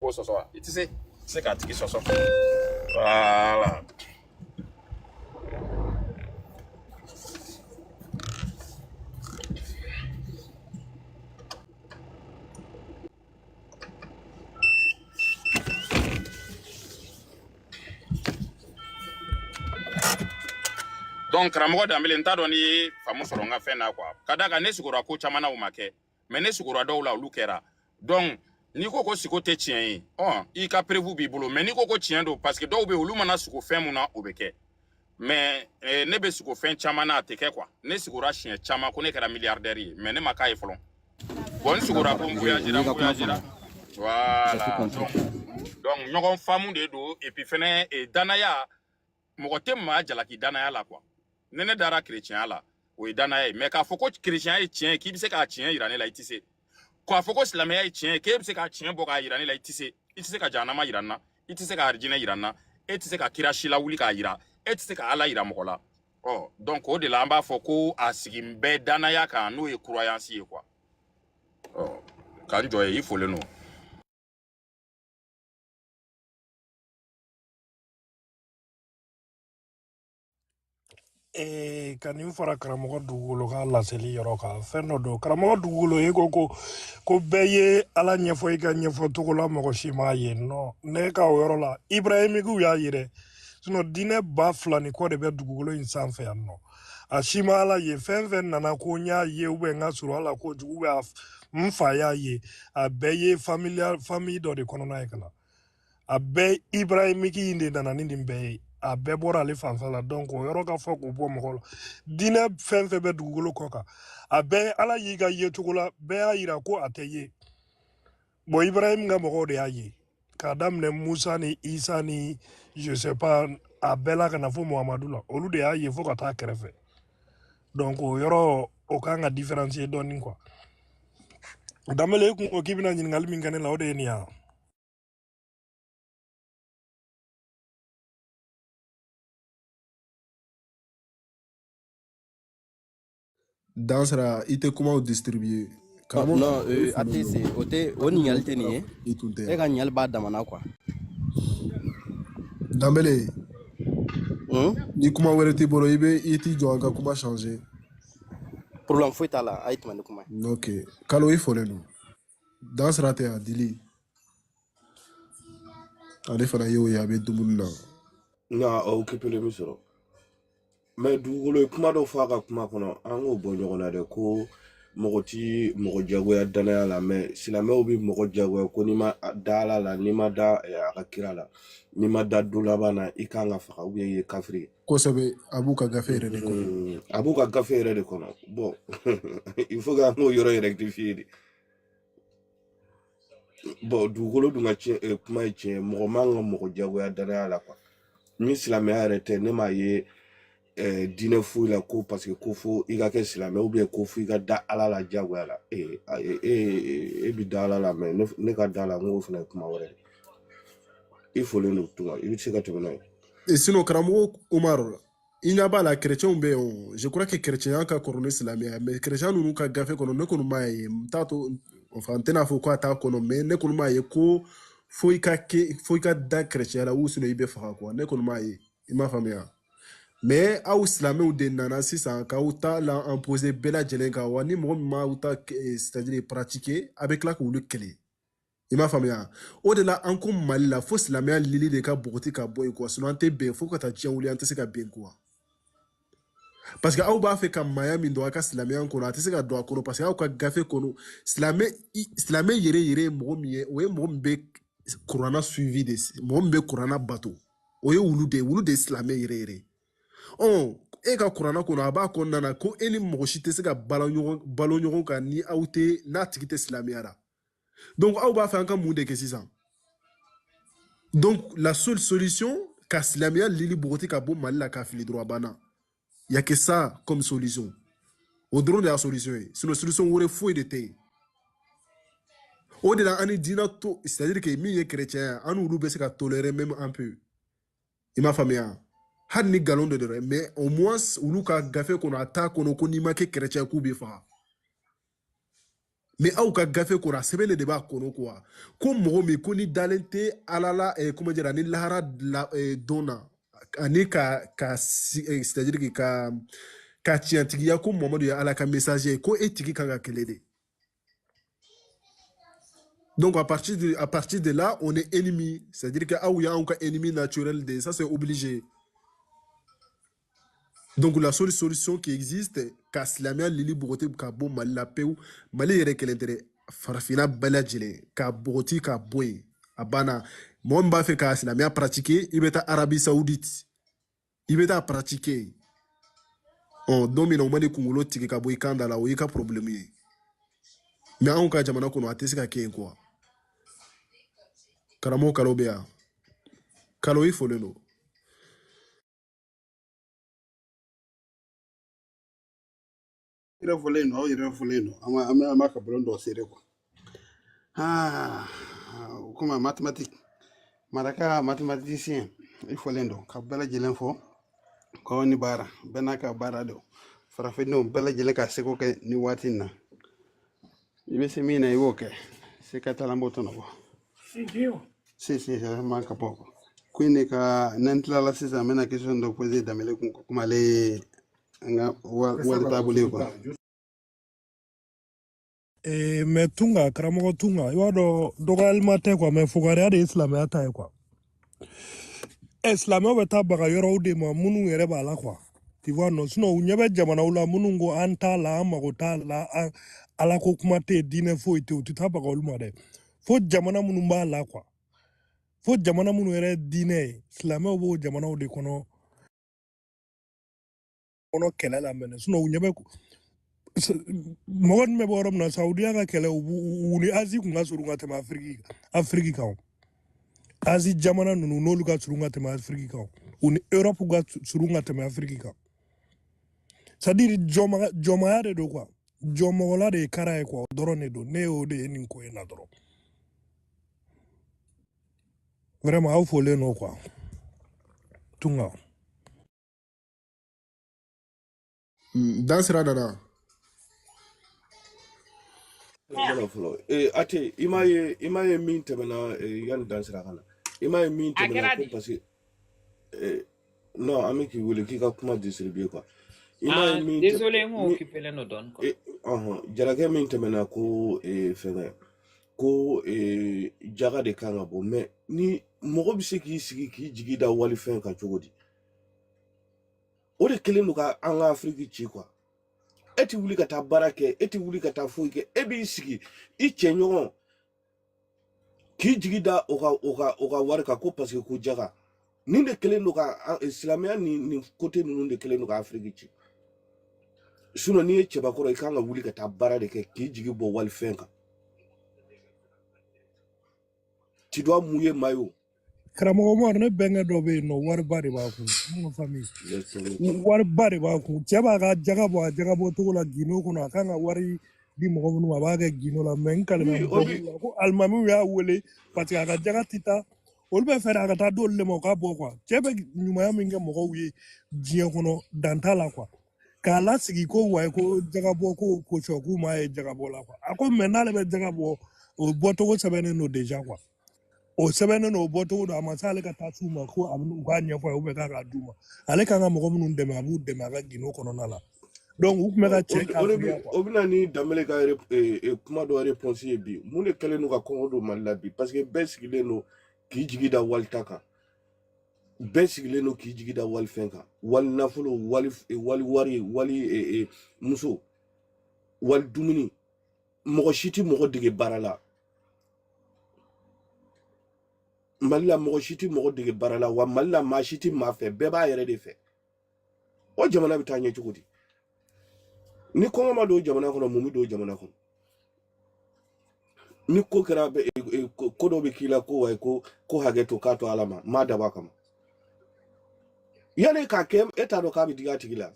Sɔsɔ wa? I tɛ se, i tɛ se k'a tigi sɔsɔ. Voilà. Donc karamɔgɔ Danbele, n t'a dɔn n'i ye faamu sɔrɔ n ka fɛn na quoi. Ka d'a kan ne sigora ko caman na, o ma kɛ, mais ne sigora dɔw la, olu kɛra. Donc n'i ko ko siko tɛ tiɲɛ ye, ɔ i ka preuve b'i bolo. Mais n'i ko ko tiɲɛ don, parce que dɔw bɛ yen, olu mana sigo fɛn mun na, o bɛ kɛ. Mais ne bɛ sigo fɛn caman na, a tɛ kɛ quoi. Ne sigora siɲɛ caman ko ne kɛra milliardaire ye, mais ne ma k'a ye fɔlɔ. Bon, n sigora ko n N voyagera, y'i n ka kuma voyagera. faamu. J'ai tout Voilà. compris. Donc ɲɔgɔn faamu de don. Et puis fɛnɛ, danaya, mɔgɔ tɛ maa jalaki danaya la quoi. Ne dara chrétien la, o ye danaya ye. Mais k'a fɔ ko chrétien ye tiɲɛ ye, k'i bɛ se k'a tiɲɛ yira ne la, i tɛ se. K'a fɔ ko silamɛya ye tiɲɛ ye, k'e bɛ se k'a tiɲɛ bɔ k'a yira ne la, i tɛ se. I tɛ se ka jahanama yira n na, i tɛ se ka arijinɛ yira n na, e tɛ se ka kira si lawuli k'a yira, e tɛ se ka Ala yira mɔgɔ la. Ɔ donc o de la an b'a fɔ ko a sigi bɛɛ danaya kan, n'o ye croyance ye quoi. Ɔ k'an jɔ ye, i folen don. Ka nin fara karamɔgɔ dugukolo ka laseli yɔrɔ kan, fɛn dɔ don. Karamɔgɔ dugukolo, e ko ko bɛɛ ye Ala ɲɛfɔ i ka ɲɛfɔ cogo la, mɔgɔ si m'a ye. Non, ne ka o yɔrɔ la, Ibrahimikiw y'a ye dɛ. Sinon diinɛ 2000 ni kɔ de bɛ dugukolo in sanfɛ yan nɔ, a si ma Ala ye. Fɛn fɛn nana ko n y'a ye, ou bien n ka surun a la kojugu, ou bien n fa y'a ye, a bɛɛ ye famille dɔ de kɔnɔna ye ka na. A bɛɛ Ibrahimiki in de nana ni nin bɛɛ ye, a bɛɛ bɔra ale fanfɛ la. Donc o yɔrɔ ka fɔ k'o bɔ mɔgɔ la. Diinɛ fɛn fɛn bɛ dugukolo kɔ kan, a bɛɛ Ala y'i ka ye cogo la, bɛɛ y'a yira ko a tɛ ye. Bon, Ibrahim ka mɔgɔw de y'a ye, k'a daminɛ Musa ni Isa ni je sais pas, a bɛɛ la ka na fo Muhamadu la, olu de y'a ye fo ka taa kɛrɛfɛ. Donc o yɔrɔ, o kan ka différencier dɔɔnin quoi. Danbele, e kun ko k'i bɛna ɲininkali min kɛ ne la, o de ye nin ye wa? Dansara, i tɛ kumaw distribuer. Karamɔgɔ Non, i a folen tɛ don. se o tɛ o ɲininkali tɛ nin ye. I tun tɛ E yan. ka ɲininkali b'a damana quoi. Danbele, Hmm? ni kuma wɛrɛ t'i bolo, i bɛ i t'i jɔ an ka kuma changer. Problème foyi t'a la, a ye tɛmɛ ni kuma ye. Ok. Kalo, i folen don. Dansara tɛ yan, dili. Ale fana y'o ye, a bɛ dumuni na. Nka o occupé min sɔrɔ, mais dugukolo ye kuma dɔ fɔ a ka kuma kɔnɔ, an k'o bɔ ɲɔgɔn na dɛ, ko mɔgɔ ti mɔgɔ jagoya danaya la, mais silamɛw bɛ mɔgɔ jagoya ko n'i ma da Ala la, n'i ma da a ka kira la, n'i ma da don laban na, i kan ka faga ou bien i ye kafiri ye. Kosɛbɛ, a b'u ka gafe yɛrɛ de kɔnɔ. A b'u ka gafe yɛrɛ de kɔnɔ. Bon, il faut que an k'o yɔrɔ rectifier de. Bon, dugukolo dun ka tiɲɛ, kuma ye tiɲɛ ye, mɔgɔ man ka mɔgɔ jagoya danaya la quoi. Ni silamɛya yɛrɛ tɛ, ne m'a ye diinɛ foyi la ko parce que ko fo i ka kɛ silamɛ ou bien ko fo i ka da Ala la jagoya la. E e e bi da Ala la, mais ne ka da la, n k'o fana ye kuma wɛrɛ ye. I folen don tuma, i bɛ se ka tɛmɛ n'a ye. Et sinon, karamɔgɔ Umar, i ɲɛ b'a la, chrétienw bɛ yen o. Je crois que chrétien ka kɔrɔ ni silamɛya, mais chrétien ninnu ka gafe kɔnɔ, ne kɔni m'a ye, n t'a to, enfin n tɛna fɔ ko a t'a kɔnɔ, mais ne kɔni m'a ye ko fo i ka kɛ, fo i ka da chrétien la ou sinon i bɛ faga quoi. Ne kɔni m'a ye, i m'a faamuya. Mais aw silamɛw de nana sisan k'aw ta la imposer bɛɛ lajɛlen kan wa. Ni mɔgɔ min m'aw ta, c'est à dire pratiquer, a bɛ tila k'olu kɛlɛ, i m'a faamuya. O de la an ko Mali la, fo silamɛya lili de ka bɔgɔti ka bɔ yen quoi, sinon an tɛ bɛn fo ka taa diɲɛ wuli, an tɛ se ka bɛn quoi. Parce que aw b'a fɛ ka maaya min don a ka silamɛya kɔnɔ, a tɛ se ka don a kɔnɔ, parce que aw ka gafe kɔnɔ, silamɛ silamɛ yɛrɛ yɛrɛ ye mɔgɔ min ye, o ye mɔgɔ min bɛ kuranna suivi de, mɔgɔ min bɛ kuranna bato, o ye wulu de ye, wulu de ye silamɛ yɛrɛ yɛrɛ. Ɔ e ka kuranna kɔnɔ, a b'a kɔnɔna na ko e ni mɔgɔ si tɛ se ka balo ɲɔgɔn, balo ɲɔgɔn kan ni aw tɛ, n'a tigi tɛ silamɛya la. Donc aw b'a fɛ an ka mun de kɛ sisan? Donc la seule solution, ka silamɛya lili bɔgɔti ka bɔ Mali la k'a fili dɔrɔn, a banna. Y a que ça comme solution. O dɔrɔn de y'a solution ye, sinon solution wɛrɛ foyi de tɛ yen. O de la an ni diinɛ to, c'est à dire que min ye chrétien ye, an n'olu bɛ se ka tolérer même un peu, i m'a faamuya, hali ni nkalon de don dɛ, mais au moins olu ka gafe kɔnɔ, a t'a kɔnɔ ko n'i ma kɛ chrétien k'u bɛ faga. Mais aw ka gafe kɔnɔ, a sɛbɛnnen de b'a kɔnɔ quoi, ko mɔgɔ min ko ni dalen tɛ Ala la, comment dire, ani lahara la, don na, ani ka c'est à dire que ka tiɲɛtigiya ko Mamadu ye Ala ka messager ye, ko e tigi kan ka kɛlɛ de. Donc à partir de là, on est ennemi. C'est-à-dire que aw y'anw ka ennemi naturel de, ça c'est obligé. Donc la seule solution qui existe, ka silamɛya lili bɔgɔti ka bɔ Mali la pewu, Mali yɛrɛ kelen tɛ dɛ, farafinna bɛɛ lajɛlen ka bɔgɔti ka bɔ yen, a banna. Mɔgɔ min b'a fɛ ka silamɛya pratiquer, i bɛ taa Arabie Saoudite, i bɛ taa pratiquer yen. Ɔ don min na u ma n'i kunkolo tigɛ ka bɔ i kan da la, o y'i ka problème ye. Mais anw ka jamana kɔnɔ, a tɛ se ka kɛ yen quoi. Karamɔgɔ Kalo bɛ yan, Kalo, i folen don. Yɛrɛ fɔlen don, aw yɛrɛ fɔlen don. An b'a an bɛ an b'a ka bɔlɔn dɔ seere quoi. Ah, o komi mathématique maraka mathématicien, i fɔlen don ka bɛɛ lajɛlen fɔ k'aw ni baara bɛɛ n'a ka baara don. Farafindenw bɛɛ lajɛlen ka seko kɛ nin waati in na, i bɛ se min na i b'o kɛ, se ka taa an b'o tɔnɔ bɔ. Si si man ka bɔ ko in de ka n'an tilala sisan, n bɛna question dɔ poser Danbele kun, komi ale ye an ka wali taabolo ye quoi. Mais Tunga, karamɔgɔ Tunga, i b'a dɔn dɔgɔyalima tɛ quoi, mais fugariya de ye silamɛya ta ye quoi. Silamɛw bɛ taa baga yɔrɔw de ma minnu yɛrɛ b'a la quoi. Tu vois non, sinon u ɲɛ bɛ jamanaw la minnu ko an t'a la, an mago t'a la, an ala ko kuma tɛ yen, diinɛ foyi tɛ yen, u tɛ taa baga olu ma dɛ. Fo jamana minnu b'a la quoi. Fo jamana minnu yɛrɛ ye diinɛ ye, silamɛw b'o jamanaw de kɔnɔ kɛlɛ la mɛnɛ. Sinon u ɲɛ bɛ mɔgɔ min bɛ bɔ yɔrɔ min na, Saudiya ka kɛlɛ, u ni Azi kun ka surun ka tɛmɛ Afiriki kan o. Azi jamana ninnu n'olu ka surun ka tɛmɛ Afiriki kan o. U ni Europe ka surun ka tɛmɛ Afiriki kan. C'est à dire jɔnmaya de don quoi. Jɔnmɔgɔla de ye kara ye quoi, o dɔrɔn de don. Ne y'o de ye nin ko in na dɔrɔn. Vraiment aw folen don quoi. Tunga. Dan sira nana. Mana fɔlɔ ate i m'a ye, i m'a ye min tɛmɛna, yanni dan sira ka na, i m'a ye min A tɛmɛna kɛra ko di? Parce que non, an bɛ k'i wele k'i ka kuma distribuer quoi. I m'a ye Ah, min désolé, n kun min occupé len don dɔɔni quoi. Ɔhɔn, jarakɛ min tɛmɛna ko fɛngɛ ko jaga de kan ka bɔ, mais ni mɔgɔ bɛ se k'i sigi k'i jigi da walifɛn kan cogo di? O de kɛlen don ka an ka Afiriki ci quoi. E ti wuli ka taa baara kɛ, e ti wuli ka taa foyi kɛ, e b'i sigi i cɛɲɔgɔn k'i jigi da o ka wari kan ko parce que ko jaga nin de kɛlen don ka silamɛya nin côté ninnu de kɛlen don ka Afiriki ci. Sinon n'i ye cɛbakɔrɔ, i kan ka wuli ka taa baara de kɛ k'i jigi bɔ walifɛn kan. Tu dois mouiller maillot. Karamɔgɔ Umaru, ne bɛnkɛ dɔ bɛ yen nɔ, wariba de b'a kun. Mun ka famille. Laisse tomber quoi. Wariba de b'a kun. Cɛ b'a ka jaga bɔ a jaga bɔ cogo la gindo kɔnɔ, a kan ka wari di mɔgɔ minnu ma, a b'a kɛ gindo la. Mais n kalenna Oui, n o bɔ bi la ko alimamiw y'a wele parce que a ka jaga ti taa. Olu bɛ fɛ de a ka taa d'olu de ma u ka bɔ quoi. Cɛ bɛ ɲumanya min kɛ mɔgɔw ye diɲɛ kɔnɔ, dan t'a la quoi. K'a lasigi ko wayi ko jagabɔ ko kosɔn k'u m'a ye jagabɔ la quoi. A ko mais n'ale bɛ jaga bɔ, o bɔcogo sɛbɛnnen don déjà quoi. O sɛbɛnnen don, o bɔcogo don, a ma se ale ka taa s'u ma ko a bɛ u k'a ɲɛfɔ a ye k'a k'a d'u ma. Ale kan ka mɔgɔ minnu dɛmɛ, a b'u dɛmɛ a ka gindo kɔnɔna la. Donc u tun bɛ ka cɛ O de kafiriya bi quoi. O bɛ na ni Danbele ka kuma dɔ réponse ye bi. Mun de kɛlen don ka kɔngɔ don Mali la bi? Parce que bɛɛ sigilen don k'i jigi da walita kan, bɛɛ sigilen don k'i jigi da walifɛn kan, wali nafolo, wali wari, wali muso, wali dumuni. Mɔgɔ si tɛ mɔgɔ dege baara la Mali la, mɔgɔ si tɛ mɔgɔ dege baara la wa. Mali la, maa si tɛ maa fɛ, bɛɛ b'a yɛrɛ de fɛ. O jamana bɛ taa ɲɛ cogo di ni kɔngɔ ma don jamana kɔnɔ? Mun bɛ don jamana kɔnɔ ni ko kɛra? Ko dɔ bɛ k'i la ko wayi ko hakɛ to k'a to Ala ma, m'a dabɔ a kama. Yanni k'a kɛ, e t'a dɔn k'a bɛ digi a tigi la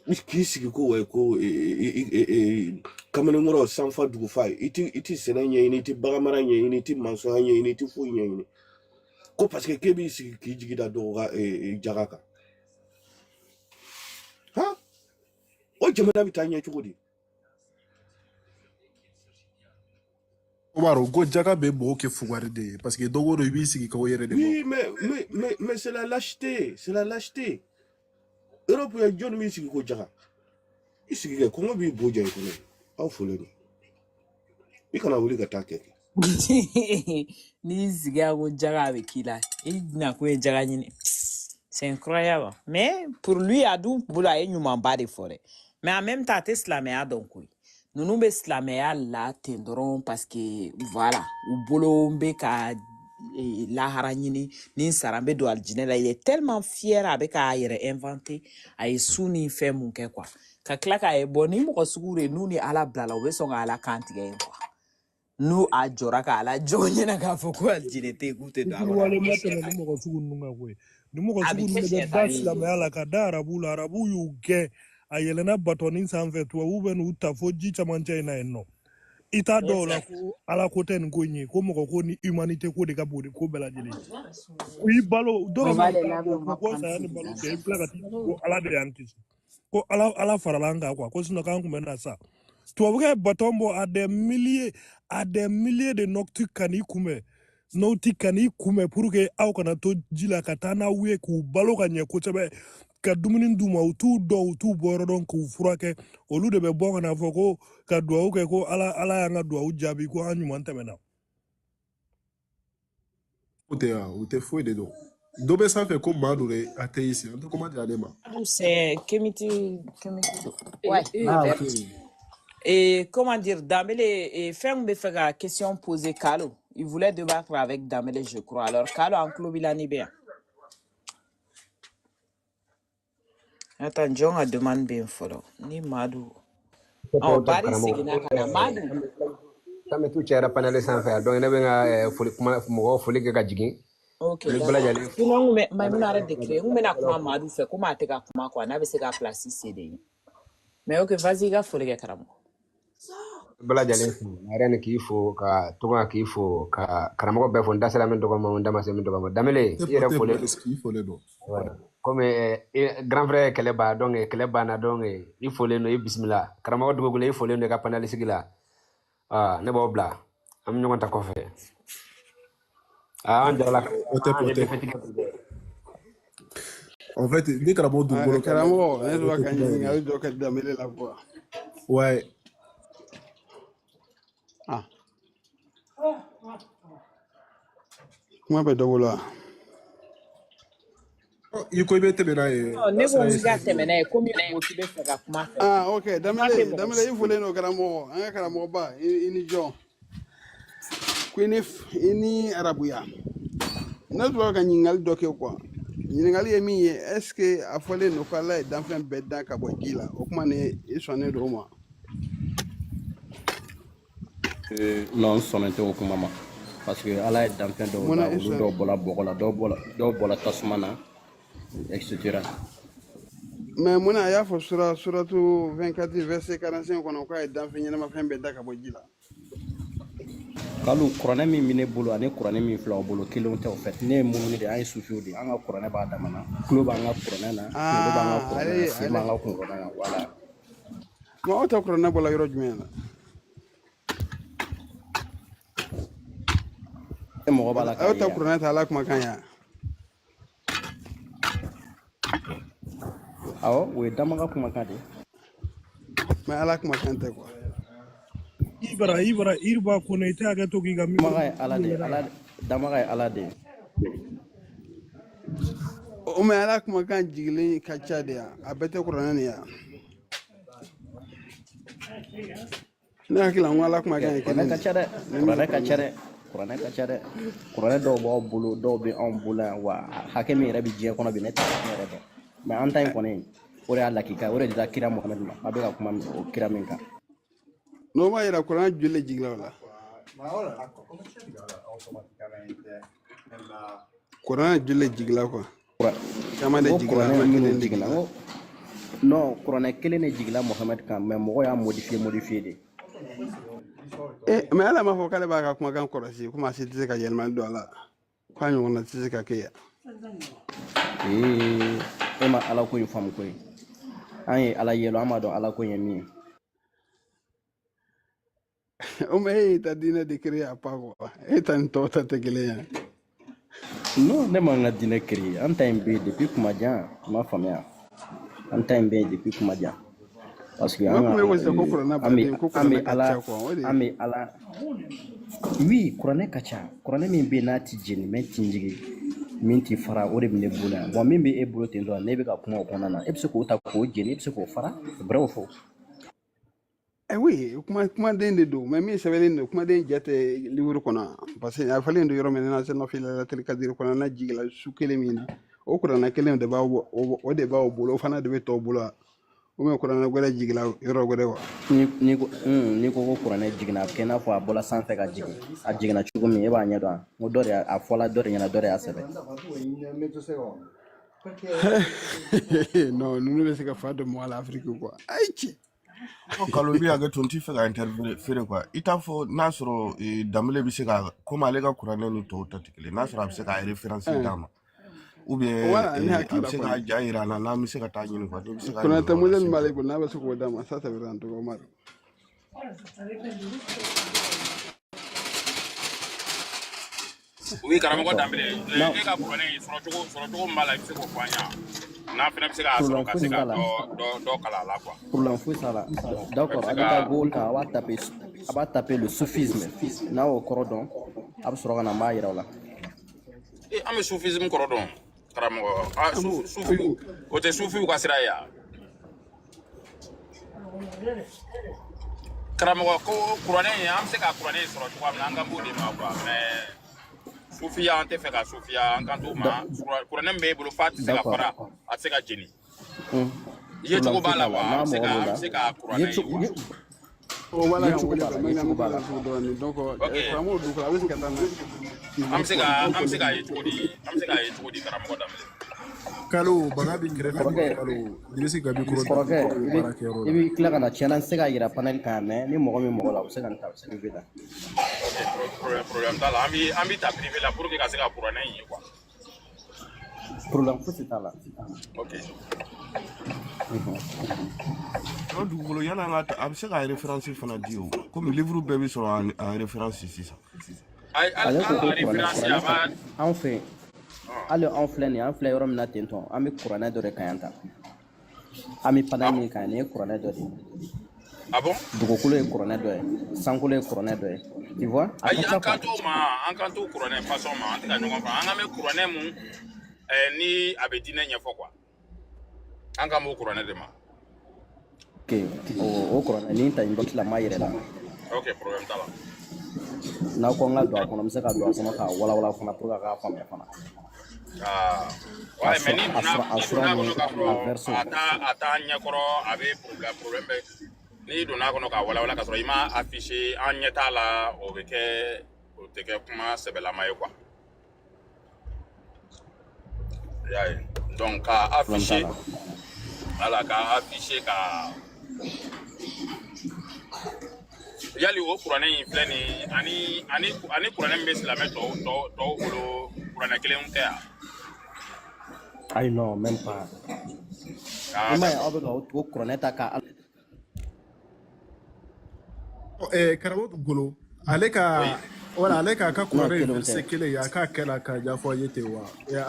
k'i sigi ko wayi ko kamalenkɔrɔ sanfa dugufa, i ti sɛnɛ ɲɛɲini, i ti baganmara ɲɛɲini, i ti mansɔnya ɲɛɲini, i ti foyi ɲɛɲini ko parce que k'e b'i sigi k'i jigi da dɔw ka jaga kan. Han, o jamana bɛ taa ɲɛ cogo di? Umaru ko jaka bɛ mɔgɔw kɛ fugari de ye parce que don o don i b'i sigi k'o yɛrɛ de Oui, makɔnɔ. mais c'est la lâcheté, c'est la lâcheté. Europe ye jɔnni b'i sigi ko jaga? I sigi kɛ kɔngɔ b'i bo ja i kɔnɔ. Aw folen don. I kana wuli ka taa kɛ. N'i sigi a ko jaga a bɛ k'i la i nakun ye jaga ɲini. C'est incroyable, mais pour lui a dun bolo a ye ɲumanba de fɔ dɛ, mais en même temps a tɛ silamɛya dɔn koyi. Ninnu bɛ silamɛya la ten dɔrɔn parce que voilà, u bolo n bɛ ka lahara ɲini ni n sara n bɛ don alijinɛ la. Il est tellement fier, a bɛ k'a yɛrɛ inventer a ye su ni fɛn mun kɛ quoi, ka tila k'a ye bɔn ni mɔgɔ sugu de n'u ni ala bilala u bɛ sɔn ka ala kan tigɛ yen quoi, n'u a jɔra k'a la jɔn ɲɛna k'a fɔ ko alijinɛ tɛ yen k'u tɛ don a kɔnɔ, a bɛ Fitiriwale kɛ ma tɛmɛ sɛtan ni ye. mɔgɔ sugu ninnu kan koyi. Ni mɔgɔ A bɛ sugu kɛ ninnu de bɛ sɛtan da ye. silamɛya la ka da arabuw la. Arabuw y'u gɛn, a yɛlɛnna batɔnin sanfɛ, tubabuw bɛ n'u ta fo ji camancɛ in na yen nɔ. I t'a dɔn o la ko ala ko tɛ nin ko in ye, ko mɔgɔ ko ni humanité ko de ka bon ni ko bɛɛ lajɛlen ye. U y'i balo On dɔrɔmɛ va les t'a laver, bɔ on k'u va bɔ prendre saya ni ce balo visage. cɛ, i bɛ tila ka t'i sigi ko ala de y'an kisi, ko ala ala farala an kan quoi, ko sinon k'an kun bɛ na sa. Tubabukɛ ye baton bɔ à des milliers, à des milliers de noctuques ka n'i kunbɛn, noctuques ka n'i kunbɛn pour que aw kana to ji la, ka taa n'aw ye k'u balo ka ɲɛ kosɛbɛ, ka dumuni d'u ma, u t'u dɔn, u t'u bɔyɔrɔ dɔn, k'u furakɛ. Olu de bɛ bɔ ka na fɔ ko ka duwawu kɛ ko ala ala y'an ka duwawu jaabi, ko an ɲuman tɛmɛna. O tɛ wa, o tɛ foyi de dɔn. Dɔ bɛ sanfɛ ko maa don dɛ, a tɛ i sen, an tɛ kuma di ale ma. C'est Kemiti, Kemiti. Ouais. Ah, ok. Et comment dire, Dambélé, et fɛn bɛ fɛ ka question poser Kalo. Il voulait débattre avec Dambélé, je crois. Alors, Kalo, an tulo b'i la ni bɛ yan. Attends, jɔn ka demande bɛ yen fɔlɔ. Ni Madu. O Ɔ, tɛ Bari karamɔgɔ seginna ka na. Madu. kan bɛ tu cayara panel sanfɛ yan, donc ne bɛ n ka foli kuma mɔgɔw foli kɛ ka jigin. Ok, N bɛ bɛɛ d'accord. lajɛlen fo. Sinon, n kun bɛ An bɛ Maïmouna arrête d'écrire. N kun bɛna kuma fo. Madu fɛ, komi a tɛ ka kuma quoi, n'a bɛ se ka place céder. Mais ok, vas-y, i ka foli kɛ karamɔgɔ. Bɛɛ lajɛlen fo a yɛrɛ ni k'i fo ka tɔgɔ k'i fo ka karamɔgɔ bɛɛ fo n da sera min tɔgɔ ma n da ma se min tɔgɔ ma Danbele Tɛ i yɛrɛ tɛ folen Baris k'i fɔlen don. don komi grand frère ye kɛlɛ ban, donc kɛlɛ banna, donc i folen don, i bisimila karamɔgɔ dugukolo, i folen don i ka panel sigi la. Ah, ne b'aw bila an bɛ ɲɔgɔn ta kɔfɛ. Ah, an jarala O tɛ an o ye tɛ. défaite kɛ bi dɛ. En fait, ni karamɔgɔ dugukolo ka Karamɔgɔ ne o tora tɛ ka kuma yɛrɛ. ɲininkali dɔ kɛ Danbele la quoi. Ouais. Ah, kuma bɛ dɔ bolo wa? I ko i bɛ tɛmɛ n'a ye, Non, n'a ne ko sera n ye k'i ka sisan. tɛmɛ n'a ye, komi i ko k'i bɛ fɛ ka kuma a fɛ. Ah, ok, Kuma tɛ Danbele, mɔgɔ Danbele si i bolo. folen don karamɔgɔ, an ka karamɔgɔba, i ni jɔ. Ko i ni i ni arabuya. Ne tora ka ɲininkali dɔ kɛ quoi. Ɲininkali ye min ye, est ce que a fɔlen don ko Ala ye danfɛn bɛɛ dan ka bɔ ji la? O kuma ni i sɔnnen don o ma? Non, n sɔnnen tɛ o kuma ma parce que ala ye danfɛn dɔw Munna da, i olu sɔn dɔw bɔla bɔgɔ la, dɔw bɔla tasuma na, etc. Mais munna a y'a fɔ sura suratu 24 verset 45 kɔnɔ k'a ye danfɛn ɲɛnamafɛn bɛɛ da ka bɔ ji la? Kalu, kuranɛ min bɛ ne bolo ani kuranɛ min filɛ aw bolo kelenw tɛ. O fait, ne ye mumuni de ye, an ye sufiw de ye, an ka kuranɛ b'a dama na, tulo b'an ka kuranɛ na, kunkolo b'an ka Ah, kuranɛ na, ale sen ale b'an ka kuranɛ na, voilà. Ma aw ta kuranɛ bɔla yɔrɔ jumɛn na? E mɔgɔ b'a la k'a Aw ye ta yan. kuranɛ ta Ala kumakan ya? Awɔ, o ye damaga kumakan de ye. Mais Ala kumakan tɛ quoi. Ibara Ibara Iriba Kone, i tɛ hakɛ to k'i ka micro Damaga ye ala de ye, yɛlɛ. ala damaga ye ala de ye. O mais Ala kumakan jigilen ka ca de ya, a bɛɛ tɛ kuranɛ nin ya. Ne hakili la n ko Ala kumakan ye Kuranɛ kelen ka de ca ye. dɛ, Ni min kuranɛ bɛ ka kuranɛ ca na. dɛ, kuranɛ ka ca dɛ. Kuranɛ dɔw b'aw bolo, dɔw bɛ anw bolo yan, wa hakɛ min yɛrɛ bɛ diɲɛ kɔnɔ bi, ne t'a hakɛ yɛrɛ dɔn. Mais an ta in kɔni, o de y'a lakika, o de dira kira Muhamadu ma. A bɛ ka kuma o kira min kan. N'o b'a yira kuranɛ joli de jigila o la? Kuranɛ joli de jigila quoi? Caman N de ko jigila, kuranɛ mais minnu kelen de jiginna, n jigila. ko non, kuranɛ kelen de jigila Muhamadu kan, mais mɔgɔ y'a modifier de. Eh, mais Ala m'a fɔ k'ale b'a ka kumakan kɔlɔsi, komi a si tɛ se ka yɛlɛmali don a la. K'a ɲɔgɔnna tɛ se ka kɛ yan. Ee, e ma ala ko in faamu koyi. An ye ala yɛlɛ, an b'a dɔn ala ko in ye min ye. O ma e y'i ta diinɛ de créer à part quoi. E ta ni tɔw ta tɛ kelen ye. Non, ne m'an ka diinɛ créer. An ta in bɛ yen depuis kuma jan, i m'a faamuya. An ta in bɛ yen depuis kuma jan. Parce que Ma an kuma ka e ko sisan ko kuranna an bɛ baden ko an kuranna bɛ ka ca ala quoi o de an bɛ ala oui kuranɛ ka ca. Kuranɛ min bɛ yen n'a ti jeni, min ti jigin, min ti fara, o de bɛ ne bolo yan. Bon, min bɛ e bolo ten tɔ, ne bɛ ka kuma o kɔnɔna na, e bɛ se k'o ta k'o jeni, e bɛ se k'o fara, vrai ou faux? Eh oui, kuma kumaden de don, mais min sɛbɛnlen don kumaden jɛ tɛ livre kɔnɔ parce que a fɔlen don yɔrɔ min na sɛnɛ fila latiri kadiri kɔnɔ na jigila su kelen min na o kuranna kelen de b'aw o de b'aw bolo o fana de bɛ tɔw bolo ou bien kuranna wɛrɛ jigila yɔrɔ wɛrɛ wa. Ni ko n'i ko ko kuranɛ jiginna, a bɛ kɛ i n'a fɔ a bɔla sanfɛ ka jigin. A jiginna cogo min, e b'a ɲɛdɔn wa? N ko dɔ de y'a a fɔla dɔ de ɲɛna, dɔ de y'a sɛbɛn. Non, ninnu bɛ se ka fa don mɔgɔ la Afiriki quoi. Ayi cɛ. Ko kalo i bɛ hakɛ to n t'i fɛ ka interférer quoi. I t'a fɔ n'a sɔrɔ Danbele bɛ se ka komi ale ka kuranɛ ni tɔw ta tɛ kelen n'a sɔrɔ a bɛ se ka référence d'a ma ou bien Voilà, ne a hakili bɛ la se kɔni. k'a ja yira an na n'an bɛ se ka taa ɲini quoi n'i bɛ se k'a Kuranɛ ɲini tɛ o la modèle min s'il te b'ale plaît. bolo n'a bɛ se k'o d'a ma ça c'est vrai en tout cas Omar. Oui, karamɔgɔ D'accord. Danbele, Non, e ka kuranɛ in sɔrɔ cogo min b'a la, i bɛ se k'o fɔ an ɲɛna. N'an fana bɛ se k'a sɔrɔ problème ka foyi se ka t'a la. dɔ kalan a la quoi. Problème foyi t'a la. Bɛɛ bɛ D'accord, se a bɛ taa ka Google kan, a b'a taper, a b'a taper le soufisme. N'a y'o kɔrɔ dɔn, a bɛ sɔrɔ ka na n b'a yira o la. An bɛ soufisme kɔrɔ dɔn karamɔgɔ. Ah, An b'o sufiw o tɛ sufiw ka sira ye wa? Karamɔgɔ ko kuranɛ in an bɛ se ka kuranɛ in sɔrɔ cogoya min na an kan b'o de ma quoi, mais sufiya an tɛ fɛ ka sufiya an kan t'o ma. Kuranɛ min b'e bolo f'a tɛ se ka D'accord. fara, a tɛ se ka jeni. Problème Yecogo foyi b'a t'a la la. wa an N'a bɛ se mɔgɔ ka b'o an bɛ la, se ka kuranɛ ye wa? O voilà ka yecogo wele b'a quoi la, n bɛ yecogo n b'a la. bɛ dɔɔnin donc Ok. karamɔgɔ dugukolo a bɛ se ka taa n'a An bɛ se ka an bɛ se k'a ye cogo di? An bɛ se k'a ye cogo di karamɔgɔ Danbele? Kalo baga b'i kɛrɛfɛ quoi Kɔrɔkɛ, kalo Idrisi ka micro kɔrɔkɛ, datugu i bɛ baara kɛyɔrɔ i la. bɛ tila ka na tiɲɛna n tɛ se k'a yira panel kan yan, mais ni mɔgɔ min mɔgɔ la, u bɛ se ka nin ta privé la. Ok, problème t'a la. An b'i ta privé la pour que ka se ka kuranɛ in ye quoi. Problème foyi t'a la. Ok. Karamɔgɔ dugukolo yan'an ka ta a bɛ se ka référence fana di o komi livre bɛɛ bɛ sɔrɔ en référence sisan. Ayi, Ale hali ko ko a kuranɛ référence kuranɛ a ka b'a anw fɛ yen, hali anw filɛ nin ye, an filɛ yɔrɔ min na ten tɔ, an bɛ kuranɛ dɔ de kan yan tan. An bɛ panel ah bon? min kan yan, nin ye kuranɛ dɔ de ye. Ah bon? Dugukolo ye kuranɛ dɔ ye, sankolo ye kuranɛ dɔ ye. Tu vois, a Ayi, ka ca an kan quoi. t'o ma, an kan t'o kuranɛ façon ma, an tɛ ka ɲɔgɔn faamu. An kan bɛ kuranɛ mun ni a bɛ diinɛ ɲɛfɔ quoi. An kan b'o kuranɛ de ma. Ok, o kuranɛ ni ta in dɔ la m'a yɛrɛ la. Ok, problème t'a la. N'aw ko n ka don a kɔnɔ, n bɛ se ka don a kɔnɔ k'a walawala fana pour que a k'a faamuya fana. Ah, A ouais, mais sura n'i a donna sura a n'i sura donna a ni kɔnɔ k'a a sɔrɔ versew. a t'a ɲɛkɔrɔ, a bɛ problème bɛ n'i donna a kɔnɔ k'a walawala k'a sɔrɔ i ma affiché an ɲɛ t'a la, o bɛ kɛ o tɛ kɛ kuma sɛbɛlama ye quoi. I y'a ye. Donc k'a Problème t'a affiché, la. voilà, k'a affiché ka yali o kuranɛ in filɛ nin ye, ani kuranɛ min bɛ silamɛ tɔw bolo kuranɛ kelenw tɛ wa? Ayi non, même pas. Ah, I m'a ye d'accord. aw bɛ ka o kuranɛ ta ka Karamɔgɔ dugukolo ale Oui. ka wala ale k'a ka non kuranɛ ye kelenw verset tɛ. kelen ye a k'a kɛ la k'a ɲɛfɔ an ye ten wa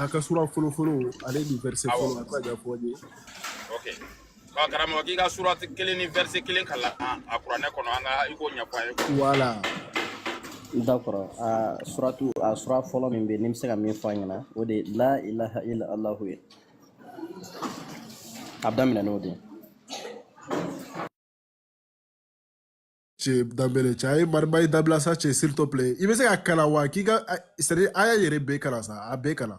a ka sura fɔlɔ fɔlɔ ale ni verset Awɔ. fɔlɔ a k'a ɲɛfɔ an ye. Ok. Ka karamɔgɔ k'i ka surati kelen ni verset kelen kalan a kuranɛ kɔnɔ an ka i k'o ɲɛfɔ an ye quoi. Voilà. D'accord. A suratu a sura fɔlɔ min bɛ yen ni n bɛ se ka min fɔ a ɲɛna, o de ye la ilaha illa Allahu ye. A bɛ daminɛ n'o de ye. Cɛ Danbele cɛ a ye mariba ye dabila sa cɛ s'il te plaît i bɛ se ka kalan wa k'i ka c'est à dire a y'a yɛrɛ bɛɛ kalan sa a bɛɛ kalan.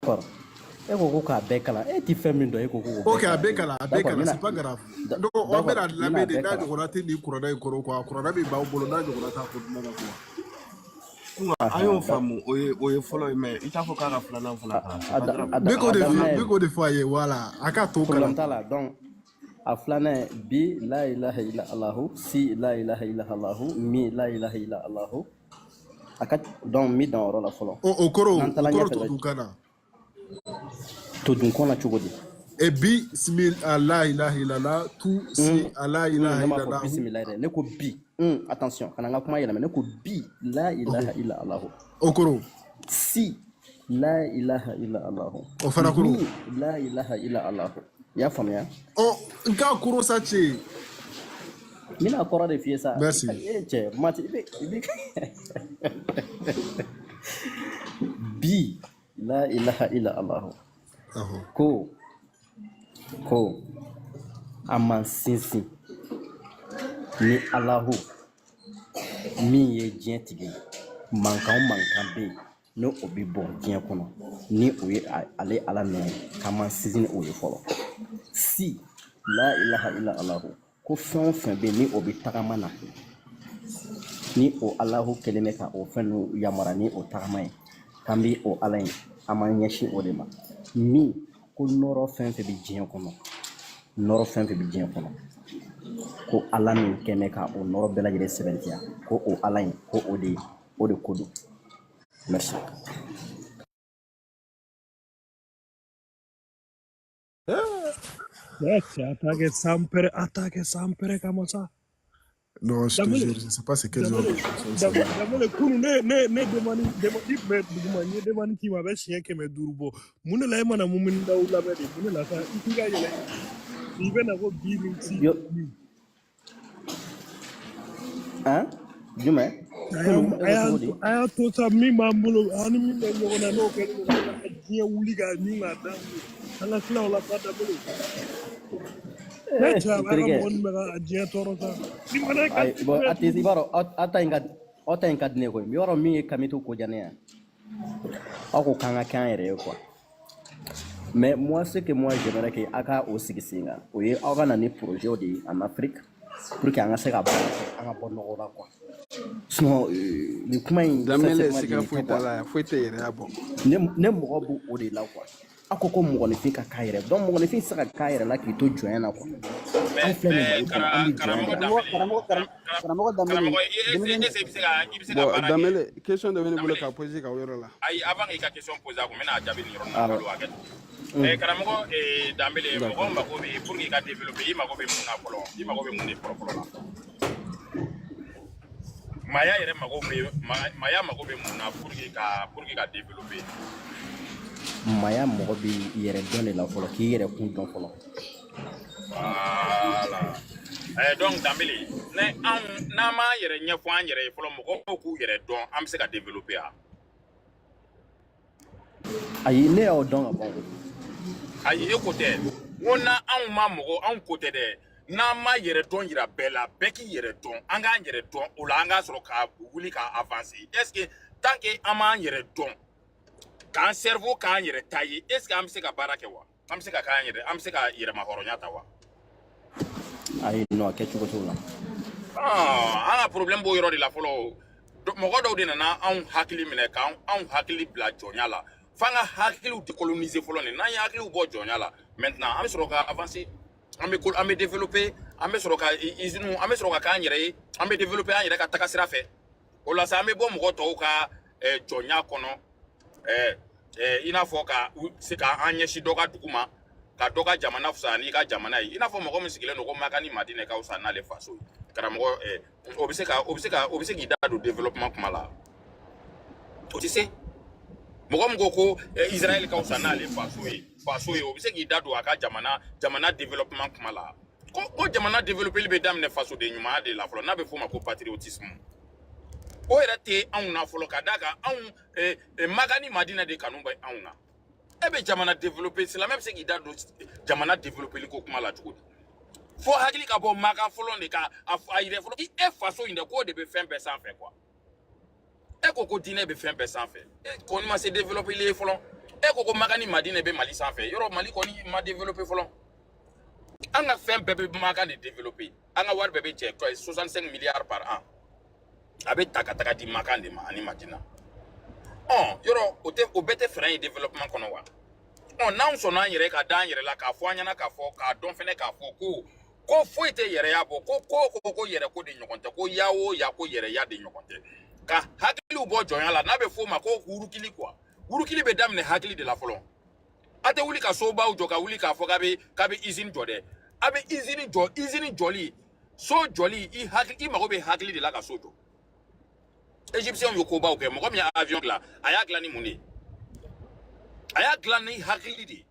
D'accord. E ko ko k'a bɛɛ kalan, e ti fɛn min dɔn, e ko ko k'o bɛɛ Ok, a kalan. bɛɛ kalan a bɛɛ D'accord, n kalan bɛna c'est pas grave. Donc an d'accord, bɛna n bɛna lamɛn a de bɛɛ n'a kalan. ɲɔgɔnna tɛ nin kuranɛ in kɔnɔ quoi kuranɛ min b'aw bolo n'a ɲɔgɔnna t'a kɔnɔna la quoi. Nka an y'o Ahan, faamu o ye fɔlɔ ye mais i t'a fɔ k'a ka filanan fana kalan c'est a pas da grave. a N bɛ da k'o a de f'i daminɛ n bɛ k'o de fɔ a ye voilà a k'a to problème kalan. t'a la. Donc a filanan ye bi la ilaha illa Allahu, si la ilaha illa Allahu, mi la ilaha illa Allahu. A ka donc n bɛ dan o yɔrɔ la fɔlɔ. O kɔrɔ N'an o taara kɔrɔ ɲɛfɛ to dɛ, dun kan na. to dun kɔnɔ cogo di? Et bi simil la ilaha illallah tu si la Ne ilaha m'a fɔ illallah. bisimila dɛ, ne ko bi. Attention, kana n ka kuma yɛlɛma. Ne ko bi la ilaha illa Allah. O kɔrɔ? Si la ilaha illa Allah. O fana kɔrɔ? Ni la ilaha illa Allah. I y'a faamuya? Ɔ, n k'a kɔrɔ sa cɛ. N bɛna kɔrɔ de f'i ye sa. Merci. E cɛ, Mati, i bɛ bi la ilaha illa Allah. Ɔhɔn. Ko an m'an sinsin ni Alahu min ye diɲɛ tigi ye, mankan o mankan bɛ yen n'o o bɛ bɔ diɲɛ kɔnɔ, ni o ye ale Ala nɔ ye, k'an m'an sinsin ni o ye fɔlɔ. Si la ilaha illa Alahu, ko fɛn o fɛn bɛ yen ni o bɛ tagama na, ni o Alahu kɛlen bɛ ka o fɛn ninnu yamaruya ni o tagama ye, k'an bɛ o Ala in, an m'an ɲɛsin o de ma. Min ko nɔrɔ fɛn fɛn bɛ diɲɛ kɔnɔ, nɔrɔ fɛn fɛn bɛ diɲɛ kɔnɔ, ko Ala min kɛn bɛ ka o nɔrɔ bɛɛ lajɛlen sɛbɛntiya, ko o Ala in, ko o de ko don. Merci. Cɛ, a t'a kɛ sanpɛrɛ, a t'a kɛ sanpɛrɛ kama sa. Non, je te Danbele, jure, je sais pas c'est quel genre de Danbele, personne celle-là. Danbele, kunu ne demani demani tun bɛ duguma, n ye demani k'i ma, a bɛ siɲɛ 500 bɔ. Mun de la e mana mumuni daw lamɛn de? Mun de la sa i k'i ka yɛlɛ i bɛ na ko bi ni si Yo ni? Han, jumɛn? A y'a Kunu e a ko y'a cogo di? A y'a to sa, min b'an bolo an ni min bɛ ɲɔgɔn na, n'o kɛlen don ka diɲɛ wuli ka min k'a d'an kun, an ka tila o la sa. Danbele, ne cɛ, I a b'a ka terikɛ mɔgɔ ninnu bɛ ka diɲɛ tɔɔrɔ sa ni mana ka Ayi, bon, a tɛ, i b'a dɔn aw ta in ka, aw ta in ka di ne ye koyi. Yɔrɔ min ye kamito ko diya ne ye, aw ko k'an ka kɛ an yɛrɛ ye quoi. Mais moi, ce que moi j'aimerais que aw ka o sigi sen kan, o ye aw ka na ni projet de ye en Afrique pour que an ka se ka baara kɛ, an ka bɔ nɔgɔ la quoi. Sinon nin kuma in, Danbele, sincèrement dit, siga nin tɛ foyi t'a quoi. la, foyi tɛ yɛrɛya bɔ. Ne mɔgɔ b'o o de la quoi. Aw ko ko mɔgɔninfin ka k'a yɛrɛ, donc mɔgɔninfin tɛ se ka k'a yɛrɛ la k'i to jɔnya na quoi. Anw Mais filɛ nin mais Mali kɔnɔ, an bɛ jɔnya de karamɔgɔ la. Danbele, Karamɔgɔ, karamɔgɔ Danbele, karamɔgɔ, e Danbele. e i bɛ se ka, i bɛ se ka Bon, baara kɛ. Danbele, question dɔ bɛ ne bolo Danbele. ka poser ka o yɔrɔ la. Ayi, avant k'i ka question poser, a kun n bɛna a jaabi nin yɔrɔnin na. Awɔ. Kalo hakɛ to. Karamɔgɔ Danbele, mɔgɔ D'accord. mago bɛ, pour que i ka développer, i mago bɛ mun na fɔlɔ? I mago bɛ mun de fɔlɔ fɔlɔ la? Maaya yɛrɛ mago bɛ, maaya mago bɛ mun na pour que ka développer? Maaya mɔgɔ bɛ yɛrɛ dɔn de la fɔlɔ, k'i yɛrɛ kun dɔn fɔlɔ. Voilà. Donc Danbele, ne anw n'an m'an yɛrɛ ɲɛfɔ an yɛrɛ ye fɔlɔ, mɔgɔw k'u yɛrɛ dɔn, an bɛ se ka développer wa? Ayi, ne y'o dɔn ka ban. Ayi, e ko tɛ. N ko na anw ma mɔgɔ, anw ko tɛ dɛ. N'an ma yɛrɛ dɔn yira bɛɛ la, bɛɛ k'i yɛrɛ dɔn, an k'an yɛrɛ dɔn, o la an k'a sɔrɔ ka wuli ka avancer. Est ce que tant que an m'an yɛrɛ dɔn, k'an cerveau k'an yɛrɛ ta ye, est ce que an bɛ se ka baara kɛ wa? An bɛ se ka k'an yɛrɛ, an bɛ se ka yɛrɛma hɔrɔnya ta wa? Ayi, non, a kɛcogo t'o la. Ah, an ka problème b'o yɔrɔ de la fɔlɔ o. Mɔgɔ dɔw de nana anw hakili minɛ k'an anw hakili bila jɔnya la. F'an ka hakiliw décoloniser fɔlɔ de. N'an ye hakiliw bɔ jɔnya la, maintenant an bɛ sɔrɔ ka avancer, an bɛ an bɛ développer, an bɛ sɔrɔ ka usine, an bɛ sɔrɔ ka k'an yɛrɛ ye, an bɛ développer an yɛrɛ ka taga sira fɛ. O la sa, an bɛ bɔ mɔgɔ tɔw ka jɔnya kɔnɔ, i n'a fɔ ka se ka an ɲɛsin dɔ ka dugu ma, ka dɔ ka jamana fisaya n'i ka jamana ye. I n'a fɔ mɔgɔ min sigilen don ko Maka ni Madinɛ ka fisa n'ale faso ye, karamɔgɔ, o bɛ se k'i da don développement kuma la? O tɛ se. Mɔgɔ min ko ko Israël ka fisa n'ale faso ye, o bɛ se k'i da don a ka jamana développement kuma la? Ko jamana développeli bɛ daminɛ fasoden ɲumanya de la fɔlɔ, n'a bɛ f'o ma ko patriotisme. O yɛrɛ tɛ anw na fɔlɔ, ka d'a kan anw Maka ni Madinɛ de kanu bɛ anw na. E bɛ jamana développer, silamɛ bɛ se k'i da don jamana développeli ko kuma la cogo di? Fo hakili ka bɔ Maka fɔlɔ de, ka a yɛrɛ fɔlɔ e faso in dɛ, k'o de bɛ fɛn bɛɛ sanfɛ quoi. E ko ko diinɛ bɛ fɛn bɛɛ sanfɛ, e kɔni ma se développer ye fɔlɔ. E ko ko Maka ni Madinɛ bɛ Mali sanfɛ, yɔrɔ Mali kɔni ma développer fɔlɔ. An ka fɛn bɛɛ bɛ Maka de développer. An ka wari bɛɛ bɛ cɛ 65 milliards par an, a bɛ ta ka taga di Maka de ma ani Madina. Ɔ, yɔrɔ o tɛ, o bɛɛ tɛ frein ye développement kɔnɔ wa? Ɔ, n'anw sɔnna an yɛrɛ ka da an yɛrɛ la, k'a fɔ an ɲɛna, k'a fɔ k'a dɔn fɛnɛ, k'a fɔ ko foyi tɛ yɛrɛya bɔ, ko yɛrɛ ko de ɲɔgɔn tɛ, ko ya o ya, ko yɛrɛya de ɲɔgɔn tɛ, ka hakiliw bɔ jɔnya la, n'a bɛ f'o ma ko wurukili quoi. Wurukili bɛ daminɛ hakili de la fɔlɔ. A tɛ wuli ka sobaw jɔ ka wuli k'a fɔ k'a bɛ usine jɔ dɛ. A bɛ usine jɔ, usine jɔli, so jɔli, i hakili, i mago bɛ hakili de la ka so jɔ. Égyptiens ye kobaw kɛ. Mɔgɔ min ye avion dilan, a y'a dilan ni mun de ye? A y'a dilan ni hakili de ye.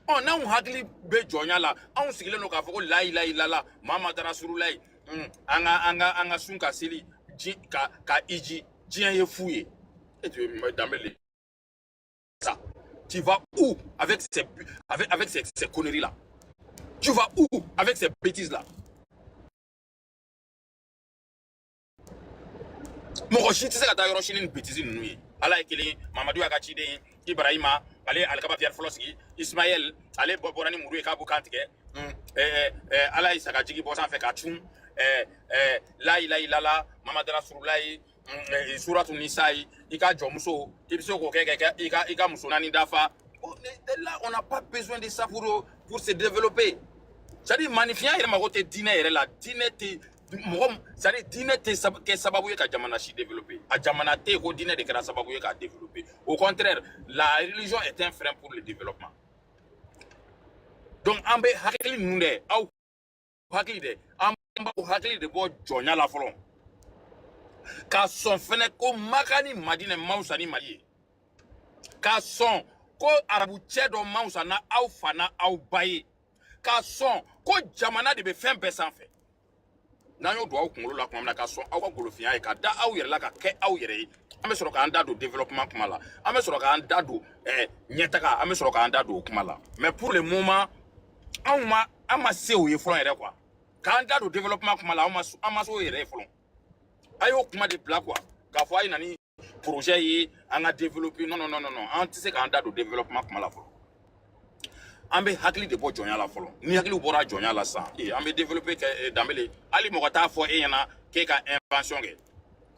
Ɔ, n'anw hakili bɛ jɔnya la, anw sigilen don k'a fɔ ko layilayi ilala Muhamadu rasululayi, an ka sun, ka seli ji, ka iji, diɲɛ ye fu ye. Et tu es Dambélé ça, tu vas où avec ces conneries là? Tu vas où avec ces bêtises là? Mɔgɔ si tɛ se ka taa yɔrɔ si ni nin bêtise ninnu ye. Ala ye kelen ye, Mamadu y'a ka ciden ye, Ibrahima ale ye alikaba pierre fɔlɔ sigi, Ismaël ale bɔra ni muru ye k'a b'u kan tigɛ, Ala ye sagajigi bɔ sanfɛ ka cun, la ilaha illallah Mamadu rasululayi, suratu nisayi, i ka jɔnmuso, i bɛ se k'o kɛ ka i ka muso naani dafa. Oh, là, on n'a pas besoin de ça pour se développer. C'est-à-dire, maanifinya yɛrɛ mago tɛ diinɛ yɛrɛ la. Diinɛ tɛ mɔgɔ, c'est-à-dire diinɛ tɛ kɛ sababu ye ka jamana si développer. A jamana tɛ yen ko diinɛ de kɛra sababu ye k'a développer. Au contraire, la religion est un frein pour le développement. Donc an bɛ hakili ninnu dɛ, aw hakili dɛ, an b'aw hakili de bɔ jɔnya la fɔlɔ, ka sɔn fɛnɛ ko Maka ni Madinɛ ma fisa ni Mali ye, ka sɔn ko arabu cɛ dɔ ma fisa na aw fa na aw ba ye, ka sɔn ko jamana de bɛ fɛn bɛɛ sanfɛ. N'an y'o don aw kunkolo la tuma min na, ka sɔn aw ka golofinya ye, ka da aw yɛrɛ la, ka kɛ aw yɛrɛ ye, an bɛ sɔrɔ k'an da don développement kuma la, an bɛ sɔrɔ k'an da don ɲɛtaga, an bɛ sɔrɔ k'an da don o kuma la. Mais pour le moment, anw ma, an ma se o ye fɔlɔ yɛrɛ quoi. K'an da don développement kuma la, an ma se o yɛrɛ ye fɔlɔ. A y'o kuma de bila quoi, k'a fɔ a ye na ni projet ye an ka développer. Non, non, non, non, non, an tɛ se k'an da don développement kuma la fɔlɔ. An bɛ hakili de bɔ jɔnya la fɔlɔ. Ni hakili bɔra jɔnya la sisan, an bɛ développer kɛ. Danbele, hali mɔgɔ t'a fɔ e ɲɛna k'e ka invention kɛ.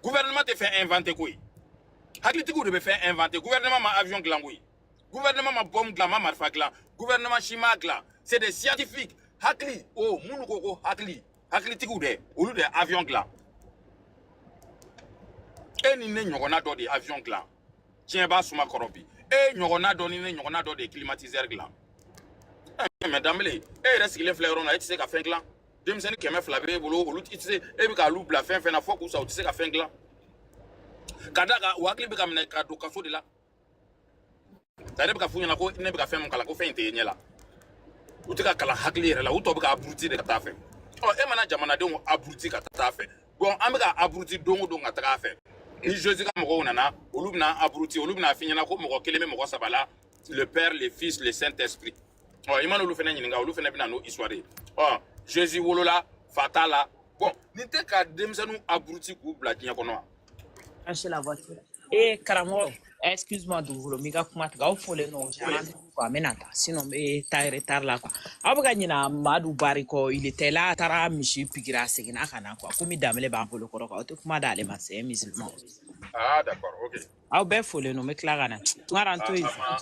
Gouvernement tɛ fɛn inventé koyi, hakilitigiw de bɛ fɛn inventé. Gouvernement ma avion dilan koyi, gouvernement ma bombe dilan, ma marifa dilan, gouvernement si m'a dilan. C'est des scientifiques, hakili o minnu ko hakili, hakilitigiw dɛ, olu de ye avion dilan. E ni ne ɲɔgɔnna dɔ de ye avion dilan, diɲɛ b'a suma kɔrɔ bi. E ɲɔgɔnna dɔ ni ne ɲɔgɔnna dɔ de ye climatiseur dilan. Mais Danbele, e yɛrɛ sigilen filɛ yɔrɔ min na, e tɛ se ka fɛn dilan. Denmisɛnnin 200 b'e bolo, olu i tɛ se, e bɛ k'olu bila fɛn fɛn na fo k'u sa, u tɛ se ka fɛn dilan. Ka d'a kan u hakili bɛ ka minɛ ka don kaso de la. A yɛrɛ bɛ ka f'u ɲɛna ko ne bɛ ka fɛn min kalan, ko fɛn in tɛ ye ɲɛ la. U tɛ ka kalan hakili yɛrɛ la, u tɔ bɛ ka abruti de ka taa fɛ. Ɔ, e mana jamanadenw abruti ka taa fɛ, bon, an bɛ ka abruti don o don ka taga fɛ. Ni Jésus ka mɔgɔw nana, olu bɛna abruti, olu bɛna f'i ɲɛna ko mɔgɔ kelen bɛ mɔgɔ saba la, le Père, le Fils, le Saint Esprit. Ɔ, i mana olu fana ɲininka, olu fana bɛna n'o histoire ye. Ɔ, Jésus wolola fa t'a la. Bon, nin tɛ ka denmisɛnninw abruti k'u bila diɲɛ kɔnɔ wa? Lâchez la voiture. Eh, karamɔgɔ, excuse-moi dugukolo, n b'i ka kuma tigɛ. Aw folen don, j'ai rendez-vous quoi, n bɛna taa, sinon n bɛ taa retard la quoi. Aw bɛ ka ɲina Madu Bari kɔ, il était là, a taara misi piquer, a seginna ka na quoi. Komi Danbele b'an bolo kɔrɔ quoi, aw tɛ kuma d'ale ma, c'est un musulman. Ah, d'accord, ok. Aw bɛɛ folen don, n bɛ tila ka na. Tunkara, n to yen. Ama,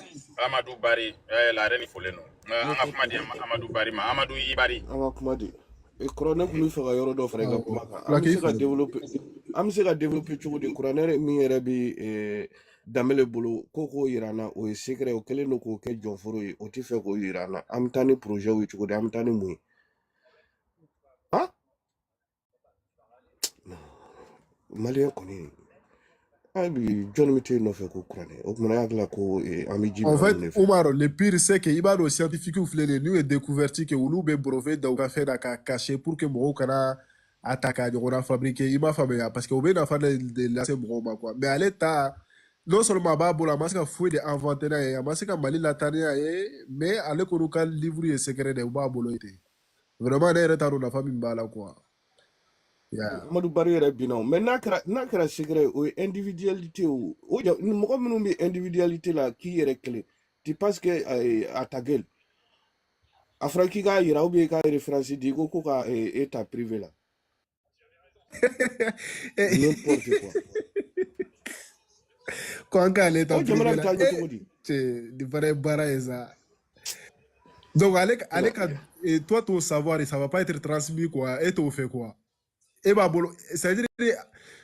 Amadou Bari, la reine folen don. An ka kuma di Amadou Bari ma. Amadou i Bari. An ka kuma di. E kɔrɔ, ne tun bɛ fɛ ka yɔrɔ dɔ fara i ka Awɔ. kuma kan. An bɛ Fulakɛ, i se ka fo. développer, an bɛ se ka développer cogo di? Kuranɛ min yɛrɛ bɛ Danbele bolo ko k'o yira an na, o ye secret, o kɛlen don k'o kɛ jɔnforo ye, o tɛ fɛ k'o yira an na. An bɛ taa ni projet ye cogo di? An bɛ taa ni mun ye? Han, malien kɔni, hali bi jɔnni bɛ t'e nɔfɛ ko kuranɛ? O kumana, e hakili la ko an bɛ ji En min fait, ninnu de fɛ? Omar, le pire, c'est que i b'a dɔn, scientifique filɛ nin ye, n'u ye découverte kɛ, olu bɛ brevet da u ka fɛn na k'a cacher pour que mɔgɔw kana a ta k'a ɲɔgɔnna fabriquer. I m'a faamuya? Parce que o bɛ nafa de lase mɔgɔw ma quoi. Mais ale ta, non seulement a b'a bolo, a ma se ka foyi de inventer n'a ye, a ma se ka Mali lataa n'a ye, mais ale kɔni ka livre ye secret de, u b'a bolo ten. Vraiment, ne yɛrɛ t'a dɔn nafa min b'a la quoi. Yeah. Amadu Bari yɛrɛ binna o, mais n'a kɛra secret ye, o ye individualité. O mɔgɔ minnu bɛ individualité la k'i yɛrɛ kelen, tu penses que à ta gueule, a fɔra k'i k'a yira ou bien i k'a référence di, i ko ka e ta privé la, n'importe quoi. Ko an k'ale ta O jamana privé bɛ la. taa ɲɛ cogo di? Cɛ, nin fana ye baara ye sa. Donc ale Non. ka, et toi, ton savoir, ça va pas être transmis quoi. E t'o fɛ quoi. E b'a bolo, c'est à dire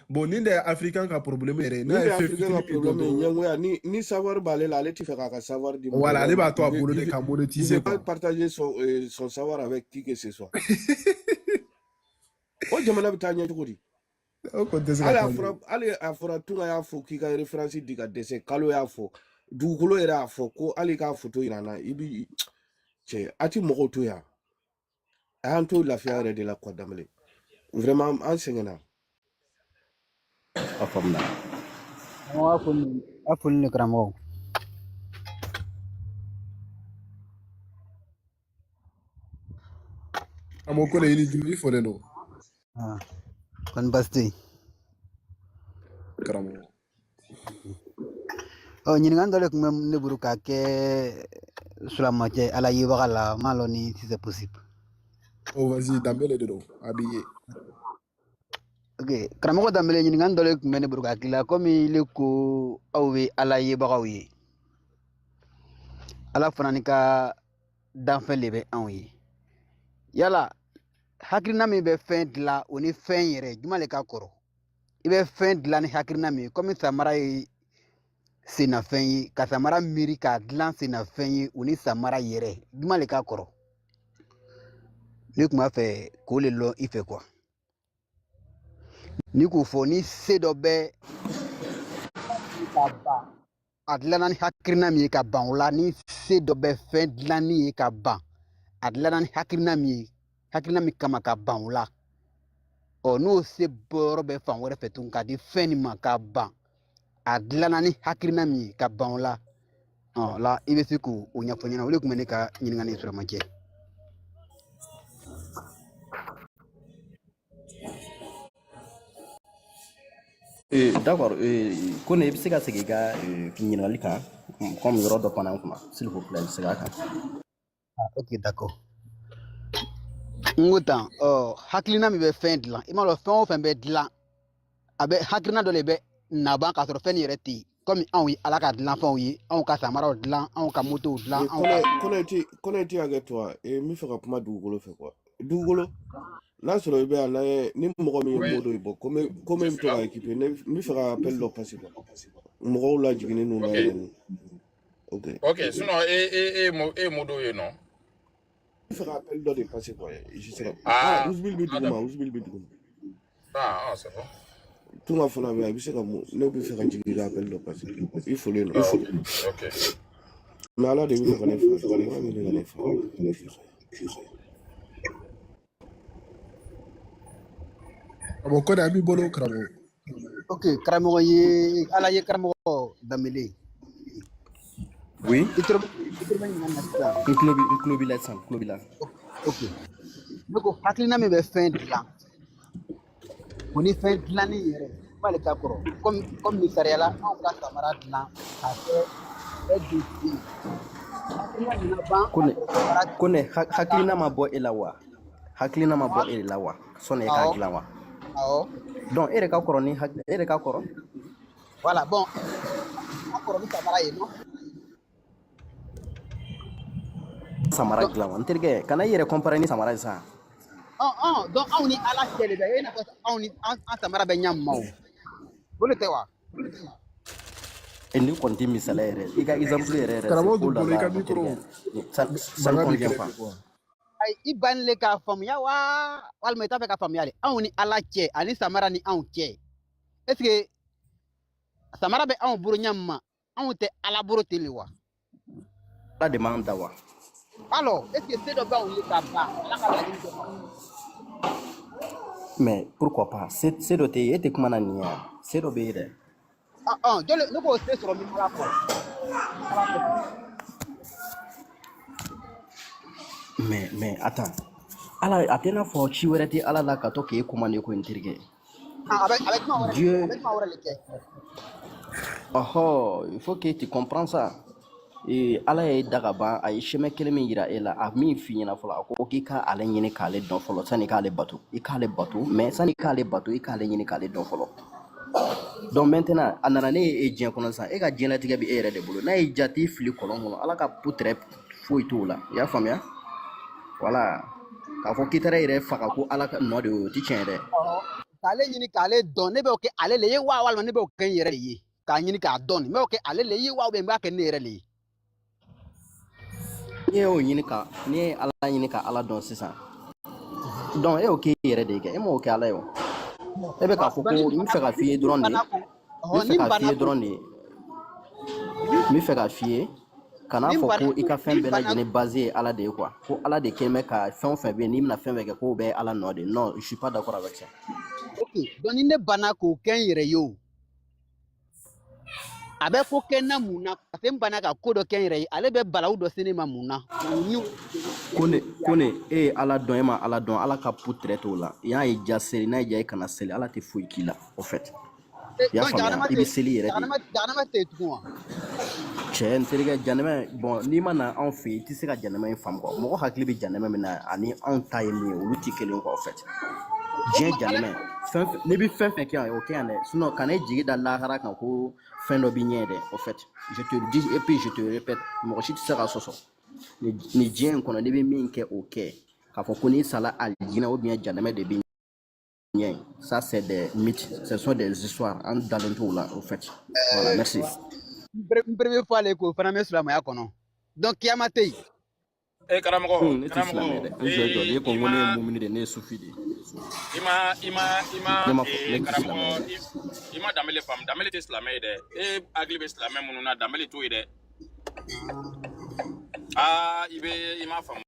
Bon, nin de ye africain ka problème yɛrɛ ye. Ni N'a de ye fɛn africain ka fitinin min dɔn problème ye dɔrɔn, ɲɛngoya ni savoir b'ale la, ale ti fɛ k'a ka savoir di mɔgɔ voilà, wɛrɛ ale ma. b'a to a Il veut bolo il de veut ka il monétiser veut pas quoi. partager son savoir avec qui que ce soit. O jamana bɛ taa ɲɛ cogo di? O kɔni tɛ se ka Hali a taa ɲɛ. fɔra, hali a fɔra Tunga y'a fɔ k'i ka référence di ka dɛsɛ, Kalo y'a fɔ, dugukolo yɛrɛ y'a fɔ ko hali k'a photo yira n na, i bi cɛ a ti mɔgɔw to yan. A y'an to lafiya yɛrɛ de la quoi, Danbele. Vraiment an sɛgɛnna. A faamuna. Karamɔgɔ a foli ni karamɔgɔ. Karamɔgɔ Kone, i ni juru, i folen don. Ah, kɔni baasi tɛ yen. Karamɔgɔ. Ɔ, ɲininkali dɔ de tun bɛ ne bolo k'a kɛ silamɛcɛ Ala yebaga la, n m'a lɔn ni si c'est possible. Oh, vas-y, Danbele de don. A b'i ye. Ok, karamɔgɔ Danbele, ɲininkali dɔ de tun bɛ ne bolo k'a k'i la, komi ile ko aw bɛ Ala yebagaw ye. Ala fana ni ka danfɛn de bɛ anw ye. Yala hakilina min bɛ fɛn dilan o ni fɛn yɛrɛ jumɛn de ka kɔrɔ? I bɛ fɛn dilan ni hakilina min ye, komi samara ye sennafɛn ye, ka samara miiri k'a dilan sennafɛn ye, o ni samara yɛrɛ jumɛn de ka kɔrɔ? Ne tun b'a fɛ k'o de lɔn i fɛ quoi. Ni k'o fɔ ni se dɔ bɛ ka ban a dilanna ni hakilina min ye ka ban o la, ni se dɔ bɛ fɛn dilanni ye ka ban a dilanna ni hakilina min ye, hakilina min kama ka ban o la, ɔ n'o se bɔyɔrɔ bɛ fan wɛrɛ fɛ tuguni ka di fɛn nin ma ka ban a dilanna ni hakilina min ye ka ban o la, ɔ la i bɛ se k'o ɲɛfɔ n ɲɛna. O de tun bɛ ne ka ɲininkali ye suramacɛ. D'accord, Kone, i bɛ se ka segin i ka ɲininkali kan comme yɔrɔ dɔ panna n kunna, s'il vous plaît, segin a kan. Ah, ok, d'accord. N ko tan, ɔ hakilina min bɛ fɛn dilan, i m'a dɔn fɛn o fɛn bɛ dilan, a bɛ hakilina dɔ de bɛ naban k'a sɔrɔ fɛn nin yɛrɛ tɛ yen. Komi anw ye Ala ka dilanfɛnw ye, anw ka samaraw dilan, anw ka motow dilan, anw ka Kone, ti hakɛ to wa? N bɛ fɛ ka kuma dugukolo fɛ quoi. Dugukolo, n'a sɔrɔ i bɛ yan, n'an ye ni mɔgɔ min ye Oui, mot dɔ bɔ, komi je e bɛ suis to là. ka équipe, ne n bɛ fɛ ka appel dɔ passer quoi. Mɔgɔw lajiginnen n'u Ok. layɛlɛnnen. Ok. Ok, sinon, e modo ye non? N bɛ fɛ ka appel dɔ de passer quoi. Je sais pas. Ah, Ah, Ousmane bɛ ah, dugu ma, d'accord. Ousmane bɛ dugu ma. Ah, ah, c'est bon. Tunga fana bɛ yan, i bɛ se ka mun, ne bɛ fɛ ka jigin ka appel dɔ passer. I folen don. Ah, ok. Ok. Mais Ala de bɛ fɛ ka ne faga, mɔgɔ min bɛ ka ne faga. Karamɔgɔ Kone, an b'i bolo karamɔgɔ. Ok, karamɔgɔ ye Ala ye karamɔgɔ Danbele. Oui, I toro bɛ ɲininkali na sisan. n tulo b'i la sisan, n tulo b'i la. Ok. Ne ko hakilina min bɛ fɛn dilan, o ni fɛn dilanni yɛrɛ jumɛn de ka kɔrɔ? Komi misaliya la, anw ka samara dilan k'a kɛ fɛn don sen na. Hakilina nana ban k'a Kone, sɔrɔ samara Kone, hakilina ma bɔ e la wa? Hakilina ma bɔ e de la wa? Sɔnni e k'a Awɔ, dilan wa? awɔ. Donc e yɛrɛ ka kɔrɔ ni hakili, e yɛrɛ ka kɔrɔ. Voilà, bon, a kɔrɔ ni samara ye non? Samara Donc, dilan wa? N terikɛ, kana i yɛrɛ comparer ni samara ye sa. Donc anw ni Ala cɛ de bɛ i n'a fɔ anw ni an samara bɛ ɲa ma o. O de tɛ wa? E ni kɔni tɛ misaliya yɛrɛ, i ka exemple yɛrɛ yɛrɛ c'est Karamɔgɔ oh là Dugukolo, i là, ka mon micro terikɛ. Ça ne mankan b'i convient kɛrɛfɛ pas. quoi. Ayi, i banni k'a faamuya wa walima i t'a fɛ ka faamuya de? Anw ni Ala cɛ ani samara ni anw cɛ. Est ce que samara bɛ anw bolo ɲa min ma, anw tɛ Ala bolo ten de wa? Ala de m'an da wa? Alors, est ce que se dɔ b'anw ye ka ban Ala ka laɲini dɔ ma? Mais pourquoi pas? Se dɔ tɛ yen, e tɛ kuma na nin ye wa? Se dɔ bɛ yen dɛ. Ah, ah, jɔn ne k'o se sɔrɔ min Ala kɔ? Ala kɔfɛ. Mais attends. Ala a tɛ n'a fɔ ci wɛrɛ tɛ Ala la ka to k'e commandé ko n terikɛ. Ah, a bɛ kuma wɛrɛ de kɛ, a Dieu, bɛ kuma wɛrɛ de kɛ. oh, il faut que tu comprends ça. Ee, Ala ye da ka ban, a ye chemin kelen min yira e la, a min f'i ɲɛna fɔlɔ, a ko k'i ka ale ɲini k'ale dɔn fɔlɔ sani i k'ale bato. I k'ale bato, mais sani i k'ale bato, i k'ale ɲini k'ale dɔn fɔlɔ. Donc maintenant, a nana ne ye e diɲɛ kɔnɔ sisan, e ka diɲɛlatigɛ bɛ e yɛrɛ de bolo. N'a y'i diya t'i fili kɔlɔn kɔnɔ, Ala ka putrɛ foyi t'o la. I y'a faamuya? Voilà. K'a fɔ k'i taara i yɛrɛ faga ko Ala ka nɔ de ye o, o tɛ tiɲɛ ye dɛ. Ɔhɔ, K'ale ɲini k'ale dɔn, ne b'o kɛ ale le ye wa, walima ne b'o kɛ n yɛrɛ de ye? K'a ɲini k'a dɔn, nin b'o kɛ ale le ye wa, ou bien n b'a kɛ ne yɛrɛ le ye? N'i y'o ɲini ka, n'i ye Ala ɲini ka Ala dɔn sisan, donc e y'o k'i yɛrɛ de ye kɛ, e m'o kɛ Ala ye o. E bɛ k'a fɔ ko Ni n bɛ fɛ ka f'i ye dɔrɔn de, bana ko n bɛ ɔhɔ fɛ ni k'a f'i bana ye ko dɔrɔn de, n bɛ fɛ k'a f'i ye, kan'a ni fɔ bana ko i ko ka fɛn ni bɛɛ bana lajɛlen base ye Ala de ye quoi, ko Ala de kɛlen bɛ ka fɛn o fɛn bɛ yen, n'i bɛna fɛn fɛn kɛ k'o bɛɛ ye Ala nɔ de ye. Non, je suis pas d'accord avec ça. Ok, donc ni ne banna k'o kɛ n yɛrɛ ye, o a bɛ ko kɛ n na mun na? Parce que n banna ka ko dɔ kɛ n yɛrɛ ye, ale bɛ balawu dɔ se ne ma mun na? O ni Ko ne e ye Ala dɔn, e ma Ala dɔn, Ala ka pu tɛrɛ t'o la. N'a y'i diya seli, n'a y'i diya i kana seli, Ala tɛ foyi k'i la au fait. I y'a Donc faamuya, jahanama i tɛ bɛ seli yɛrɛ de. Jahanama tɛ yen tugun wa? Cɛ, n terikɛ, janɛmɛ, bon, n'i ma na anw fɛ yen, i tɛ se ka janɛmɛ in faamu quoi. Mɔgɔ hakili bɛ janɛmɛ min na ani anw ta ye min ye, olu tɛ kelen quoi au fait. O Diɲɛ tuma Ala janɛmɛ, fɛn fɛn n'i bɛ fɛn fɛn kɛ yan, o kɛ yan dɛ. Sinon kana i jigi da lahara kan ko fɛn dɔ b'i ɲɛ dɛ au fait. Je te le dis et puis je te répète, mɔgɔ si tɛ se ka sɔsɔ. Ni diɲɛ in kɔnɔ, n'i bɛ min kɛ, o kɛ. K'a fɔ ko n'i sala alijinɛ ou bien janɛmɛ de b'i ɲɛ, ça c'est des mythes, ce sont des histoires, an dalen t'o la au fait. Voilà, merci. N premier fois le k'o fana bɛ silamɛya kɔnɔ, donc kiyama tɛ yen. E karamɔgɔ, Ne tɛ silamɛ karamɔgɔ, dɛ. N jɔ jɔ, ee ne ko i n ko ne ye ma mumini de, ne ye sufi de ye. i ma i ma i ma Ne ma fɔ ne ee tɛ silamɛ ye karamɔgɔ, dɛ. I ma Danbele faamu. Danbele tɛ silamɛ ye dɛ. E hakili bɛ silamɛ minnu na, Danbele t'o ye dɛ. Aa, i bɛ i ma faamu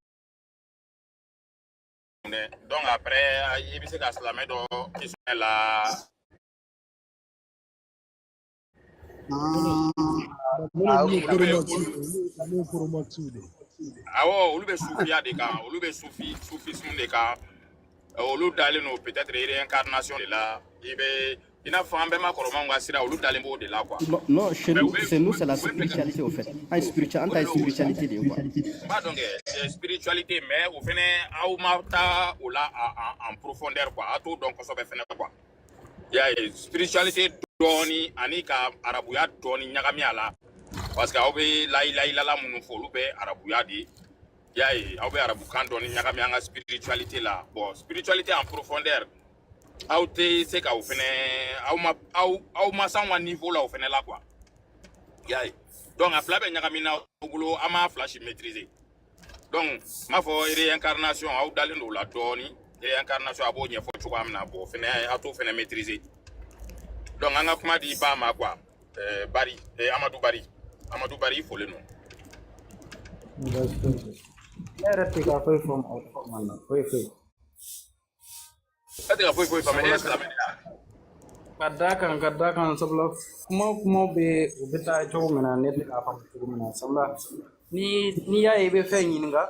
dɛ. Donc après i bɛ se ka silamɛ dɔ question la. Minnu Ah, ye ok. Olu bɛ koromakiw olu olu ye koromakiw de ye. Awɔ, olu bɛ sufiya de kan, olu bɛ sufi sufisme de kan. Olu dalen don peut-être réincarnation de la. I bɛ i n'a fɔ an bɛɛ ma kɔrɔmanw ka sira, olu dalen b'o de la quoi. Non, non, chez Mais u nous, bɛ c'est u nous, bɛ c'est la u bɛ fɛ ka spiritualité au fait. An spirituel, an o ta de ye don. spiritualité de ye quoi. N b'a dɔn kɛ c'est spiritualité, mais o fɛnɛ aw ma taa o la en profondeur quoi. A t'o dɔn kosɛbɛ fɛnɛ quoi. I y'a ye, spiritualité dɔɔni ani ka arabuya dɔɔni ɲagami a la, parce que aw bɛ layilayilala minnu fɔ, olu bɛ arabuya de ye. I y'a ye, aw bɛ arabukan dɔɔni ɲagami an ka spiritualité la. Bon, spiritualité en profondeur, aw tɛ se ka o fɛnɛ, aw ma aw ma s'anw ka niveau la o fɛnɛ la quoi. I y'a ye, donc a fila bɛ ɲagami na aw bolo, an m'a fila si maîtriser. Donc n b'a fɔ réincarnation, aw dalen don o la dɔɔni. Réincarnation, a b'o ɲɛfɔ cogoya min na, bon, o fɛnɛ aw t'o fɛnɛ maîtriser. Donc an ka kuma di ba ma quoi. Bari Amadou Bari, Amadou Bari, i folen don. Baasi foyi tɛ. Ne yɛrɛ tɛ ka foyi fɔ aw kuma na, foyi foyi. E tɛ ka foyi foyi faamu, e ye Sabula silamɛ de ye wa? ka d'a kan sabula kuma o kuma bɛ u bɛ taa cogo min na, ne tɛ k'a faamu cogo min na, sabula ni n'i y'a ye i bɛ fɛn ɲininka,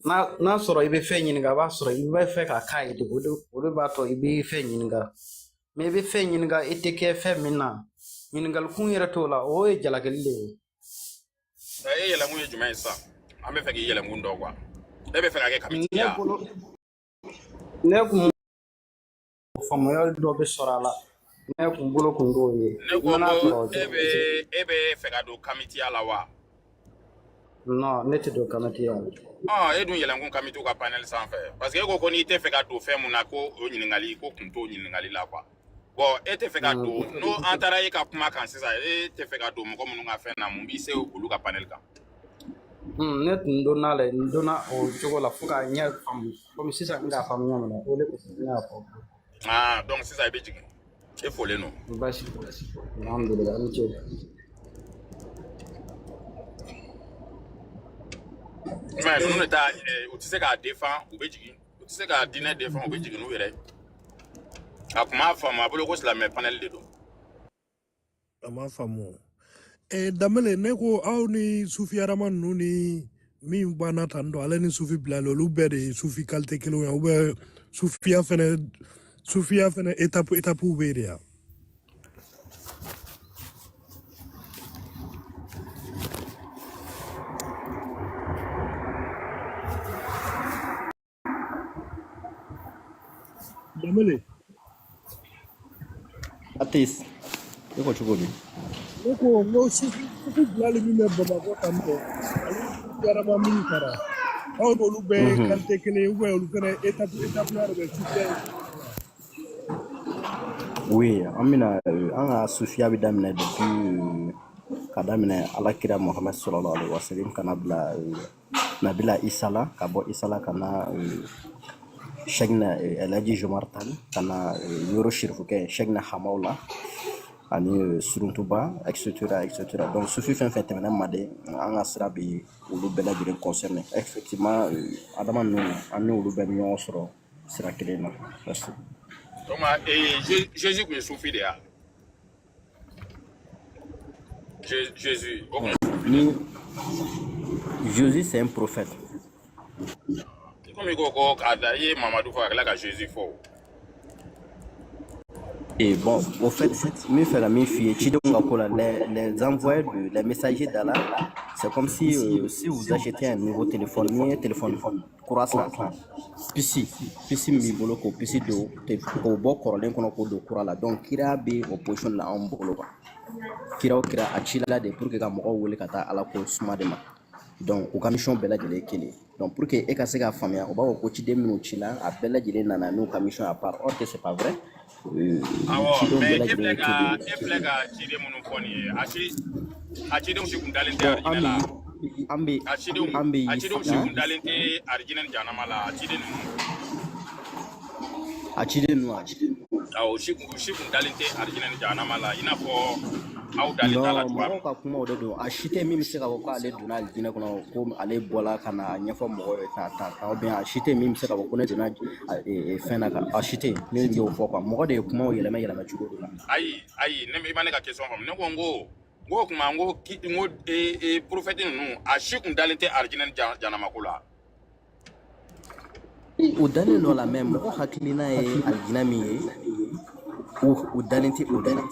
n'a sɔrɔ i bɛ fɛn ɲininka, a b'a sɔrɔ i bɛ fɛ ka k'a ye de, o de b'a to i bɛ fɛn ɲininka. Mais i bɛ fɛn ɲininka, i tɛ kɛ fɛn min na, ɲininkali kun yɛrɛ t'o la, o ye jalakili de ye. E yɛlɛnkun ye jumɛn ye sisan? An bɛ fɛ k'i yɛlɛnkun dɔn quoi. E bɛ fɛ ka kɛ kamiti Ne ya? bolo, ne kun faamuyali dɔ bɛ sɔrɔ a la, ne kun bolo kun t'o ye. Ne N ko mana ko sɔrɔ o e cogo bɛ e bɛ fɛ ka don kamitiya la wa? Non, ne tɛ don kamitiya la. Ɔn, e dun yɛlɛnkun kamitiw ka panel sanfɛ, parce que e ko ko n'i tɛ fɛ ka don fɛn mun na, ko o ɲininkali ko kun t'o ɲininkali la quoi. Bon, e tɛ fɛ ka don, n'o an taara e ka kuma kan sisan, e tɛ fɛ ka don mɔgɔ minnu ka fɛn na, mun b'i se olu ka panel kan? Ne tun donna la, n donna o cogo la fo k'a ɲɛ faamu, komi sisan n k'a faamu ɲɛ min na, o de kosɔn ne y'a fɔ. Ah, donc sisan i bɛ jigin, e folen don. Baasi tɛ, alhamdulilah, a ni ce. Mais ninnu de ta u tɛ se k'a défend, u bɛ jigin. U tɛ se k'a diinɛ défend, u bɛ jigin n'u yɛrɛ ye. A kun m'a faamu, a bolo ko silamɛ panel de don. A ma faamu. Danbele, ne ko aw ni sufi arama ninnu ni min banna tan tɔ, ale ni sufi bilali, olu bɛɛ de ye sufi qualité kelenw ye, ou bien sufiya fɛnɛ étape bɛ yen de ya? Danbele. Atheiste, e ko cogo di? Ne ko n ko sufi bilali min bɛ Bamakɔ tan tɔ, ale ni sufi arama min taara. Aw n'olu bɛɛ ye qualité kelen ye ou bien olu fɛnɛ étape étape la de bɛ sufiya in kɔnɔna la? Oui, an bɛna an ka sufiya bɛ daminɛ depuis ka daminɛ Ala kira Muhamad sallallahu alaihi wasallam ka na bila Nabila Isa la, ka bɔ Isa la ka na Cheikhna Elhaji Jomar Tall, ka na Yoro Sherifukɛ Cheikhna Hamaw la, ani Suruntuba, etc. etc. Donc sufi fɛn fɛn tɛmɛna Manden, an ka sira bɛ olu bɛɛ lajɛlen concerné. Effectivement, Adama ninnu, an ni olu bɛɛ bɛ ɲɔgɔn sɔrɔ sira kelen na. Merci. Donc Jésus tun ye sufi de ye wa? Jésus o tun ye sufi de ye. Ni Jésus, c'est un prophète. Komi i ko ko k'a da i ye Mamadu fɔ ka tila ka Jésus fɔ o. Et bon, au fait, min fɛ ka min f'i ye cidenw ka ko la, les envoyés de, les messagers d'Allah, c'est comme si, si vous achetez un nouveau téléphone, n'i ye téléphone kura san, puce min b'i bolo k'o puce don k'o bɔ kɔrɔlen kɔnɔ k'o don kura la. Donc kira bɛ o position la anw bolo quoi. Kira o kira a cila de pour que ka mɔgɔw wele ka taa Ala ko suma de ma. Donc u ka mission bɛɛ lajɛlen ye kelen. Donc pour que e ka se k'a faamuya, u b'a fɔ ko ciden minnu cila, a bɛɛ lajɛlen nana n'u ka mission à part. Or que c'est pas vrai. Awɔ, Cidenw bɛɛ mais e lajɛlen filɛ ye ka kelen e ye. filɛ ka ciden minnu fɔ nin ye, a si a cidenw si kun dalen tɛ Bon, arijinɛ la. an bɛ A cidenw an bɛ a cidenw si han kun dalen tɛ arijinɛ ni jahanama la, a ciden ninnu. A ciden ninnu wa? Awɔ, u si kun dalen tɛ arijinɛ ni jahanama la i n'a fɔ aw dalen t'a la Non, cogoya mɔgɔw min. ka kumaw de don. A si tɛ min bɛ se k'a fɔ k'ale donna alijinɛ kɔnɔ, ko ale bɔla ka na ɲɛfɔ mɔgɔw ye tan tan tan, ou bien a si tɛ min bɛ se k'a fɔ ko ne donna fɛn na ka a si tɛ min y'o fɔ quoi. Mɔgɔ de ye kumaw yɛlɛma yɛlɛma cogo dɔ la. Ayi ayi, ne i ma ne ka question faamu. Ne ko n ko n ko o tuma n ko ki n ko ee prophète ninnu a si kun dalen tɛ arijinɛ ni jahanama ko la. O dalen dɔ la, mais mɔgɔ hakilina ye alijinɛ min ye, o dalen tɛ o de la.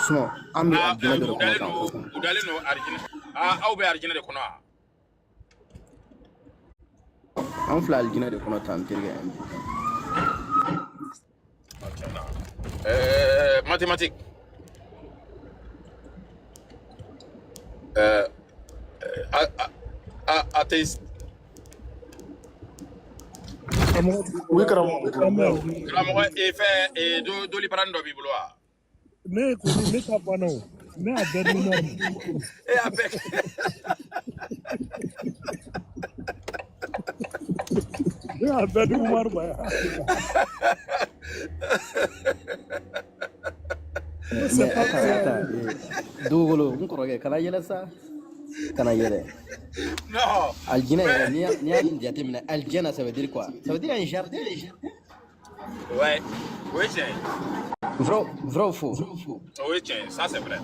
Sinon an bɛ Ah, alijinɛ dɔ de u kɔnɔ dalen tan. don u dalen don arijinɛ, ah, aw bɛ arijinɛ de kɔnɔ wa? An filɛ alijinɛ de kɔnɔ tan, n terikɛ. Ah, tiɲɛ na. Mathématique. Athéiste. Karamɔgɔ Oui, Dugukolo, karamɔgɔ an n bɛ bɛ yan. yan. Karamɔgɔ e fɛn dolibarani dɔ b'i bolo wa? Ne kɔni ne ta banna o. Ne y'a bɛɛ di Umaru ma. E y'a bɛɛ. Ne y'a bɛɛ di Umaru ma yan. C'est Mais pas attends, vrai. attends, Dugukolo, n kɔrɔkɛ, kana yɛlɛ sa, kana yɛlɛ. Non, Aljinɛ yɛrɛ, mais n'i y'a jateminɛ, aljana, ça veut dire quoi? Ça veut dire un jardin. Ouais, o ye tiɲɛ ye. Vrai, vrai ou faux? O ye tiɲɛ ye, ça c'est vrai.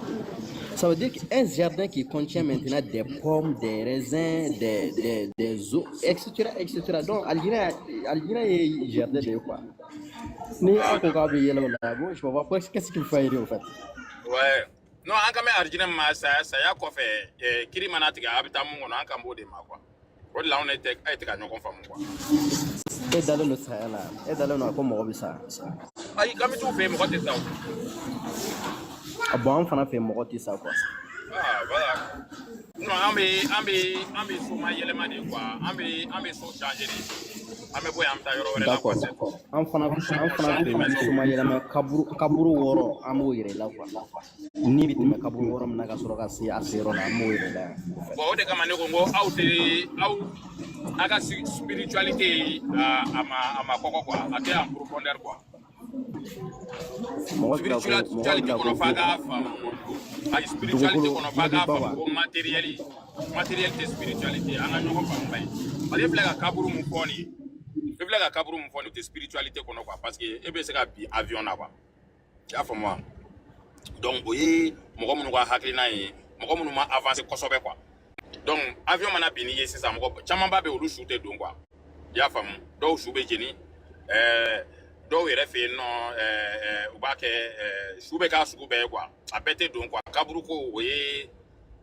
Ça veut dire qu'un jardin qui contient maintenant des pommes, des raisins, des eaux, etc., etc. Donc, aljinɛ, aljinɛ ye jardin de ye quoi. Ni Ah, aw ko k'aw bɛ yɛlɛ o la, bon, je vois pas qu'est-ce qu'il faut aider au fait. Ouais. Non, an kan bɛ arijinɛ min ma, saya saya kɔfɛ, kiri mana tigɛ a bɛ taa mun kɔnɔ, an kan b'o de ma quoi. O de la anw ne tɛ e tɛ ka ɲɔgɔn faamu quoi. E dalen don saya la, e dalen don a ko mɔgɔ bɛ sa. Ayi, k'an bɛ t'u fɛ yen, mɔgɔ tɛ sa o. A bon, an fana fɛ yen, mɔgɔ tɛ sa quoi. Ah, voilà. Non, an bɛ so ma yɛlɛma de quoi. An bɛ so changer de. An bɛ bɔ yen, an bɛ taa yɔrɔ wɛrɛ la quoi. D'accord. C'est tout. An On fana change fɛ de yen, maison. soma yɛlɛma kaburu wɔɔrɔ, an b'o yɛrɛ la quoi. Ni bɛ tɛmɛ kaburu wɔɔrɔ min na ka sɔrɔ ka se a seyɔrɔ la, an b'o yɛrɛ la o fait. Bon, o de kama ne ko n ko aw tɛ aw a ka spiritualité a ma kɔgɔ quoi. A tɛ en profondeur quoi. Mɔgɔ tila ko mɔgɔ Spiritualité tila ko kɔnɔ f'a k'a faamu. Ayi, spiritualité dugukolo kɔnɔ diɲɛ f'a bɛ k'a ban faamu wa? ko matériel tɛ spiritualité. An ka ɲɔgɔn faamu ba ye. Parce que e filɛ ka kaburu mun fɔ nin ye, e filɛ ka kaburu mun fɔ nin ye, o tɛ spiritualité kɔnɔ quoi. Parce que e bɛ se ka bin avion na quoi. I y'a faamu wa? Donc o ye mɔgɔ minnu ka hakilina ye, mɔgɔ minnu ma avancé kosɛbɛ quoi. Donc avion mana bin n'i ye sisan, mɔgɔ camanba bɛ olu su tɛ don quoi. I y'a faamu? Dɔw su bɛ jeni, dɔw yɛrɛ fɛ yen nɔ, u b'a kɛ su bɛ k'a sugu bɛɛ ye quoi. A bɛɛ tɛ don quoi. Kaburu ko o ye,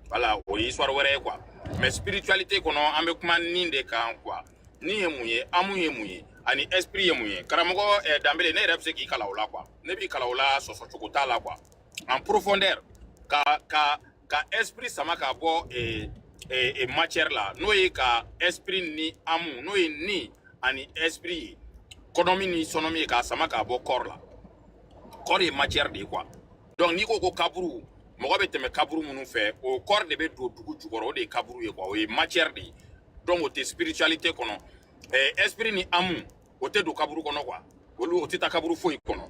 voilà, o ye histoire wɛrɛ ye quoi. Mais spiritualité kɔnɔ, an bɛ kuma ni de kan quoi. Ni ye mun ye, âme ye mun ye, ani esprit ye mun ye. Karamɔgɔ Danbele, ne yɛrɛ bɛ se k'i kalan o la quoi. Ne b'i kalan o la, sɔsɔcogo t'a la quoi. En profondeur, ka esprit sama ka bɔ matière la, n'o ye ka esprit ni âme, n'o ye ni ani esprit ye, kɔnɔmi ni sɔnɔmi ye, k'a sama k'a bɔ corps la. Corps ye matière de ye quoi. Donc n'i ko ko kaburu, mɔgɔ bɛ tɛmɛ kaburu minnu fɛ, o corps de bɛ don dugu jukɔrɔ, o de ye kaburu ye quoi, o ye matière de ye. Donc o tɛ spiritualité kɔnɔ. Esprit ni âme, o tɛ don kaburu kɔnɔ quoi, olu o tɛ taa kaburu foyi kɔnɔ.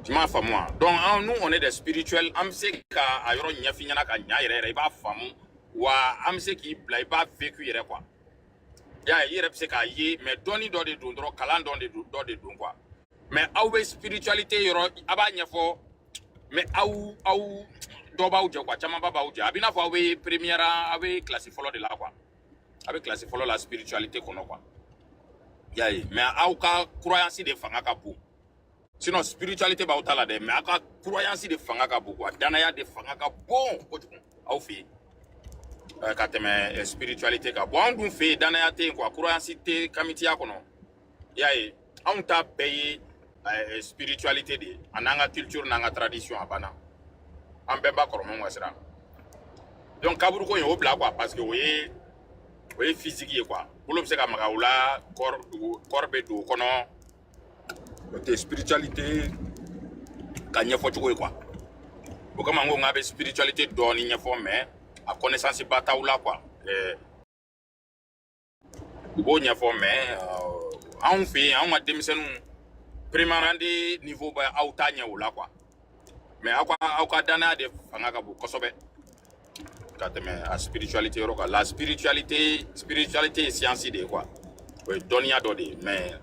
Tu m'as faamu wa? Donc an, nous, on est des spirituels, an bɛ se ka a yɔrɔ ɲɛf'i ɲɛna ka ɲa yɛrɛ yɛrɛ, i b'a faamu wa, an bɛ se k'i bila i b'a vécu yɛrɛ quoi. I y'a ye, i yɛrɛ bɛ se k'a ye, mais dɔnni dɔ de don dɔrɔn, kalan dɔ de don, dɔ de don quoi. Mais aw bɛ spiritualité yɔrɔ, a b'a ɲɛfɔ, mais aw dɔ b'aw jɛ quoi, camanba b'aw jɛ. A b'i n'a fɔ aw bɛ première, aw bɛ classe fɔlɔ de la quoi, a bɛ classe fɔlɔ la spiritualité kɔnɔ quoi. I y'a ye, mais aw ka croyance de fanga ka bon. Sinon spiritualité b'aw ta la dɛ, mais aw ka croyance de fanga ka bon quoi, danaya de fanga ka bon kojugu aw fɛ yen ka tɛmɛ spiritualité kan. Bon, anw dun fɛ yen, danaya tɛ yen quoi, croyance tɛ kamitiya kɔnɔ. I y'a ye, anw ta bɛɛ ye spiritualité de ye, a n'an ka culture n'an ka tradition, a banna. An bɛɛ ba kɔrɔmɔw ka sira. Donc kaburu ko in, o bila quoi, parce que o ye physique ye quoi, bolo bɛ se ka maga o la, corps dugu, corps bɛ don o kɔnɔ, o tɛ spiritualité ka ɲɛfɔ cogo ye quoi. O kama n ko n k'a bɛ spiritualité dɔɔni ɲɛfɔ, mais a connaissance ba t'aw la quoi. U b'o ɲɛfɔ, mais anw fɛ yen, anw ka denmisɛnninw première année niveau bɛ aw ta ɲɛ o la quoi. Mais aw ka danaya de fanga ka bon kosɛbɛ ka tɛmɛ a spiritualité yɔrɔ kan. La spiritualité ye science de ye quoi, o ye dɔnniya dɔ de ye, mais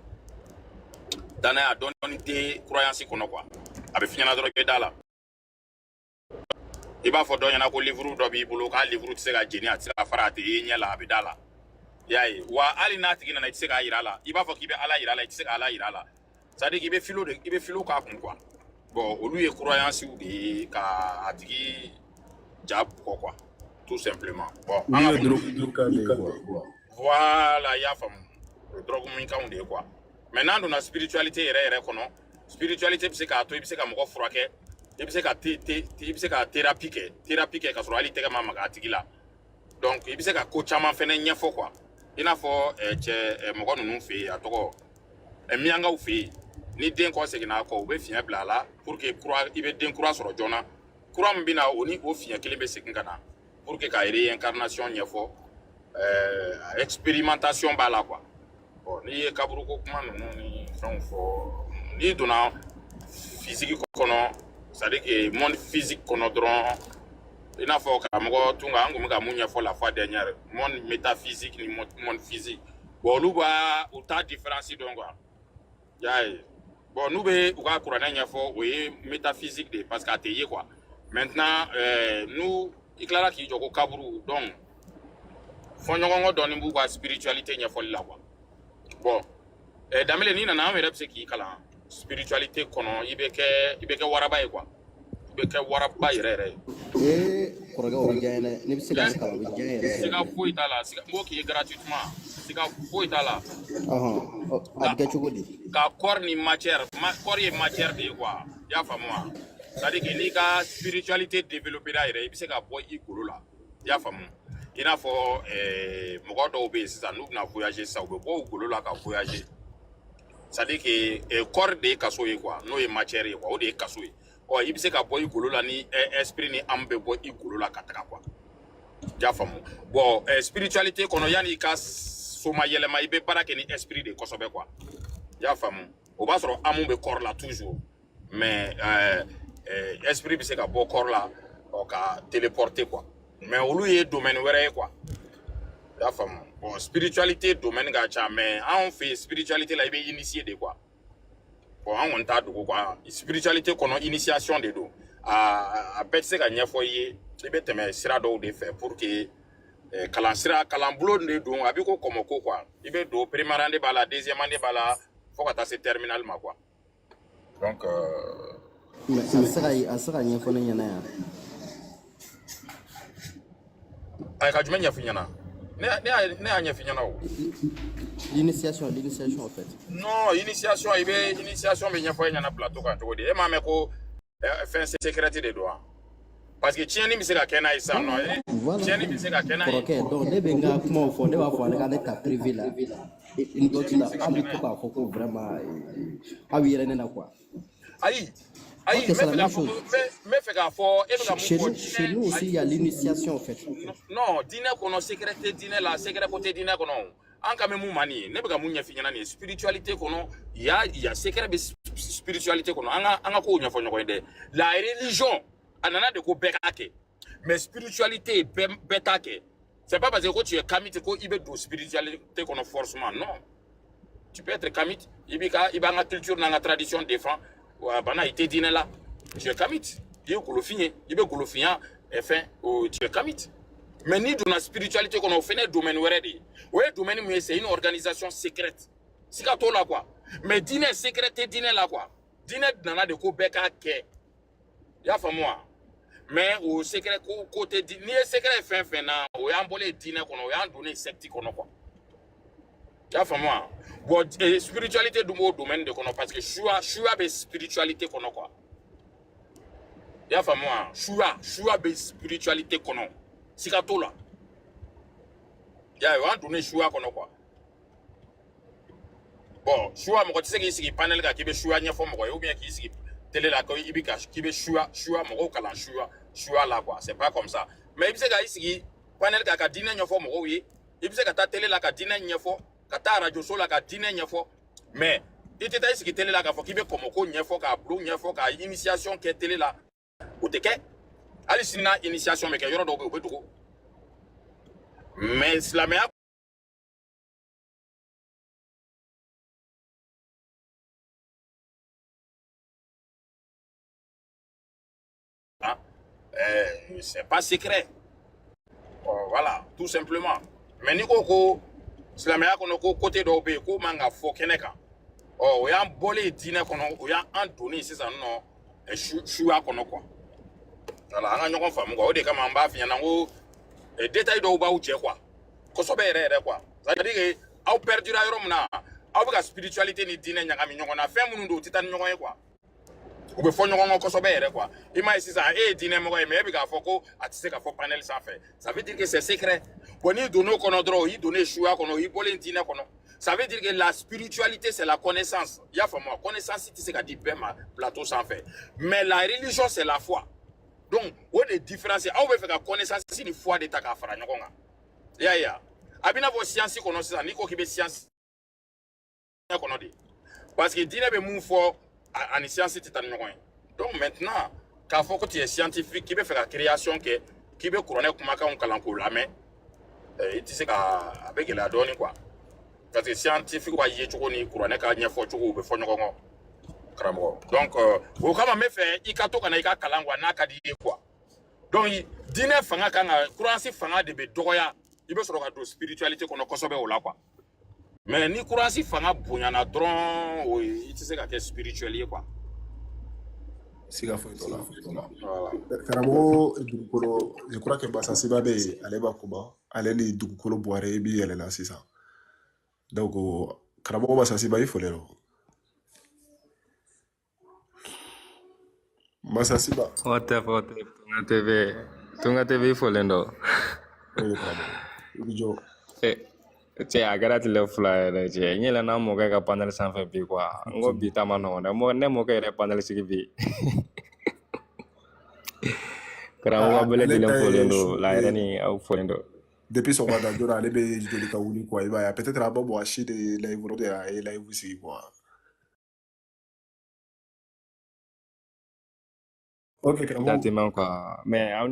danaya, dɔnni tɛ croyance kɔnɔ quoi. A bɛ f'i ɲɛna dɔrɔn, i bɛ da la. I b'a fɔ dɔ ɲɛna ko livre dɔ b'i bolo, k'a livre tɛ se ka jeni, a tɛ se ka fara, a tɛ ye ɲɛ la, a bɛ da la. I y'a ye wa, hali n'a tigi nana, i tɛ se k'a yira a la. I b'a fɔ k'i bɛ Ala yira a la, i tɛ se ka Ala yira a la. C'est à dire k'i bɛ filo de, i bɛ filo k'a kun quoi. Bon, olu ye croyance de ye ka a tigi ja bugɔ quoi, tout simplement. Bon, an Olu ka ye drogue kan de ye quoi. Voilà, i y'a faamu, o ye drogue min kanw de ye quoi. Mais n'an donna spiritualité yɛrɛ yɛrɛ kɔnɔ, spiritualité bɛ se k'a to i bɛ se ka mɔgɔ furakɛ, i bɛ se ka te te i bɛ se ka thérapie kɛ ka sɔrɔ hali i tɛgɛ ma maga a tigi la. Donc i bɛ se ka ko caman fɛnɛ ɲɛfɔ quoi, i n'a fɔ cɛ mɔgɔ ninnu fɛ yen, a tɔgɔ miyankaw fɛ yen, ni den kɔ seginna a kɔ, u bɛ fiɲɛ bila a la pour que kura, i bɛ den kura sɔrɔ joona. Kura min bɛ na, o ni o fiɲɛ kelen bɛ segin ka na pour que ka réincarnation ɲɛfɔ. Expérimentation b'a la quoi. Bon, n'i ye kaburuko kuma ninnu ni fɛnw fɔ, n'i donna physique kɔnɔ, c'est à dire que monde physique kɔnɔ dɔrɔn, i n'a fɔ karamɔgɔ Tunga, an kun bɛ ka mun ɲɛfɔ la fois dernière, monde métaphysique ni monde physique. Bon, olu b'a u t'a différence dɔn quoi. I y'a ye, bon, n'u bɛ u ka kuranɛ ɲɛfɔ, o ye métaphysique de ye, parce que a tɛ ye quoi. Maintenant n'u i tilala k'i jɔ ko kaburu, donc fɔɲɔgɔnkɔ dɔɔni b'u ka spiritualité ɲɛfɔli la quoi. Bon, Danbele, n'i nana, an yɛrɛ bɛ se k'i kalan spiritualité kɔnɔ, i bɛ kɛ waraba ye quoi, i bɛ kɛ waraba yɛrɛ yɛrɛ ye. Ee kɔrɔkɛ, o bɛ diya n ye dɛ. Ne bɛ se ka ne kalan, o bɛ diya n ye yɛrɛ yɛrɛ Siga de. foyi t'a la, siga n b'o k'i ye gratuitement, siga foyi t'a la. Ɔhɔn, a bɛ kɛ cogo di? Ka corps ni matière, corps ye matière de ye quoi, i y'a faamu wa? C'est à dire que n'i ka spiritualité développé la yɛrɛ, i bɛ se ka bɔ i golo la, i y'a faamu? I n'a fɔ mɔgɔ dɔw bɛ yen sisan, n'u bɛna voyager sisan, u bɛ bɔ u golo la ka voyager. C'est à dire que corps de ye kaso ye quoi, n'o ye matière ye quoi, o de ye kaso ye. Ɔ, i bɛ se ka bɔ i golo la ni esprit ni âme bɛ bɔ i golo la ka taga quoi, i y'a faamu? Bon, spiritualité kɔnɔ, yanni i ka soma yɛlɛma, i bɛ baara kɛ ni esprit de ye kosɛbɛ quoi, i y'a faamu? O b'a sɔrɔ âme bɛ corps la toujours, mais esprit bɛ se ka bɔ corps la, ɔ, ka téléporter quoi. Mais olu ye domaine wɛrɛ ye quoi, i y'a faamu? Bon, spiritualité domaine ka ca, mais anw fɛ yen, spiritualité la, i bɛ initier de quoi. Bon, an kɔni t'a dogo quoi, spiritualité kɔnɔ, initiation de don. A bɛɛ tɛ se ka ɲɛfɔ i ye, i bɛ tɛmɛ sira dɔw de fɛ pour que kalan sira, kalanbulon de don. A bɛ ko kɔmɔ ko quoi, i bɛ don première année b'a la, deuxième année b'a la, fo ka taa se terminale ma quoi. Donc Mais a tɛ se ka ɲɛfɔ ne ɲɛna yan? A ka jumɛn ɲɛf'i ɲɛna? Ne y'a ɲɛf'i ɲɛna o. L'initiation en fait. Non, initiation, i bɛ initiation bɛ ɲɛfɔ e ɲɛna plateau kan cogo di? E m'a mɛn ko fɛn secret de don wa? Parce que tiɲɛni bɛ se ka kɛ n'a ye sisan nɔ, Voilà. Tiɲɛni bɛ se ka kɛ n'a ye. Kɔrɔkɛ, donc ne bɛ n ka kumaw fɔ, ne b'a fɔ ale ka ne ta privé la. N dɔ Tiɲɛni ti bɛ la, se ka aw kɛ bɛ n'a to ye. k'a fɔ ko vraiment aw bɛ yɛlɛ ne na quoi. Ayi, Ok, ayi, n c'est bɛ la fɛ k'a même fɔ ko chose. n bɛ fɛ k'a fɔ e bɛ ka mun Chez fɔ nous, chez diinɛ nous aussi, ayi il y a l'initiation en fait. Non, diinɛ kɔnɔ secret tɛ diinɛ la, secret ko tɛ diinɛ kɔnɔ o. An ka bɛ mun ma nin ye, ne bɛ ka mun ɲɛf'i ɲɛna nin ye spiritualité kɔnɔ, ya ya secret bɛ spiritualité kɔnɔ. An ka kow ɲɛfɔ ɲɔgɔn ye dɛ. La religion, a nana de ko bɛɛ k'a kɛ, mais spiritualité bɛɛ t'a kɛ. C'est pas parce que ko tu es kamite ko i bɛ don spiritualité kɔnɔ forcément, non. Tu peux être kamite, i b'an ka culture n'an ka tradition défend, wa bana i tɛ diinɛ la. Tu es kamite, i ye golofin ye, i bɛ golofinya fɛn, o tu es kamite. Mais n'i donna spiritualité kɔnɔ, o fɛnɛ ye domaine wɛrɛ de ye. O ye domaine min ye, c'est une organisation secrète. Siga t'o la quoi. Mais diinɛ secret tɛ diinɛ la quoi. Diinɛ nana de ko bɛɛ k'a kɛ. I y'a faamu wa? Mais o secret ko tɛ di, n'i ye secret ye fɛn fɛn na, o y'an bɔlen diinɛ kɔnɔ, o y'an donnen secte kɔnɔ quoi. I y'a faamu wa? Bon, spiritualité dun b'o domaine de kɔnɔ parce que suya bɛ spiritualité kɔnɔ quoi. I y'a faamu wa? Suya bɛ spiritualité kɔnɔ. Siga t'o la. I y'a ye, o y'an donnen suya kɔnɔ quoi. Bon, suya mɔgɔ tɛ se k'i sigi panel kan k'i bɛ suya ɲɛfɔ mɔgɔ ye ou bien k'i sigi télé la ko i bɛ ka k'i bɛ suya mɔgɔw kalan suya la quoi. C'est pas comme ça. Mais i bɛ se ka i sigi panel kan ka diinɛ ɲɛfɔ mɔgɔw ye. I bɛ se ka taa télé la ka diinɛ ɲɛfɔ, ka taa radio so la ka diinɛ ɲɛfɔ. Mais i tɛ taa i sigi télé la k'a fɔ k'i bɛ kɔmɔko ɲɛfɔ, k'a bulon ɲɛfɔ, ka initiation kɛ télé la. O tɛ kɛ. Hali sini n'a initiation bɛ kɛ, yɔrɔ dɔw bɛ yen, u bɛ dogo. Mais silamɛya hein, c'est pas secret. Bon, voilà, tout simplement. Mais n'i ko ko silamɛya kɔnɔ ko côté dɔw bɛ yen k'o man ka fɔ kɛnɛ kan. Ɔ o y'an bɔlen ye diinɛ kɔnɔ, o y'an donnen sisan nɔ suya kɔnɔ quoi. Voilà, an ka ɲɔgɔn faamu quoi. O de kama an b'a f'i ɲɛna ko détail dɔw b'aw cɛ quoi. Kosɛbɛ yɛrɛ yɛrɛ quoi. C'est à dire que aw perdura yɔrɔ min na, aw bɛ ka spiritualité ni diinɛ ɲagami ɲɔgɔn na. Fɛn minnu don, u tɛ taa ni ɲɔgɔn ye quoi. U bɛ fɔ ɲɔgɔn kɔ kosɛbɛ yɛrɛ quoi. I m'a ye sisan, e ye diinɛ mɔgɔ ye, mais e bɛ k'a fɔ ko a tɛ se ka fɔ panel sanfɛ. Ça veut dire que c'est secret. Bon, n'i donn'o kɔnɔ dɔrɔn, i donnen suya kɔnɔ, i bɔlen diinɛ kɔnɔ. Ça veut dire que la spiritualité, c'est la connaissance. I y'a faamu wa? Connaissance tɛ se ka di bɛɛ ma plateau sanfɛ. Mais la religion, c'est la foi. Donc, o de différence, aw bɛ fɛ ka connaissance ni foi de ta k'a fara ɲɔgɔn kan. I y'a ye wa? A b'i n'a fɔ science kɔnɔ sisan, n'i ko k'i bɛ science kɔnɔ de. Parce que diinɛ bɛ mun fɔ ani science tɛ taa ni ɲɔgɔn ye. Donc maintenant, k'a fɔ ko tu es scientifique, k'i bɛ fɛ ka création kɛ, k'i bɛ kuranɛ kumakanw kalan k'o lamɛn, i tɛ se ka, a bɛ gɛlɛya dɔɔnin quoi. Parce que scientifique ka yecogo ni kuranɛ ka ɲɛfɔ cogo u bɛ fɔ ɲɔgɔn kɔ karamɔgɔ. Donc o kama n bɛ fɛ i ka to ka na i ka kalan quoi, n'a ka di i ye quoi. Donc diinɛ fanga kan ka, croyance fanga de bɛ dɔgɔya, i bɛ sɔrɔ ka don spiritualité kɔnɔ kosɛbɛ o la quoi. Mais ni croyance fanga bonyana dɔrɔn, o i tɛ se ka kɛ spirituel ye quoi. Siga foyi t'o la. Voilà. Karamɔgɔ dugukolo, je crois que Masasiba bɛ yen, ale b'a kuma, ale ni dugukolo buware i b'i yɛlɛla sisan. Donc karamɔgɔ Masasiba, i folen don. Masasiba. Otef, Otef, Tunga TV, Tunga TV folen do. O de karamɔgɔ. I bɛ jɔ. Cɛ a kɛra tile 2 yɛrɛ cɛ. N yɛlɛnna n mɔkɛ ka panel sanfɛ bi quoi. N ko bi ta ma nɔgɔn dɛ. Ne mɔkɛ yɛrɛ panel sigi bi. Karamɔgɔ bɛɛ Ale lajɛlen ta ye folen su don. La yɛrɛ ni aw folen don. Depuis sɔgɔmada joona ale bɛ joli ka wuli quoi, i b'a ye peut-être a ma bɔ a si de ye live de a ye live sigi quoi. Ok karamɔgɔ. Exactement quoi. Mais aw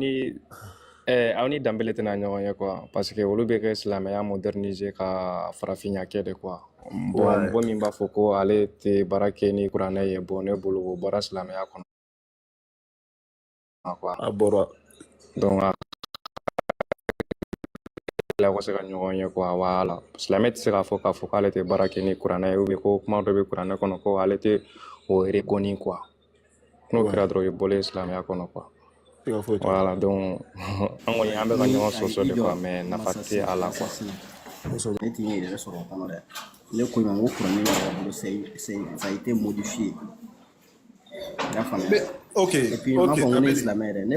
ni Danbele tɛna ɲɔgɔn ye quoi. Parce que olu bɛ kɛ silamɛya moderniser ka farafinya kɛ de quoi. Bon, Ouais. mɔgɔ min b'a fɔ ko ale tɛ baara kɛ ni kuranɛ ye, bon ne bolo o bɔra silamɛya kɔnɔ quoi. A bɔra. Donc a tila ka se ka ɲɔgɔn ye quoi, voilà. Silamɛ tɛ se k'a fɔ k'ale tɛ baara kɛ ni kuranɛ ye ou bien ko kuma dɔ bɛ kuranɛ kɔnɔ ko ale tɛ o reconnu quoi. N'o Ouais. kɛra dɔrɔn o ye bɔlen silamɛya kɔnɔ quoi. Siga foyi t'o la. Voilà, donc an kɔni an bɛ ka Ni ɲɔgɔn ayi sɔsɔ i de jɔ quoi, mais nafa masasi tɛ a la quoi. masasi Kosɛbɛ. ne t'i yɛrɛ sɔrɔ o kɔnɔ dɛ. Ne ko i ma n ko kuranɛ yɛrɛ bolo ça a été modifié. I y'a faamuya. Mais ok, Et puis n m'a ok fɔ n ko ne ye Danbele. silamɛ yɛrɛ. Ne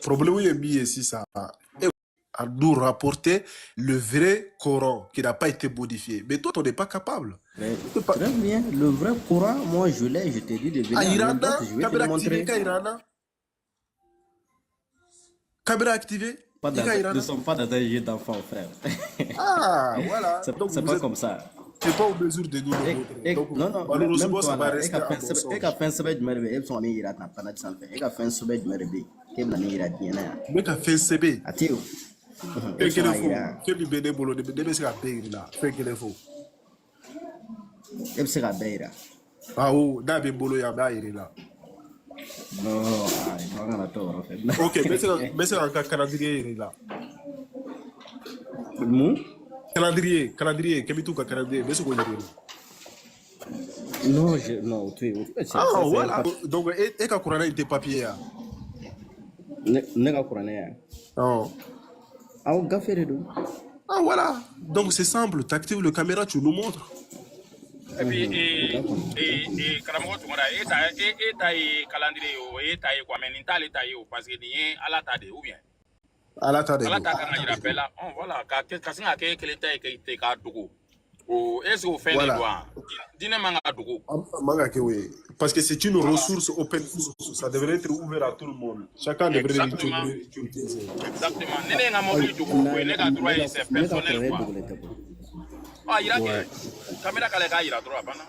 Problème ye min ye sisan, e à nous rapporter le vrai Coran qui n'a pas été modifié. Mais toi, tu n'es pas capable. Mais Tu pas... très bien, le vrai Coran, moi je l'ai, je t'ai dit de À venir en Irana, inbox, je vais te le caméra activée, montrer. ka Irana. Caméra activée, Pas i ka dans, ne Irana. sommes pas dans un jeu d'enfant, frère. Ah, voilà. C'est Donc, c'est vous pas êtes, comme ça. tu n'es pas en mesure de nous le montrer. Donc, Non, non, même malheureusement, toi ça va là, e rester ka un fɛn sɛbɛn e ka mensonge. fɛn sɛbɛn jumɛn de bɛ yen e bɛ sɔn ka min yira tan panel sanfɛ e ka fɛn sɛbɛn jumɛn de bɛ yen k'e bɛna min yira diɲɛ na yan Ne ka fɛn sɛbɛn, a tɛ yen o. Unhun, e fɛn bɛ sɔn kelen k'a fo, yira fɛn min bɛ ne bolo, ne bɛ se k'a bɛɛ yir'i la. Fɛn kelen fo. e bɛ se k'a bɛɛ yira. Awɔ, n'a bɛ n bolo yan, n b'a yir'i la. Non, ayi, an kana t'o yɔrɔ fɛ. Ok, n bɛ se ka n ka calendrier yir'i la. Mun? Calendrier, k'e bɛ t'u ka calendrier, n bɛ se k'o yir'i la. Non, je, non, o to yen, o to yen, Ah, ça c'est un voilà. papier. Donc, e ka kuranɛ in tɛ papier ya? Ne ka kuranɛ yan. Oh. Awɔ, gafe de don. Ah, voilà. Donc, c'est simple. Tu actives le caméra, tu nous montres. Et puis, D'accord. et karamɔgɔ Tunkara, e ta e ta ye calendrier ye o, e ta ye quoi, mais nin t'ale ta ye o, parce que nin ye Ala ta de ye, ou bien? Ala ta de Ala don. ta kan ka yira bɛɛ la. Ɔn, voilà, ka kɛ ka sin ka kɛ e kelen ta ye k'e k'a dogo. O est ce que o fɛn de Voilà. don wa? Diinɛ man ka dogo. Man ka kɛ o ye. Parce que c'est une Voilà. ressource open source. Ça devrait être ouvert à tout le monde. Chacun devrait Exactement. l'utiliser. Exactement. Ni ne ye n ka Ayi, mobili dogo, o ye na ne ka droit ne ye, ka c'est ne ka personnel kuranɛ quoi. dogolen tɛ koyi. A yira kɛ Ouais. caméra k'a la i k'a yira dɔrɔn a banna.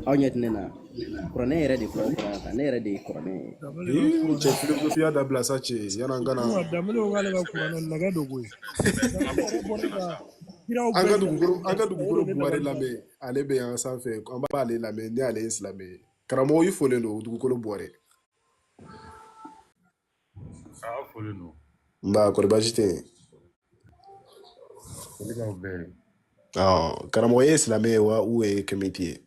Aw ɲɛ tɛ ne na. Kuranɛ yɛrɛ de filɛ o kuranɛ ta, ne yɛrɛ de ye kuranɛ ye. Danbele ka Ih, kuranɛ cɛ philosophie dabila sa cɛ. Yan'an ka na kuma Danbele ko k'ale ka Sɛbɛ kuranɛ nɛgɛ don koyi. sɛbɛ kuma Danbele fɔ yɛrɛ cogo bɔra ɲuman na ka sa. kiraw an bɛɛ ka yira dugukolo an ka o de dugukolo ne buwari dabali ban. lamɛn ale bɛ yan sanfɛ an b'ale lamɛn ni ale ye silamɛ ye karamɔgɔ i folen don dugukolo buwari Aw folen don. nba kɔri baasi tɛ yen Foli b'aw bɛɛ ye. Ɔ, karamɔgɔ e ye silamɛ ye wa ou ye kɛmɛti ye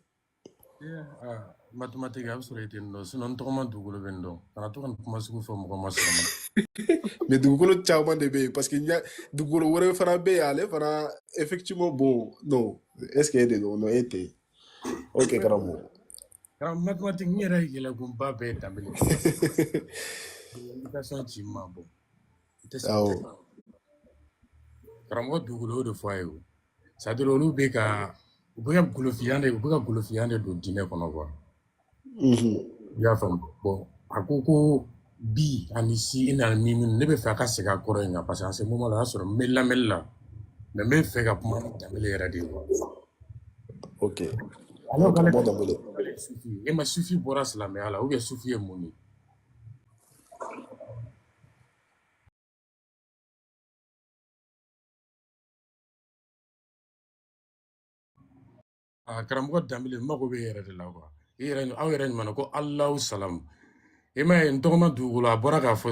Mathématique a bɛ sɔrɔ i tɛ nin dɔn sinon n tɔgɔma dugukolo bɛ nin dɔn. Kana to ka nin kuma sugu fɔ mɔgɔ ma sɔrɔ ma. Mais dugukolo caman de bɛ yen parce que dugukolo wɛrɛ fana bɛ yen ale fana effectivement bon non est ce que e de don non e tɛ yen ok karamɔgɔ Karamɔgɔ mathématique n yɛrɛ yɛlɛkunba bɛɛ ye Danbele ye parce que invitation ci n ma bon n tɛ se. Awɔ. Karamɔgɔ dugukolo y'o de fɔ a ye o. C'est à dire olu bɛ ka u bɛ ka golofinya de u bɛ ka golofinya de don diinɛ kɔnɔ quoi. I y'a faamu bon a ko ko bi ani si i nana ni min ne bɛ fɛ a ka segin a kɔrɔ in kan parce que en ce moment là o y'a sɔrɔ n bɛ lamɛnli la mais n bɛ fɛ ka kuma ni Danbele yɛrɛ de ye quoi. Ok. Ale ko k'ale karamɔgɔ Danbele k'ale ye sufi ye e ma sufi bɔra silamɛya la ou bien sufi ye mun ye? A karamɔgɔ Danbele n mago bɛ e yɛrɛ de la quoi. I yɛrɛ aw yɛrɛ ɲuman ko Alahu salamu. I m'a ye n tɔgɔma dugukolo a bɔra k'a fɔ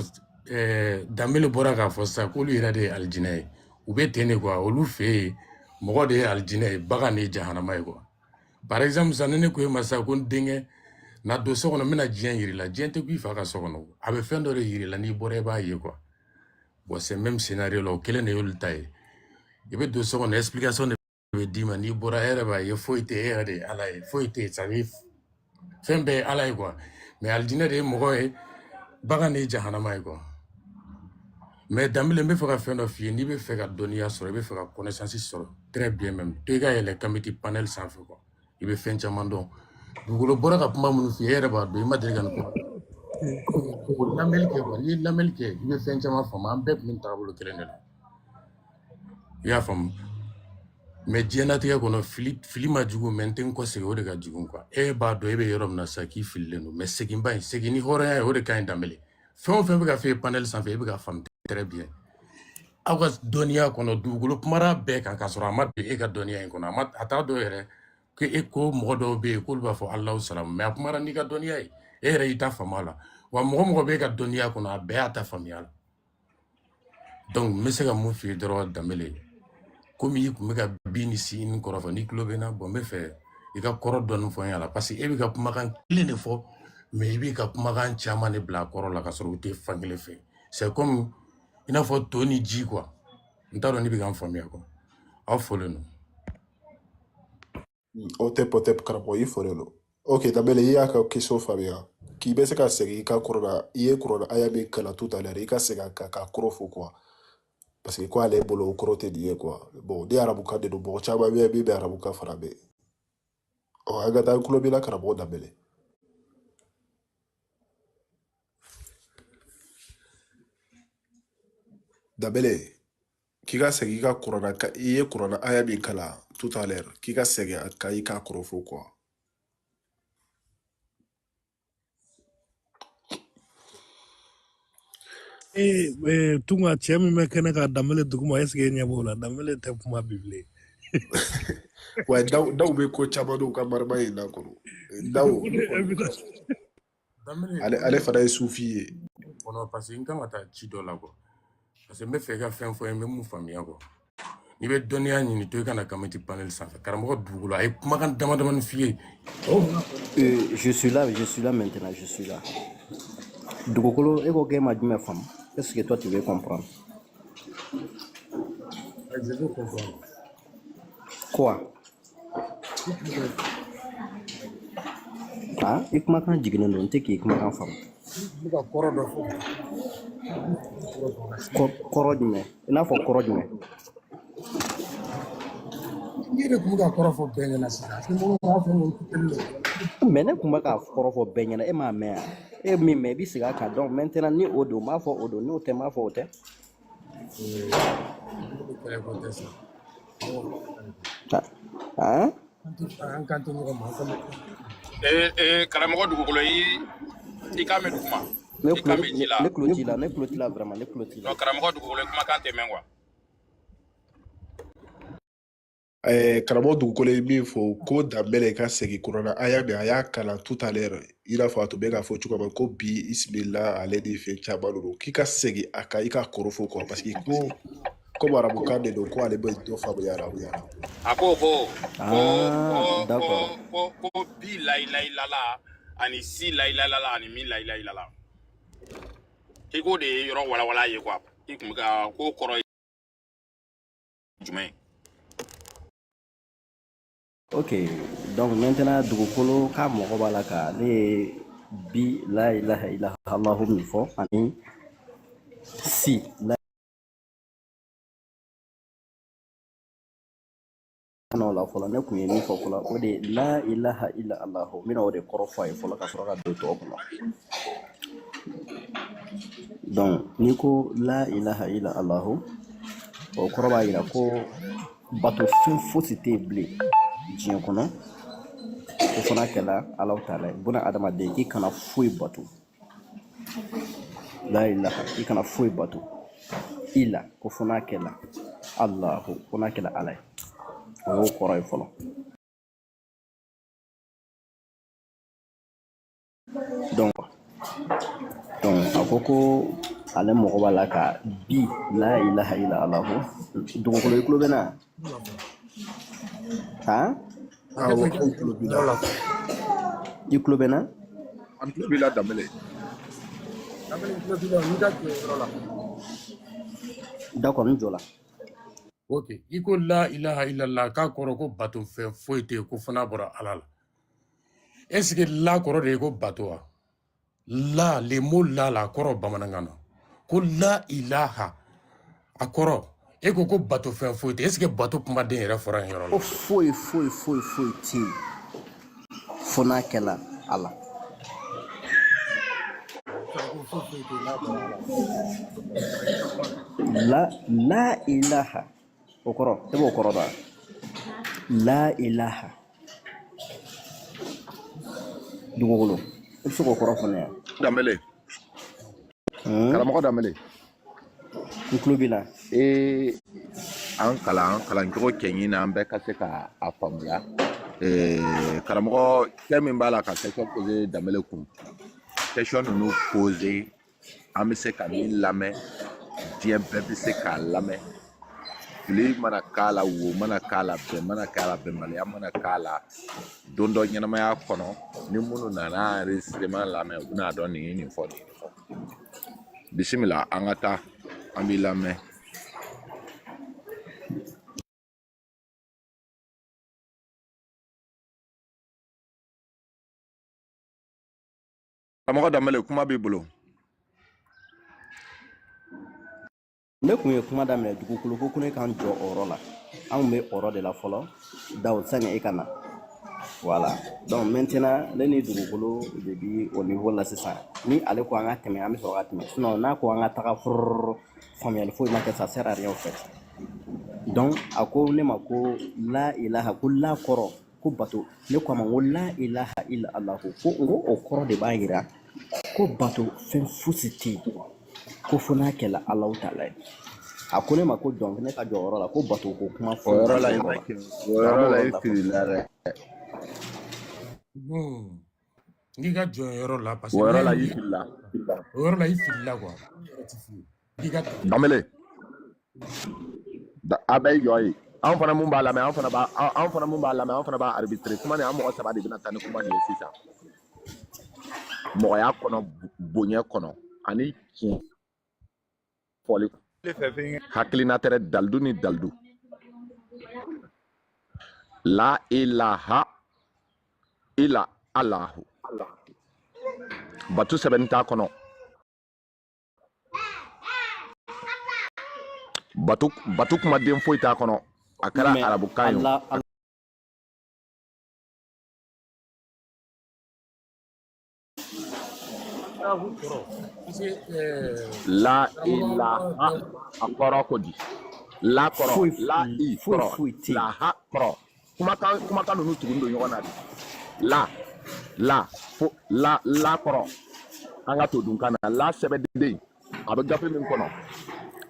Danbele bɔra k'a fɔ sisan k'olu yɛrɛ de ye alijinɛ ye. U bɛ ten de quoi olu fɛ yen mɔgɔ de ye alijinɛ ye bagan de ye jahanama ye quoi. Par exemple sisan ni ne ko e ma sisan ko n denkɛ na don so kɔnɔ n bɛna diɲɛ yir'i la diɲɛ tɛ ko i fa ka so kɔnɔ a bɛ fɛn dɔ de yir'i la n'i bɔra i b'a ye quoi. Bon c'est même scénario la o kelen de y'olu ta ye. I bɛ don so kɔnɔ explication de bɛ d'i ma n'i bɔra e yɛrɛ b'a ye foyi tɛ e yɛrɛ de ye Ala ye foyi tɛ yen c'est à dire fɛn bɛɛ ye Ala ye quoi. Mais alijinɛ de ye mɔgɔ ye bagan de ye jahanama ye quoi. Mais Danbele n bɛ fɛ ka fɛn dɔ f'i ye n'i bɛ fɛ ka dɔnniya sɔrɔ i bɛ fɛ ka connaissance sɔrɔ très bien même to i ka yɛlɛ kamiti panel sanfɛ quoi. I bɛ fɛn caman dɔn dugukolo bɔra ka kuma minnu f'i ye e yɛrɛ b'a dɔn i ma deli ka nin kuma lamɛnli kɛ quoi n'i ye lamɛnli kɛ i bɛ fɛn caman faamu an bɛɛ tun bɛ nin taabolo kelen de la i y'a faamu mais diɲɛlatigɛ kɔnɔ fili ma jugu mais n tɛ n kɔ segin o de ka jugu quoi. E b'a dɔn e bɛ yɔrɔ min na sisan k'i fililen don mais segin ba in segin ni hɔrɔnya ye o de ka ɲi Danbele fɛn o fɛn bɛ ka f'e ye panel sanfɛ e bɛ ka faamu très bien aw ka dɔnniya kɔnɔ dugukolo kumara bɛɛ kan k'a sɔrɔ a ma don e ka dɔnniya in kɔnɔ a ma a t'a dɔn yɛrɛ ko e ko mɔgɔ dɔw bɛ yen k'olu b'a fɔ Alahu salamu mais a kumara n'i ka dɔnniya ye e yɛrɛ y'i ta faamu a la wa mɔgɔ mɔgɔ b'e ka dɔnniya kɔnɔ a bɛɛ y'a ta faamuya la donc n bɛ se ka mun f'i ye dɔrɔn Danbele komi i tun bɛ ka bi ni si ni kɔrɔ fɔ n'i tulo bɛ n na bon n bɛ fɛ i ka kɔrɔ dɔɔni fɔ n ɲɛna parce que e bɛ ka kumakan kelen de fɔ mais i b'i ka kumakan caman de bila a kɔrɔ la ka sɔrɔ u tɛ fan kelen fɛ c'est comme i n'a fɔ to ni ji quoi n t'a dɔn n'i bɛ ka n faamuya quoi aw folen don. O tɛ karamɔgɔ i folen don ok Danbele i y'a ka question faamuya. K'i bɛ se ka segin i ka kuranna, i ye kuranna aya min kalan tout à l'heure, i ka segin a kan k'a kɔrɔ fɔ quoi. Parce que ko ale bolo o kɔrɔ tɛ nin ye quoi. Bon, ni arabukan de don, mɔgɔ caman bɛ yen min bɛ arabukan fana mɛn. Ɔ, an ka taa, n tulo b'i la karamɔgɔ Danbɛlɛ. Danbɛlɛ, k'i ka segin i ka kuranna, i ye kuranna aya min kalan tout à l'heure, k'i ka segin a kan i k'a kɔrɔ fɔ quoi. Ee tunga cɛ min bɛ kɛnɛ kan Danbele duguma, est ce que e ɲɛ b'o la? Danbele tɛ kuma bi bilen. Wa daw bɛ ko caman dɔn u ka marama in na kɔnɔ. Daw O de ye Danbele ale fana ye sufi ye. Kɔnɔ parce que n kan ka taa ci dɔ la quoi. Parce que n bɛ fɛ i ka fɛn fɔ n ye, n bɛ mun faamuya quoi. N'i bɛ dɔnniya ɲini to i kana kamati panel sanfɛ. Karamɔgɔ dugukolo a ye kumakan dama damani f'i ye. Je suis là, je suis là maintenant, je suis là. Dugukolo, e ko k'e ma jumɛn faamu? Qu'est-ce que toi tu veux comprendre? Je veux comprendre. Quoi? Ah, i kumakan jiginnen don, n tɛ k'i kumakan faamu. N bɛ ka kɔrɔ dɔ fɔ. Kɔrɔ jumɛn? I n'a fɔ kɔrɔ jumɛn? I yɛrɛ tun bɛ ka kɔrɔ fɔ bɛɛ ɲɛna sisan. Ni mɔgɔw b'a fɔ ko teli don. Mais ne kun bɛ k'a kɔrɔ fɔ bɛɛ ɲɛna, e m'a mɛn wa? E ye min mɛn, i bɛ segin a kan. Donc maintenant ni o don, n b'a fɔ o don, n'o tɛ, n b'a fɔ o tɛ. Ne bɛ kɛlɛ ko tɛ sa. Ah, An kan tɛ ɲɔgɔn ma. An kan bɛ Ee karamɔgɔ dugukolo, i kan bɛ duguma, ne i kan kulo bɛ ji la. Ne kulo t'i la, ne kulo t'i la vraiment, ne kulo t'i la. Non, karamɔgɔ dugukolo, i kumakan tɛ mɛn quoi. Karamɔgɔ dugukolo ye min fɔ ko Danbɛlɛ ka segin kuranna aya min a y'a kalan tout à l'heure, i n'a fɔ a tun bɛ k'a fɔ cogo min ko bi isimila ale ni fɛn caman don, k'i ka segin a kan i k'a kɔrɔ fɔ quoi, parce que ko komi arabukan de don, ko ale bɛ dɔ faamuya arabuya la. A ko ko ko Ah, ko d'accord. ko ko ko bi layilayilala ani si layilayilala ani min layilayilala, k'i k'o de ye yɔrɔ walawala ye quoi. I kun bɛ ka ko kɔrɔ ye jumɛn ye? Ok, donc maintenant dugukolo k'a mɔgɔ b'a la ka ne ye bi la ilaha illa Allahu min fɔ ani si la nɔ la fɔlɔ, ne kun ye min fɔ fɔlɔ, o de ye la ilaha illa Allahu, n bɛna o de kɔrɔ fɔ a ye fɔlɔ ka sɔrɔ ka don tɔw kɔnɔ. Donc n'i ko la ilaha illa Allahu, o kɔrɔ b'a jira ko bato fɛn fosi tɛ yen bilen diɲɛ kɔnɔ o fana kɛla Alahu taala ye. Buna adamaden, k'i kana foyi bato, la ilaha, i kana foyi bato ila ko fo n'a kɛla Allahu, fo n'a kɛla Ala ye. O y'o kɔrɔ ye fɔlɔ. Donc a ko ko ale mɔgɔ b'a la ka bi la ilaha illa Allahu. Dugukolo, i tulo bɛ na? Han? Awɔ, anw tulo b'i la. I tulo bɛ na? An tulo b'i la Danbɛlɛ. Danbɛlɛ, n tulo b'i la, n'i ka jɔ yɔrɔ la. D'accord, n jɔ la. Ok, i ko la ilaha illallah k'a kɔrɔ ko bato fɛn foyi tɛ yen ko fo n'a bɔra Ala la. Est ce que la kɔrɔ de ye ko bato wa? La, le mot la la kɔrɔ bamanankan na. Ko la ilaha a kɔrɔ e ko ko bato fɛn foyi tɛ. Est ce que bato kumaden yɛrɛ fɔra yen yɔrɔ Ko la? foyi foyi foyi foyi tɛ yen fo n'a kɛla Ala. Ko foyi foyi tɛ yen n'a bɔra Ala la. La la ilaha, o kɔrɔ, e b'o kɔrɔ dɔn wa? La ilaha, dugukolo, i bɛ se k'o kɔrɔ fɔ ne ye? Danbɛlɛ. Karamɔgɔ Danbɛlɛ. N tulo b'i la. Ee, an kalan cogo cɛɲi na, an bɛɛ ka se ka a faamuya. Karamɔgɔ cɛ min b'a la ka question poser Danbɛlɛ kun, question ninnu poser, an bɛ se ka min lamɛn, diɲɛ bɛɛ bɛ se k'a lamɛn. Fili mana k'a la, wo mana k'a la, bɛn mana k'a la, bɛnbaliya mana k'a la, don dɔ ɲɛnamaya kɔnɔ, ni minnu nana enregistrement lamɛn, u bɛna dɔn nin ye nin fɔ, nin ye nin fɔ. Bisimila, an ka taa, an b'i lamɛn. Karamɔgɔ Danbele, kuma b'i bolo. Ne kun ye kuma daminɛ dugukolo ko ne k'an jɔ o yɔrɔ la. An kun bɛ o yɔrɔ de la fɔlɔ Dawud, sani e ka na. Voilà, donc maintenant ne ni dugukolo de bi o niveau la sisan. Ni ale ko an ka tɛmɛ, an bɛ sɔrɔ ka tɛmɛ, sinon n'a ko an ka taga furururu, faamuyali foyi ma kɛ, ça sert à rien au fait. Donc a ko ne ma ko la ilaha, ko la kɔrɔ ko bato. Ne ko a ma ko la ilaha illa Allah, ko n ko o kɔrɔ de b'a yira ko bato fɛn fosi tɛ yen ko fo n'a kɛla Alahu taala ye. A ko ne ma ko donc ne ka jɔ o yɔrɔ la, ko bato ko kuma O foyi yɔrɔ ma la o i yɔrɔ ma la. kɛ, o Donc an yɔrɔ b'o la yɔrɔ i la fɔlɔ. filila dɛ. N'i ka jɔ yɔrɔ la parce O que yɔrɔ la ne i filila. o yɔrɔ la i filila quoi. N yɛrɛ ti f'i ye. N'i ka Danbele, a bɛ i jɔ yen. Anw fana mun b'a lamɛn, an fana b'a an fana mun b'a lamɛn, an fana b'a arbitrer. Kuma nin, an mɔgɔ saba de bɛna taa ni kuma nin ye sisan. Mɔgɔya kɔnɔ, bonya kɔnɔ, ani tiɲɛ fɔli. Ne fɛ fɛn Hakilina tɛ dɛ, dalidu ni dalidu. La ilaha illa Allahu. Batu sɛbɛnni t'a kɔnɔ. Batu kumaden foyi t'a kɔnɔ. A kɛra Mais arabukan ye o. Allah Alahu kɔrɔ parce que La karamɔgɔ ilaha a kɔrɔ ko di? La kɔrɔ, foyi la i foyi kɔrɔ, foyi tɛ yen. la ha kɔrɔ. Kumakan ninnu tugulen don ɲɔgɔn na de. La la fo la la kɔrɔ. An ka to dunkan na. La sɛbɛnden a bɛ gafe min kɔnɔ.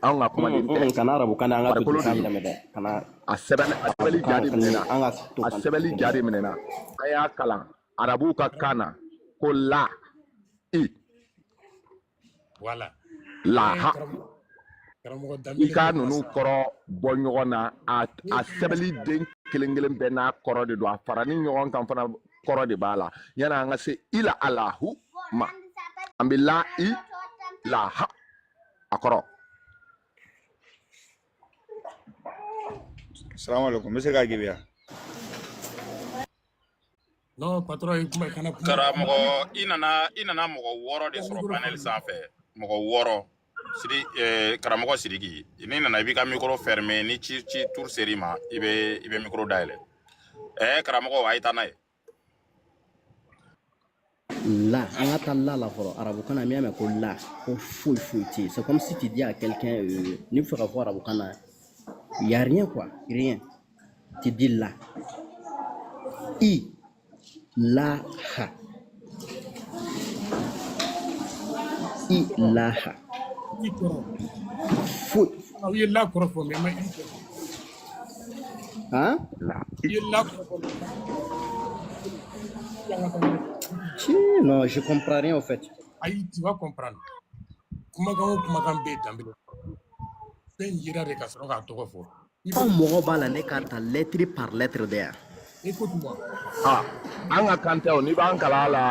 Anw ka kumaden tɛ. Kana arabukan na, an ka to Farikolo de dunkan don. lamɛn dɛ. Kana A sɛbɛnni ja arabukan de ni minɛna. an ka to A kan sɛbɛnni ja de minɛna. An y'a kalan arabuw ka kan na ko la i voilà. la ha. Karamɔgɔ I Danbele ka ko ninnu sisan. kɔrɔ bɔ ɲɔgɔn na. A sɛbɛnni den kelen kelen bɛɛ n'a kɔrɔ de don. A farani ɲɔgɔn kan fana kɔrɔ de b'a la. Yanni an ka se ila alahu ma, an bɛ la i la ha a kɔrɔ. Salamu alaikum. N bɛ se k'a jaabi wa? Non patron, i kuma kana kuma. Karamɔgɔ, i nana mɔgɔ 6 de Ka sɔrɔ micro panel fermé. sanfɛ. Mɔgɔ 6. Sidi karamɔgɔ Sidiki, n'i nana i b'i ka micro fermer, ni ci ci tour ser'i ma, i bɛ micro dayɛlɛ. Karamɔgɔ, a ye taa n'a ye. La, an ka taa la la fɔlɔ. Arabukan na, n'i y'a mɛn ko la, ko foyi foyi tɛ yen. C'est comme si tu dis à quelqu'un, n'i bɛ fɛ ka fɔ arabukan na, y a rien quoi, rien. Tu dis la. I, la, ha. I, la, ha. I kɔrɔ. Foyi. Aw ye la kɔrɔ fɔ mais ma i kɔrɔ. Hein? La I i. ye la kɔrɔ fɔ mais i an ka taa ɲɛfɛ. Chi, non, je comprends rien au fait. Ayi, tu vas comprendre. Kumakan o kumakan bɛ yen Danbele. Fɛn yera de ka sɔrɔ k'a tɔgɔ fɔ. I bɛ Aw mɔgɔ b'a la ne k'a ta lettre par lettre de yan. Écoute-moi. Ah, an ka kan tɛ o. N'i b'an kalan a la,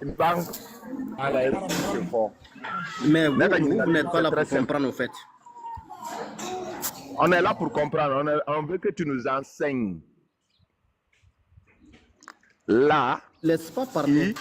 n'i b'an kalan a la, i b'o de fɔ. Mais Ne vous, ka vous, vous ɲininkali n'êtes pas c'est là très pour simple. comprendre au fait. On est là pour comprendre. On veut que tu nous enseignes. La, Laisse pas parler. i,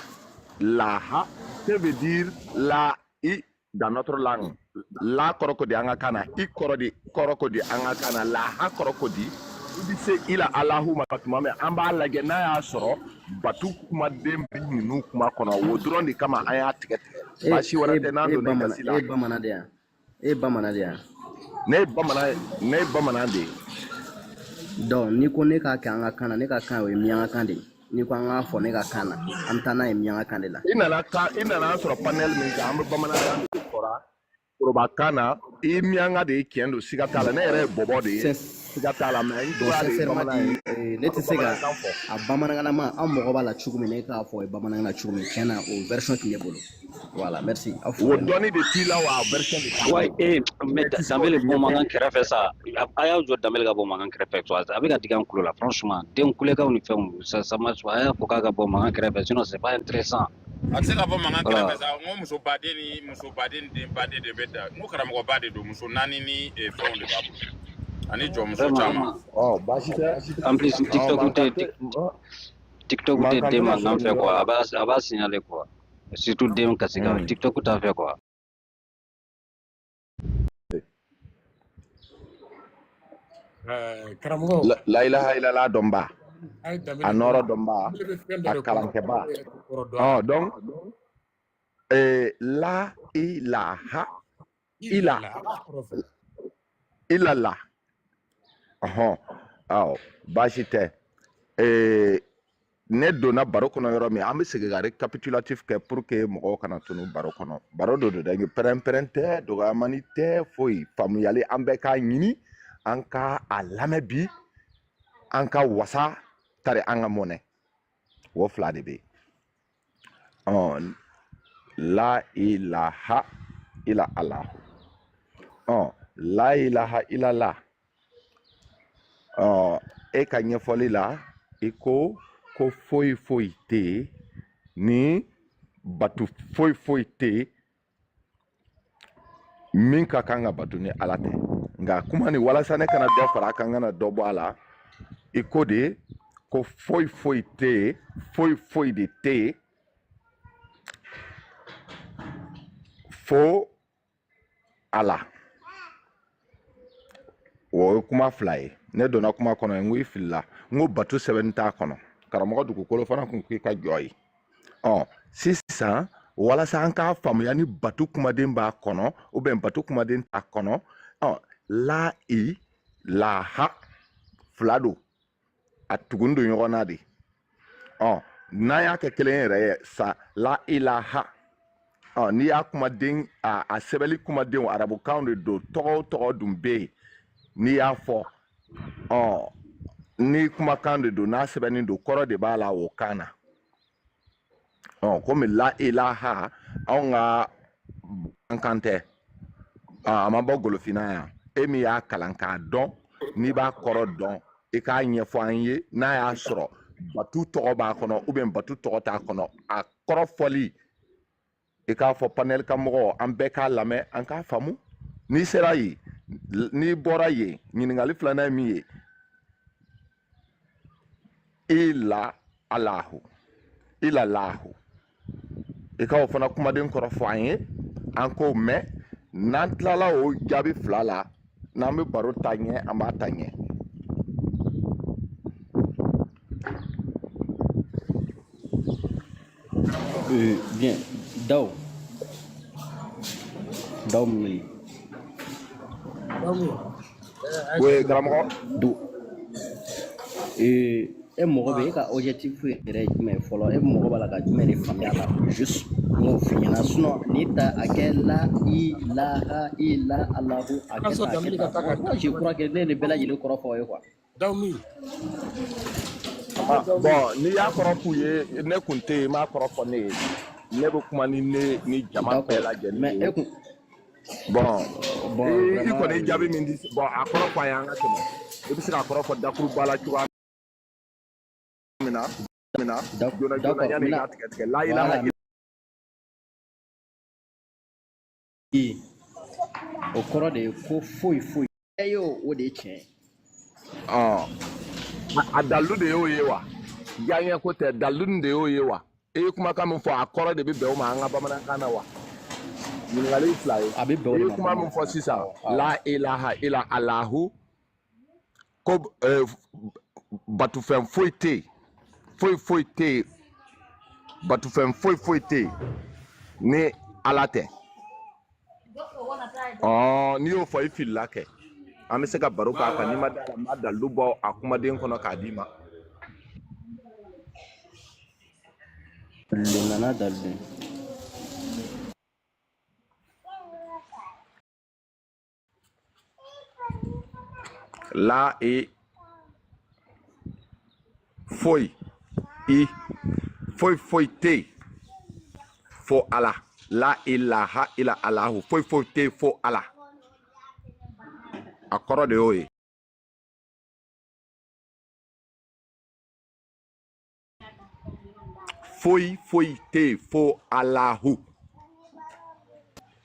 la, ha. Que veut dire la, i dans notre langue? La kɔrɔ ko di an ka kan na, i kɔrɔ di kɔrɔ ko di an ka kan na, la ha kɔrɔ ko di. I bɛ se i la alahu ma tuma min, an b'a lajɛ n'a y'a sɔrɔ batu kumaden bɛ ninnu kuma kɔnɔ. O dɔrɔn de kama an y'a tigɛ tigɛ. E Baasi wɛrɛ e tɛ n'an e donna i bamanan gasi la. e bamanan de yan. E bamanan de yan. Ne ye bamanan ye, ne ye bamanan de ye. Donc n'i ko ne k'a kɛ an ka kan na, ne ka kan o ye miyanka kan de ye. N'i ko an k'a fɔ ne ka kan na, an bɛ taa n'a ye miyanka kan de la. I nana kan, i nana sɔrɔ panel min kan, an bɛ bamanankan de fɔra forobakan na. I ye miyanka de ye, tiɲɛ don, siga t'a la. Ne yɛrɛ ye bɔbɔ de ye, siga t'a la, mais n Bon, cogoya de ye sincèrement bamanan ye. dit, ne An tɛ bɛ se ka bamanankan fɔ. a bamanankanama an mɔgɔ b'a la cogo min, ne k'a fɔ o ye bamanankan na cogo min, tiɲɛ na o version tɛ ne bolo. Voilà, merci. Aw O folen don. dɔnni de t'i la wa, a version de t'i Ouais, bolo. eh, mais Mais ti se k'o Danbele de bɔ ɲɛfɔ. mankan kɛrɛfɛ sa, a y'aw jɔ Danbele ka bɔ mankan kɛrɛfɛ quoi. A bɛ ka digi an kulo la, franchement. Den kulekanw ni fɛnw, ça marche pas. A y'a fɔ k'a ka bɔ mankan kɛrɛfɛ, sinon c'est pas intéressant. A tɛ se ka bɔ mankan Voilà. kɛrɛfɛ sa. N ko musobaden ni musobaden ni denbaden de bɛ da. N ko karamɔgɔba de don, muso 4 ni fɛnw de b'a bolo. Ani jɔnmuso Vraiment. caman. Ɔ baasi tɛ. En plus, Ɔ TikTok mankan tɛ tɛ TikTok tɛ mankan den tɛna mankan sɔrɔ fɛ nin quoi. yɔrɔ A la. b'a signaler quoi. Surtout den kasikan TikTok t'a fɛ quoi. Karamɔgɔ La ilaha illallah dɔnba, a ye a Danbele nɔrɔ dɔnba, Danbele bɛ fɛn dɔ a de kɔnɔ kalankɛba. mɔgɔw yɛrɛ t'o kɔrɔ dɔn a la. Ɔ donc la ilaha ila Ilala a b'a kɔrɔ fɔ. illallah. Ɔhɔn, awɔ, baasi tɛ. Ne donna baro kɔnɔ yɔrɔ min, an bɛ segin ka récapitulatif kɛ pour que mɔgɔw kana tunu baro kɔnɔ. Baro do dɛ, pɛrɛn-pɛrɛn tɛ, dɔgɔyamani tɛ, foyi. Faamuyali an bɛɛ k'a ɲini, an ka a lamɛn bi, an ka wasa tari an ka mɔnɛ. O fila de bɛ yen. Ɔ la ilaha illa Allah. Ɔ la ilaha illallah. Ɔ e ka ɲɛfɔli la, i ko ko foyi foyi tɛ yen ni batu foyi foyi tɛ yen min ka kan ka batu ni Ala tɛ. Nka kuma ni walasa ne kana dɔ fara a kan, n kana dɔ bɔ a la, i ko de ko foyi foyi tɛ yen, foyi foyi de tɛ yen fo Ala. O ye kuma fila ye. Ne donna kuma kɔnɔ n ko i filila, n ko batu sɛbɛnni t'a kɔnɔ. Karamɔgɔ dugukolo fana kun k'i ka jɔ ye. Ɔ sisan walasa an k'a faamuya ni batu kumaden b'a kɔnɔ ou bien batu kumaden t'a kɔnɔ, ɔ la i laha fila don, a tugun don ɲɔgɔn na de. Ɔ n'an y'a kɛ kelen yɛrɛ ye sa, la ilaha. Ɔ n'i y'a kumaden a sɛbɛnni kumadenw arabukanw de don, tɔgɔ o tɔgɔ dun bɛ yen n'i y'a fɔ, ɔ ni kumakan de don, n'a sɛbɛnni don, kɔrɔ de b'a la o kan na. Ɔ komi la ilaha anw ka an kan tɛ, a ma bɔ golofinna yan. E min y'a kalan k'a dɔn, n'i b'a kɔrɔ dɔn, i k'a ɲɛfɔ an ye. N'a y'a sɔrɔ batu tɔgɔ b'a kɔnɔ ou bien batu tɔgɔ t'a kɔnɔ, a kɔrɔ fɔli i k'a fɔ panel ka mɔgɔw, an bɛɛ k'a lamɛn, an k'a faamu. N'i sera yen, n'i bɔra yen, ɲininkali filanan ye min ye, ila alahu ila lahu, i ka o fana kumaden kɔrɔ fɔ an ye, an k'o mɛn. N'an tilala o jaabi fila la, n'an bɛ baro ta ɲɛ, an b'a ta ɲɛ. Bien, Daw, Daw min bɛ yen. Oui, karamɔgɔ. Du e mɔgɔ bɛ e ka objectif yɛrɛ ye jumɛn ye fɔlɔ? E mɔgɔ b'a la ka jumɛn de faamuya la? Juste n k'o f'i ɲɛna, sinon n'i ta a kɛ la ilaha illa Allahu, a An kɛ sɔn tan, a kɛ Danbele ka tan. taa ka Moi je crois que ne ye nin bɛɛ lajɛlen kɔrɔ fɔ aw ye quoi. Dawumi Bon, n'i y'a kɔrɔ f'u ye, ne kun tɛ yen, i m'a kɔrɔ fɔ ne ye. Ne bɛ kuma ni ne ni jama bɛɛ D'accord, lajɛlen mais ye. e kun Bon, bon i vraiment kɔni ye jaabi min di, bon a kɔrɔ fɔ an ye, an ka tɛmɛ. I bɛ se k'a kɔrɔ fɔ dakuruba la cogoya min na, joona joona d'accord, yanni i n bɛna k'a tigɛ tigɛ. La ilaha voilà i o kɔrɔ de ye ko foyi foyi e y'o o de ye tiɲɛ ye. Ɔ a dalilu de y'o ye wa? Diyaɲɛ ko tɛ, dalilu nin de y'o ye wa? E ye kumakan min fɔ, a kɔrɔ de bɛ bɛn o ma an ka bamanankan na wa? Ɲininkali fila ye. A bɛ bɛn o I de ye ma kuma min fɔ bamanankan na. sisan, Awɔ, awɔ. la ilaha illa Allahu, ko batufɛn foyi tɛ yen, foyi foyi tɛ yen, batufɛn foyi foyi tɛ yen ni Ala tɛ. Ɔ n'i y'o fɔ, i filila kɛ. An bɛ se ka baro k'a kan, n'i ma da la, n b'a dalilu bɔ a kumaden kɔnɔ k'a d'i ma. Le nana dalilu. La e foyi i foyi foyi tɛ yen fo Ala. La ilaha illa Allahu, foyi foyi tɛ yen fo Ala. A kɔrɔ de y'o ye. Foyi foyi tɛ yen fo Alahu.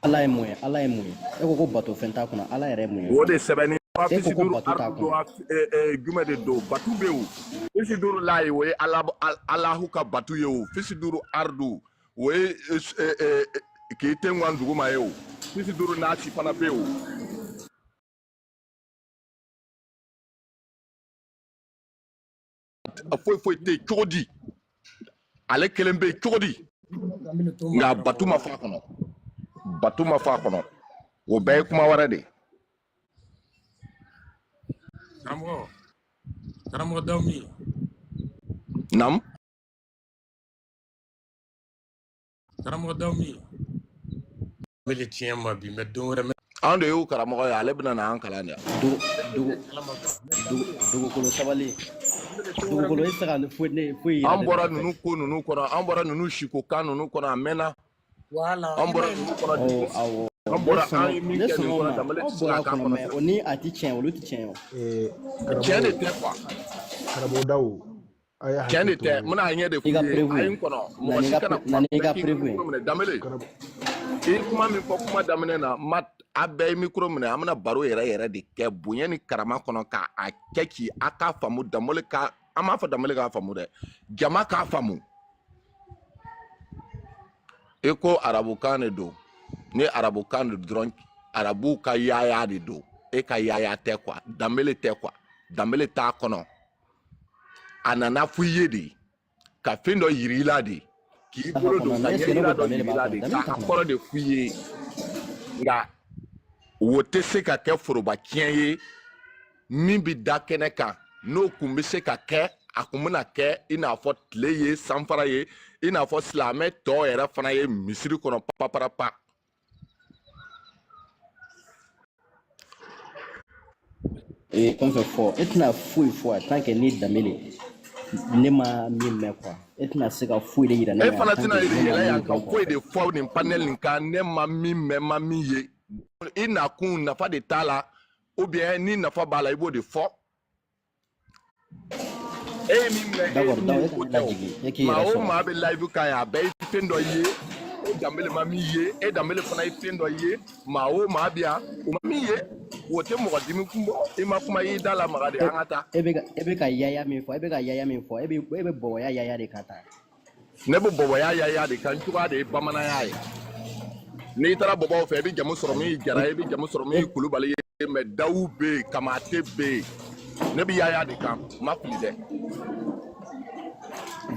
Ala ye mun ye? Ala ye mun ye? E ko ko bato fɛn t'a kɔnɔ. Ala yɛrɛ ye mun ye O de fɔlɔ? sɛbɛnni E ko fisi ko duuru bato t'a ardu kɔnɔ. jumɛn de don batu bɛ yen o. Fisi duuru la ye, o ye Alahu ka batu ye o. Fisi duuru ardu, O ye k'i ten ŋan duguma ye o sisi duuru n'a si fana bɛ yen o. A foyi foyi tɛ yen cogo di, ale kelen bɛ yen cogo di? Danbele to ma Nka batu karamɔgɔ ma fɔ a kɔnɔ, batu ma fɔ a kɔnɔ, o bɛɛ ye kuma wɛrɛ de ye. Karamɔgɔ, karamɔgɔ Dawumi. Nam. Karamɔgɔ Dawumi. Danbele tiɲɛ ma bi, mais don wɛrɛ Anw de y'u karamɔgɔ ye, ale bɛna na an kalan de. Dugu dugu kalama quoi. Mais Danbele, dugukolo sabali. Danbele don wɛrɛ Dugukolo e tɛ se ka foyi ne foyi yira An ne la bɔra en fait. ninnu ko ninnu kɔnɔ, an bɔra ninnu sikokan ninnu kɔnɔ a mɛnna. Voilà, An i bɔra m'a ye ninnu kɔnɔ Ɔ depuis, awɔ, an ne bɔra, an sɔnna ye min ne kɛ nin sɔnna o kɔnɔ, ma. Danbele Aw tɛ se bɔra ka a k'a kɔnɔ kɔnɔ. mais o ni a ti tiɲɛ, olu ti tiɲɛ o. Tiɲɛ de Karamɔgɔ tɛ quoi. karamɔgɔ daw a y'a Tiɲɛ hakɛ de to. tɛ, n bɛna a ɲɛ de I f'u ka ye. preuve A ye n kɔnɔ, na mɔgɔ n'i si ka kana na kuma, n'i bɛɛ ka k'i ka preuve ye. micro minɛ. Danbele, Karamɔgɔ i ye kuma min fɔ kuma daminɛ na, ma a bɛɛ ye micro minɛ, an bɛna baro yɛrɛ yɛrɛ de kɛ bonya ni karama kɔnɔ k'a kɛ k'i a k'a faamu. Danbele ka, an m'a fɔ Danbele k'a faamu dɛ, jama k'a faamu. I ko arabukan de don, ni arabukan de dɔrɔn, arabuw ka yaaya de don, e ka yaaya tɛ quoi, Danbele tɛ quoi, Danbele t'a kɔnɔ. A nana fɔ i ye de ka fɛn dɔ yir'i la de, k'i T'a bolo kɔnɔ don ka mais est ce que ne ɲɛyira ko dɔ Danbele yir'i b'a la kɔnɔ? de, Danbele k'a t'a kɔnɔ. kɔrɔ de f'i ye. Nka o tɛ se ka kɛ foroba tiɲɛ ye min bɛ da kɛnɛ kan, n'o kun bɛ se ka kɛ, a kun bɛna kɛ i n'a fɔ tile ye sanfara ye, i n'a fɔ silamɛ tɔ yɛrɛ fana ye misiri kɔnɔ paparapa. Ee fɛn fɛn fɔ, e tɛna foyi fɔ en tant que ni Danbele ne ma min mɛn quoi. E tɛna se ka foyi de yira ne E la en fana tant tɛna que ne ma yɛlɛ min yan ka dɔn quoi en foyi fait. de fɔ nin panel nin kan, ne ma min mɛn, ma min ye. I nakun nafa de t'a la, ou bien ni nafa b'a la, i b'o de fɔ. E ye min mɛn, e ye D'accord, min donc ye, e ka o ne tɛ o. lajigin, e k'i Maa yɛrɛ o sɔrɔ. maa bɛ live kan yan, a bɛɛ ye fɛn dɔ ye. E Danbele ma min ye, e Danbele fana ye fɛn dɔ ye. Maa o maa bɛ yan, o ma min ye, o tɛ mɔgɔ dimi kun bɔ. I ma kuma, i y'i da lamaga de, E an ka taa. e bɛ ka e bɛ ka yaya min fɔ, e bɛ ka yaya min fɔ, e bɛ bɔbɔya yaya de kan tan. Ne bɛ bɔbɔya yaya de kan, n cogoya de ye bamananya ye. N'i taara bɔbɔw fɛ, i bɛ jamu sɔrɔ min ye Ayi, Jara o ye, i bɛ jamu sɔrɔ min e ye Kulubali ye, mais Dawu bɛ yen, Kamate bɛ yen. Ne bɛ yaya de kan, n ma fili dɛ.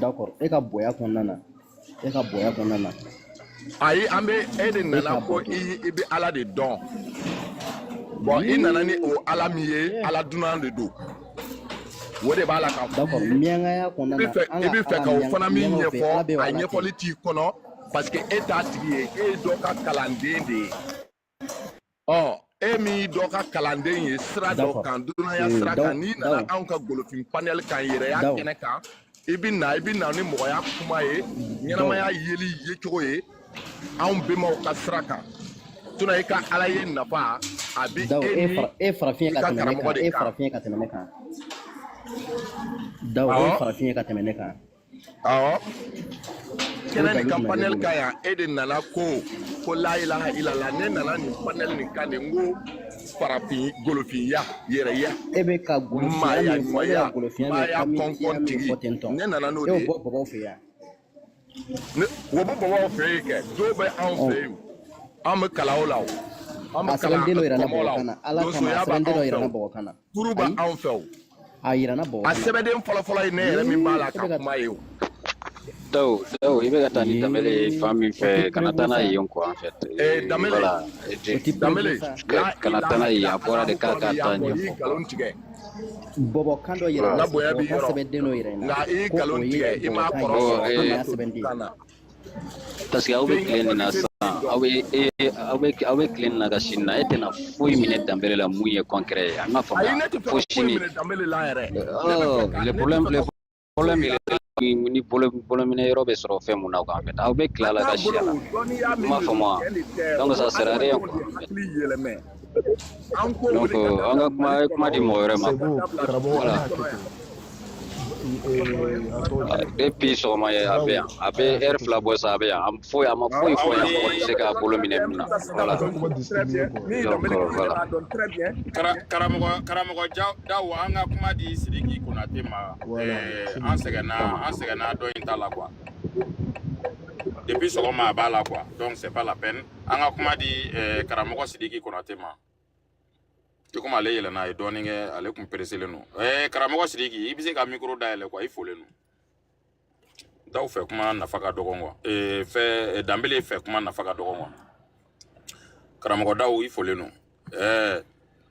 D'accord, e ka bonya kɔnɔna na, e ka bonya kɔnɔna na, Ayi, an bɛ e de e nana k'a ko bato. i bɛ Ala de dɔn. Bon, i nana ni o Ala min ye, Yee. Ala dunan de don. O de b'a la k'a f'i D'accord, ye. miyankaya I kɔnɔna bɛ na, fɛ, an i ka bɛ fɛ ala ka o fana min miyankaw fɛ, ala ɲɛfɔ, bɛ yen a ala tɛ yen. ɲɛfɔli t'i kɔnɔ, parce que e t'a tigi ye, e ye dɔ ka kalanden de ye. Ɔ, e min ye dɔ ka kalanden ye sira dɔ D'accord. kan, dunanya sira Daw kan, n'i nana daw anw ka golofin panel kan, yɛrɛya daw kɛnɛ kan, i bɛ na, i bɛ na ni mɔgɔya kuma ye, daw ɲɛnamaya yeli yecogo ye, anw bɛnbaw ka sira kan. Sinon i ka Ala ye nafa, a bɛ daw e e ni fara e farafin ye i ka ka tɛmɛ ne karamɔgɔ kan, de e kan. farafin ye ka tɛmɛ ne kan. Daw e Awɔ, farafin ye ka tɛmɛ ne kan. awɔ. O Kɛnɛ nin dalu kan jumɛn b'e panel bolo? kan yan, e de nana ko la ilaha illallah. Ne nana nin panel nin kan de, n ko farafin golofinya, yɛrɛya, E bɛ ka golofinya maaya min fɔ, e bɛ ka ɲumanya, golofinya min maaya kamiya kɔnkɔn min tigi, fɔ ten tɔ. ne nana n'o E de y'o ye. bɔ bɔbɔw fɛ yan. Ne o bɛ bɔbɔw fɛ yen kɛ, dɔw bɛ anw Ɔ fɛ yen, an bɛ kalan o la o, an a bɛ kalan sɛbɛnden dɔ yira n na kɔmɔ la bɔbɔkan o, na. Ala kama a donsoya bɛ sɛbɛnden anw dɔ fɛ yira n na o, bɔbɔkan na. furu bɛ Ayi, anw fɛ o. a yira n na A bɔbɔkan na. sɛbɛnden fɔlɔfɔlɔ ye ne yɛrɛ min b'a Yee, la e ka bɛ ka kuma ye o. Daw, Daw, i bɛ ka taa ni Danbele ye yee fan min o tɛ fɛ, kana preuve taa n'a sa. ye yen quoi en fait. Danbele, Voilà, O tɛ preuve Danbele, sa. la kana taa ilaha n'a ye illa yen, a bɔra de Alahu k'a kɔrɔ ka min y'a taa fɔ, i ye ɲɛfɔ quoi. nkalon tigɛ. Bɔbɔkan dɔ yira n N na ka bonya b'i bɔbɔkan yɔrɔ, sɛbɛnden dɔ yira n na nka i ye ko o nkalon ye tigɛ, i m'a bɔbɔkan kɔrɔ ye Bon, sɔrɔ, ko an nin ka y'a to sɛbɛnden ye. kan na. parce que aw bɛ Fɛn tilen nin ɲɛfɔli na tɛ sisan, min aw dɔn. bɛ aw bɛ aw bɛ tilen nin na ka sini na, e tɛna foyi minɛ Danbele la mun ye concret ye, an ka Ayi, faamuya ne tɛ fɛ fo ka foyi sini. minɛ Danbele la yɛrɛ. Ne bɛ fɛ Oh, ka, le ne tɛ problème, fɛ le ka problème foyi il yira est là, ni bolo bolominɛ yɔrɔ bɛ sɔrɔ fɛn mun na quoi en fait. Aw bɛ a tila la t'a ka si bolo a la. o dɔnniya I min m'a de don, faamu wa? tiɲɛ de tɛ. Donc O bɛ ça sert à rien adamadenw quoi de en fait. hakili yɛlɛmɛ. An k'o Donc wele ka an dabila ka kuma Mali a ye kuma kɔnɔ, di mɔgɔ wɛrɛ ma C'est quoi. ka bon, dabila karamɔgɔ a Voilà. Mali y'a kɔnɔ kɛ yan. ten. A tɔgɔ di? Depuis sɔgɔma ye a Daw, bɛ yan, a a bɛ y'a kɛ heure ten 2 bɔ s'il vous sa a plaît. bɛ yan. A foyi a ma foyi Awɔ, fɔ yan, mɔgɔ tɛ se k'a Danbele bolo dɔn minɛ très bien, min na. n bɛ taa sisan Voilà. A ka dɔn kuma très discriminer bien. quoi. Min ye Donc Danbele kan, ne voilà. b'a dɔn très bien. Karamɔgɔ Daw, an ka kuma di Sidiki Konate ma. Voilà, s'il An vous plaît. sɛgɛnna, an sɛgɛnna dɔ in ta la quoi. Depuis sɔgɔma a b'a la quoi. Donc c'est pas la peine. An ka kuma di karamɔgɔ Sidiki Konate ma. I komi ale yɛlɛnna, a ye dɔɔnin kɛ, ale kun pereselen don. Karamɔgɔ Sidiki, i bɛ se ka micro dayɛlɛ quoi, i folen don. Daw fɛ kuma nafa ka dɔgɔn quoi. Fɛ Danbele fɛ kuma nafa ka dɔgɔn quoi. Karamɔgɔ Daw, i folen don.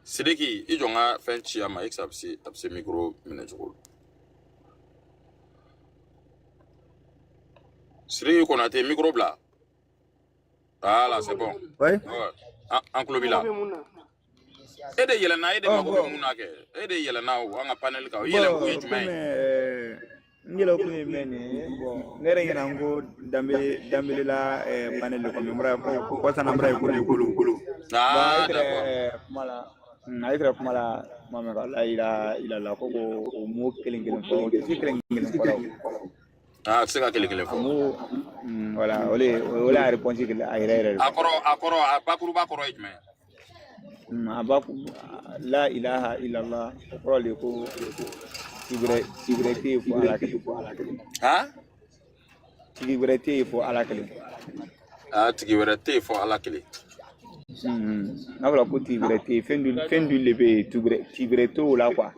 Sidiki, i jɔ n ka fɛn ci a ma, e a bɛ se micro minɛ cogo. Sidiki Konate, micro bila. Voilà, c'est bon. Oui. Ouais. An tulo b'i la. E de yɛlɛnna, e de Oh, mago bɛ bon. mun na kɛ? E de yɛlɛnna o an ka panel kan. I yɛlɛn kun ye Bon, jumɛn komi ye? n yɛlɛ kun ye mɛn nin ye, bon, ne yɛrɛ ɲɛna n ko Danbele Danbele la panel de kɔnɔ, n bɔra ko kɔsa na n bɔra ye ko dugukolo. Bon, a Ah, ye d'accord. tɛrɛ kuma la, a ye tɛrɛ kuma la kuma mɛn ka la ila ila la ko o mot kelen kelen fɔ, o tɛ se kelen kelen fɔ la o. Ah, a tɛ se ka kelen kelen A fɔ. mot, voilà, o le y'a réponse kelen a yɛrɛ yɛrɛ de. A kɔrɔ, a bakuruba kɔrɔ ye jumɛn ye? A b'a la ilaha illallah, o kɔrɔ de ko tigi wɛrɛ tɛ yen fo Ala kelen. Han? Tigi wɛrɛ tɛ yen fo Ala kelen. Ah, tigi wɛrɛ tɛ yen fo Ala kelen. N'a fɔra ko tigi wɛrɛ tɛ yen, fɛn dun de bɛ yen, tigi wɛrɛ t'o la quoi.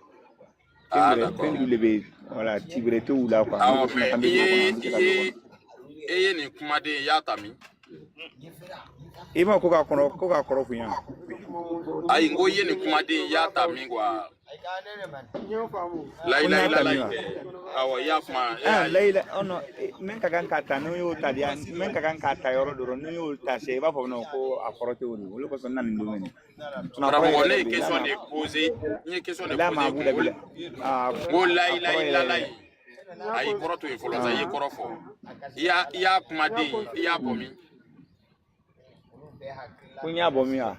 Ah, Fɛn d'accord. dun de bɛ yen, voilà, tigi wɛrɛ t'o la quoi. N'o Awɔ, ko mais kumakan i bɛ dugu kɔnɔ, ye an bɛ i se ka don o ye kɔnɔ. e ye nin kumaden, i y'a ta min? I ma ko k'a kɔrɔ ko k'a kɔrɔ f'u ɲɛna. Ayi, n ko i ye nin kumaden, i y'a ta min quoi? Ko La n ilaha y'a ta illallah min in wa? kɛ. Awɔ, i y'a kuma, e Ah, y'a la ye. ilaha, oh non, min ka kan k'a ta, n'o y'o ta de, min ka kan k'a ta yɔrɔ dɔrɔn, n'o y'o ta sɛ, i b'a fɔ non ko a kɔrɔ tɛ o de ye. O de kosɔn n nana nin don nin. Sinon a kɔrɔ Karamɔgɔ, yɛrɛ ne yɛrɛ ye de ye, la question ma de poser, n ye question de la poser ma i kun. abu dabi la. A N ko la a ilaha kɔrɔ yɛrɛ illallah yɛrɛ. in. Ayi, kɔrɔ to yen fɔlɔ sa, i ye kɔrɔ fɔ. I y'a kumaden, i y'a bɔ min? Ko n y'a bɔ min wa?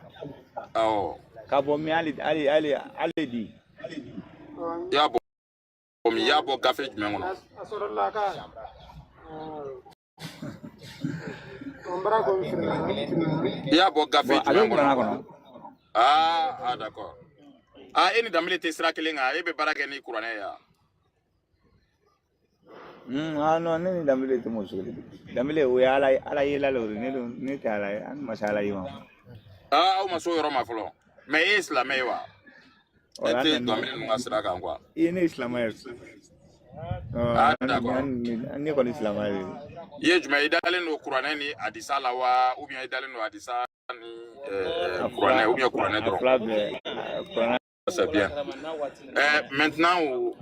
Awɔ. K'a bɔ min hali hali hali hali di. I y'a bɔ min? I y'a bɔ gafe jumɛn kɔnɔ? I y'a bɔ gafe Bon, a bɛ jumɛn kuranna kɔnɔ? kɔnɔ. Ah, d'accord. Ah, e ni Danbele tɛ sira kelen kan, e bɛ baara kɛ ni kuranɛ ye wa? Ah non, ne ni Danbele tɛ mɔgɔ sugu kelen. Danbele o ye Ala Ala yela le o de, ne dun ne tɛ Ala ye, an ma se Ala ye ma. Ah, aw ma s'o yɔrɔ ma fɔlɔ. Mais e ye silamɛ ye wa? E Wala tɛ an na Danbele ninnu ka sira kan quoi. i ye ne ye silamɛ ye. Ah, d'accord. Ne kɔni silamɛ ye. I ye jumɛn ye? I dalen don kuranɛ ni hadisa la wa? Ou bien i dalen don hadisa ni A kuranɛ fila ou bien kuranɛ a dɔrɔn? fila bɛɛ kuranɛ. C'est bien. Maintenant, o,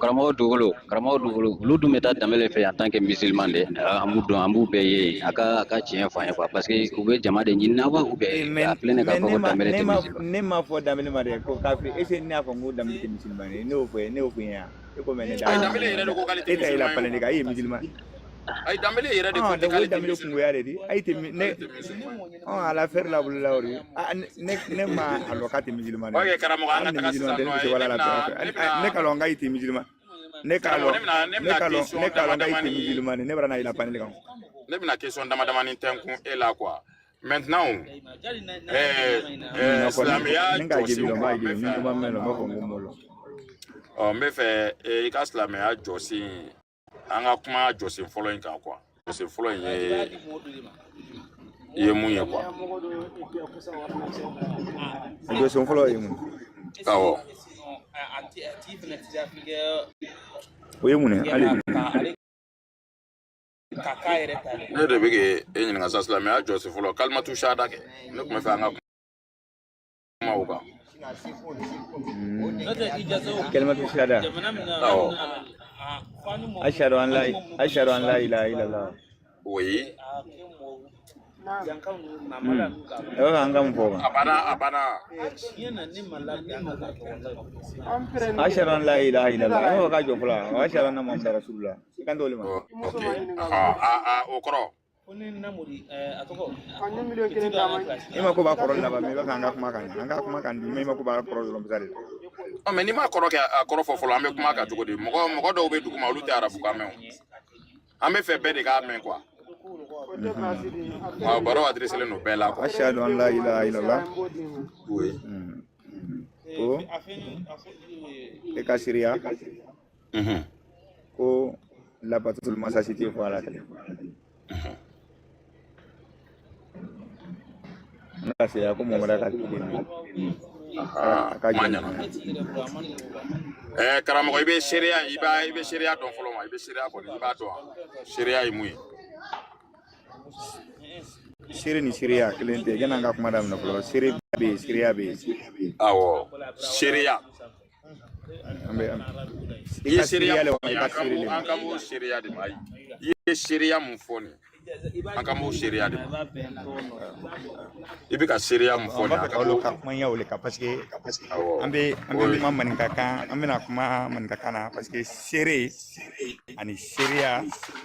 Karamɔgɔ dugukolo, karamɔgɔ dugukolo, olu dun bɛ taa Danbele fɛ en tant que musulman de, an b'u dɔn, an b'u bɛɛ ye, a ka tiɲɛ fɔ an ye quoi, parce que u bɛ jama de ɲini na wa, ou bien Mais a filɛ nin ye k'a mais fɔ ne ko ma Danbele ne tɛ ma musulman. ne ma fɔ Danbele ma dɛ ko kafiri, est ce que ne y'a fɔ n ko Danbele tɛ musulman ye? Ne y'o fɔ ne y'o fɔ ɲɛna. E ko mɛ ne Ayi, t'a Danbele yɛrɛ de ko k'ale tɛ e ta yela musulman ye panel o. kan, e ye musulman. Ayi, Danbele yɛrɛ de Ah, ko ten donc o k'ale ye tɛ Danbele musulman. kungoya de di. Ayi tɛ ne K'ale tɛ musulman ye. a la fɛrɛ la bolo la o de. Ah, ne ma a lɔn k'a tɛ musulman Ok, dɛ. karamɔgɔ, an Hali ka ni taga musulman sisan tɛ, ne nɔ. bɛ se Ne wala la bɛna ne ne bɛna ka lɔn k'a tɛ musulman. Ne k'a karamɔgɔ, lɔn ne ne bɛna k'a lɔn question ne k'a lɔn k'a tɛ damadamani musulman de. Ne bara na yela panel kan. ne bɛna question damadamani tɛnkun e la quoi. Maintenant, A fɔ silamɛya ne k'a jaabi jɔsen lɔn, n quoi, b'a n bɛ jaabi. Ni fɛ kuma mɛn lɔn, n b'a fɔ n ko n m'o lɔn. ɔ n bɛ fɛ i ka silamɛya jɔsen, an ka kuma jɔsen fɔlɔ in kan quoi. Jɔsen fɔlɔ in ye mun ye quoi? Jɔsen fɔlɔ ye mun? Awɔ. O ye mun ye? Hali bi. Ne de bɛ k'e ɲininka sisan silamɛya jɔsen fɔlɔ, kalimatu shahada kɛ. Ne tun bɛ fɛ an ka kuma o kan. Kalimatu shahada. Awɔ. Ashhadu an la ashhadu an la ilaha illallah. Oui. E b'a fɛ an ka mun fɔ o kan? A banna, a banna. Ashhadu an la ilaha illallah. E b'a fɔ k'a jɔ fɔlɔ wa? Ashhadu anna Muhammadan rasulullah. I kan t'o de ma. Ok. O kɔrɔ. E ma ko b'a kɔrɔ laban, mais i b'a fɛ an ka kuma kan de. An ka kuma kan di, mais i ma ko b'a kɔrɔ dɔrɔn bisa de. Ɔ, mais n'i m'a kɔrɔ kɛ, a kɔrɔ fɔ fɔlɔ, an bɛ kuma kan cogo di? Mɔgɔ dɔw bɛ dugu ma, olu tɛ arabukan mɛn o. An bɛ fɛ bɛɛ de k'a mɛn quoi. Wa baro adressé len don bɛɛ la quoi. Ashhadu an la ilaha illallah. Oui. Ko e ka siriya ko Labatoli masa si tɛ fɔ Ala kelen. N ka seya ko Mamadu ka ciden don. A ka Kuma jɛn ɲɛna. Karamɔgɔ, i bɛ seereya, i bɛ seereya dɔn fɔlɔ wa? I bɛ seereya kɔni, i b'a dɔn wa? Seereya ye mun ye? Seere ni seereya kelen tɛ. Yanni an ka kuma daminɛ fɔlɔ, seere bɛ yen, seereya bɛ yen. Awɔ, seereya. An bɛ I i ye ka seereya seereya le mun wa fɔ i nin ye, ka seere le ma. an kan b'o seereya de ma. Ayi, i ye seereya mun fɔ nin ye, an kan b'o seereya de ma. I bɛ ka seereya mun fɔ An nin b'a ye, fɛ an ka kan olu b'o ka kuma ɲɛ o le kan parce que awɔ an bɛ o ye. kuma maninkakan, an bɛna kuma maninkakan na parce que seere ani seereya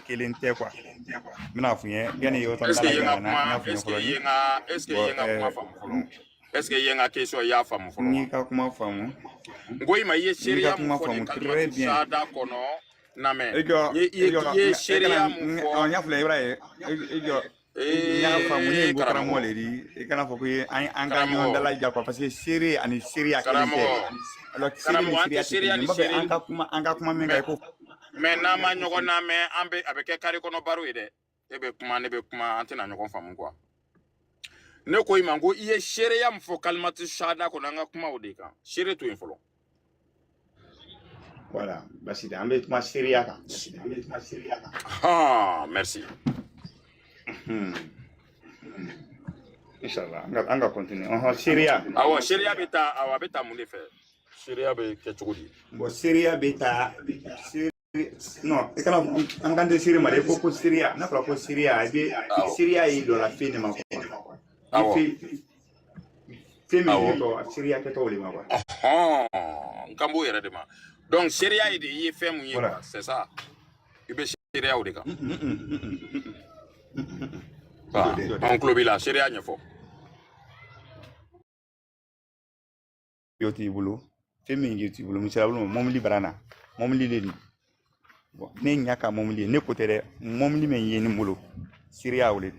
kelen tɛ quoi. N bɛna f'u ye yanni yɔrɔ Est ce que ta i ye n ka la janya na, n kuma y'a f'u ye est ce que fɔlɔ i ni ye n ka est ce que i bon ye n ka kuma faamu fɔlɔ? Est ce que i ye n ka question, i y'a faamu fɔlɔ n wa? y'i ka kuma faamu. N ko i ma, i ye N y'i ka seereya mun kuma fɔ nin faamu très kalimatu bien. sada kɔnɔ, namɛ I jɔ n ye i i ye jɔ i ye e kana seereya mun n fɔ. y'a filɛ i b'a ye i jɔ n y'a faamu ne ye n ko karamɔgɔ karamɔgɔ le di i kana fɔ ko an ka ɲɔgɔn karamɔgɔ dalaja quoi parce que seere ani seereya kelen tɛ. karamɔgɔ Alors seere ni karamɔgɔ, an seereya tɛ tɛ kelen seereya ye. N ni b'a fɛ seere an ka kuma min kan mɛ i ko mɛ n'an ma ɲɔgɔn lamɛn, an bɛ a bɛ kɛ kari kɔnɔ baro ye dɛ. E bɛ kuma, ne bɛ kuma, an tɛna ɲɔgɔn faamu quoi. Ne ko i ma ko i ye seereya mun fɔ kalimatu sada kɔnɔ, an ka kuma o de kan. Seere to yen fɔlɔ. Voilà, basi tɛ, an bɛ kuma seereya kan. Ah, merci. Inshallah, an ka continuer. Ɔhɔn, seereya. Awɔ, seereya bɛ taa, awɔ, a bɛ taa mun de fɛ? Seereya bɛ kɛ cogo di? Bon, seereya bɛ taa seere non, i kana an kan tɛ seere ma dɛ, i ko seereya. N'a fɔra ko seereya, i bɛ Awɔ seereya y'i dɔ la fɛn de ma quoi. I awɔ fɛn fɛn min awɔ. kɛtɔ seereya kɛtɔ o de ma quoi. Ɔhɔn, n kan b'o yɛrɛ de ma. Donc seereya ye de i ye fɛn mun ye Voilà. quoi, c'est ça. I bɛ seereya o de kan. O tɛ. An tulo b'i la, seereya ɲɛfɔ. Yo t'i bolo, fɛn min t'i bolo, misaliya bolo ma, mɔbili bara na, mɔbili de nin. Bon, ne ɲa ka mɔbili ye, ne ko tɛ dɛ, mɔbili min ye nin bolo, seereya o de.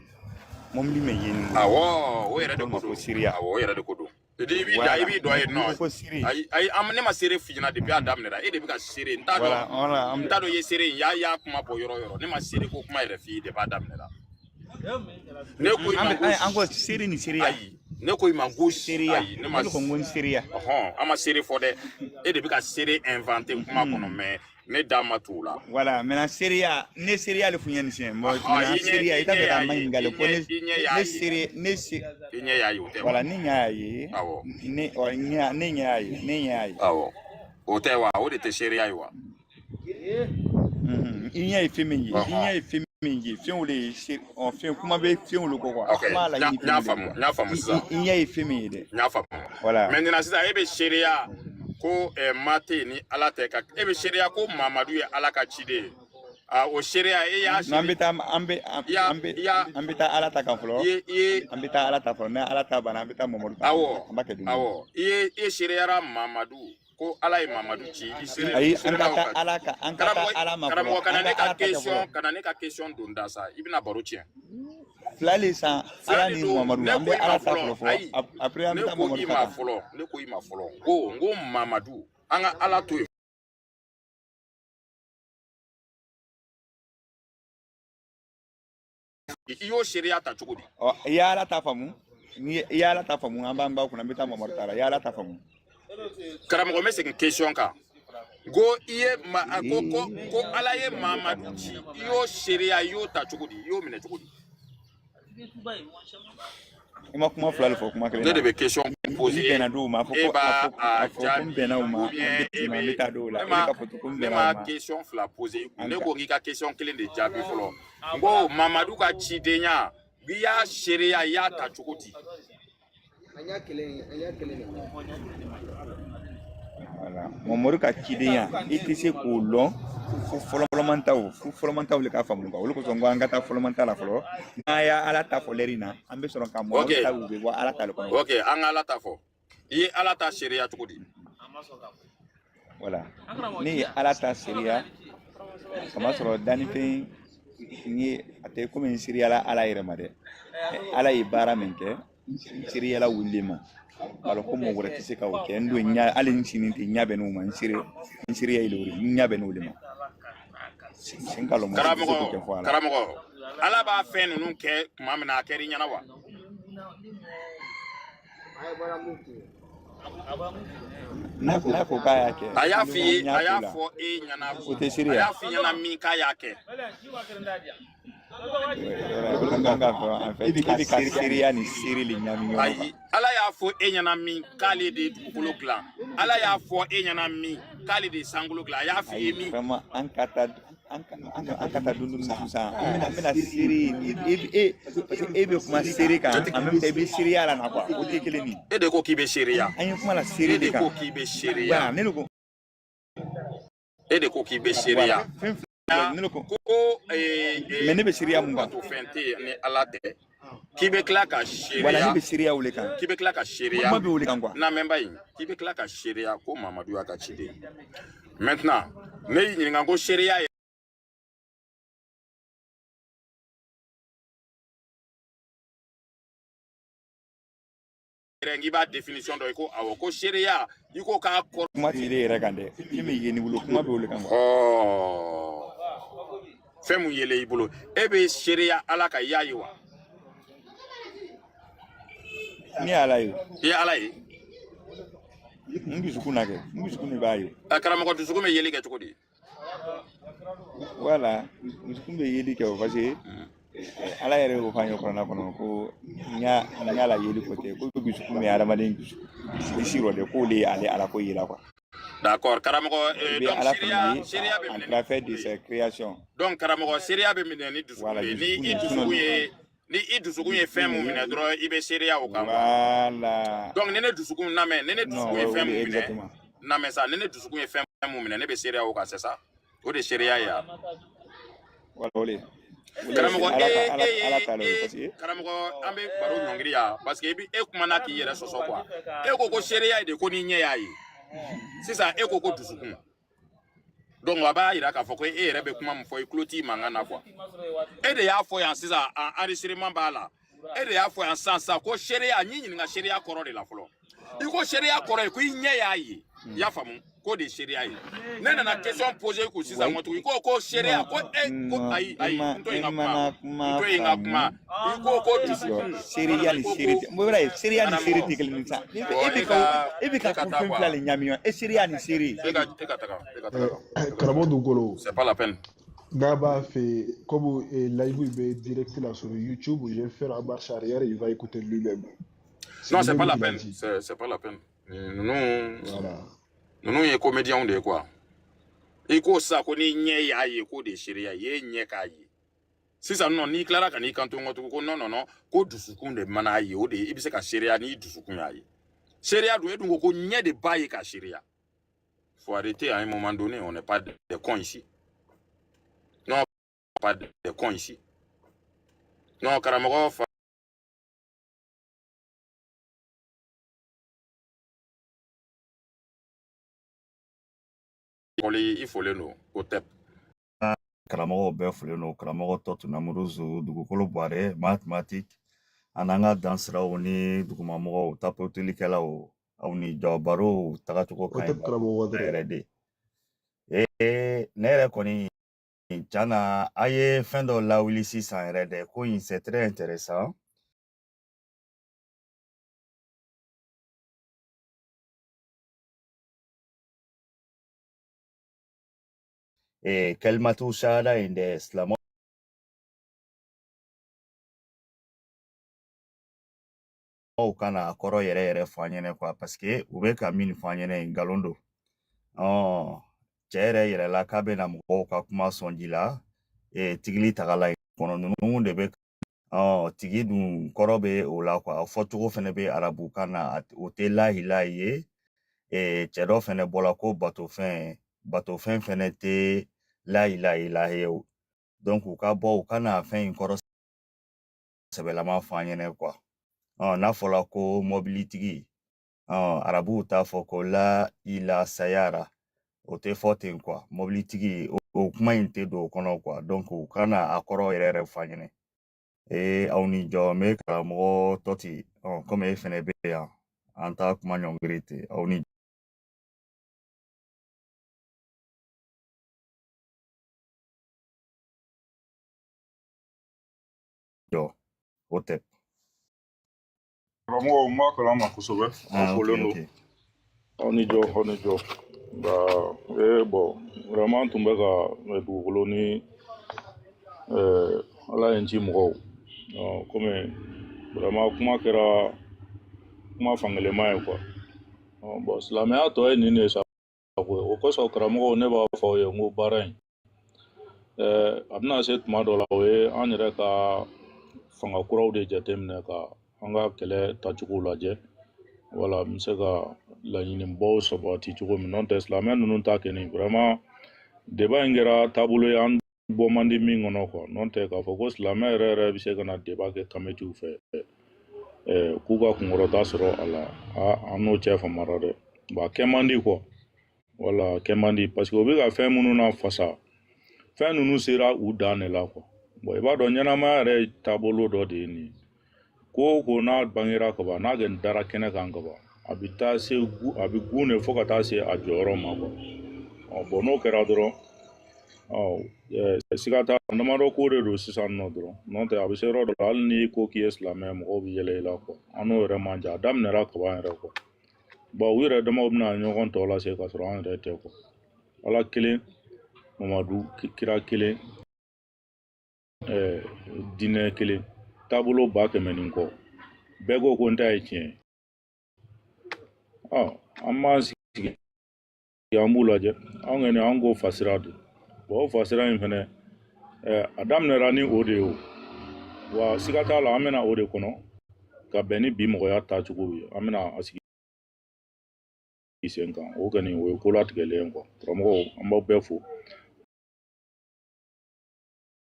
Mɔbili min ye nin bolo, Awɔ, o yɛrɛ de o ma ko ko don. seereya. Awɔ, o yɛrɛ de ko don. I b'i da, i Voilà. b'i dɔ ye N'i nɔ. ko seere. Ayi ayi, an ne ma seere f'i ɲɛna depuis a daminɛra. E de bɛ ka seere. N t'a dɔn, Voilà, voilà, an n bɛ t'a dɔn i ye seere in, y'a kuma bɔ yɔrɔ o yɔrɔ. Ne ma seere ko kuma yɛrɛ f'i ye depuis a daminɛra. Ne ko i an ma bɛ ko an ko seere ni seereya. ayi, ne ko i ma ko Seereya. ayi, ne ma Ne ko n ko n seereya. ɔhɔn, an ma seere fɔ dɛ. E de bɛ ka seere inventé kuma kɔnɔ, mais ne da ma t'o la. Voilà, maintenant seereya, ne seereya le f'u ɲɛ nin siɲɛ. Bon, Ɔhɔn, maintenant i ɲɛ seereya, i i t'a ɲɛ fɛ y'a ka ma ye, ɲininka i le ko ɲɛ ne i ɲɛ y'a ne ye, seere ne se i ɲɛ y'a ye, o tɛ wa? voilà, ne ɲɛ y'a ye. Awɔ Ne ɔ ɲɛ ne ɲɛ y'a ye, ne ɲɛ y'a ye. awɔ, o tɛ wa? O de tɛ seereya ye wa? I ɲɛ ye fɛn min ye, i Ɔhɔn. ɲɛ ye fɛn min ye, fɛn o de ye seere ɔ fɛn kuma bɛ fɛn olu kɔ quoi. Ok, Kuma n laɲini y'a fɛn o de faamu, quoi. n y'a faamu I sisan. i ɲɛ ye fɛn min ye dɛ. N y'a faamu. Voilà. Maintenant sisan e bɛ seereya ko ma tɛ yen ni Ala tɛ, ka e bɛ seereya ko Mamadu ye Ala ka ciden ye. A o seereya e y'a N'an seere bɛ taa an bɛ i y'a an bɛ i y'a an bɛ taa Ala ta kan i fɔlɔ. ye i ye An bɛ taa Ala ta fɔlɔ, n'a Ala ta banna an bɛ taa Mamadu ta kan. awɔ An b'a kɛ don dɔ. awɔ, i ye e seereyara Mamadu ko Ala ye Mamadu ci, i seere Ayi, i an ka seerela o taa kan. Ala kan, an ka taa Karamɔgɔ Ala ma fɔlɔ, karamɔgɔ, kana an ne ka ka Ala ta kɛ fɔlɔ. question, kana ne ka question don da sa, i bɛna baro tiɲɛ. Fila le san, Fila Ala de ni don, Mamadu, ne an ko bɛ i ma Ala ta fɔlɔ, fɔlɔ fɔlɔ, ayi, après an ne bɛ taa ko Mamadu i ta ma kan. fɔlɔ, ne ko i ma fɔlɔ, n ko Mamadu, an ka Ala to yen. I y'o seereya ta cogo di? Ɔ, i ye Ala ta faamu, ni i ye Ala ta faamu, an b'an ba kunna, an bɛ taa Mamadu ta la, i ye Ala ta faamu. Karamɔgɔ, n bɛ segin question kan. Ko i ye ma a ko ko ko Ala ye Mamadu ci, i y'o seereya, i y'o ta cogo di? I y'o minɛ cogo di? I ma kuma fila de fɔ kuma kelen Ne de na. bɛ question N poser, bɛnna dɔw ma, a fɔ e ko a b'a fɔ a a fɔ ko n jaabi bɛnna o ma, ou an bien bɛ e tɛmɛ, an bɛ bɛ taa dɔw la. ne E bɛ ma ka fɔ ten ko n ne bɛnna o ma ma. question fila poser i kun. An Ne ka ko k'i ka question kelen de jaabi fɔlɔ. N ko Mamadu ka cidenya, i y'a seereya, i y'a ta cogo di? Voilà. Mamadu ka cidenya, i tɛ se k'o lɔn fo fɔlɔmantaw, fo fɔlɔmantaw le k'a faamu quoi. Olu kosɔn n ko an ka taa fɔlɔmanta la fɔlɔ. N'an y'a Ala ta fɔ lɛri in na, an bɛ sɔrɔ ka Ok, Mamadu ta u bɛ bɔ Ala ta le kɔnɔ quoi. ok, an ka Ala ta fɔ. I ye Ala ta seereya cogo di? Voilà. Ne ye Ala ta seereya, kamasɔrɔ dannifɛn n ye a tɛ komi n seereyala Ala yɛrɛ ma dɛ. Ala ye baara min kɛ, n seereyala wuli ma. Alors ko mɔgɔ wɛrɛ tɛ se ka o kɛ. N don ɲa hali n sini tɛ ɲa bɛ n'o ma, n seere n seereya o de, n ɲa bɛ n'o de ma. Sen kalon mɔgɔ si tɛ se k'o Karamɔgɔ, kɛ fɔ a la. karamɔgɔ, Ala b'a fɛn ninnu kɛ tuma min na, a kɛra i ɲɛna wa? N'a ko k'a y'a kɛ, A y'a f'i n ye, ɲa a t'o y'a la. fɔ e ɲɛna, O tɛ a seere y'a ya. f'i ɲɛna min k'a y'a kɛ. Kan k'a fɔ en fait, i bɛ ka seereya ni seere le ɲagami ɲɔgɔn kan. Ayi, Ala y'a fɔ e ɲɛna min k'ale de ye dugukolo dilan. Ala y'a fɔ e ɲɛna min k'ale de ye sankolo dilan. A y'a f'i ye Ayi, min. vraiment, an ka taa an ka taa dundun sisan, an bɛna seere e e parce que e bɛ kuma seere kan, en même temps i bɛ seereya la na quoi, o tɛ kelen ye. E de ko k'i bɛ seereya. An ye kuma la E seere de de ko kan. k'i bɛ Voilà, seereya. ne de ko E de ko k'i bɛ voilà, seereya. fɛn filɛ, ne de ko Ko mais ne bɛ seereya mun kan? bato fɛn tɛ yen ni Ala tɛ. K'i bɛ tila ka Voilà, ne seereya. bɛ seereya o le kan. K'i bɛ tila ka seereya. Kuma bɛ o le kan quoi. Namɛnba in, k'i bɛ tila ka seereya ko Mamadu y'a ka ciden. Maintenant, ne y'i ɲininka ko seereya yɛrɛ, k'i b'a définition dɔn, i ko awɔ, ko seereya, i ko k'a kɔrɔ. Kuma tɛ e yɛrɛ kan dɛ, fɛn min ye ne bolo, kuma bɛ o le kan quoi. Ɔɔ, fɛn mun yelen i bolo, e bɛ seereya Ala kan, i y'a ye wa? Ne ye Ala ye o. I ye Ala ye. N dusukun na kɛ, n dusukun de b'a ye. Ɛ, karamɔgɔ, dusukun bɛ yeli kɛ cogo di? Voilà, dusukun bɛ yeli kɛ o, parce que Ala yɛrɛ y'o fɔ an ye kuranɛ kɔnɔ ko n y'a la yeli ko tɛ, ko dusukun bɛ hadamaden disi rɔ dɛ, k'o de ye ale Ala ko yela quoi. D'accord, karamɔgɔ, I bɛ donc Ala fana seereya ye seereya bɛ en minɛ ni travers dusukun de de ye. sa création. Donc karamɔgɔ, seereya bɛ minɛ ni dusukun Voilà, de ye. dusukun Ni i de, sinon dusukun ye, ni i dusukun ye fɛn dusukun de mun ye. minɛ dɔrɔn, i bɛ seereya o kan quoi. Voilà. Donc ni ne dusukun lamɛn, ni ne Non, dusukun ye ouais, o fɛn de mun minɛ, exactement. lamɛn sa, ni ne dusukun ye fɛn mun minɛ, ne bɛ seereya o kan, c'est ça? O de ye seereya ye wa? Voilà, o de. O de ye Karamɔgɔ, Ala ka e Ala e Ala ye ta la o ye e parce que karamɔgɔ, an bɛ baro ɲɔngiri yan parce que i bɛ e kumana k'i yɛrɛ sɔsɔ quoi. E ko seereya de ko ni ɲɛ y'a ye. Sisan e ko dusukun. Donc a b'a yira k'a fɔ ko e yɛrɛ bɛ kuma min fɔ, i tulo t'i mankan na quoi. E de y'a fɔ yan sisan, en enregistrement b'a la. E de y'a fɔ yan sisan sisan ko seereya, n y'i ɲininka seereya kɔrɔ de la fɔlɔ. I ko seereya kɔrɔ ye ko i ɲɛ y'a ye. I y'a faamu k'o de ye seereya ye. Ne nana question poser i kun sisan ouais, ko tuguni, i ko seereya non, ko e ko non, ayi i ayi, ma n to yen i ka kuma, mana n kuma to yen ka kuma. faamu. I ko I jɔ, dusukun. Non seereya non, i ni ko seere ko tɛ. N bɛ ye seereya ni seere karamɔgɔ, tɛ kelen ye sa. E bon bɛ e ka ka e bɛ e ka ka ko taa fɛn fila quoi. le ɲagami ɲɔgɔn. E seereya ni seere. E ka taga, e ka taga. Karamɔgɔ Dugukolo, C'est pas la peine. n'a b'a fait comme live il est direct là sur YouTube, je vais faire en marche arrière, il va écouter lui-même. C'est Non, c'est pas lui-même la qui l'a peine. dit. C'est pas la peine. Ninnu Voilà. ninnu ye comédiens de ye quoi. I ko sisan ko n'i ɲɛ y'a ye k'o de ye seereya ye, e ɲɛ k'a ye. Sisan nɔ n'i tilara ka n'i kanto n kɔ tugun ko non non non, ko dusukun de mana ye, o de ye i bɛ se ka seereya n'i dusukun y'a ye. Seereya dun, e dun ko ɲɛ de b'a ye ka seereya. Faut arrêter à un moment donné, on n'est pas des cons ici. Non, pas des cons ici. Non, karamɔgɔ fa kɔli i folen don ko tɛ. Karamɔgɔw bɛɛ folen don, karamɔgɔ tɔ Namuruzu, dugukolo buware mathématique, an n'an ka dansiraw ni dugumamɔgɔw tapotelikɛlaw, aw ni jɔ, baro tagacogo O ka tɛ ɲi karamɔgɔ dɔrɔn. yɛrɛ de. Ee, ne yɛrɛ kɔni tiɲɛ na, a ye fɛn dɔ lawuli sisan yɛrɛ dɛ, ko in c'est très intéressant. Ee, kalimatu shahada in dɛ, silamɛw ka na a kɔrɔ yɛrɛ yɛrɛ fɔ an ɲɛnɛ quoi, parce que u bɛ ka min fɔ an ɲɛnɛ nkalon don. Ɔ, cɛ yɛrɛ yɛrɛ la k'a bɛna mɔgɔw ka kuma sɔnji la, tigili tagala in kɔnɔ ninnu de bɛ ɔ tigi dun kɔrɔ bɛ o la quoi, a fɔcogo fɛnɛ bɛ arabukan na, o tɛ lahilahi ye. Cɛ dɔ fɛnɛ bɔla ko batofɛn fɛnɛ tɛ lahilahi ye o. Donc u ka bɔ u ka na fɛn in kɔrɔ sɛbɛlama fɔ an ɲɛnɛ quoi. Ɔ, n'a fɔla ko mɔbilitigi, ɔ, arabuw t'a fɔ ko la ila sayara, o tɛ fɔ ten quoi. Mɔbilitigi, o kuma in tɛ don o kɔnɔ quoi. Donc u ka na a kɔrɔ yɛrɛ yɛrɛ fɔ an ɲɛnɛ. Ee, aw ni jɔ, n bɛ karamɔgɔ Tɔti, ɔ, komi e fɛnɛ bɛ yan, an t'a kuma ɲɔngiri ten, aw ni. Jɔ o tɛ. Karamɔgɔw, n b'a kalama kosɛbɛ, aw Ah, ok. folen don. Ok. Aw ni jɔ, aw ni jɔ. Nka bon, vraiment, an tun bɛ ka dugukolo ni Ala ye n ci mɔgɔw. Komi vraiment kuma kɛra kuma fankelenma ye quoi. Bon, silamɛya tɔ ye nin de ye sa koyi. O kosɔn karamɔgɔw, ne b'a fɔ aw ye n ko baara in, a bɛna se tuma dɔ la, o ye an yɛrɛ ka fanga kuraw de jateminɛ ka an ka kɛlɛ tacogo lajɛ. Wala n bɛ se ka laɲinibaw sabati cogo min. N'o tɛ, silamɛ ninnu ta kɛ nin, vraiment, débat in kɛra taabolo ye an bɔ man di min kɔnɔ quoi. N'o tɛ, k'a fɔ ko silamɛ yɛrɛ yɛrɛ bɛ se ka na débat kɛ kametiw fɛ, k'u ka kunkɔrɔta sɔrɔ a la, an n'o cɛ famara dɛ. Bon, a kɛ man di quoi. Wala a kɛ man di, parce que u bɛ ka fɛn minnu na fasa, fɛn ninnu sera u dan de la quoi. Bon, i b'a dɔn, ɲɛnamaya yɛrɛ ye taabolo dɔ de ye nin ye. Ko o ko n'a bangera kaban, n'a kɛ dara kɛnɛ kan kaban, a bɛ taa se a bɛ gun de fo ka taa se a jɔyɔrɔ ma quoi. Ɔ bon, n'o kɛra dɔrɔn, ɔ siga t'a la, damadɔ ko de don sisan nɔ dɔrɔn. N'o tɛ, a bɛ se yɔrɔ dɔ la, hali n'i ko k'i ye silamɛ, mɔgɔw bɛ yɛlɛ i la quoi. An n'o yɛrɛ man jan, a daminɛra kaban yɛrɛ quoi. Bon, u yɛrɛ damaw bɛna ɲɔgɔn tɔ lase ka sɔrɔ an yɛrɛ tɛ quoi. Ala kelen, Mamadu kira kelen, diinɛ kelen, taabolo 100 000 ni kɔ, bɛɛ ko ko n ta ye tiɲɛ ye. Ɔ an b'an sigi, an b'u lajɛ. An kɔni, an ko fasira don. Bon, o fasira in fɛnɛ, a daminɛra ni o de ye. O wa, siga t'a la, an bɛna o de kɔnɔ ka bɛn ni bi mɔgɔya taacogo ye. An bɛna a sigi sen kan. O kɔni, o ye ko latigɛlen ye quoi. Karamɔgɔw, an b'aw bɛɛ fo.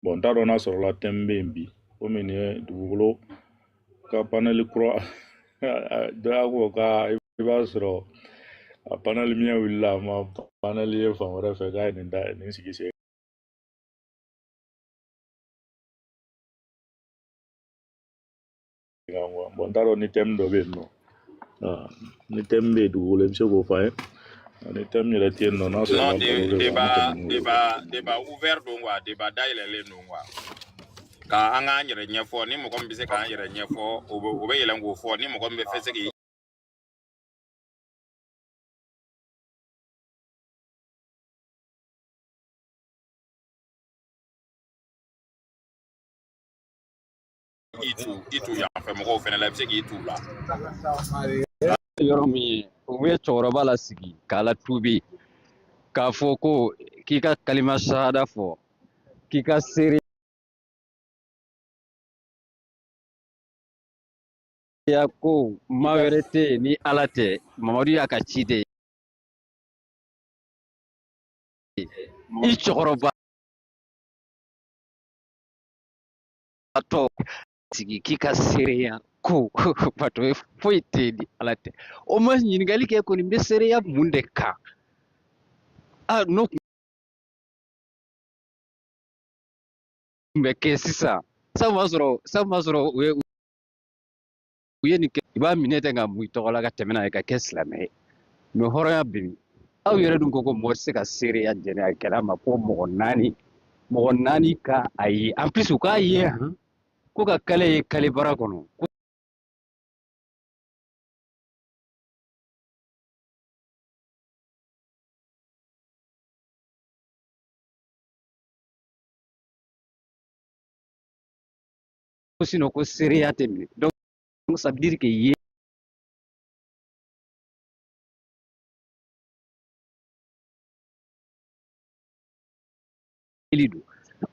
Bon, n t'a dɔn n'a sɔrɔla thème bɛ yen bi, komi nin ye dugukolo ka panel kura dɔ y'a ko k'a i b'a sɔrɔ a panel miɲɛ wulila, a ma panel ye fan wɛrɛ fɛ, k'a ye nin da nin sigi sen kan quoi. Bon, n t'a dɔn ni thème dɔ bɛ yen nɔ. Ni thème bɛ yen, dugukolo, i bɛ se k'o fɔ an ye. Ni thème yɛrɛ tɛ yen nɔ, n'a Non, sɔrɔla baro de don, an bɛ débat tɛmɛ n'o ye. débat ouvert don quoi, débat dayɛlɛlen don quoi. Ka an k'an yɛrɛ ɲɛfɔ, ni mɔgɔ min bɛ se k'an yɛrɛ ɲɛfɔ, o bɛ yɛlɛn k'o fɔ, ni mɔgɔ min bɛ fɛ se k'i i tu yan fɛ mɔgɔw fɛnɛ la, i bɛ se k'i tu la. Yɔrɔ min ye, u bɛ cɛkɔrɔba lasigi k'a la tuubi k'a fɔ ko k'i ka kalima sahada fɔ, k'i ka seereya ko ma wɛrɛ tɛ yen ni Ala tɛ, Mamadu y'a ka ciden ye. I cɛkɔrɔba tɔ sigi k'i ka seereya ko bato foyi tɛ yen ni Ala tɛ. O ma ɲininkali kɛ kɔni bɛ seereya mun de kan? A n'o tun bɛ kɛ sisan, san b'a sɔrɔ u ye nin kɛ, i b'a minɛ ten ka mun i tɔgɔ la ka tɛmɛ n'a ye ka kɛ silamɛ ye. Mais hɔrɔnya bɛ min? Aw yɛrɛ dun ko ko mɔgɔ tɛ se ka seereya jɛnɛya ma ko mɔgɔ naani ka a ye, en plus u k'a ye han, ko ka kale ye kale bara kɔnɔ ko sinon ko seereya tɛ minɛ. Donc ça veut dire que yeli don.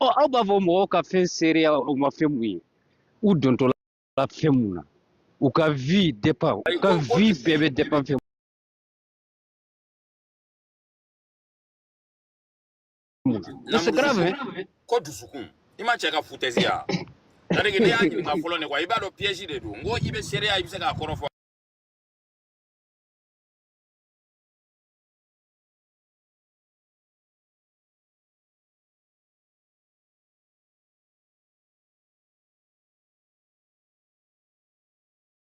Ɔ, aw b'a fɔ mɔgɔw ka fɛn seereya, u ma fɛn mun ye, u dontɔla fɛn mun na, u ka vie dépend, u Ayi, ka ko vie bɛɛ bɛ dépend fɛn mun na. Mais c'est grave, hein. Ko dusukun, i ma cɛ ka foutaise ya. C'est à dire que ne y'a ɲininka fɔlɔ nin quoi, i b'a dɔn piège de don. N ko i bɛ seereya, i bɛ se k'a kɔrɔ fɔ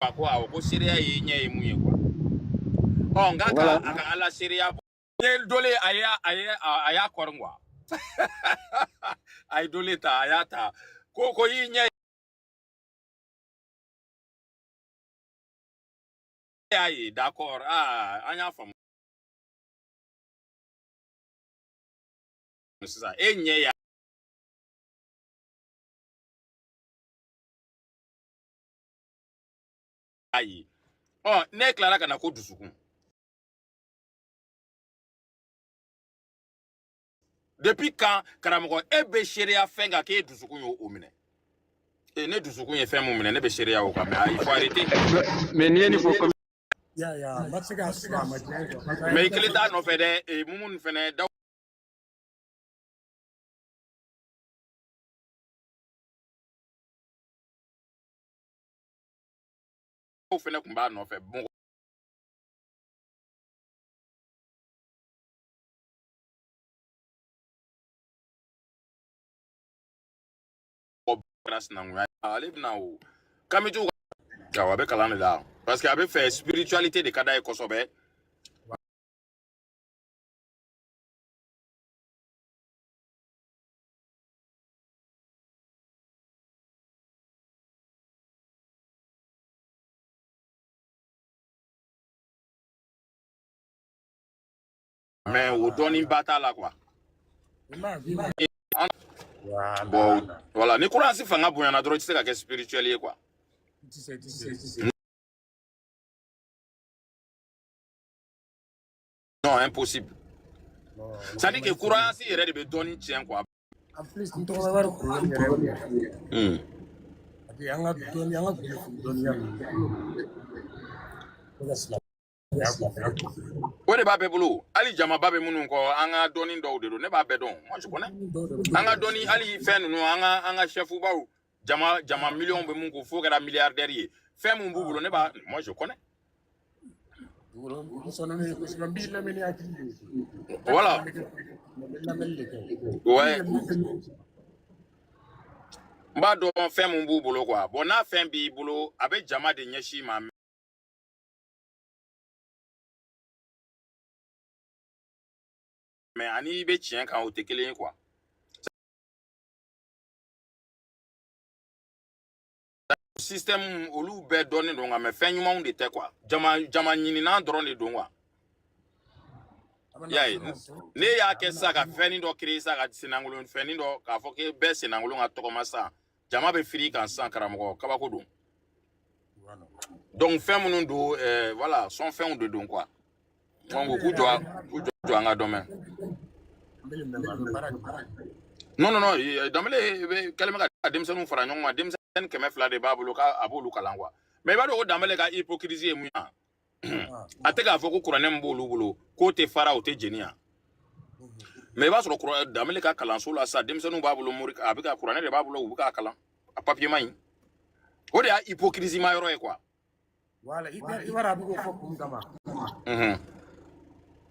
a ko awɔ, ko seereya ye ɲɛ ye mun ye quoi. Ɔ nka ka a ka Ala seereya bɔ. N ye dole, a y'a kɔri quoi. A ye dole ta, a y'a ta ko i ɲɛ y'a ye, d'accord. Aa, an y'a faamu sisan, e ɲɛ y'a ye. Ɔ, ne tilara ka na ko dusukun. Depuis quand, karamɔgɔ, e bɛ seereya fɛn kan k'e dusukun y'o o minɛ? E, ne dusukun ye fɛn mun minɛ, ne bɛ seereya o kan, mais il faut arrêter. Mais n'i ye nin fɔ komi Ya ya, ma se k'a sɔrɔ a ma diya n ye quoi. Parce que an Mais ye i kelen t'a nɔfɛ dɛ. E, Mumu fɛnɛ daw fɛnɛ tun b'a nɔfɛ, mɔgɔ kɛra sinankunya ye. Ale bɛna o kamitiw ka, awɔ, a bɛ kalan de la, parce que a bɛ fɛ spiritualité de ka d'a ye kosɛbɛ. Mais o dɔnni ba t'a la quoi. I m'a ye. Voilà. Bon, voilà, ni croyance fanga bonyana dɔrɔn, i tɛ se ka kɛ spirituel ye quoi. I tɛ se, i tɛ se. Non, impossible. Non, C'est à dire mɔgɔ que ma i croyance yɛrɛ de bɛ dɔnni tiɲɛ quoi. En plus, n tɔgɔ wari problème yɛrɛ ye mun ye? Parce que an ka dɔnni, an ka kunnafoni dɔnniya ninnu, ne ka silamɛya kɔfɛ. O de b'a bɛɛ bolo. Hali jamaba bɛ minnu kɔ, an ka dɔnni dɔw de don, ne b'a bɛɛ dɔn, moi je connais. Dɔnni dɔw de bɛ An ka dɔnni, hali fɛn ninnu, an ka chef baw, jama jama miliyɔn bɛ mun ko fo kɛra milliardaire ye, fɛn mun b'u bolo, ne b'a, moi je connais. Dugukolo n sɔnna ne ye kosɛbɛ, n b'i lamɛn ni hakili de ye. N tɛ Voilà. kalan de kɛ, n bɛ lamɛnli de kɛ. N Ouais, yɛrɛ bɛ n b'a dɔn fɛn mun b'u bolo quoi. Bon, n'a fɛn b'i bolo, a bɛ jama de ɲɛsin i ma, mais ani i bɛ tiɲɛ kan, o tɛ kelen ye quoi. Système olu bɛɛ dɔnnen don nka, mais fɛn ɲumanw de tɛ quoi. Jama jama ɲininan dɔrɔn de don quoi. A bɛna I y'a ye, ne y'a a kɛ bɛna sisan ka fɛnnin dɔ créer sisan, ka senangolon fɛnnin dɔ, k'a fɔ k'e bɛɛ senangolon ka tɔgɔma sisan, jama bɛ firi kan sisan, karamɔgɔ, kabako don. Voilà. Donc fɛn minnu don, voilà, sɔn fɛnw de don quoi. Donc Danbele k'u yɛrɛ jɔ, a bɛ k'u jɔ an ka dɔn mɛn. Danbele mɛn a bɛ baara kɛ. Non non non, Danbele bɛ kɛlen bɛ ka denmisɛnninw fara ɲɔgɔn kan, denmisɛnnin 200 de b'a bolo k'a b'olu kalan quoi. Mais i b'a dɔn ko Danbele ka hypocrisie ye mun ye? Ah, A tɛ k'a fɔ ko kuranɛ min b'olu bolo k'o tɛ fara, o tɛ jeni yan. Mais i b'a sɔrɔ Danbele ka kalanso la sisan, denmisɛnninw b'a bolo, mori a bɛ ka kuranɛ de b'a bolo, u bɛ k'a kalan a papier ma ɲi. O de y'a hypocrisie ma yɔrɔ ye quoi. Voilà, i b'a dɔn a bɛ k'o fɔ kun min kama.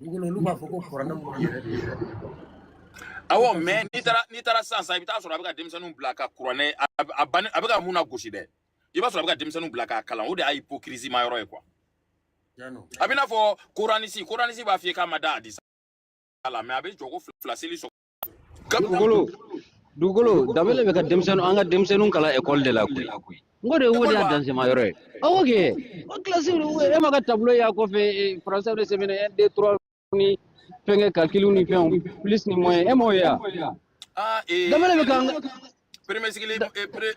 Dugukolo olu b'a fɔ ko kuranɛ mun yɛrɛ de ye. Awɔ, Ko parce mais que n'i taara sisan sisan, i bɛ taa sɔrɔ a bɛ ka denmisɛnninw bila ka kuranɛ a banni, a bɛ ka mun na gosi dɛ, i b'a sɔrɔ a bɛ ka denmisɛnninw bila k'a kalan. O de y'a hypocrisie ma yɔrɔ ye quoi. Tiɲɛ don. A bɛ n'a fɔ coraniste, coraniste b'a f'i ye k'a ma da hadisa la, mais a bɛ jɔ ko fila seli sɔgɔ. Dugukolo, dugukolo, Danbele bɛ ka denmisɛnnin, an ka denmisɛnninw kalan ekɔli de la koyi. N ko de o de École y'a wa dansema yɔrɔ ye. Awɔ kɛ, o kilasi e ma ka tableau y'a kɔfɛ, français de sɛbɛn 1 2 3 ni fɛnkɛ, calcul ni fɛnw, plus ni moins, e m'o ye wa? Ah, Danbele bɛ et ka an premier cycle,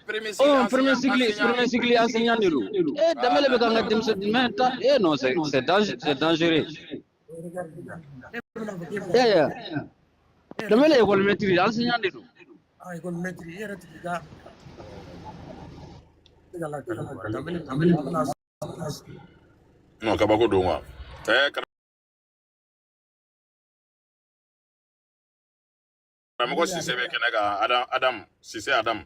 premier cycle oh, premier enseignant cycle, enseignant premier cycle enseignant de don. Eh, Ah, Danbele bɛ ka an ka d'accord. denmisɛnnin, mais eh non, c'est dangereux. Regarde, e bɛna fɔ k'e bɛna Ya ya. e yɛrɛ Danbele école maître, enseignant de don. Ah, école maître, i yɛrɛ tigi ka se ka lakali quoi. Danbele a bɛna Non, kabako don quoi. Eh, karamɔgɔ Danbele a Sise bɛ bɛ kɛnɛ kan, Adam, Adam Sise, Adam.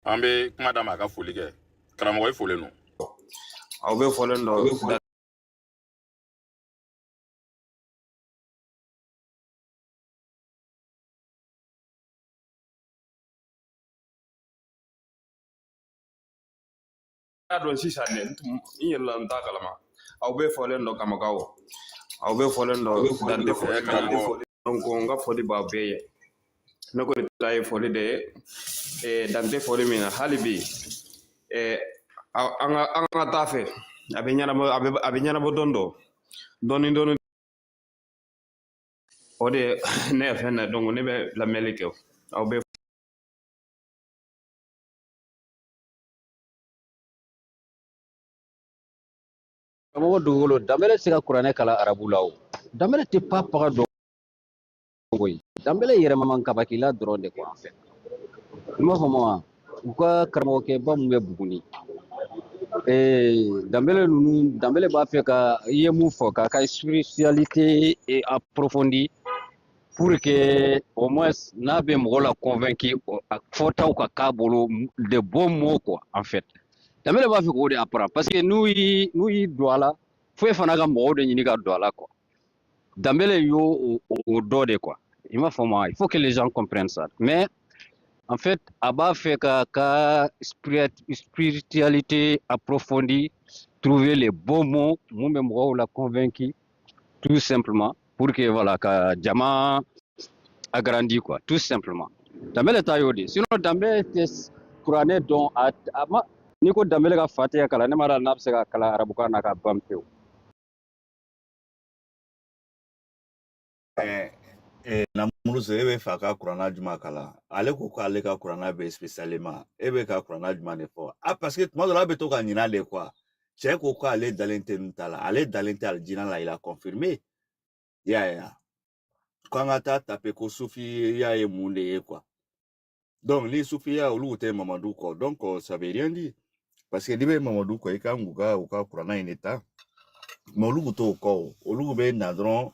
An bɛ kuma d'a ma, a ka foli kɛ. Karamɔgɔ, i folen don. Aw bɛ fɔlen dɔ da. Y'a dɔn sisan dɛ, n tun n yɛrɛ la, n t'a kalama. Aw bɛ fɔlen dɔ kamakaw, aw bɛ fɔlen dɔ dante Eh, foli. karamɔgɔ. Donc n ka foli b'aw bɛɛ ye. Ne kɔni ta ye foli de ye, dante foli min na hali bi. An ka taa fɛ, a bɛ ɲɛnabɔ, a bɛ ɲɛnabɔ dɔɔni dɔɔni dɔɔni. O de ye ne ye fɛn na. Donc ne bɛ lamɛnli kɛ, aw bɛ. Karamɔgɔ dugukolo, Danbɛlɛ tɛ se ka kuranɛ kalan arabu la. O Danbɛlɛ tɛ pa paga dɔn koyi. Danbɛlɛ yɛrɛ man kabakila dɔrɔn de quoi, en fait. I m'a faamu wa? U ka karamɔgɔkɛba mun bɛ Buguni, Danbɛlɛ ninnu, Danbɛlɛ b'a fɛ ka i ye mun fɔ, k'a ka spiritualité approfondi pour que au moins n'a bɛ mɔgɔ la convaincu, a fɔtaw ka k'a bolo de bons mots quoi, en fait. Danbɛlɛ b'a fɛ k'o de apprendre, parce que n'u y'i don a la, foyi fana ka mɔgɔw de ɲini ka don a la quoi. Danbɛlɛ y'o o dɔ de quoi, i m'a faamu wa? Il faut que les gens comprennent ça. Mais en fait, a b'a fɛ ka spiritualité approfondie, trouver les bons mots mun bɛ mɔgɔw la convaincu, tout simplement pour que voilà, ka jama agrandi quoi, tout simplement. Danbɛlɛ ta y'o de. Sinon Danbɛlɛ tɛ kuranɛ dɔn. A ma n'i ko Danbɛlɛ ka Fatiha kalan, ne ma d'a la n'a bɛ se ka kalan arabukan na ka ban pewu. Namuruso, e bɛ fɛ a ka kuranna jumɛn kalan? Ale ko k'ale ka kuranna bɛ spécialement. E bɛ ka kuranna jumɛn de fɔ? Ah, parce que tuma dɔ la a bɛ to ka ɲinɛ de quoi. Cɛ ko k'ale dalen tɛ nin ta la, ale dalen tɛ alijinɛ la, il a confirmé. I y'a ye wa? Ko an ka taa taper ko sufiya ye mun de ye quoi. Donc ni sufiya, olu tɛ Mamadu kɔ, donc ça veut rien dire, parce que n'i bɛ Mamadu kɔ, i kan k'u ka u ka kuranna in de ta. Mais olu t'o kɔ o, olu bɛ na dɔrɔn.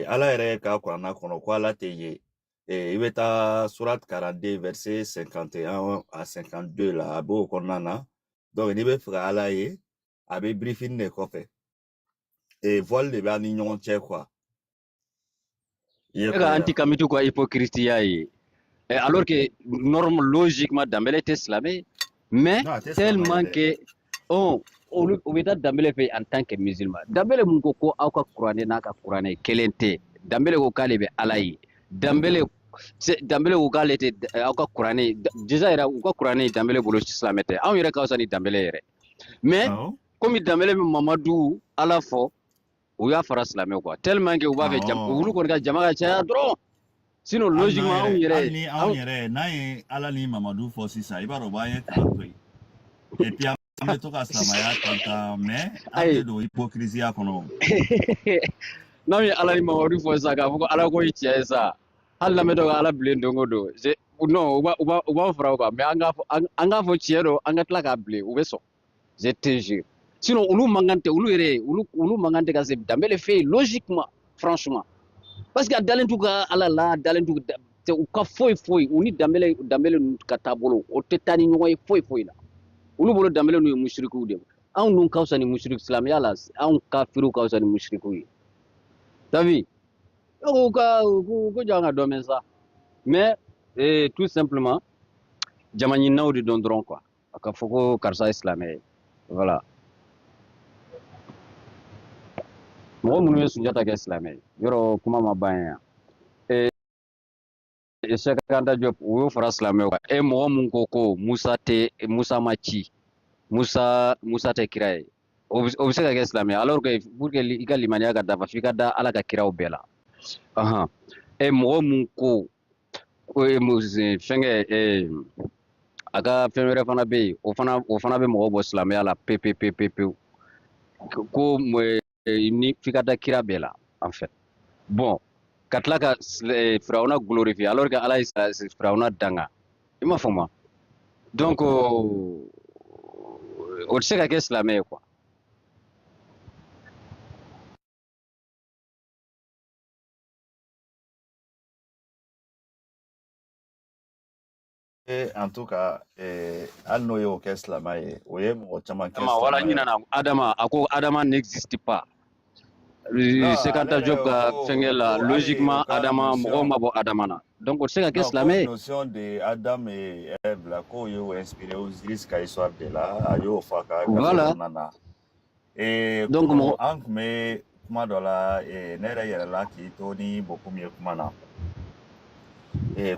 Ala yɛrɛ ka kuranna kɔnɔ ko Ala tɛ ye. I bɛ taa surat 42 verset 51 à 52 la, a b'o kɔnɔna na. Donc n'i bɛ fɛ ka Ala ye, a bɛ birifini de kɔfɛ, voile de b'a ni ɲɔgɔn cɛ quoi. I ye E ka kɔrɔ antikamite ka hypocrite ye. Alors que norme, logiquement, Dambélé était silamɛ, mais Non, a tɛ silamɛ ye tellement dɛ. que oh, olu u bɛ taa Dambélé fɛ en tant que musulman. Dambélé mun ko ko aw ka kuranɛ n'a ka kuranɛ kelen tɛ. Dambélé ko k'ale bɛ Ala ye. Dambélé Dambélé ko k'ale tɛ aw ka kuranɛ déjà yɛrɛ, u ka kuranɛ Dambélé bolo silamɛ tɛ. Anw yɛrɛ ka fisa ni Dambélé yɛrɛ. Mais Awɔ. komi Dambélé bɛ Mamadu Ala fɔ, u y'a fara silamɛw quoi. Tellement que u b'a fɛ jam olu kɔni ka jama ka caya dɔrɔn. Sinon Hali n'an logiquement anw yɛrɛ, yɛrɛ hali ni anw anw yɛrɛ n'an ye Ala ni Mamadu fɔ sisan, i b'a dɔn u b'an ye k'an to yen. Et puis an bɛ to ka silamɛya tantan, mais an tɛ ayi don hypocrisie kɔnɔ. N'anw ye Ala ni Mamadu fɔ sisan k'a fɔ ko Ala ko ye tiɲɛ ye sa, hali n'an bɛ to ka Ala bilen don o don, non, u b'an fara o kan. Mais an k'a fɔ tiɲɛ don, an ka tila k'a bilen, u bɛ sɔn, je te jure. Sinon olu mankan tɛ, olu yɛrɛ, olu mankan tɛ ka se Danbele fɛ yen logiquement, franchement, parce que a dalen t'u ka Ala la, a dalen t'u u ka foyi foyi. U ni Danbele ninnu ka taabolo, o tɛ taa ni ɲɔgɔn ye foyi foyi la. Olu bolo Danbele ninnu ye musirikuw de ye. Anw dun ka fisa ni musiriku silamɛya la, anw kafiriw ka fisa ni musirikuw ye. T'as vu? Donc u ka u ko jɔ an ka dɔ mɛn sa. Mais tout simplement jama ɲininaw de dɔn dɔrɔn quoi, a ka fɔ ko karisa ye silamɛ ye. Voilà, mɔgɔ minnu ye Sunjata kɛ silamɛ ye, yɔrɔ kuma ma ban yan. Cheikh Anta Diop, u y'o fara silamɛw kan. E mɔgɔ mun ko ko Musa tɛ, Musa ma ci, Musa tɛ kira ye, o bɛ se ka kɛ silamɛ ye, alors que pour que i ka limaniya ka dafa, f'i ka da Ala ka kiraw bɛɛ la. Ahan, e mɔgɔ mun ko ko fɛnkɛ, a ka fɛn wɛrɛ fana bɛ yen, o fana bɛ mɔgɔ bɔ silamɛya la pe pe pe pe pewu, ko ni f'i ka da kira bɛɛ la, en fait. Bon, ka tila ka Firawuna glorifier alors que Ala ye Firawuna danga, i m'a faamu wa? Donc o tɛ se ka kɛ silamɛ ye quoi. En tout cas, hali n'o y'o kɛ silamɛ ye, o ye mɔgɔ caman kɛ Adama wala silamɛ ye. Ɲinana Adama, a ko Adama n'existe pas. Non, Cheikh ale Anta yɛrɛ Diop o ka ko fɛnkɛ o la, ko hali o logiquement ka Adama, mɔgɔw notion ma bɔ Adama na, donc o tɛ se ka kɛ Non, ko silamɛ ye. notion de Adam et Ève la, k'o y'o inspiré Osiris ka histoire de la, a y'o fɔ a ka gafe Voilà. kɔnɔna na. Donc Kunun mɔgɔ an tun bɛ kuma dɔ la, ne yɛrɛ yɛlɛla k'i to ni Bokum ye kuma na.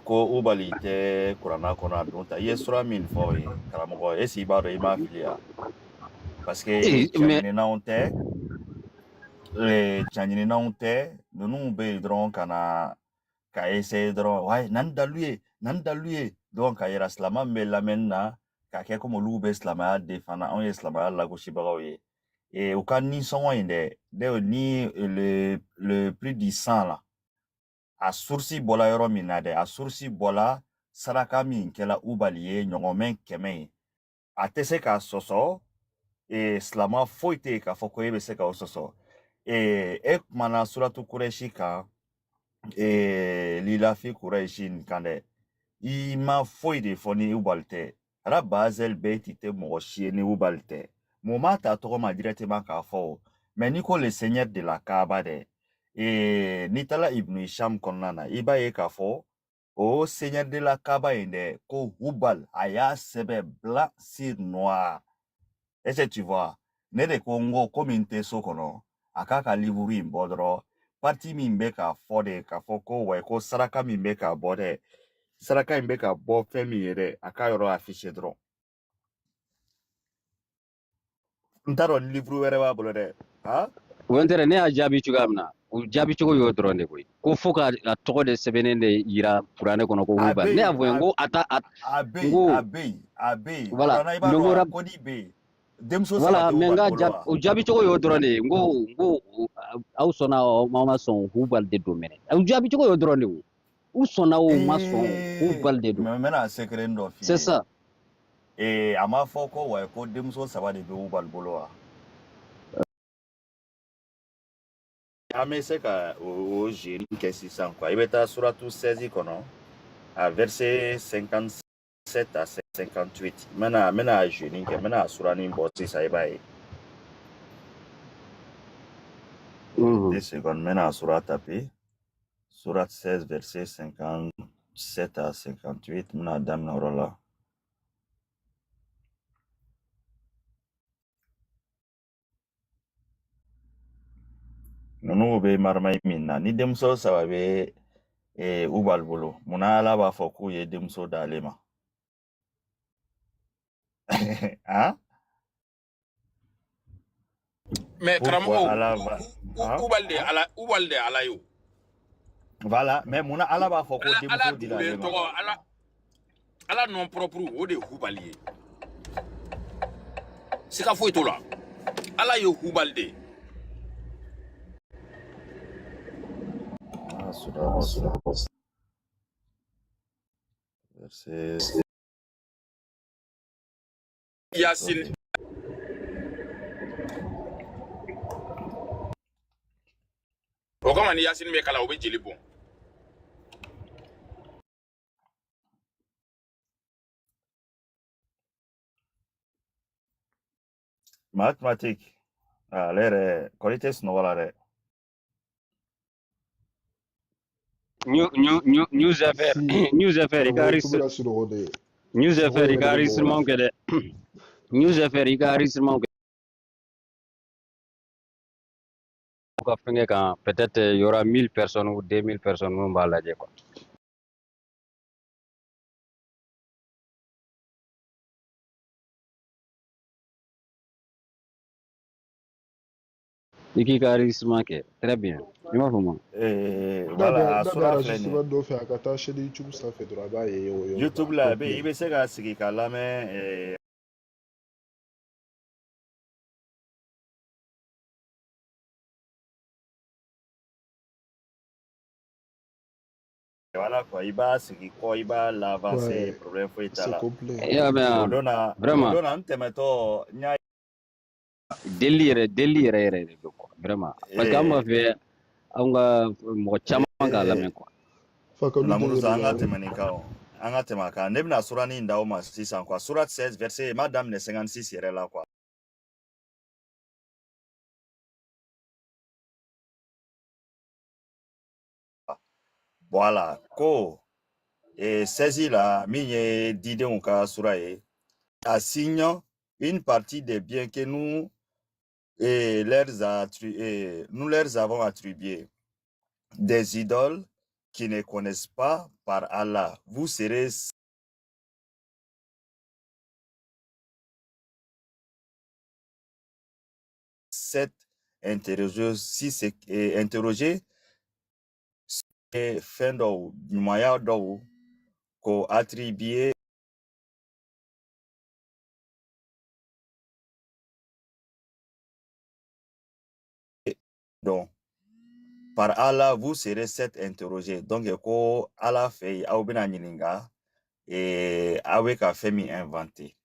Ko Ubali tɛ kuranna kɔnɔ a don ta. I ye sura min fɔ o ye karamɔgɔ, est-ce i b'a dɔn i m'a fili wa? Parce que Mais tiɲɛɲininnaw tɛ, tiɲɛɲininnaw tɛ, ninnu bɛ yen dɔrɔn ka na ka essayer dɔrɔn, wayi, na ni dalu ye, na ni dalu ye, donc ka yira silamɛ min bɛ lamɛnni na, k'a kɛ komi olu bɛ silamɛya défendre, anw ye silamɛya lagosibagaw ye. U ka nisɔngɔ in dɛ, ne ni le prix du sang la, a source bɔla yɔrɔ min na dɛ, a source bɔla saraka min kɛla Ubali ye ɲɔgɔnmɛ 100 ye, a tɛ se k'a sɔsɔ. Silamɛ foyi tɛ yen k'a fɔ ko e bɛ se k'o sɔsɔ. E kumana suratu Kurɛsi kan, lilafi Kurɛsi nin kan dɛ, i ma foyi de fɔ ni Ubali tɛ. Rabazel Beyti tɛ mɔgɔ si ye ni Ubali tɛ. Mɔgɔ m'a ta tɔgɔ ma directement k'a fɔ o, mais n'i ko le seigneur de la Kaaba dɛ, n'i taara Ibn Hisham kɔnɔna na, i b'a ye k'a fɔ o seigneur de la Kaaba in dɛ, ko Hubal a y'a sɛbɛn blanc sur noir. Est-ce que tu vois? Ne de ko n ko komi n tɛ so kɔnɔ, a k'a ka livre in bɔ dɔrɔn, partie min bɛ k'a fɔ de, k'a fɔ ko wa ko saraka min bɛ k'a bɔ dɛ, saraka in bɛ ka bɔ fɛn min ye dɛ, a k'a yɔrɔ afficher dɔrɔn. N t'a dɔn ni livre wɛrɛ b'a bolo dɛ. Han? O tɛ, ne y'a jaabi cogoya min na, o jaabi cogo y'o dɔrɔn de koyi, ko fo ka a tɔgɔ de sɛbɛnnen de yira kuranɛ kɔnɔ ko A Hubal. bɛ Ne y'a yen, fɔ n ko a ta a a bɛ n yen, ko a bɛ yen, a bɛ yen. Voilà, Kuranna i b'a mais n ko dɔn wa? rab Kodi bɛ yen. Denmuso saba voilà tɛ mais n Hubal ka bolo jaabi wa? o jaabi cogo y'o dɔrɔn de ye. N ko aw sɔnna o aw ma sɔn, Hubal de don mɛnɛ. O jaabi cogo y'o dɔrɔn de ye, o u sɔnna o ma sɔn, Hubal de don. Mais n bɛna secret dɔ f'i C'est ye. ça. A ma fɔ ko wa ko denmuso saba de bɛ Hubal bolo wa? An bɛ se ka o jeune kɛ sisan quoi. I bɛ taa suratu 16 kɔnɔ, a verset 57 à 58. N bɛna jeune kɛ, n bɛna suranin bɔ sisan, i b'a ye. 2 secondes, n bɛna sura taper. Surat 16 verset 57 à 58, n bɛna daminɛ o yɔrɔ la. Ninnu bɛ maramayi min na, ni denmuso saba bɛ Ubal bolo, munna Ala b'a fɔ k'u ye denmuso d'ale ma? Han? Mais Pourquoi karamɔgɔw, Ala va han? Ubal de ala, Ubal de ala ye o. Voilà, mais munna Ala b'a fɔ ko Ala ala denmuso dira ale dugulen ma? tɔgɔ ala ala nom propre, o de ye Hubal ye. Siga foyi t'o la. Ala ye Hubal de ye. Ah, surat verset Yasin. O kama ni Yasin bɛ kala, o bɛ jeli bɔn. Mathématique. Ah, ale yɛrɛ kɔni tɛ sunɔgɔ la dɛ. News FR Si News FR i ka karamɔgɔ enregistre tu bɛna sunɔgɔ de, News sunɔgɔ FR i yɛrɛ ka de bɛ mɔgɔ la. enregistrement kɛ dɛ. News FR i ka enregistrement kɛ ka fɛngɛ kan, peut-être il y aura 1000 personnes ou 2000 personnes minnu b'a lajɛ quoi. I k'i ka enregistrement kɛ, très bien, i m'a faamu. N'a bɛ Voilà, a n'a bɛ sura filɛ nin ye. enregistrement dɔ fɛ, a ka taa chaîne YouTube sanfɛ dɔrɔn, a b'a ye o yɔrɔ la YouTube la a bɛ yen, i complet. bɛ se ka sigi k'a lamɛn. Voilà quoi, i b'a sigi kɔ, i b'a l'avancer, Ouais, problème foyi t'a c'est la. complet. I y'a mɛn O wa? don na, o Vraiment don na n tɛmɛtɔ n y'a deli yɛrɛ yɛrɛ de don quoi, vraiment, parce que an b'a fɛ anw ka mɔgɔ caman k'a lamɛn quoi. Fakaliw Lamuru deli sa, an de ka la. tɛmɛ nin kan o. An ka tɛmɛ a kan. Ne bɛna suranin in d'aw ma sisan quoi. Surat 16 verset, n b'a daminɛ 56 yɛrɛ la quoi. Voilà, ko 16 la, min ye didenw ka sura ye, assigne une partie des biens que nous et nous leur avons attribué des idoles qui ne connaissent pas par Allah. Vous serez sept interrogés, si c'est interrogé, fɛn dɔw ɲumanya dɔw k'o attribuer donc par Allah vous serez sept interrogés. Donc ko Ala fɛ yen aw bɛna ɲininka aw bɛ ka fɛn min inventé.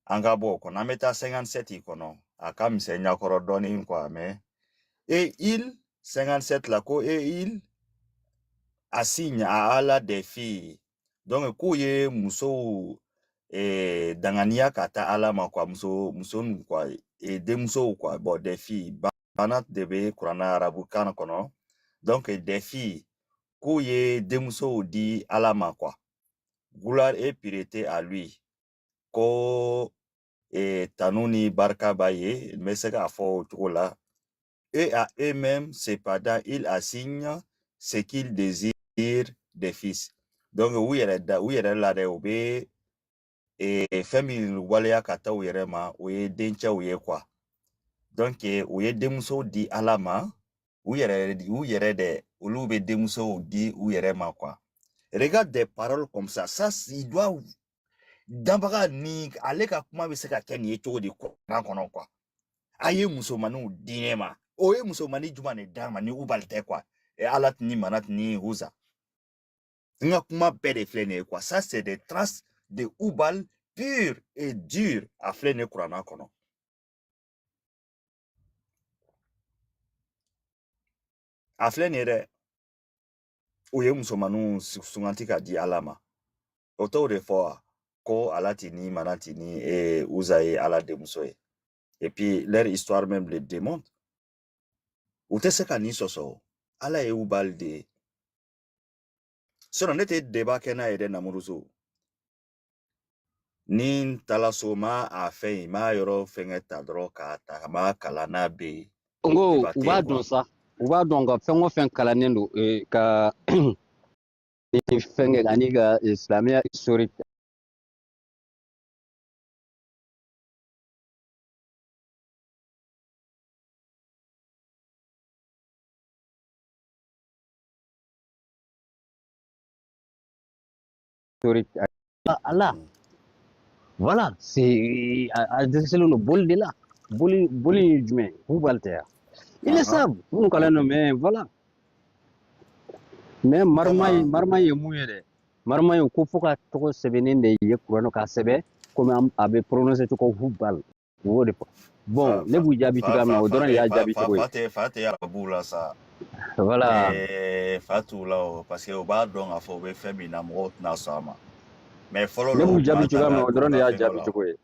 An ka bɔ o kɔnɔ, an bɛ taa 57 kɔnɔ, a ka misɛn ɲakɔrɔ dɔɔnin quoi. Mais et il 57 la ko et il assigne à Allah des filles. Donc k'u ye musow danganiya ka taa Ala ma quoi, muso muso ninnu quoi, denmusow quoi. Bon, des filles bana de bɛ kuranna arabu kan kɔnɔ. Donc des filles, k'u ye denmusow di Ala ma quoi. Gloire et pureté à lui, ko tanu ni barika b'a ye, n bɛ se k'a fɔ o cogo la. Et à eux-mêmes cependant ils assignent ce qu'ils désirent des fils. Donc u yɛrɛ da u yɛrɛ la dɛ, u bɛ fɛn min waleya ka taa u yɛrɛ ma, o ye dencɛw ye quoi. Donc u ye denmusow di Ala ma, u yɛrɛ dɛ, olu bɛ denmusow di u yɛrɛ ma quoi. Regarde des paroles comme ça, ça il doit danbaga ni ale ka kuma bɛ se ka kɛ nin ye cogo di kuran kɔnɔ quoi. A ye musomaninw di ne ma, o ye musomanin jumɛn de d'a ma ni Ubali tɛ quoi? Ala ni Manat ni Uza, n ka kuma bɛɛ de filɛ nin ye quoi. Ça c'est des traces de Ubal pur et dur, a filɛ nin ye kuranna kɔnɔ. A filɛ nin ye dɛ, u ye musomaninw suganti ka di Ala ma. O t'o de fɔ wa ko Alati ni Manati ni Uza ye Ala denmuso ye. Et puis leur histoire même le démontre. U tɛ se ka nin sɔsɔ, Ala ye Ubal de ye. Sinon ne tɛ débat kɛ n'a ye dɛ. Namuruso ni n taala so, ma a fɛn in m'a yɔrɔ fɛngɛ ta dɔrɔn k'a ta m'a kalan n'a bɛ yen. N ko Débat u tɛ b'a yen quoi. dɔn sa, u b'a dɔn ka fɛn o fɛn kalannen don ka fɛn kɛ ani ka silamɛya historique Ala, voilà, c'est a dɛsɛlen don boli de la. Boli boli ye jumɛn ye? Hubal tɛ yan. Ils le savent, minnu kalannen don, mais voilà. Mais marima ye Kama marima ye mun ye dɛ? Marima ye ko fo ka tɔgɔ sɛbɛnnen de ye kuranɛ k'a sɛbɛn komi a bɛ prononcer cogo Hubal, u b'o de fɔ. Fa Bon, ne fa b'u jaabi fa cogoya min fa na, o fa dɔrɔn de bɛ y'a fa jaabi fa cogo ye. fa tɛ fa tɛ arabuw la sa. Voilà. Fa t'u la o, parce que u b'a dɔn k'a fɔ u bɛ fɛn min na, mɔgɔw tɛna sɔn a ma. Mais fɔlɔ Ne la b'u u tun jaabi b'a ta cogoya min k'a na, o don u dɔrɔn de ka y'a fɛngɛw jaabi la. cogo ye.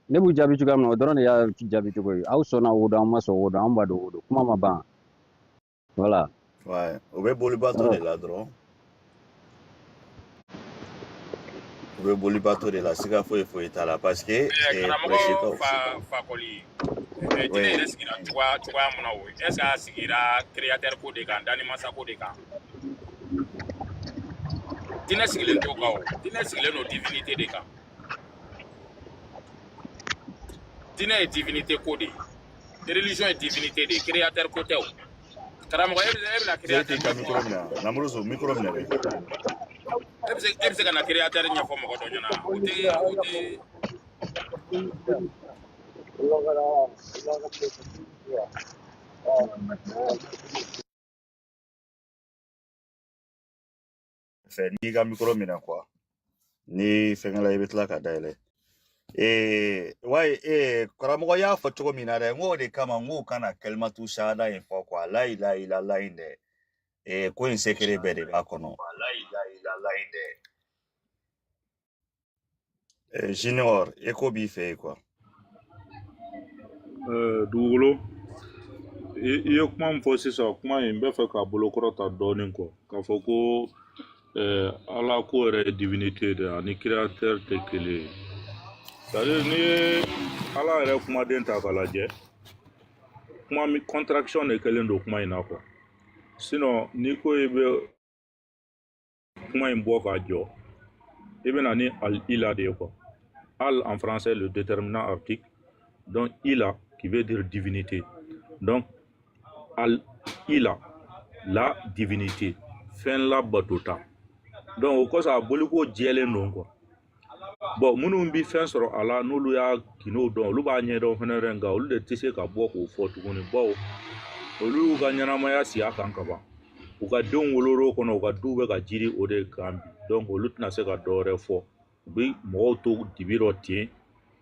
Ne b'u jaabi cogoya min na, o dɔrɔn de y'a jaabi cogo ye. Aw sɔnna o don, an ma sɔn o don, an b'a dɔn o don, kuma ma ban. Voilà. Ouais, u bɛ bolibato de la dɔrɔn. U bɛ bolibato de la, siga foyi foyi t'a la parce que Karamɔgɔ Kurɛsikaw. fa fakɔli, diinɛ Oui. yɛrɛ sigira cogoya mun na o, est ce que a sigira créateur ko de kan, danni masa ko de kan? Diinɛ sigilen t'o kan o, diinɛ sigilen don divinité de kan. Diinɛ ye divinité ko de ye, religion ye divinité de ye, créateur ko tɛ o. Karamɔgɔ, e bɛna Jeli créateur t'i ka ɲɛfɔ micro minɛ, Namuruzu micro minɛ dɛ. E bɛ se ka na créateur ɲɛfɔ mɔgɔ dɔ ɲɛna, o tɛ. Fɛ n'i ka micro minɛ quoi. Ni fɛngɛ la i bɛ tila ka dayɛlɛ. Wayi, karamɔgɔ y'a fɔ cogo min na dɛ, n k'o de kama n k'o kana kalimatu shahada in fɔ quoi, la ilaha illallah in dɛ. Ko in secret bɛɛ de b'a kɔnɔ. Junior, e ko b'i fɛ yen quoi. Dugukolo, i ye kuma min fɔ sisan, kuma in n bɛ fɛ k'a bolokɔrɔ ta dɔɔnin kɔ k'a fɔ ko Ala ko yɛrɛ ye divinité de ye ani créateur tɛ kelen ye. C'est à dire n'i ye Ala yɛrɛ kumaden ta k'a lajɛ, kuma min contraction de kɛlen don kuma in na quoi. Sinon n'i ko i bɛ Kuma in bɔ k'a jɔ, i bɛ na ni al ila de ye quoi. Al en français, le déterminant article, donc ila qui veut dire divinité. Donc al ila, la divinité, fɛn labatota. Donc o kosɔn a boliko jɛlen don quoi. Bon, minnu bi fɛn sɔrɔ a la, n'olu y'a kin'o dɔn, olu b'a ɲɛdɔn fɛnɛ dɛ, nka olu de tɛ se ka bɔ k'o fɔ tuguni, bawo olu y'u ka ɲɛnamaya sigi a kan ka ban. U ka denw wolor'o kɔnɔ, u ka duw bɛ ka jiri o de kan bi. Donc olu tɛna se ka dɔ wɛrɛ fɔ, u bi mɔgɔw to dibi rɔ ten.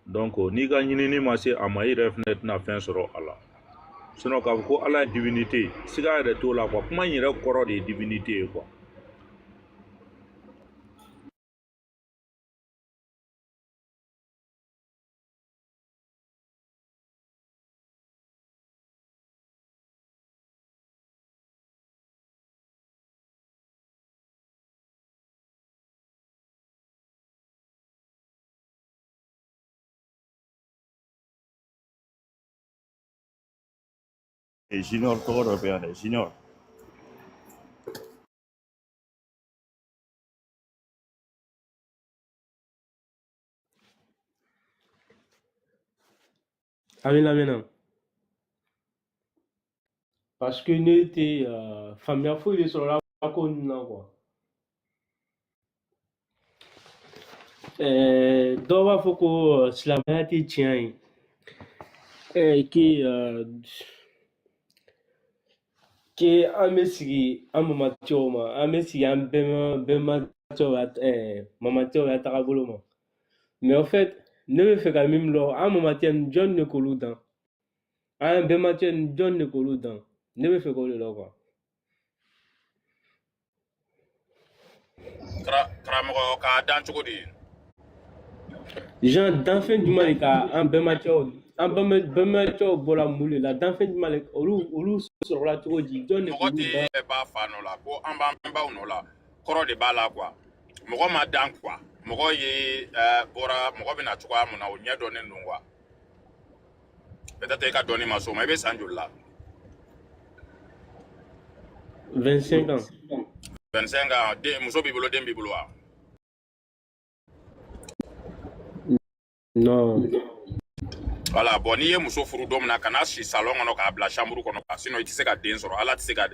Donc n'i ka ɲinini ma se a ma, i yɛrɛ fɛnɛ tɛna fɛn sɔrɔ a la. Sinon k'a fɔ ko Ala ye divinité ye, siga yɛrɛ t'o la quoi. Kuma in yɛrɛ kɔrɔ de ye divinité ye quoi. Junior tɔgɔ dɔ bɛ yan dɛ, Junior. A bɛ lamɛnna parce que ne tɛ faamuya foyi de sɔrɔla ko ninnu na quoi. Dɔw b'a fɔ ko silamɛya tɛ tiɲɛ ye, ke an bɛ sigi an mamacɛw ma, an bɛ sigi an bɛnbacɛw ka mamacɛw ka tagabolo ma. Mais en fait, ne bɛ fɛ ka min lɔn, an mamacɛ ninnu, jɔn de k'olu dan? An bɛnbacɛ ninnu, jɔn de k'olu dan? Ne bɛ fɛ k'o de lɔn quoi. Karamɔgɔ, k'a dan cogo di? Jean, danfɛn jumɛn de ka an bɛnbacɛw, an bɛnbacɛw bɔra mun de la? Danfɛn jumɛn de olu sɔrɔla cogo di? Jɔn de Mɔgɔ k'olu tɛ dan? bɛɛ b'a fa nɔ la ko an b'an bɛnbaw nɔ la, kɔrɔ de b'a la quoi. Mɔgɔ ma dan quoi, mɔgɔ ye bɔra, mɔgɔ bɛna cogoya mun na, o ɲɛ dɔnnen don quoi. Peut-être i ka dɔnni ma s'o ma. I bɛ san joli la? 25 ans. 25 ans. Den, muso b'i bolo, den b'i bolo wa? Non. Voilà. Bon, n'i ye muso furu don min na, kana si salon kɔnɔ k'a bila chambre kɔnɔ quoi, sinon i tɛ se ka den sɔrɔ. Ala tɛ se ka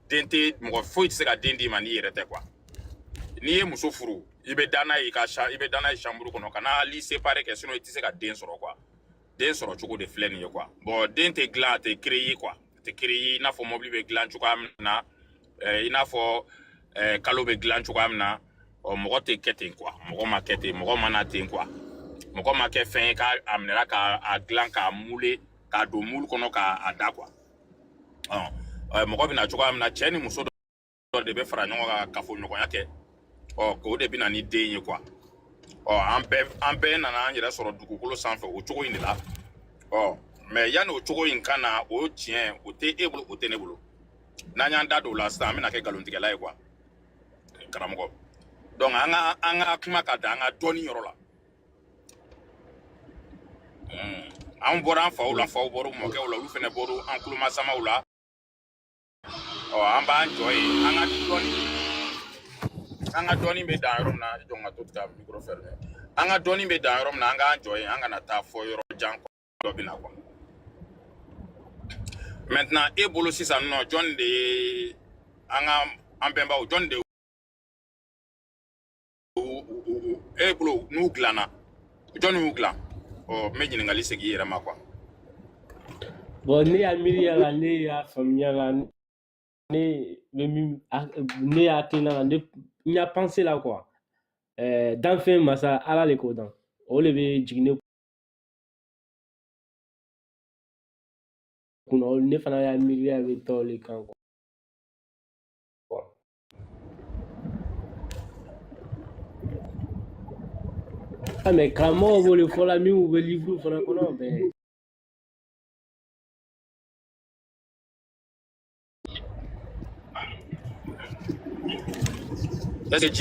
den, tɛ mɔgɔ foyi tɛ se ka den d'i ma n'i yɛrɛ tɛ quoi. N'i ye muso furu, i bɛ da n'a ye i ka i bɛ da n'a ye chambre kɔnɔ, kana lit séparé kɛ, sinon i tɛ se ka den sɔrɔ quoi. Den sɔrɔ cogo de filɛ nin ye quoi. Bon, den tɛ dilan, a tɛ créer quoi, a tɛ créer i n'a fɔ mobili bɛ dilan cogoya min na, i n'a fɔ kalo bɛ dilan cogoya min na. Ɔ, mɔgɔ tɛ kɛ ten quoi, mɔgɔ ma kɛ ten, mɔgɔ ma na ten quoi. Mɔgɔ ma kɛ fɛn ye k'a a minɛra k'a dilan, k'a mule, k'a don mulu kɔnɔ, k'a da quoi. Ɔ, mɔgɔ bɛ na cogoya min na, cɛ ni muso dɔ de bɛ fara ɲɔgɔn kan kafoɲɔgɔnya kɛ, ɔ, k'o de bɛ na ni den ye quoi. Ɔ, an bɛɛ nana an yɛrɛ sɔrɔ dugukolo sanfɛ o cogo in de la. Ɔ, mais yanni o cogo in ka na, o tiɲɛ o tɛ e bolo, o tɛ ne bolo. N'an y'an da don o la sisan, an bɛna kɛ nkalontigɛla ye quoi, karamɔgɔ. Donc an ka kuma ka dan an ka dɔnni yɔrɔ la. An bɔra an faw la, faw bɔra u mɔkɛw la, olu fɛnɛ bɔra an kulomasamaw la. Ɔ, an b'an jɔ yen, an ka dɔnni bɛ dan yɔrɔ min na. Jɔn ka to ka micro fermer. An ka dɔnni bɛ dan yɔrɔ min na, an k'an jɔ yen, an kana taa fɔ yɔrɔ jan dɔ bɛ na quoi. Maintenant, e bolo sisan nɔ, jɔn de ye an ka an bɛnbaw, jɔn de e bolo n'u dilanna, jɔn y'u dilan? Ɔ, n bɛ ɲininkali segin i yɛrɛ ma quoi. Bon, ne y'a miiriya la, ne y'a faamuya la, ne bɛ min, ne y'a hakilina la, ne n y'a pensé la quoi. Danfɛn masa Ala le k'o dan, o de bɛ jigin ne kunna. Ne fana y'a miiriya bɛ taa o de kan quoi. Ah, mais karamɔgɔw b'o de fɔ la, min bɛ livre fana kɔnɔ bɛɛ. Est ce que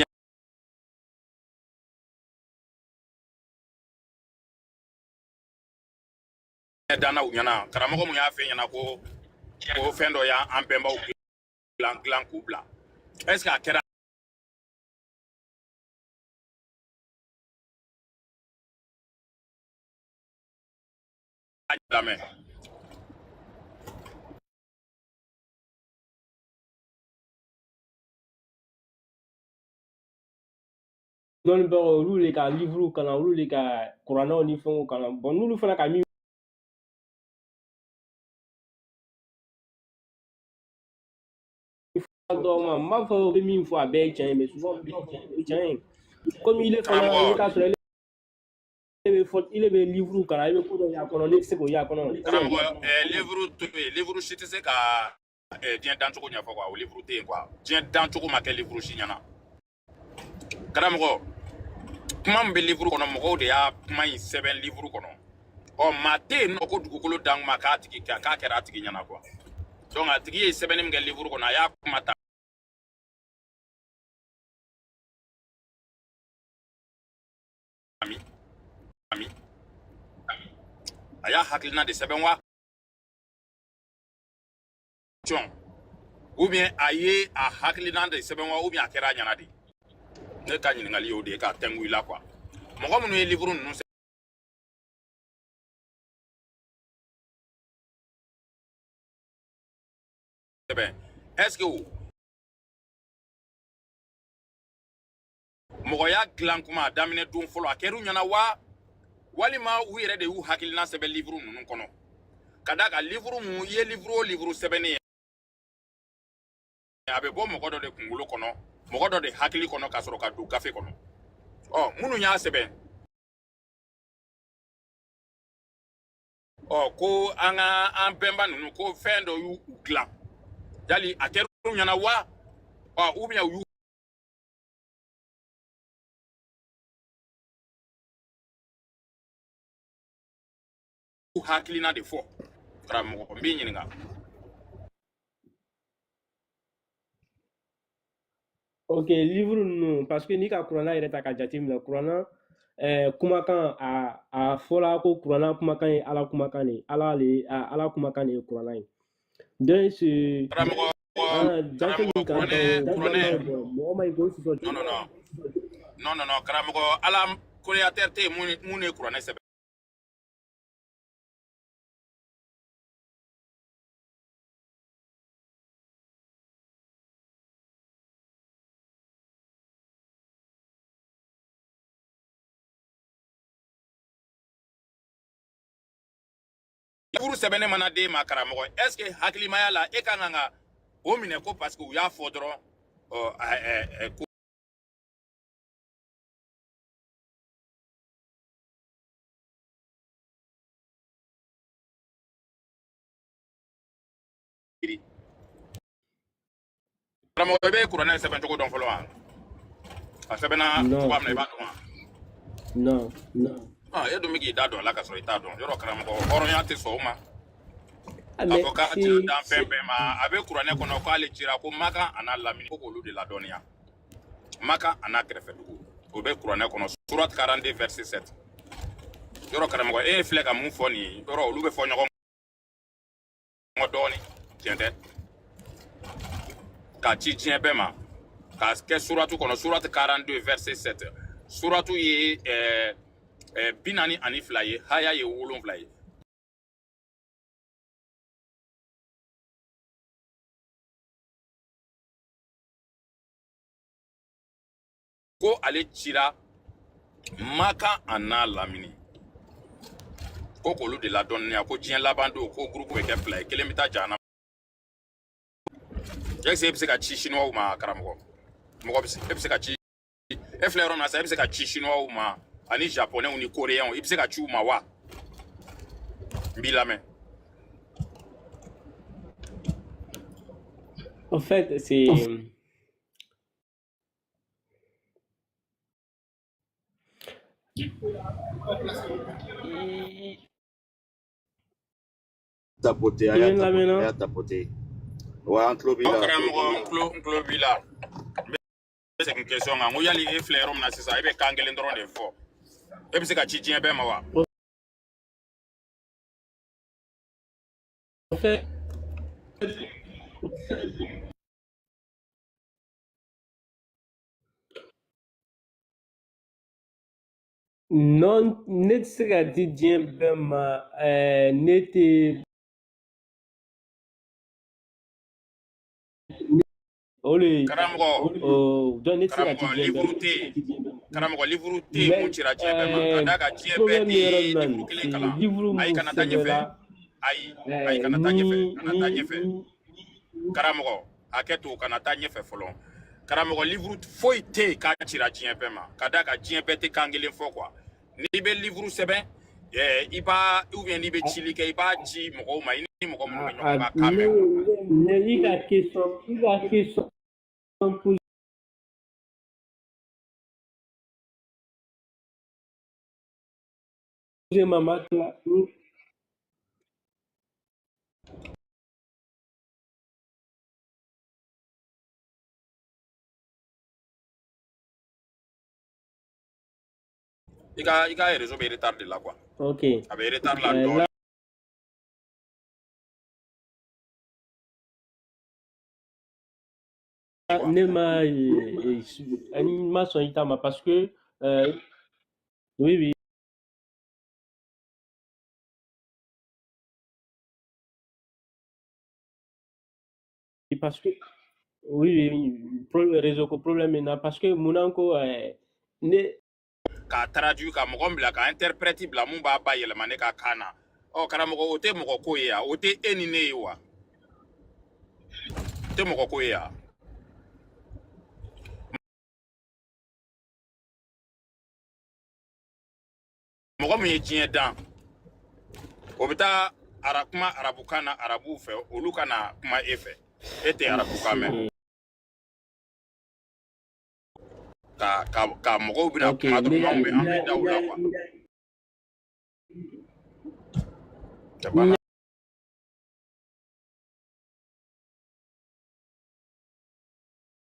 diɲɛ danna u ɲɛna? Karamɔgɔ mun y'a f'e ɲɛna ko fɛn dɔ y'an bɛnbaw dilan k'u bila, est ce que a kɛra lamɛn. Dɔnnibagaw olu le ka livre kalan, olu le ka kuranɛw ni fɛnw kalan. Bon, n'olu fana ka min fɔ dɔw ma, n b'a fɔ u bɛ min fɔ a bɛɛ ye tiɲɛ ye, mais souvent o ye tiɲɛ ye. Komi ile fana, i bɛ Karamɔgɔ, taa sɔrɔ ile bɛ fɔ, ile bɛ livre kalan, i bɛ ko dɔ y'a kɔnɔ, ne tɛ se k'o y'a kɔnɔ. Karamɔgɔ, livre to yen, livre si tɛ se ka diɲɛ dancogo ɲɛfɔ quoi. O livre tɛ yen quoi. Diɲɛ dancogo ma kɛ livre si ɲɛna. Karamɔgɔ, kuma min bɛ livre kɔnɔ, mɔgɔw de y'a kuma in sɛbɛn livre kɔnɔ. Ɔ, maa tɛ yen nɔ ko dugukolo dan kuma k'a tigi k'a kɛra a tigi ɲɛna quoi. Donc a tigi ye sɛbɛnni min kɛ livre kɔnɔ, a y'a kuma ta min, a y'a hakilina de sɛbɛn wa cɔn, ou bien a ye a hakilina de sɛbɛn wa, ou bien a kɛra a ɲɛna de. Ne ka ɲininkali y'o de ye k'a tɛngu i la quoi. Mɔgɔ minnu ye livre ninnu sɛbɛn, est ce que o mɔgɔya dilan kuma a daminɛ don fɔlɔ a kɛr'u ɲɛna wa, walima u yɛrɛ de y'u hakilina sɛbɛn livre ninnu kɔnɔ? Ka d'a kan livre mun i ye, livre o livre sɛbɛnnen ye, a bɛ bɔ mɔgɔ dɔ de kunkolo kɔnɔ, mɔgɔ dɔ de hakili kɔnɔ, ka sɔrɔ ka don gafe kɔnɔ. Ɔ, minnu y'a sɛbɛn, ɔ, ko an ka an bɛnba ninnu ko fɛn dɔ y'u dilan, yali a kɛr'u ɲɛna wa, ɔ, ou bien u y'u hakilina de fɔ? Karamɔgɔ, n b'i ɲininka. Ok, livre ninnu, parce que n'i ka kuranna yɛrɛ ta ka jateminɛ, kuranna kumakan, a fɔla ko kuranna kumakan ye Ala kumakan de ye, Ala le Ala kumakan de ye kuranna ye. Donc c'est Karamɔgɔ, an danfɛn karamɔgɔ, min kan kuranɛ, o kuranɛ, danfɛn ma ɲi, mɔgɔ ma ɲi k'o sɔsɔ. Non, non, non, non, non, non, karamɔgɔ, Ala créateur tɛ yen mun ye kuranɛ sɛbɛn. Livre sɛbɛnnen mana d'e ma, karamɔgɔ, est ce que hakilimaya la e ka kan ka o minɛ ko parce que u y'a fɔ dɔrɔn, ɔ, ko karamɔgɔ, i bɛ kuranɛ sɛbɛn cogo dɔn fɔlɔ wa? A sɛbɛnna Non, cogoya min na, i b'a dɔn wa? non, non. Ah, e dun bɛ k'i da don a la ka sɔrɔ i t'a dɔn. Yɔrɔ karamɔgɔ, hɔrɔnya tɛ sɔn o ma. Ah, K'a mais fɔ k'a cira c'est dan fɛn bɛɛ ma, a bɛ kuranɛ kɔnɔ k'ale cira ko Makan a n'a lamini, ko k'olu de ladɔnniya. Makan a n'a kɛrɛfɛ dugu, o bɛ kuranɛ kɔnɔ, surat 42 verset 7. Yɔrɔ karamɔgɔ, e filɛ ka mun fɔ nin ye, yɔrɔ olu bɛ fɔ ɲɔgɔn kɔ dɔɔnin, tiɲɛ tɛ? K'a ci diɲɛ bɛɛ ma, k'a kɛ suratu kɔnɔ, surat 42 verset 7. Suratu ye 42 ye, haya ye 7 ye. Ko ale cira Makan a n'a lamini, ko k'olu de ladɔnniya ko diɲɛ laban don, ko gurupu bɛ kɛ fila ye, kelen bɛ taa jahanama. Est-ce que e bɛ se ka ci chinois ma, karamɔgɔ? Mɔgɔ bɛ se, e bɛ se ka ci, e filɛ yɔrɔ min na sisan, e bɛ se ka ci chinois ma ani japonais ni coréens, i bɛ se ka ci u ma wa? N b'i lamɛn. En fait, c'est Tapoter, i a y'a bɛ n tapoter, lamɛn a na? y'a tapoter. Ouais, an tulo b'i Aw la, an tulo karamɔgɔ, b'i la. n tulo b'i la. N bɛ segin question kan, n ko yali e filɛ yɔrɔ min na sisan, e bɛ kan kelen dɔrɔn de fɔ, e bɛ se ka ci diɲɛ bɛɛ ma wa? En fait, Non, ne tɛ se ka di diɲɛ bɛɛ ma. Ne tɛ o le Karamɔgɔ, o donc ne tɛ se ka di karamɔgɔ, diɲɛ bɛɛ livre ma. tɛ yen. Karamɔgɔ, livre tɛ yen mun Mais cira diɲɛ bɛɛ ma. Ka d'a kan diɲɛ bɛɛ problème bɛ yɔrɔ tɛ min na livre nin kelen kalan. livre Ayi, mun kana taa ɲɛfɛ. sɛbɛnna Ayi, ayi, kana taa ɲɛfɛ. ni Kana taa ni ɲɛfɛ. ni Karamɔgɔ, hakɛ to, kana taa ɲɛfɛ fɔlɔ. Karamɔgɔ, livre foyi tɛ yen k'a cira diɲɛ bɛɛ ma. Ka d'a kan diɲɛ bɛɛ tɛ kan kelen fɔ quoi. N'i bɛ livre sɛbɛn, i b'a ou bien n'i bɛ cili kɛ, i b'a ci mɔgɔw ma, i ni mɔgɔ minnu bɛ ɲɔgɔn a ka kan ne mɛn quoi. ne i ka question posé ma ma tila. I ka réseau bɛ retard de la quoi. Ok. A bɛ retard la Là dɔɔnin quoi. ne ma n ma sɔn i ta ma parce que oui, oui, parce que oui, réseau ko problème bɛ na parce que munna ko ne K'a traduit, ka mɔgɔ bila ka interprète bila mun b'a ba yɛlɛma ne ka kan na. Ɔ karamɔgɔ, o tɛ mɔgɔ ko ye ya? O tɛ e ni ne ye wa? O tɛ mɔgɔ ko ye ya? Mɔgɔ min ye diɲɛ dan, o bɛ taa ara kuma arabukan na arabuw fɛ, olu ka na kuma e fɛ, e tɛ arabukan mɛn. Ka mɔgɔw bɛna Ok, kuma ne dɔrɔn, ka anw bɛ an bɛ da u la quoi. A n banna.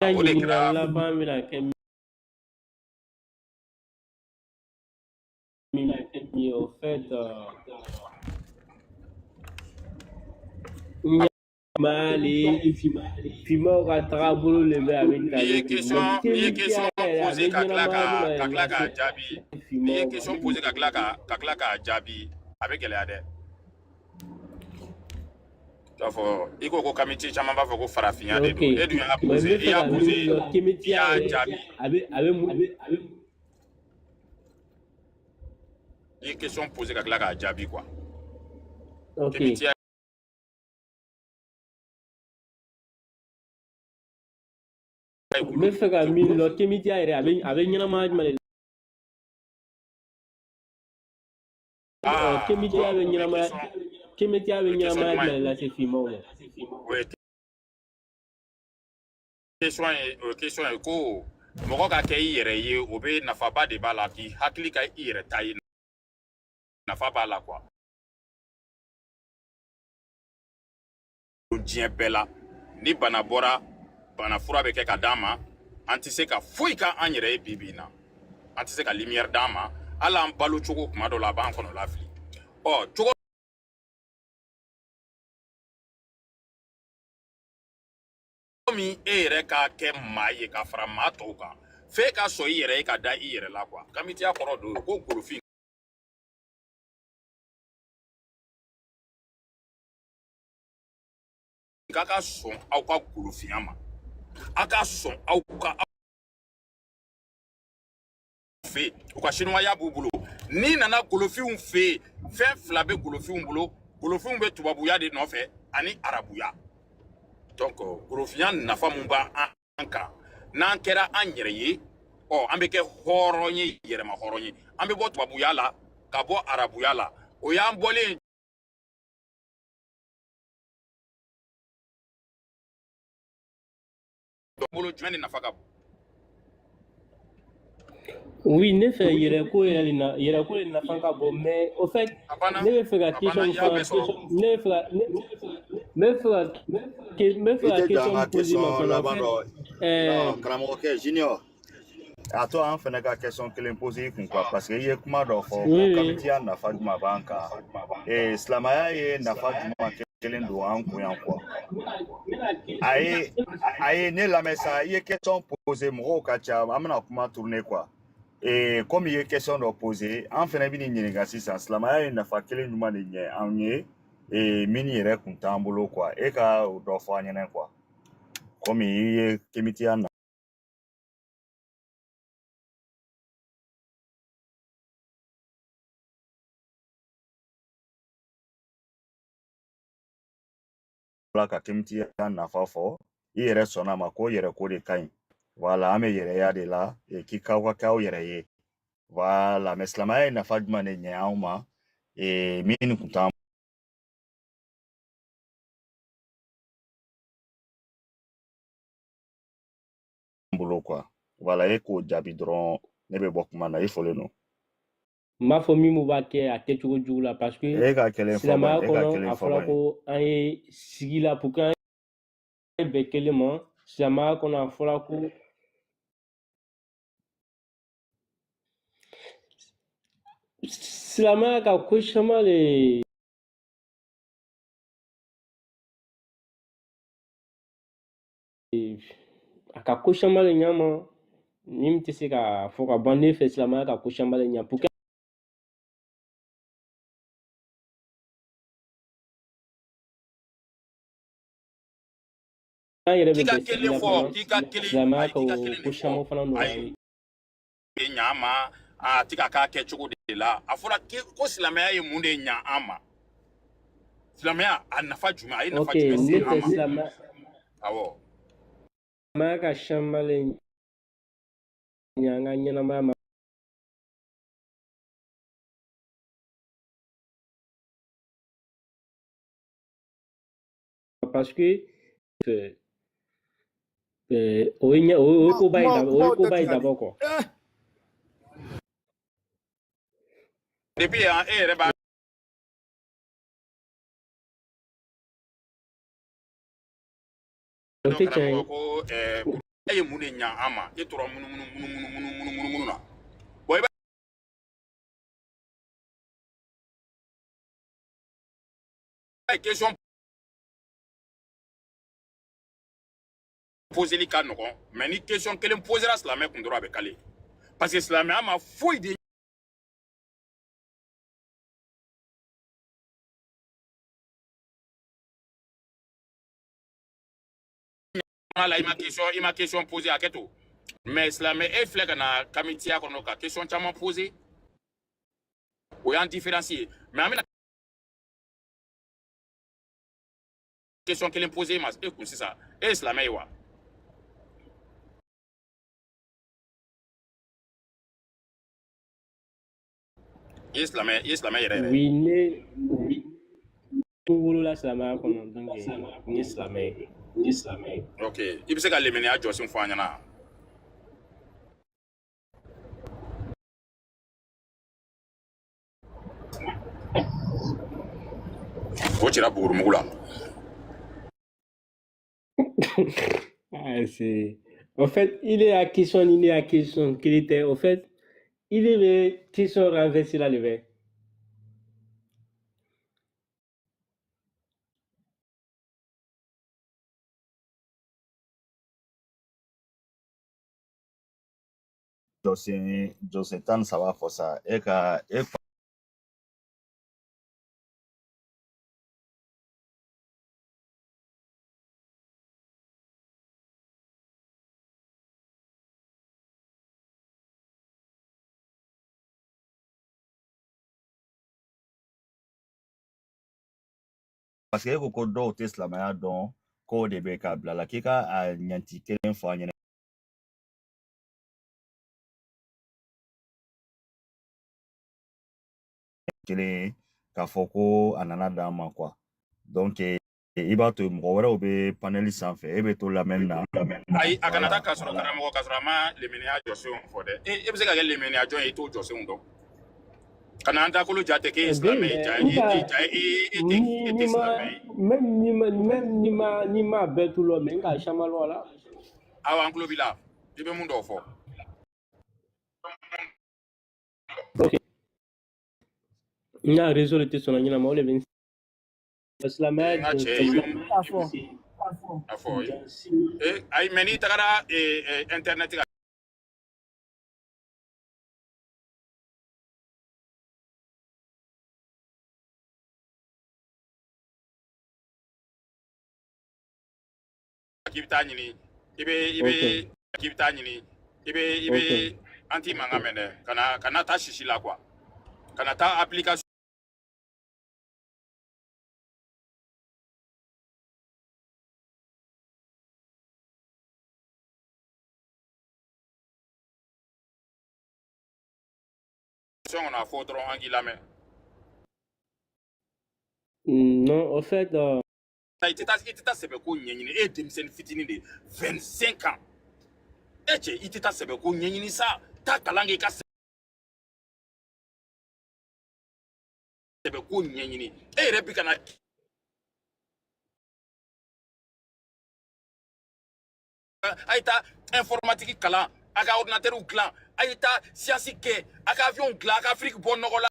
ka O de ɲininkali kɛra. laban bɛna kɛ min ye, au fait, n mali finmanw ka tagabolo le bɛ a bɛ N'i ye tali kɛ, mais question, n'i ye kemitiya question yɛrɛ a bɛ posé ka tila ɲɛnamaya ka jumɛn ka de tila k'a lase jaabi, n'i ye finmanw ma? question posé ka tila k'a jaabi, a bɛ gɛlɛya dɛ. I b'a fɔ i ko kamiti caman b'a fɔ ko farafinya de Ok, don. E dun y'a mais n posé, bɛ i fɛ y'a ka min posé, dɔn i kemitiya y'a yɛrɛ jaabi. a bɛ mun I ye question posé ka tila k'a jaabi quoi. Ok. Kemitiya ye N bɛ fɛ ka min dɔn, kemitiya yɛrɛ a bɛ ɲɛnamaya jumɛn de Ah, kemitiya bɛ o ye ɲɛnamaya question, kemitiya bɛ o ye question ɲɛnamaya ɲuman jumɛn ye. de lase finmanw ma? O ye question ye, o ye question ye ko mɔgɔ ka kɛ i yɛrɛ ye, o bɛ nafaba de b'a la, k'i hakili ka i yɛrɛ ta ye, nafa b'a la quoi. Diɲɛ bɛɛ la, ni bana bɔra, bana fura bɛ kɛ ka d'an ma. An tɛ se ka foyi k'an yɛrɛ ye bi bi in na. An tɛ se ka lumière d'an ma, hali an balo cogo kuma dɔ la, a b'an kɔnɔ lafili. Ɔ cogo min e yɛrɛ ka kɛ maa ye ka fara maa tɔw kan, f'e ka sɔn i yɛrɛ ye ka da i yɛrɛ la quoi. Kamitiya kɔrɔ don ko golofin k'a ka sɔn aw ka golofinya ma, a ka sɔn aw ka aw fɛ yen. U ka sinuwaya b'u bolo. N'i nana golofinw fɛ yen, fɛn fila bɛ golofinw bolo. Golofinw bɛ tubabuya de nɔfɛ ani arabuya. Donc golofinya nafa mun b'an kan, n'an kɛra an yɛrɛ ye, ɔ an bɛ kɛ hɔrɔn ye, yɛrɛma hɔrɔn ye. An bɛ bɔ tubabuya la ka bɔ arabuya la, o y'an bɔlen bolo. Jumɛn de nafa ka bon? Oui, ne fɛ yɛrɛko yɛrɛ de na, yɛrɛko de nafa ka bon, mais au fait A banna. ne bɛ fɛ ka A banna, question i min y'a fana bɛɛ sɔrɔ. ne bɛ fɛ ka ne n bɛ fɛ ka n bɛ fɛ I ka tɛ jɔ question an ka min poser ma question fana, au laban fait dɔ. Non, karamɔgɔkɛ Junior, a to an fɛnɛ ka question kelen poser i kun quoi, parce que i ye kuma dɔ fɔ ko oui, oui. Kamitiya nafa jumɛn b'an kan, silamɛya ye nafa jumɛn kelen don an kun yan quoi. A ye ne lamɛn sa, i ye question poser, mɔgɔw ka ca, an bɛna kuma tourner quoi. Komi i ye question dɔ poser, an fɛnɛ bɛ nin ɲininka sisan, silamɛya ye nafa kelen jumɛn de ɲɛ an ye min yɛrɛ kun t'an bolo quoi? E ka o dɔ fɔ an ɲɛna quoi, komi i ye kemitiya na ka kemitiya nafa fɔ, i yɛrɛ sɔnna a ma ko yɛrɛ ko de ka ɲi. Voilà, an bɛ yɛrɛya de la, k'i k'aw ka k'aw yɛrɛ ye. Voilà, mais silamɛya ye nafa jumɛn de ɲɛ anw ma min kun t'an bolo quoi? Voilà, e k'o jaabi dɔrɔn, ne bɛ bɔ kuma na. I folen don. N b'a fɔ min b'a kɛ a kɛcogo jugu la, parce que E ka kelen fɔ ban, silamɛya e ka kɔnɔ kelen a fɔ fɔra ban. ko an ye sigi la pour que an ye bɛn kelen ma. Silamɛya kɔnɔ a fɔra ko silamɛya ka ko caman de a ka ko caman de ɲa ma min tɛ se ka fɔ ka ban. Ne fɛ, silamɛya ka ko caman de ɲa pour que an yɛrɛ bɛ K'i ka bɛn sigi kelen la fɔ, fana. k'i ka kelen, Silamɛya ayi, ka k'i ka o kelen ko de fɔ. caman fana nɔgɔya Ayi, ye. ɲa an ma, a ti ka k'a kɛcogo de la. A fɔra ko silamɛya ye mun de ɲa an ma? Silamɛya a nafa jumɛn, a ye nafa Ok, jumɛn se ne an fɛ ma? silamɛya Awɔ. ka caman de ɲa an ka ɲɛnamaya ma, parce que o ye o ye Kuma koba ye kuma d'abord, o ye kumaw koba ye tɛ tigɛ de. d'abord quoi. Depuis yan, e yɛrɛ b'a O dɔn tɛ tiɲɛ karamɔgɔ ye. ko e ye mun de ɲa an ma? E tora munumunu munumunu munumunu munumunu na. Bon, i b'a ye, question poseli ka nɔgɔn, mais ni question kelen posera silamɛ kun dɔrɔn, a bɛ kale, parce que silamɛya ma foyi de ɲa la. I ma question posé, a kɛ to. Mais silamɛ, e filɛ ka na kamitiya kɔnɔ ka question caman posé, o y'an différence ye. Mais an bɛna question kelen posé e ma, e kun sisan, e ye silamɛ ye wa? I ye silamɛ, i ye silamɛ yɛrɛ yɛrɛ? Oui, ne wolola silamɛya kɔnɔ, donc n ye silamɛ ye. N ye silamɛ ye. Ok, i bɛ se ka lemɛnɛya jɔsen fɔ an ɲɛna? O cira bugurumugu la. Ah, c'est... En fait, il est à question, il est à question qu'il était. En fait, il est question renversée là, le verre. Jɔsen 13 fɔ sa, e ka e parce que e ko ko dɔw tɛ silamɛya dɔn, k'o de bɛ k'a bila la, k'i ka a ɲanti kelen fɔ an ɲɛna kelen ye k'a fɔ ko a nana d'an ma quoi. Donc i b'a to yen, mɔgɔ wɛrɛw bɛ panel sanfɛ, e bɛ to lamɛnni na. Ayi, a kana Voilà. taa k'a sɔrɔ karamɔgɔ, k'a sɔrɔ a ma lemɛnɛya jɔsenw fɔ dɛ. E bɛ se ka kɛ lemɛnɛya jɔn ye, i t'o jɔsenw dɔn. Kana an dakolo jate k'e ye silamɛ Ben, ye, ja n e ka tɛ, ja e tɛ, ni e ni tɛ ma silamɛ ye. même ni ma bɛɛ tu lɔ, mais n ka caman lɔ a la. Awɔ, an tulo b'i la, i bɛ mun dɔw fɔ? Ok, n ka réseau de tɛ sɔn ɲɛna ma, o de bɛ n silamɛya N ka cɛ, i jɔsen bɛ mun K'a fɔ. a fɔ? Ayi, mais n'i tagara internet kan. k'i bɛ taa ɲini, i bɛ i bɛ Ok. k'i bɛ taa ɲini, i bɛ i bɛ Ok. an t'i mankan mɛn dɛ. Kana taa sisi la quoi, kana taa application kɔnɔ a fɔ dɔrɔn an k'i lamɛn. Non, au fait, I tɛ taa sɛbɛ ko ɲɛɲini. E ye denmisɛnnin fitinin de ye, 25 ans. E cɛ, i tɛ taa sɛbɛ ko ɲɛɲini sa, taa kalan kɛ, i ka sɛbɛ ko ɲɛɲini. E yɛrɛ bi ka na a ye taa informatique kalan, a ka ordinateur dilan, a ye taa science kɛ, a ka avion dilan, a ka Afrique bɔ nɔgɔ la.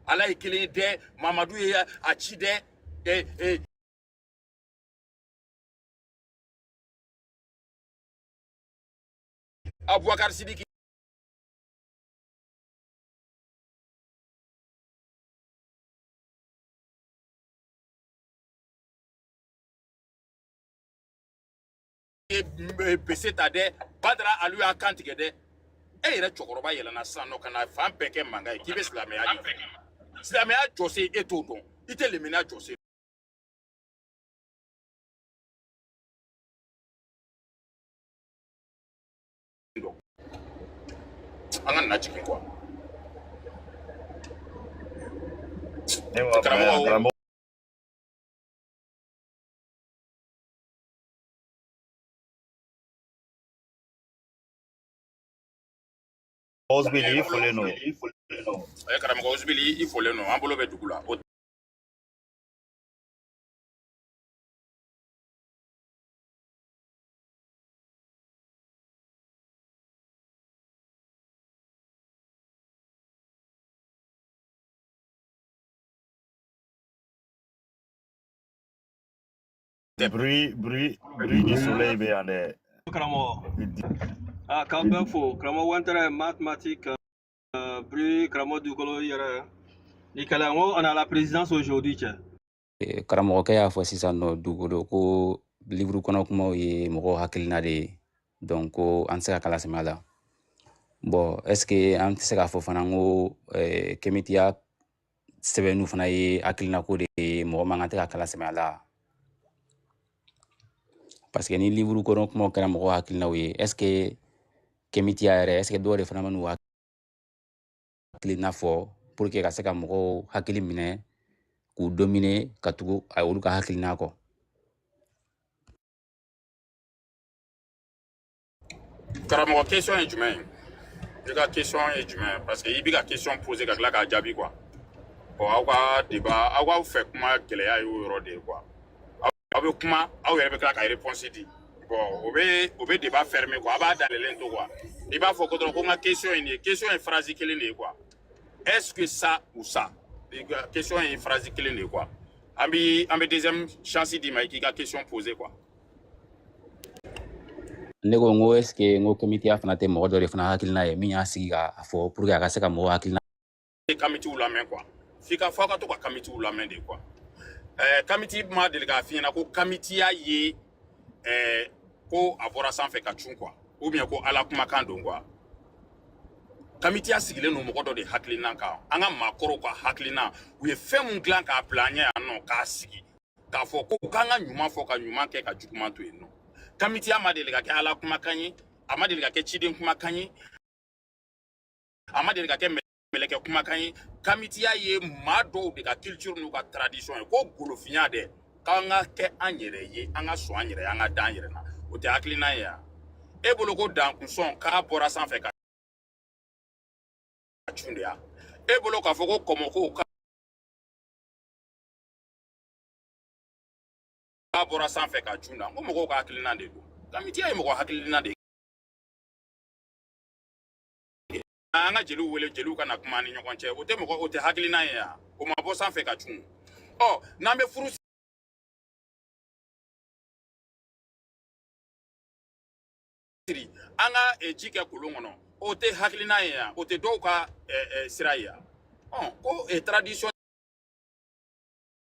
Ala ye kelen ye dɛ, Mamadu ye a ci dɛ. Abubakar Sidiki ye bese ta dɛ, Badara Alu y'a kan tigɛ dɛ. E yɛrɛ cɛkɔrɔba yɛlɛnna sisan nɔ ka na fan bɛɛ kɛ mankan ye k'i bɛ silamɛya ɲɛfɔ. Silamɛya jɔsen, e t'o dɔn, i tɛ lemina jɔsen dɔn. An ka na jigin quoi. Ne b'a bila yan. Karamɔgɔ. Karamɔgɔ Osbili, i folen don. A ye karamɔgɔ Osibili, i folen don, an bolo bɛ dugu la o. Tɛ. Bruit du soleil bɛ yan dɛ. Karamɔgɔ ah, k'aw bɛɛ fo, karamɔgɔ Wɛntɛrɛ, mathématique, bruit, karamɔgɔ dugukolo yɛrɛ ni kɛlɛ n ko on a la présidence aujourd'hui, cɛ. Karamɔgɔkɛ y'a fɔ sisan nɔ, dugukolo ko livre kɔnɔ kumaw ye mɔgɔw hakilina de ye, donc ko an tɛ se ka kala sɛmɛ a la. Bon, est ce que an tɛ se k'a fɔ fana ko kemitiya sɛbɛnniw fana ye hakilina ko de ye, mɔgɔ man kan tɛ ka kala sɛmɛ a la? Parce que ni livre kɔnɔ kumaw kɛra mɔgɔw hakilinaw ye, est ce que kemitiya yɛrɛ, est ce que dɔw de fana man'u hakilina fɔ pour que ka se ka mɔgɔw hakili minɛ k'u dominer ka tugu a olu ka hakilina kɔ? Karamɔgɔ, question ye jumɛn ye? I ka question ye jumɛn ye? Parce que i bɛ ka question poser ka tila k'a jaabi quoi. Bon, aw ka débat, aw k'aw fɛ kuma gɛlɛya y'o yɔrɔ de ye quoi. Aw bɛ kuma, aw yɛrɛ bɛ tila ka réponse di. Bon, o bɛ débat fermer quoi. A b'a dayɛlɛlen to quoi. I b'a fɔ ko dɔrɔn ko n ka question ye nin ye. Question ye phrase kelen de ye quoi. Est-ce que ça ou ça? I ka question ye phrase kelen de ye quoi. An bɛ deuxième chance d'i ma, i k'i ka question poser quoi. Ne ko n ko est ce que n ko kemitiya fana tɛ mɔgɔ dɔ de fana hakilina ye min y'a sigi k'a fɔ pour que a ka se ka mɔgɔw hakilina Kamitiw lamɛn quoi. F'i ka fɔ aw ka to ka kamitiw lamɛn de quoi. Kamiti ma deli k'a f'i ɲɛna ko kamitiya ye ko a bɔra sanfɛ ka cun quoi, ou bien ko Ala kumakan don quoi. Kamitiya sigilen don mɔgɔ dɔ de hakilina kan, an ka maakɔrɔw ka hakilina. U ye fɛn mun dilan k'a bila an ɲɛ yan nɔ, k'a sigi k'a fɔ ko k'an ka ɲuman fɔ, ka ɲuman kɛ, ka juguman to yen nɔ. Kamitiya ma deli ka kɛ Ala kumakan ye, a ma deli ka kɛ ciden kumakan ye, a ma deli ka kɛ mɛlɛkɛ kumakan ye. Kamitiya ye maa dɔw de ka culture n'u ka tradition ye, ko golofinya dɛ, k'an ka kɛ an yɛrɛ ye, an ka sɔn an yɛrɛ ye, an ka da an yɛrɛ la. O tɛ hakilina ye yan? E bolo ko dankunsɔn k'a bɔra sanfɛ ka cun de ya? E bolo k'a fɔ ko kɔmɔko k'a bɔra sanfɛ ka cun da? N ko mɔgɔw ka hakilina de don. Kamitiya ye mɔgɔ hakilina de ye. An ka jeliw wele, jeliw ka na kuma an ni ɲɔgɔn cɛ. O tɛ mɔgɔ, o tɛ hakilina ye yan? O ma bɔ sanfɛ ka cun. Ɔ, n'an bɛ furu siri, an ka ji kɛ kolon kɔnɔ, o tɛ hakilina ye yan? O tɛ dɔw ka sira ye yan? Ɔ, ko tradition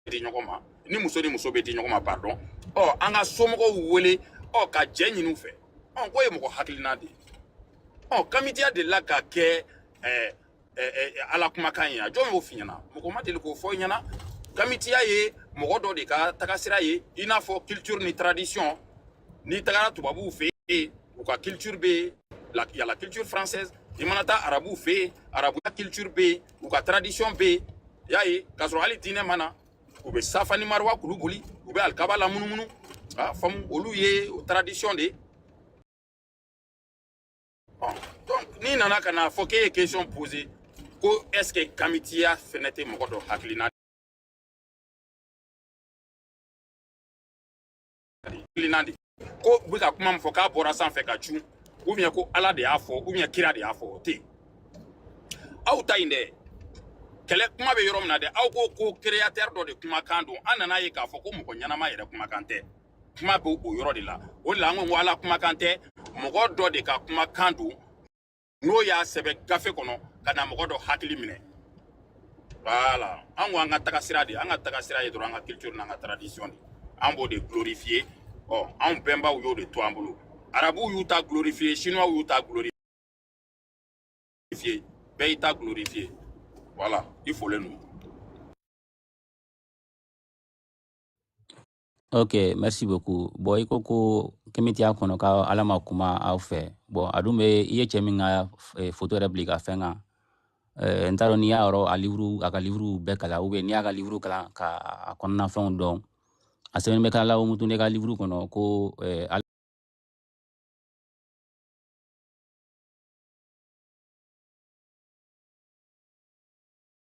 di ɲɔgɔn ma. Ni muso ni muso bɛ di ɲɔgɔn ma, pardon, ɔ an ka somɔgɔw wele, ɔ ka jɛ ɲini u fɛ. Ɔ k'o ye mɔgɔ hakilina de ye. Ɔ kamitiya delila ka kɛ ɛɛ ɛɛ ala kumakan ye. A jɔn y'o f'i ɲɛna? Mɔgɔ ma deli k'o fɔ i ɲɛna. Kamitiya ye mɔgɔ dɔ de ka tagasira ye, i n'a fɔ culture ni tradition. N'i tagara tubabuw fɛ yen, u ka culture bɛ yen, y a la culture française. I mana taa arabuw fɛ yen, arabu ka culture bɛ yen, u ka tradition bɛ yen. I y'a ye, k'a sɔrɔ hali diinɛ ma na, u bɛ safa ni mariwa kulu boli, u bɛ alikaba lamunumunu. A faamu, olu ye tradition de ye. Donc n'i nana ka n'a fɔ k'e ye question poser ko est ce que kamitiya fɛnɛ tɛ mɔgɔ dɔ hakilina de ko u bɛ ka kuma min fɔ k'a bɔra sanfɛ ka cun, ou bien ko ala de y'a fɔ, ou bien kira de y'a fɔ, o tɛ yen. Aw ta in dɛ, kɛlɛ kuma bɛ yɔrɔ min na dɛ, aw ko ko créateur dɔ de kumakan don. An nana ye k'a fɔ ko mɔgɔ ɲɛnama yɛrɛ kumakan tɛ. Kuma bɛ o yɔrɔ de la. O de la an ko ko ala kumakan tɛ, mɔgɔ dɔ de ka kumakan don, n'o y'a sɛbɛn gafe kɔnɔ ka na mɔgɔ dɔ hakili minɛ. Voilà, an ko an ka taga sira de, an ka taga sira ye dɔrɔn an ka culture n'an ka tradition de, an b'o de glorifier. Ɔ anw bɛnbaw y'o de to an bolo. Arabuw y'u ta glorifier, chinois y'u ta glorifier, bɛɛ y'i ta glorifier. Voilà, i folen don. Ok, merci beaucoup. Bon, i ko ko kemitiya kɔnɔ ka ala ma kuma aw fɛ. Bon, a dun bɛ i ye cɛ min ka photo yɛrɛ bila i ka fɛn kan. N t'a dɔn n'i y'a yɔrɔ a livre, a ka livre bɛɛ kalan, ou bien n'i y'a ka livre kalan ka a kɔnɔna fɛnw dɔn. A sɛbɛnnen bɛ kala Mutune ka livre kɔnɔ ko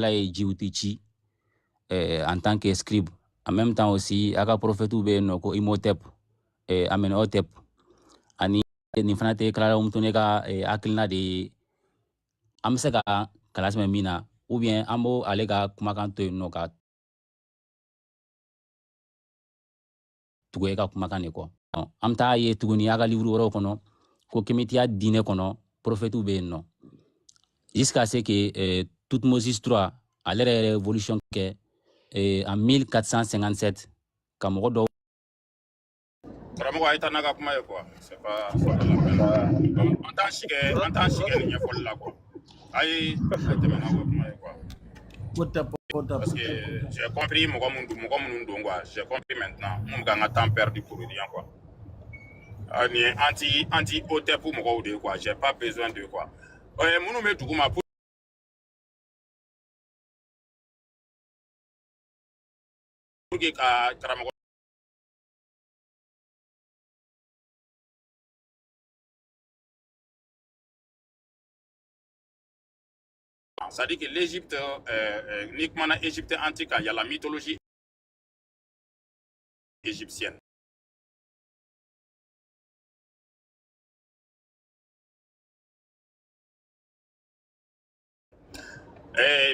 Ala ye jiwti ci en tant que scribe. En même temps aussi, a ka prophète bɛ yen nɔ ko Imhotep, Amenhotep. Ani nin fana tɛ Clara Mutune ka hakilina de ye. An bɛ se ka kalan sɛbɛn min na, ou bien an b'o ale ka kumakan to yen nɔ ka tugu e ka kumakan de kɔ. An bɛ taa ye tuguni a ka livre wɛrɛw kɔnɔ ko kemitiya diinɛ kɔnɔ prophète bɛ yen nɔ. Jusqu'à ce que Toutmosis III ale yɛrɛ ye révolution kɛ en 1457 ka mɔgɔ dɔw Karamɔgɔ, a ye taa n'a ka kuma ye quoi, c'est pas la peine. Donc an t'an si kɛ, an t'an si kɛ nin ɲɛfɔli la quoi. A ye tɛmɛ n'aw ka kuma ye quoi. Parce que j'ai compris mɔgɔ mun don, mɔgɔ minnu don quoi. J'ai compris maintenant mun bɛ k'an ka temps perdu pour rien quoi. Ah, nin ye anti OTEP mɔgɔw de ye quoi. J'ai pas besoin de quoi. Minnu bɛ dugu ma pour que ka karamɔgɔ, c'est-à-dire que l'Égypte, n'i kumana Égypte antique kan, il y a la mythologie égyptienne.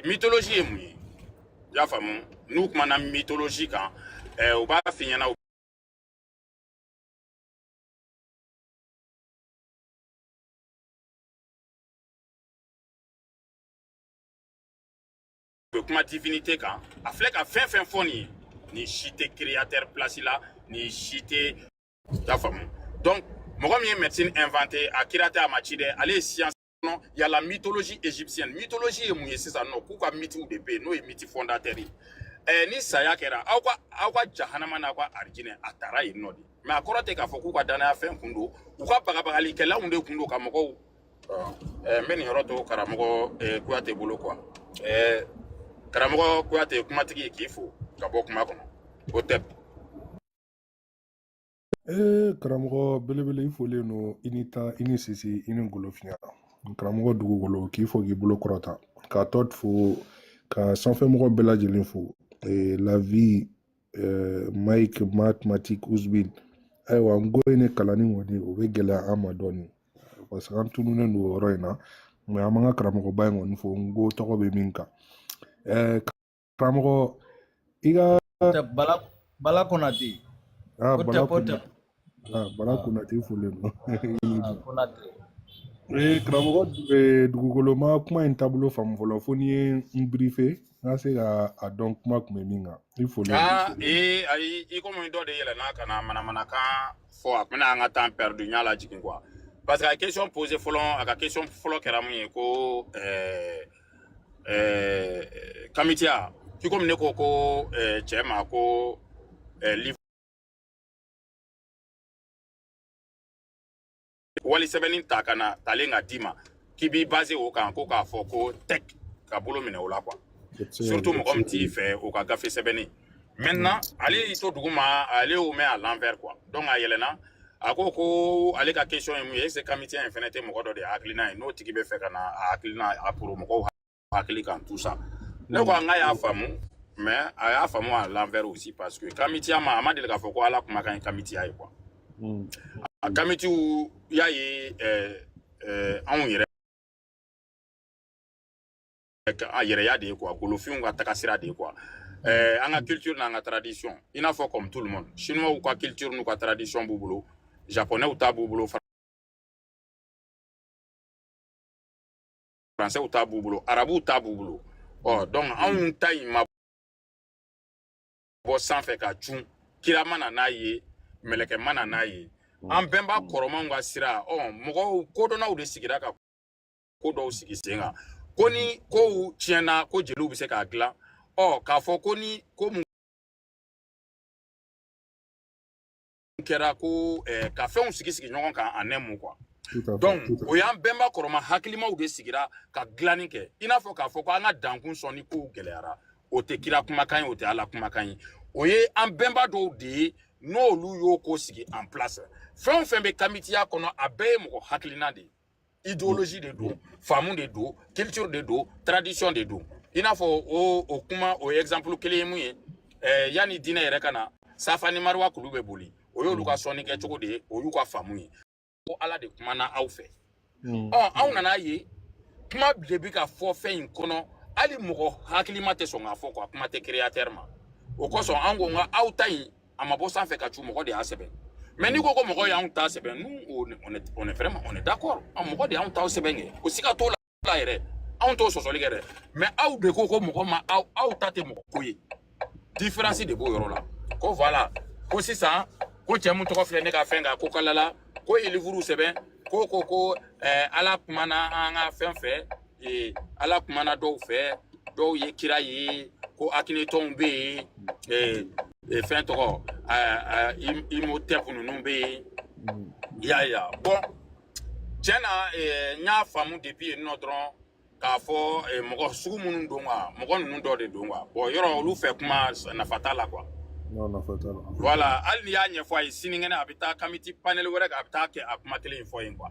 Mythologie ye mun ye? I y'a faamu, n'u kumana mythologie kan, u b'a f'i ɲɛna u bɛ kuma divinité kan. A filɛ ka fɛn fɛn fɔ nin ye, nin si tɛ créateur place la, nin si tɛ, i y'a faamu. Donc mɔgɔ min ye médecine inventé, a kira tɛ, a ma ci dɛ, ale ye science kɔnɔ. Il y a la mythologie égyptienne. Mythologie ye mun ye sisan nɔ? K'u ka mythes de bɛ yen, n'o ye mythe fondateur ye. Ni saya kɛra, aw ka jahanama n'aw ka arijinɛ, a taara yen nɔ de. Mais a kɔrɔ tɛ k'a fɔ k'u ka danaya fɛn kun don, u ka bagabagalikɛlanw de kun don ka mɔgɔw. N bɛ nin yɔrɔ to karamɔgɔ Kuyate bolo quoi. Karamɔgɔ Kuyate, kumatigi, k'i fo ka bɔ kuma kɔnɔ. O tɛ. Karamɔgɔ belebele, i folen don. I ni ta, i ni sisi, i ni golofinya. Karamɔgɔ dugukolo, k'i fo k'i bolo kɔrɔta, k'a tɔ fo, ka sanfɛmɔgɔ bɛɛ lajɛlen fo. La vie, Mike mathématique Ousbine. Ayiwa, n ko in ne kalanni kɔni, o bɛ gɛlɛya an ma dɔɔni parce que an tununnen don o yɔrɔ in na. Mais an b'an ka karamɔgɔba in kɔni fo, n ko tɔgɔ bɛ min kan. Karamɔgɔ, i ka Bala Konate. Ah, Bala Otep, Otep. Konate. Ah, Bala Konate folen don. Konate. Karamɔgɔ, dugukolo ma kuma in taabolo faamu fɔlɔ, fo n'i ye n briefer. N ka se ka a dɔn kuma kun bɛ min kan. I folen don. Ah, ee, ayi, i komi dɔ de yɛlɛnna ka na manamanakan fɔ, a kun bɛna an ka temps perdu, n y'a lajigin quoi. Parce que a ye question posé fɔlɔ, a ka question fɔlɔ kɛra mun ye ko kamitiya, k'i komi ne ko ko cɛ ma ko livre wali sɛbɛnni ta ka na talen ka d'i ma k'i b'i basé o kan ko k'a fɔ ko tɛk ka bolo minɛ o la quoi. O tɛ se ka Surtout kɛ. mɔgɔ min t'i fɛ o ka gafe sɛbɛnni. Maintenant ale y'i to dugu ma, ale y'o mɛn à l'envers quoi. Donc a yɛlɛnna, a ko ko ale ka question ye mun ye, est ce que kamitiya in fɛnɛ tɛ mɔgɔ dɔ de hakilina ye n'o tigi bɛ fɛ ka na a hakilina a poro mɔgɔw hakili kan, tout ça. Ne ko an ka y'a faamu, mais a y'a faamu à l'envers aussi, parce que kamitiya ma, a ma deli k'a fɔ ko Ala kumakan ye kamitiya ye quoi. A kamitiw y'a ye anw yɛrɛ a yɛrɛya de ye quoi, golofinw ka taga sira de ye quoi. An ka culture n'an ka tradition, i n'a fɔ comme tout le monde, chinois ka culture n'u ka tradition b'u bolo, japonais ta b'u bolo, français ta b'u bolo, arabuw ta b'u bolo. Ɔ donc anw ta in ma bɔ sanfɛ ka cun, kira ma na n'a ye, mɛlɛkɛ ma na n'a ye, an bɛnba kɔrɔmanw ka sira. Ɔ mɔgɔw kodɔnnaw de sigira ka ko dɔw sigi sen kan ko ni kow tiɲɛna ko jeliw bɛ se k'a dilan. Ɔ k'a fɔ ko ni ko mun kɛra ko ka fɛnw sigi sigi ɲɔgɔn kan en un mot quoi. Tout à fait. Donc o y'an bɛnba kɔrɔma hakilimaw de sigira ka dilanni kɛ, i n'a fɔ k'a fɔ ko an ka dankun sɔn ni kow gɛlɛyara, o tɛ kira kumakan ye, o tɛ Ala kumakan ye, o ye an bɛnba dɔw de ye n'olu y'o ko sigi en place. Fɛn o fɛn bɛ kamitiya kɔnɔ, a bɛɛ ye mɔgɔ hakilina de ye, idéologie de don, faamu de don, culture de don, tradition de don. I n'a fɔ o kuma, o exemple kelen ye mun ye, yanni diinɛ yɛrɛ ka na, Safa ni Mariwa kulu bɛ boli, o y'olu ka sɔnni kɛcogo de ye, o y'u ka faamu ye ko Ala de kumana aw fɛ. Ɔ anw nana ye kuma de bɛ ka fɔ fɛn in kɔnɔ, hali mɔgɔ hakilima tɛ sɔn k'a fɔ quoi, kuma tɛ créateur ma. O kosɔn an ko n ka aw ta in a ma bɔ sanfɛ ka cu, mɔgɔ de y'a sɛbɛn. Mais n'i ko ko mɔgɔ y'anw ta sɛbɛn, nous on est vraiment, on est d'accord, an mɔgɔ de y'anw ta sɛbɛn kɛ, o siga t'o la yɛrɛ, anw t'o sɔsɔli kɛ dɛ. Mais aw de ko ko mɔgɔ ma aw ta tɛ mɔgɔ ko ye, différence de b'o yɔrɔ la. Ko voilà, ko sisan ko cɛ mun tɔgɔ filɛ ne ka fɛn kan, ko kalala ko ye livre sɛbɛn ko ko Ala kumana an ka fɛn fɛ, Ala kumana dɔw fɛ, dɔw ye kira ye, ko Akhenaton bɛ yen, fɛn tɔgɔ Imhotep ninnu bɛ yen, i y'a ye wa. Bon tiɲɛ na, n y'a faamu depuis yen nɔ dɔrɔn k'a fɔ mɔgɔ sugu minnu don quoi, mɔgɔ ninnu dɔ de don quoi. Bon yɔrɔ olu fɛ kuma nafa t'a la quoi. Non, nafa t'a la. Voilà, hali n'i y'a ɲɛfɔ a ye, sinikɛnɛ a bɛ taa kamiti panel wɛrɛ kan, a bɛ taa kɛ a kuma kelen in fɔ yen quoi.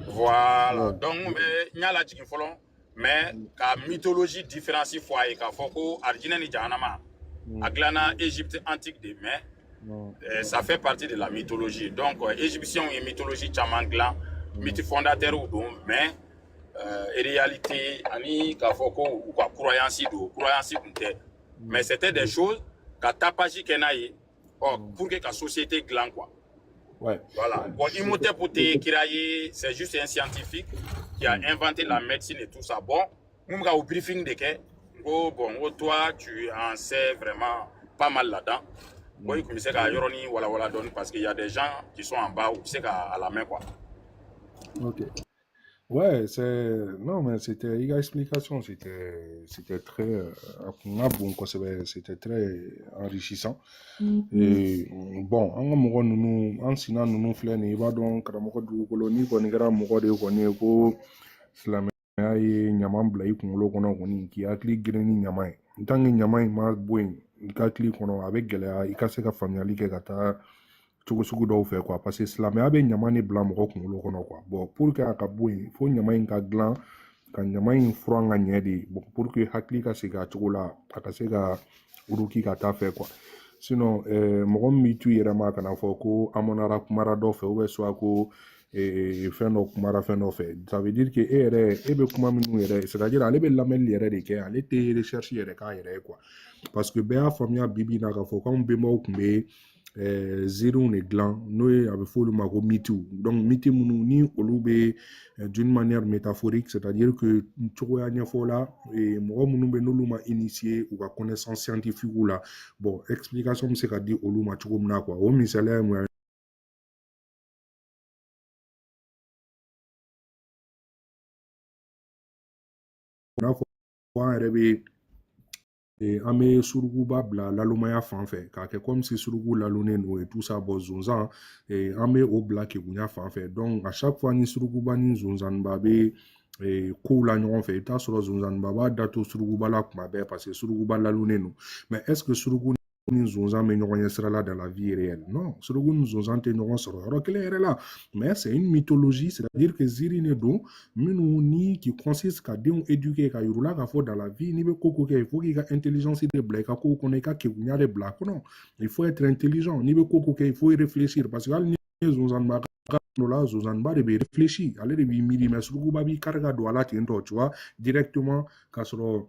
Voilà, donc n bɛ n y'a lajigin fɔlɔ, mais ka mythologie différence fɔ a ye, k'a fɔ ko arijinɛ ni jahanama a dilanna Égypte antique de, mais ça fait partie de la mythologie. Donc égyptiens ye mythologie caman dilan, mythe fondateur don, mais réalité ani k'a fɔ ko u ka croyance don, croyance tun tɛ, mais c'était des choses ka tapage kɛ n'a ye, ɔ pour que ka société dilan quoi. Voilà. Bon, Imhotep tɛ kira ye, c'est juste un scientifique qui a inventé la médecine et tout ça. Bon, mun bɛ ka o briefing de kɛ, n ko bon, n ko toi tu en sais vraiment pas mal là-dedans. Bon, i kun bɛ se ka yɔrɔnin walawala dɔɔni, parce qu'il y a des gens qui sont en bas, u bɛ se ka a lamɛn quoi. Ok. Ouais, c'est... Non, mais c'était... Il y a explication, c'était très... a kun ka bon kosɛbɛ, c'était très enrichissant. Et bon, an ka mɔgɔ ninnu, an sina ninnu filɛ nin ye, i b'a dɔn karamɔgɔ dugukolo, n'i kɔni kɛra mɔgɔ de kɔni ye ko silamɛya ye ɲama bila i kunkolo kɔnɔ kɔni, k'i hakili geren ni ɲama ye. Tant que ɲama in ma bɔ yen i ka hakili kɔnɔ, a bɛ gɛlɛya i ka se ka faamuyali kɛ ka taa cogo sugu dɔw fɛ quoi, parce que silamɛya bɛ ɲama de bila mɔgɔ kunkolo kɔnɔ quoi. Bon, pour que a ka bɔ yen, fo ɲama in ka dilan, ka ɲama in furan ka ɲɛ de, bon, pour que hakili ka segin a cogo la, a ka se ka uruki ka taa fɛ quoi. Sinon mɔgɔ min b'i to i yɛrɛ ma ka na fɔ ko Amonara kumara dɔ fɛ, ou bien soit ko fɛn dɔ kumara fɛn dɔ fɛ, ça veut dire que e yɛrɛ e bɛ kuma minnu yɛrɛ, c'est à dire ale bɛ lamɛnli yɛrɛ de kɛ, ale tɛ recherche yɛrɛ k'a yɛrɛ ye quoi. Parce que bɛɛ y'a faamuya bi bi in na k'a fɔ k'anw bɛnbaw tun bɛ Ziiriw de dilan, n'o ye a bɛ fɔ olu ma ko mythew. Donc mythe minnu ni olu bɛ d'une manière métaphorique, c'est-à-dire que cogoya ɲɛfɔ la, mɔgɔ minnu bɛ n'olu ma initier u ka connaissance scientifique la, bon, explication bɛ se ka di olu ma cogo min na quoi. O misaliya ye mun ye? I n'a fɔ an yɛrɛ bɛ an bɛ surukuba bila lalomaya fan fɛ k'a kɛ comme si suruku lalonnen don et tout ça. Bon, zonzan, an bɛ o bila kegunya fan fɛ. Donc à chaque fois ni surukuba ni zonzanba bɛ kow la ɲɔgɔn fɛ, i bɛ taa sɔrɔ zonzanba b'a da to surukuba la kuma bɛɛ parce que surukuba lalonnen don. Mais est ce que suruku ni zonzan bɛ ɲɔgɔn ɲɛ sira la dans la vie réelle? Non, suruku ni zonzan tɛ ɲɔgɔn sɔrɔ yɔrɔ kelen yɛrɛ la. Mais c'est une mythologie, c'est à dire que ziiri de don minnu ni qui consiste ka denw éduquer, ka yir'u la k'a fɔ dans la vie, n'i bɛ ko ko kɛ, il faut k'i ka intelligence de bila i ka kow kɔnɔ, i ka kegunya de bila a kɔnɔ. Il faut être intelligent. N'i bɛ ko ko kɛ, il faut réfléchir, parce que hali ni zonzanba ka dɔ la, zonzanba de bɛ réfléchir, ale de b'i miiri, mais surukuba b'i kari ka don a la ten tɔ, tu vois, directement, k'a sɔrɔ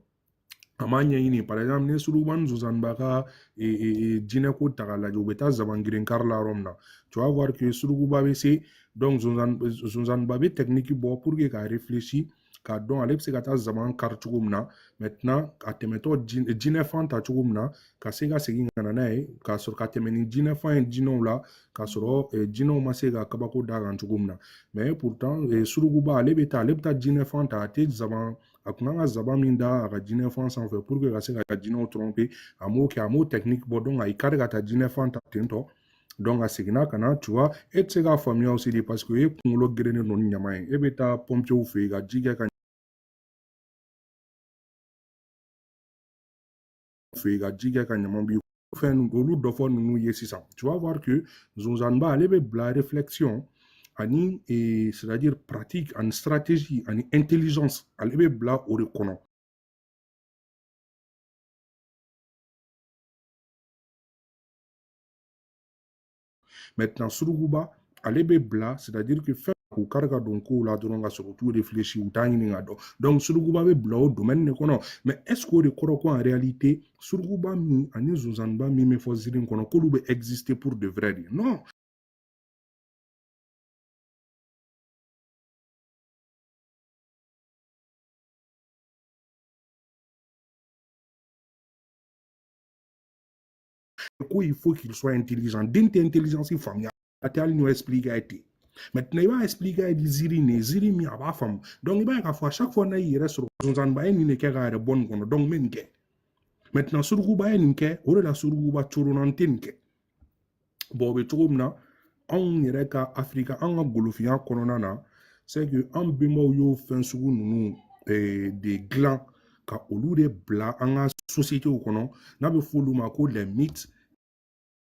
a m'a ɲɛɲini. Par exemple, ni surukuba ni zonzanba ka jinɛko ta k'a lajɛ, u bɛ taa zaban girin kari la yɔrɔ min na, tu vas voir que surukuba bɛ se. Donc zonzanba bɛ technique bɔ pour que ka réfléchir, k'a dɔn ale bɛ se ka taa zaban kari cogo min na. Maintenant, a tɛmɛtɔ jinɛfan ta cogo min na, ka se ka segin ka na n'a ye, k'a sɔrɔ ka tɛmɛ ni jinɛfan ye jinɛw la, k'a sɔrɔ jinɛw ma se ka kabako d'a kan cogo min na. Mais pourtant, surukuba, ale bɛ taa jinɛfan ta, a tɛ zaban. A kun kan ka zaban min da a ka jinɛfan sanfɛ pour que ka se ka jinɛw tromper, a m'o kɛ, a m'o technique bɔ. Donc a y'i kari ka taa jinɛfan ta ten tɔ. Donc a seginna ka na, tu vois. E tɛ se k'a faamuya aussi de, parce que e kunkolo gerennen don ni ɲama ye. E bɛ taa pompiers fɛ yen ka ji kɛ ka fɛ yen ka ji kɛ ka ɲama b'i fɛn olu dɔ fɔ ninnu ye sisan. Tu vas voir que zonzanba, ale bɛ bila réflexion ani, c'est-à-dire pratique ani stratégie ani intelligence, ale bɛ bila o de kɔnɔ. Maintenant, surukuba, ale bɛ bila, c'est-à-dire que fɛn k'u kari ka don kow la dɔrɔn ka sɔrɔ u t'u réfléchir, u t'a ɲini ka dɔn. Donc surukuba bɛ bila o domaine de kɔnɔ. Mais est ce que o de kɔrɔ ko en réalité surukuba min ani zonzanba min bɛ fɔ ziiri kɔnɔ, k'olu bɛ exister pour de vrai de? Non. Ko il faut qu'il soit intelligent. Den tɛ intelligence faamuya, a tɛ hali n'o expliquer a ye ten. Maintenant, i b'a expliquer a ye di ziiri nin ye ziiri min a b'a faamu. Donc i b'a ye k'a fɔ à chaque fois n'a y'i yɛrɛ sɔrɔ, zonzanba ye nin de kɛ k'a yɛrɛ bɔ nin kɔnɔ, donc n bɛ nin kɛ. Maintenant, surukuba ye nin kɛ, o de la surukuba coronna, n tɛ nin kɛ. Bon, o bɛ cogo min na, anw yɛrɛ ka Afirika, an ka golofinya kɔnɔna na, c'est que an bɛnbaw y'o fɛn sugu ninnu de dilan ka olu de bila an ka sociétés kɔnɔ, n'a bɛ fɔ olu ma ko les mythes,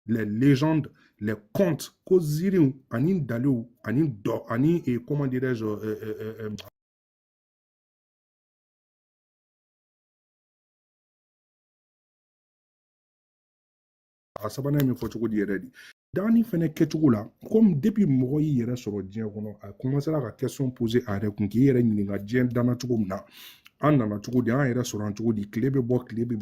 les légendes, les contes, ko ziiriw ani daliw ani dɔ ani, comment dirais-je, a sabanan bɛ fɔ cogo di yɛrɛ di? Danni fɛnɛ kɛcogo la, comme depuis mɔgɔ y'i yɛrɛ sɔrɔ diɲɛ kɔnɔ, a commencera ka question poser a yɛrɛ kun, k'i yɛrɛ ɲininka diɲɛ danna cogo min na, an nana cogo di, an yɛrɛ sɔrɔ an cogo di, tile bɛ bɔ, tile bɛ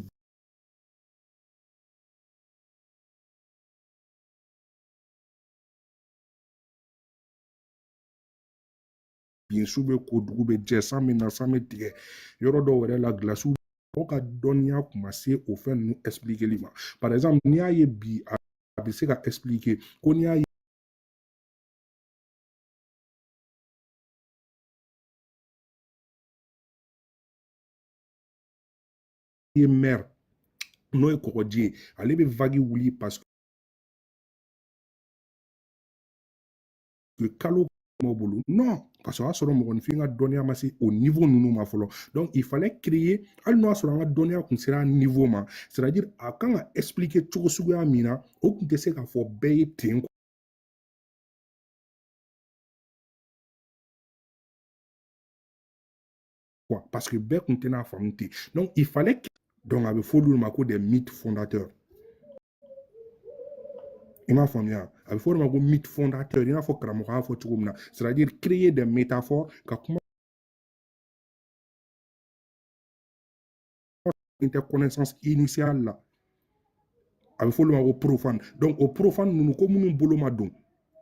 bin, su bɛ ko, dugu bɛ jɛ, san bɛ na, san bɛ tigɛ, yɔrɔ dɔw yɛrɛ la gilasiw. Mɔgɔ ka dɔnniya kun ma se o fɛn ninnu expliquer ma. Par exemple, n'i y'a ye bi, a bɛ se ka expliquer ko n'i y'a ye mer, n'o ye kɔgɔji ye, ale bɛ vague wuli parce que kalo m'o bolo. Non, parce que o y'a sɔrɔ mɔgɔninfin ka dɔnniya ma se o niveau ninnu ma fɔlɔ. Donc il fallait créer, hali n'o y'a sɔrɔ an ka dɔnniya kun sera niveau ma, c'est à dire a kan ka expliquer cogo suguya min na, o tun tɛ se k'a fɔ bɛɛ ye ten quoi, parce que bɛɛ kun tɛna faamu ten. Donc il fallait, donc a bɛ fɔ olu ma ko des mythes fondateurs. I m'a faamuya? A bɛ fɔ o de ma ko mythe fondateur, i n'a fɔ karamɔgɔ y'a fɔ cogo min na, c'est à dire créer des métaphores ka kuma tɛ connaissance initiale la. A bɛ fɔ olu ma ko profane. Donc o profane ninnu, ko minnu bolo ma don,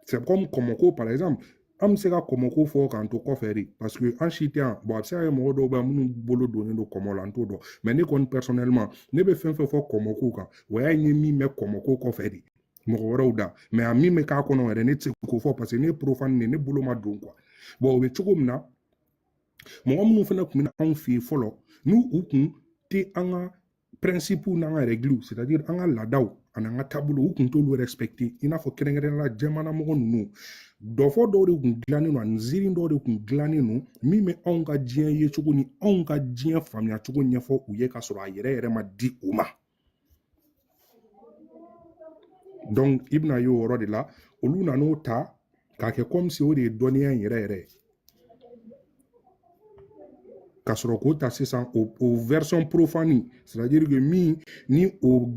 c'est comme kɔmɔko par exemple. An bɛ se ka kɔmɔko fɔ k'an to kɔfɛ de, parce que an si tɛ yan. Bon, a bɛ se ka kɛ mɔgɔ dɔw bɛ yan minnu bolo donnen don kɔmɔ la, an t'o dɔn. Mais ne kɔni personnellement, ne bɛ fɛn fɛn fɔ kɔmɔko kan, o y'a ye n ye min mɛn kɔmɔko kɔfɛ de, mɔgɔ wɛrɛw da. Mais a min bɛ k'a kɔnɔ yɛrɛ, ne tɛ se k'o fɔ, parce que ne ye profane de ye, ne bolo ma don quoi. Bon, o bɛ cogo min na, mɔgɔ minnu fana tun bɛ na anw fɛ yen fɔlɔ, n'u u kun tɛ an ka principe n'an ka règles, c'est à dire an ka laadaw ani an ka taabolo, u kun t'olu respecter. I n'a fɔ kɛrɛnkɛrɛnnenya la, jamanamɔgɔ ninnu, dɔfɔ dɔw de kun dilannen don ani ziiri dɔw de kun dilannen don min bɛ anw ka diɲɛ yecogo ni anw ka diɲɛ faamuya cogo ɲɛfɔ u ye, k'a sɔrɔ a yɛrɛ yɛrɛ ma di u ma. Donc i bɛna ye o yɔrɔ de la, olu nan'o ta k'a kɛ comme si o de ye dɔnniya in yɛrɛ yɛrɛ ye, ka sɔrɔ k'o ta sisan o version profane, c'est à dire que min ni o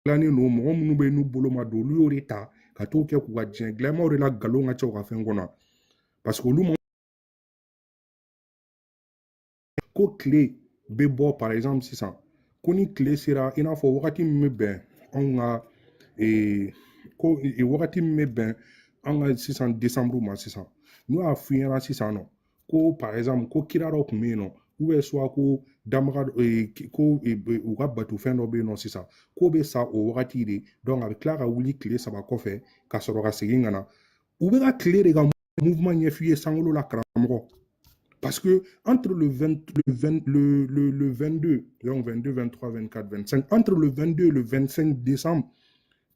dilannen don, mɔgɔ minnu bɛ yen n'u bolo ma don, olu y'o de ta ka t'o kɛ k'u ka diɲɛ dilan. O de la nkalon ka ca u ka fɛn kɔnɔ, parce que olu ma ko tile bɛ bɔ par exemple sisan, ko ni tile sera, i n'a fɔ wagati min bɛ bɛn anw ka ko wagati min bɛ bɛn an ka sisan décembre ma sisan, n'u y'a f'i ɲɛna sisan nɔ ko par exemple ko kira dɔ tun bɛ yen nɔ, ou bien soit ko danbaga ko u ka batofɛn dɔ bɛ yen nɔ sisan, k'o bɛ sa o wagati de, donc a bɛ tila ka wuli tile 3 kɔfɛ ka sɔrɔ ka segin ka na. U bɛ ka tile de ka mouvement ɲɛf'i ye sankolo la, karamɔgɔ. Parce que entre le 20, le 20, le 22, donc 22, 23, 24, 25, entre le 22 et le 25 décembre,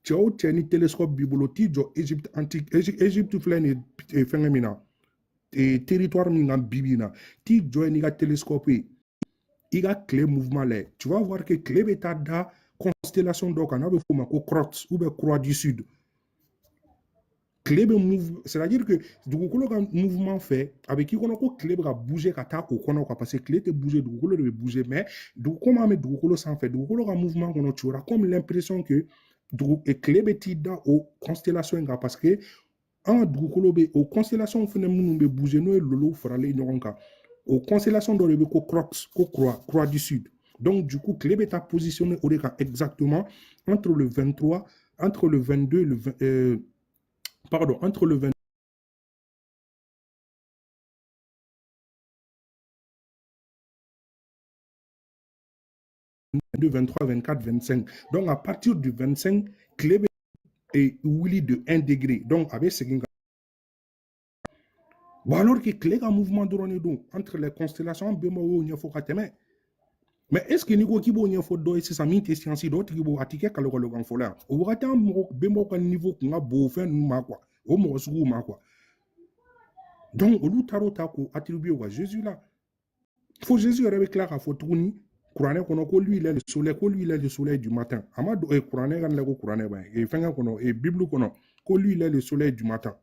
cɛ o cɛ ni télescope b'i bolo, t'i jɔ Égypte antique, Égypte filɛ nin ye fɛngɛ min na, territoire min kan bi bi in na, t'i jɔ yen n'i ka télescope ye, i ka tile mouvement lajɛ, tu vas voir que tile bɛ taa da constellation dɔ kan n'a bɛ f'o ma ko Croix ou bien Croix du Sud. Tile bɛ move, c'est à dire que dugukolo ka mouvement fɛ, a bɛ k'i kɔnɔ ko tile bɛ ka bouger ka taa o kɔnɔ quoi, parce que tile tɛ bouger, dugukolo de bɛ bouger. Mais dugu komi an bɛ dugukolo sanfɛ, dugukolo ka mouvement kɔnɔ, tu auras comme l'impression que dugu tile bɛ t'i da o constellation in kan, parce que an ka dugukolo bɛ o constellation fɛnɛ minnu bɛ bouger, n'o ye lolow faralen ɲɔgɔn kan, o constellation dɔ de bɛ ko Croix, ko Croix, Croix du Sud. Donc du coup tile bɛ taa positionner o de kan exactement entre le 23, entre le 22, le 20, pardon, entre le 22, 23, 24, 25. Donc à partir du 25, tile bɛ wuli de 1 degré. Donc a bɛ segin ka. Bon, alors que tile ka mouvement dɔrɔn de don entre les constellations, an bɛnbaw y'o ɲɛfɔ ka tɛmɛ. Mais est ce que n'i ko k'i b'o ɲɛfɔ dɔ ye sisan min tɛ science dɔn, o tigi b'o a ti kɛ kalo kalo kan fɔlɔ yan. O wagati an mɔgɔ bɛnbaw ka niveau kun ka bon o fɛn ninnu ma quoi, o mɔgɔ suguw ma quoi. Donc olu taar'o ta k'o attribuer u ka Jésus la. Fo Jésus yɛrɛ bɛ tila k'a fɔ tuguni kuranɛ kɔnɔ ko lui il est le soleil, ko lui il est le soleil du matin. A ma don kuranɛ ka ko kuranɛ ba ye fɛnkɛ kɔnɔ, Bible kɔnɔ, ko lui il est le soleil du matin,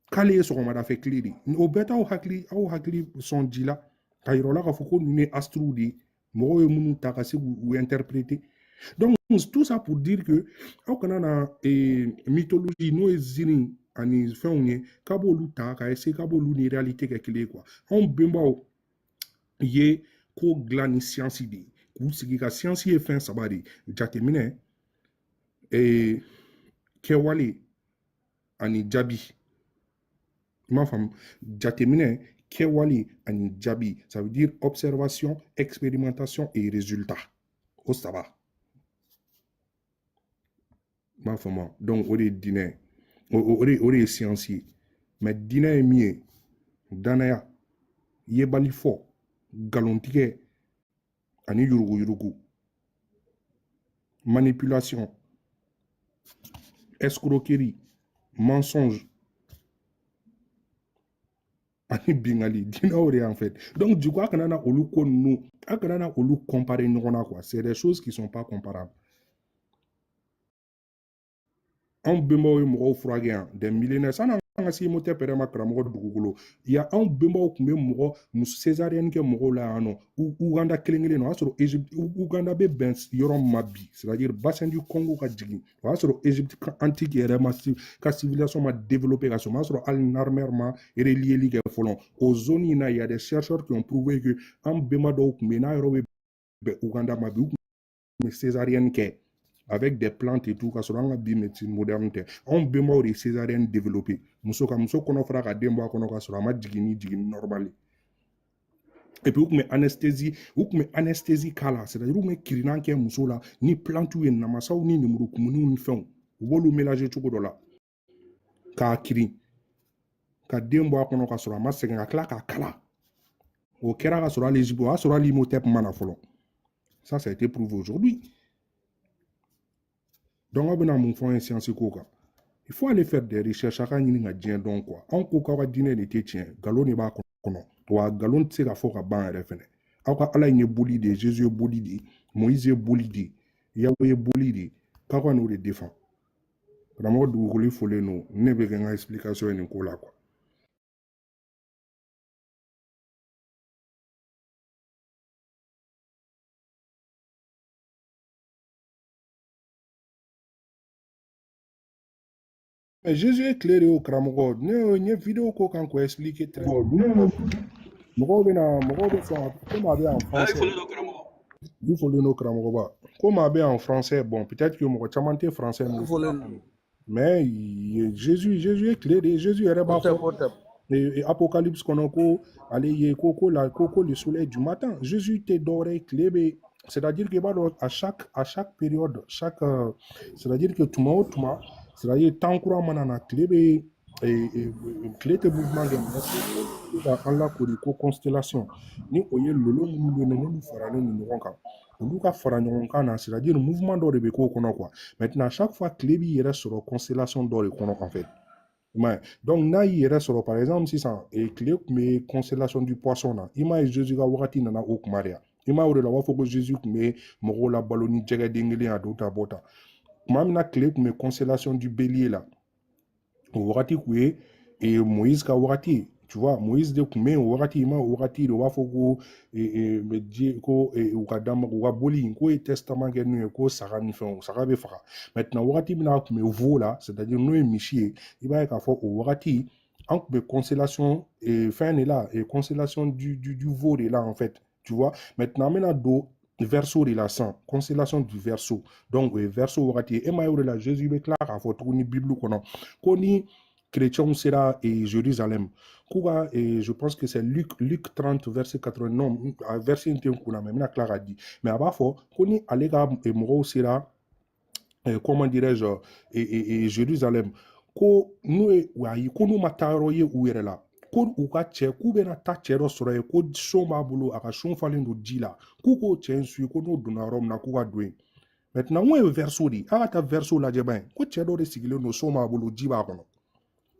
k'ale ye sɔgɔmada fɛ tile de. O bɛɛ t'aw hakili, aw hakili sɔn ji la ka yira u la k'a fɔ ko ninnu ye astres de ye, mɔgɔw ye minnu ta ka se k'u interpréter. Donc tout ça pour dire que aw kana na mythologie n'o ye ziiri ani fɛnw ye, k'a b'olu ta ka essayer k'a b'olu ni réalité kɛ kelen ye quoi. Anw bɛnbaw ye ko dilan ni science de ye, k'u sigi ka science ye fɛn 3 de ye: jateminɛ, kɛwale ani jaabi. I m'a faamu? Jateminɛ, kɛwale ani jaabi, ça veut dire observation, expérimentation et résultat. O 3. I m'a faamu? Donc o de ye diinɛ ye, o de ye science ye. Mais diinɛ ye min ye, danaya, yebali fɔ, nkalontigɛ ani yuruguyurugu, manipulation, escroquerie, mensonge ani bingali, diinɛ o de ye en fait. Donc du coup a kana na olu ko ninnu, a kana na olu comparer ɲɔgɔn na quoi. C'est des choses qui sont pas comparables. Anw bɛnbaw ye mɔgɔw furakɛ yan des millénaires sanni an An ka se Imhotep yɛrɛ ma, karamɔgɔ dugukolo ya, anw bɛnbaw tun bɛ mɔgɔ muso césarienne kɛ mɔgɔw la yan nɔ. Uganda kelen kelen na, o y'a sɔrɔ Egypte, Uganda bɛ bɛn yɔrɔ min ma bi, c'est à dire bassin du Congo ka jigin, o y'a sɔrɔ Egypte antique yɛrɛ ma ka civilisation ma développé ka sɔrɔ, o y'a sɔrɔ hali Narmer ma relieli kɛ fɔlɔ. O zone in na, il y a des chercheurs qui ont prouvé que an bɛnba dɔw tun bɛ yen, n'a yɔrɔ bɛ bɛn Uganda ma bi, u tun bɛ césarienne kɛ avec des plantes et tout, ka sɔrɔ an ka bi médecine moderne tɛ. Anw bɛnbaw de ye césarienne développé, muso ka muso kɔnɔ fara ka den bɔ a kɔnɔ ka sɔrɔ a ma jigin ni jigin normal ye. Et puis u tun bɛ anesthésie k'a la, c'est à dire u tun bɛ kirinan kɛ muso la ni plantes ye, namasaw ni lemurukumuniw ni fɛnw, u b'olu mélanger cogo dɔ la k'a kirin ka den bɔ a kɔnɔ ka sɔrɔ a ma sɛgɛn, ka tila k'a kala. O kɛra ka sɔrɔ hali Égypte, o y'a sɔrɔ hali Imhotep ma na fɔlɔ. Ça a été prouvé aujourd'hui. Donc aw bɛna mun fɔ an ye science ko kan? Il faut aller faire des recherches, a ka ɲini ka diɲɛ dɔn quoi. Anw ko k'aw ka diinɛ de tɛ tiɲɛ, nkalon de b'a kɔnɔ, wa nkalon tɛ se ka fɔ ka ban yɛrɛ fɛnɛ. Aw ka ala in ye boli de ye, Jésus ye boli de ye, Moïse ye boli de ye, Yahweh ye boli de ye, k'aw ka n'o de défend. Karamɔgɔ dugukolo folen don, ne bɛ kɛ n ka explication ye nin ko la quoi. Mais Jésus ye tile de ye o, karamɔgɔ. Ne y'o n ye vidéo ko kan k'o expliquer très mɔgɔw bɛ na, mɔgɔw bɛ sɔn komi a bɛ en I français. foli don, karamɔgɔ. I folen don, karamɔgɔba. Komi a bɛ en français, bon, peut-être que mɔgɔ caman tɛ français I mɛn. folen don. Mais Jésus ye tile de ye. Jésus yɛrɛ b'a O tɛ fɔ o tɛ. et Apocalypse kɔnɔ ko ale ye ko la ko le soleil du matin. Jésus tɛ dɔwɛrɛ ye, tile bɛ, c'est-à-dire que i b'a dɔn, à chaque période, chaque c'est-à-dire que tuma o tuma, c'est-à-dire temps kura mana na, tile bɛ tile tɛ mouvement kɛ, mais tile bɛ ka an lakori ko constellation ni o ye lolo minnu bɛ yen nɔ, n'olu faralen don ɲɔgɔn kan, olu ka fara ɲɔgɔn kan na, c'est-à-dire mouvement dɔ de bɛ k'o kɔnɔ quoi. Maintenant, à chaque fois, tile b'i yɛrɛ sɔrɔ constellation dɔ de kɔnɔ en fait. I m'a ye? Donc n'a y'i yɛrɛ sɔrɔ, par exemple sisan, tile tun bɛ constellation du poisson na. I m'a ye, Jésus ka wagati nana o kuma de ya. I m'a ye, o de la u b'a fɔ ko Jésus tun bɛ mɔgɔw labalo ni jɛgɛden kelen, a don ta bɔ ta. Tuma min na tile tun bɛ constellation du bélier la, o wagati tun ye Moïse ka wagati ye, tu vois. Moïse de tun bɛ yen o wagati. I ma o wagati de, u b'a fɔ ko diɲɛ ko u ka dama u ka boli k'o ye testament kɛ n'u ye ko saga ni fɛnw, saga bɛ faga. Maintenant, wagati min na a tun bɛ veau la, c'est à dire n'o ye misi ye, i b'a ye k'a fɔ o wagati an tun bɛ constellation fɛn de la, constellation du veau de la en fait, tu vois. Maintenant, an bɛna don Verseau de la sisan, constellation du Verseau. Donc o ye Verseau wagati ye. E m'a ye, o de la Jésus bɛ tila k'a fɔ tuguni Bible kɔnɔ ko ni chrétiens sera Jérusalem, k'u ka je pense que c'est Luc 30 verset 80, non, a verset in tɛ n kunna, mais n bɛna tila k'a di. Mais a b'a fɔ ko ni ale ka mɔgɔw sera comment dirais-je, Jérusalem, ko n'u ye, ayi, ko n'u ma taa yɔrɔ ye u yɛrɛ la, ko u ka cɛ k'u bɛna taa cɛ dɔ sɔrɔ yen, ko son b'a bolo, a ka son falen don ji la, k'u k'o cɛ in suit, ko n'o donna yɔrɔ min na, k'u ka don yen. Maintenant, n ko ye Verseau de ye, a ka taa Verseau lajɛ ban ye, ko cɛ dɔ de sigilen don, son b'a bolo, ji b'a kɔnɔ.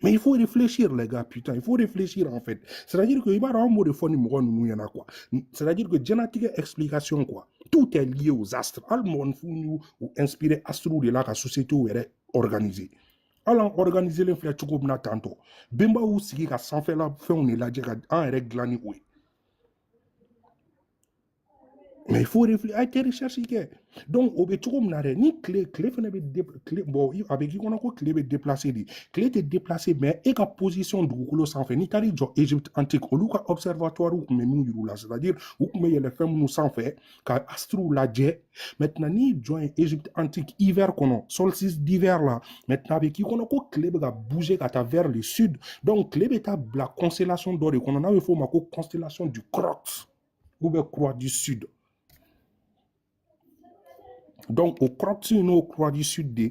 Mais il faut réfléchir, les gars, putain, il faut réfléchir en fait. C'est-à-dire que i b'a dɔn, an b'o de fɔ ni mɔgɔ ninnu ɲɛna quoi. C'est-à-dire que diɲɛlatigɛ explication quoi, tout est lié aux astres. Hali mɔgɔninfinw y'u inspiré astres de la ka société yɛrɛ organiser. Hali an organiser len filɛ cogo min na tantɔ, bɛnbaw y'u sigi ka sanfɛla fɛnw de lajɛ ka an yɛrɛ dilan ni o ye. Mais il faut réfléchir, a ye tɛ recherche kɛ. Donc o bɛ cogo min na dɛ, ni tile fana bɛ tile, bon, a bɛ k'i kɔnɔ ko tile bɛ déplacer de. Tile tɛ déplacer, mais e ka position dugukolo sanfɛ, n'i taar'i jɔ Égypte antique, olu ka observatoire tun bɛ min yir'u la, c'est-à-dire u tun bɛ yɛlɛ fɛn minnu sanfɛ ka astres lajɛ. Maintenant, n'i jɔ yen Égypte antique hiver kɔnɔ, solstice d'hiver la, maintenant a bɛ k'i kɔnɔ ko tile bɛ ka bouger ka taa vers le sud. Donc tile bɛ taa bila constellation dɔ de kɔnɔ, n'a bɛ f'o ma ko constellation du Crux ou bien croix du sud. Donc o Crux n'o croix du sud de,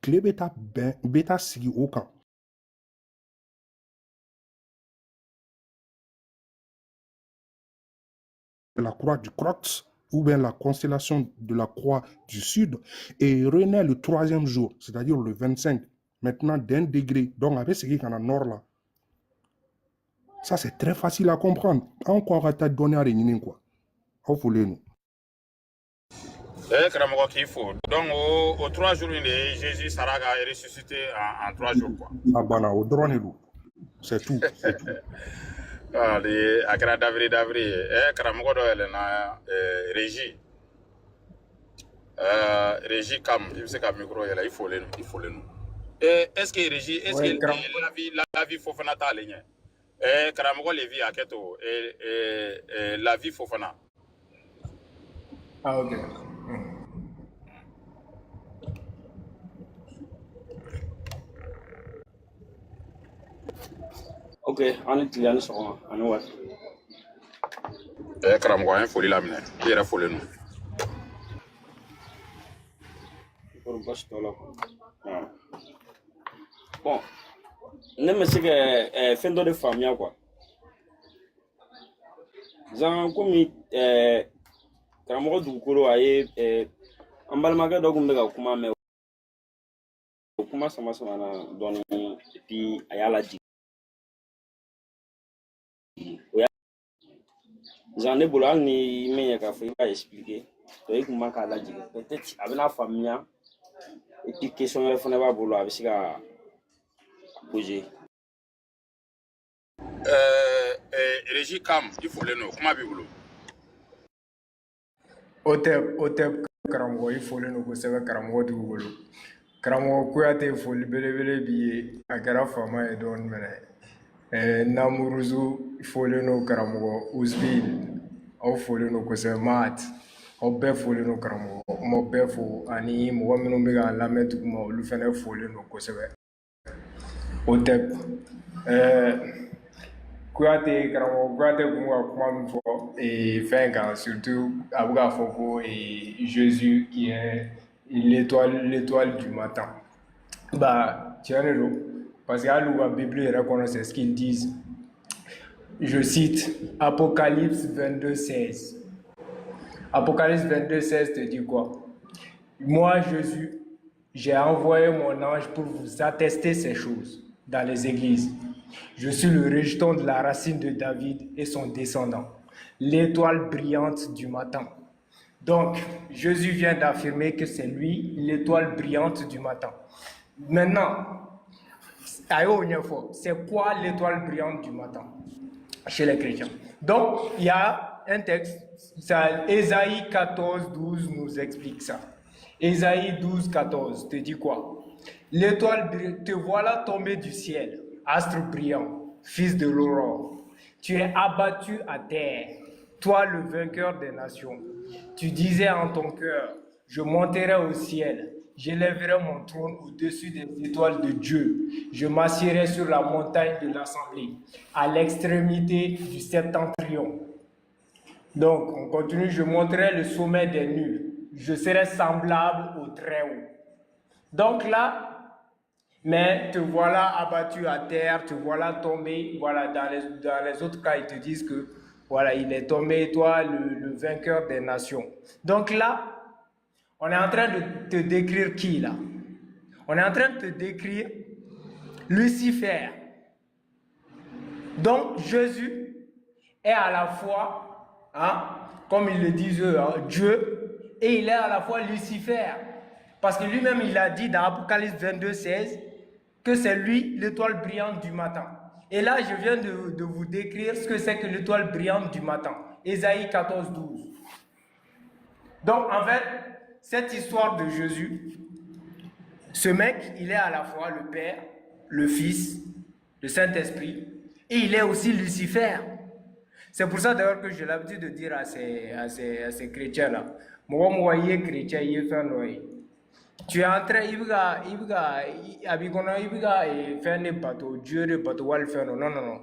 tile bɛ taa bɛn, bɛ taa sigi o kan, la croix du Crux ou bien la constellation de la croix du sud, et renaît le troisième jour, c'est-à-dire le 25, maintenant d'un degré. Donc a bɛ segin ka na nord la. Ça, c'est très facile à comprendre. Anw ko aw ka taa dɔnniya de ɲini quoi. Aw folen don. Eh, karamɔgɔ k'i fo. Donc o 3 jours in de ye Jésus sara ka ressuscité en 3 jours quoi. A banna, o dɔrɔn de don. C'est tout, c'est tout. Ah, a kɛra dabiri dabiri ye. Eh, karamɔgɔ dɔ yɛlɛnna, Régie. Régie Kam, i bɛ se ka micro yɛlɛ, i folen don, i folen don. Eh, est ce que Régie, est ce Ouais, que la vie Fofana t'ale ɲɛ? Eh, karamɔgɔ Levi, hakɛ to. Eh, eh, eh, la vie Fofana. Ah, ok. Ok, an ni tile, an ni sɔgɔma, ani waati. Eh, karamɔgɔ, an ye foli laminɛ. I yɛrɛ folen don. Kɔri baasi t'aw la kɔni? Ah. Bon, ne ma se ka fɛn dɔ de faamuya quoi. Zan komi karamɔgɔ dugukolo a ye an balimakɛ dɔ kun bɛ ka kuma mɛ o kuma sama sama na dɔɔni et puis a y'a lajigin. O y'a zan ne bolo, hali ni min ye k'a fɔ i b'a expliquer, donc i kun man k'a lajigin, peut-être a bɛna faamuya et puis question wɛrɛ fana b'a bolo, a bɛ se ka poser. Régie Kam, i folen don, kuma b'i bolo. O tɛ karamɔgɔ, i folen don kosɛbɛ, karamɔgɔ dugukolo. Karamɔgɔ Kuyate, foli belebele b'i ye, a kɛra faama ye dɔɔni mɛnɛ. Namuruzu folen don, karamɔgɔ Uzbil, aw folen don kosɛbɛ, Mat, aw bɛɛ folen don karamɔgɔ, n b'aw bɛɛ fo ani mɔgɔ minnu bɛ k'an lamɛn duguma, olu fɛnɛ folen don kosɛbɛ. O tɛ Kuyate, karamɔgɔ Kuyate kun bɛ ka kuma min fɔ fɛn kan, surtout a bɛ k'a fɔ ko Jésus qui est l'étoile du matin. Bah, tiɲɛ de don, parce que hali u ka Bible yɛrɛ kɔnɔ, c'est ce qu'ils disent. Je cite Apocalypse 22, 16. Apocalypse 22, 16 te dit quoi? Moi, Jésus, j'ai envoyé mon ange pour vous attester ces choses dans les églises. Je suis le rejeton de la racine de David et son descendant, l'étoile brillante du matin. Donc, Jésus vient d'affirmer que c'est lui, l'étoile brillante du matin. Maintenant, a y'o ɲɛfɔ, c'est quoi l'étoile brillante du matin chez les chrétiens? Donc, il y a un texte, ça, Ésaïe 14, 12 nous explique ça. Ésaïe 12, 14 te dit quoi? L'étoile brillante, te voilà tombé du ciel, astre brillant, fils de l'aurore. Tu es abattu à terre, toi le vainqueur des nations. Tu disais en ton cœur, je monterai au ciel, j'élèverai mon trône au-dessus des étoiles de Dieu. Je m'assierai sur la montagne de l'assemblée, à l'extrémité du septentrion. Donc, on continue, je monterai le sommet des nues. Je serai semblable au Très-Haut. Donc là, mais te voilà abattu à terre, te voilà tombé. Voilà, dans les autres cas, ils te disent que voilà, il est tombé, toi, le vainqueur des nations. Donc là, on est en train de te décrire qui là? On est en train de te décrire Lucifer. Donc Jésus est à la fois, hein, comme ils le disent eux, hein, Dieu, et il est à la fois Lucifer. Parce que lui-même, il a dit dans Apocalypse 22, 16, que c'est lui l'étoile brillante du matin. Et là, je viens de vous décrire ce que c'est que l'étoile brillante du matin. Ésaïe 14, 12. Donc, en fait, cette histoire de Jésus, ce mec, il est à la fois le Père, le Fils, le Saint-Esprit, et il est aussi Lucifer. C'est pour ça d'ailleurs que j'ai l'habitude de dire à ces chrétiens-là, mɔgɔ mɔgɔ i ye chrétien, i ye fɛn dɔ ye, tu es en train, i bɛ ka a b'i kɔnɔ, i bɛ ka fɛn de bato, Dieu de bato wali fɛn dɔ. Non, non, non,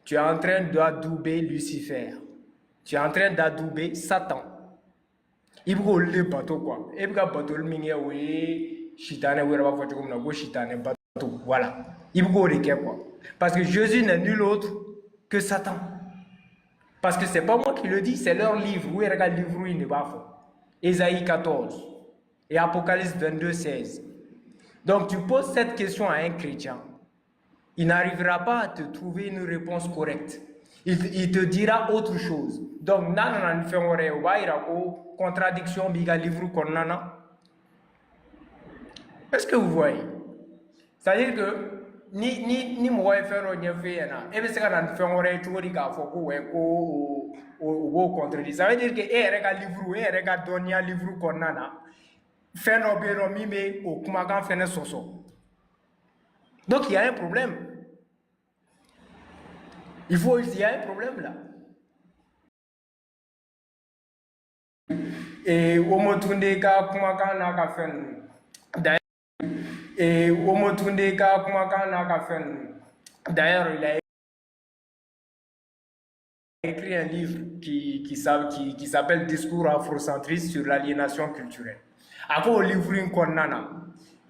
tu es en train d'adouber Lucifer, tu es en train d'adouber Satan. I bɛ k'olu de bato quoi. E bɛ ka batoli min kɛ, o ye sitanɛ, u yɛrɛ b'a fɔ cogo min na ko sitanɛ bato. Voilà, i bɛ k'o de kɛ quoi, parce que Jésus n'est nul autre que Satan. Parce que c'est pas moi qui le dis, c'est leur livre. U yɛrɛ ka livre in de b'a fɔ, Ésaïe 14 et Apocalypse 22, 16. Donc tu poses cette question à un chrétien. Il n'arrivera pas à te trouver une réponse correcte. Il te dira autre chose. Donc, n'a nana ni fɛn wɛrɛ ye, o b'a yira ko contradiction b'i ka livre kɔnɔna na. Est-ce que vous voyez? C'est-à-dire que ni mɔgɔ ye fɛn dɔ ɲɛf'e ɲɛna, e bɛ se ka na ni fɛn wɛrɛ ye cogo di k'a fɔ ko ouais, ko o b'o contredire. Ça veut dire que e yɛrɛ ka livre, e yɛrɛ ka dɔnniya livre kɔnɔna na, fɛn dɔ bɛ yen nɔ min bɛ o kumakan fɛnɛ sɔsɔ. Donc il y a un problème. Il y a un problème là. Et Omotunde ka kumakan n'a ka fɛn ninnu. D'ailleurs, et Omotunde ka kumakan n'a ka fɛn ninnu. D'ailleurs, il a écrit un livre qui s'appelle Discours afrocentriste sur l'aliénation culturelle. A ko o livre in kɔnɔna na,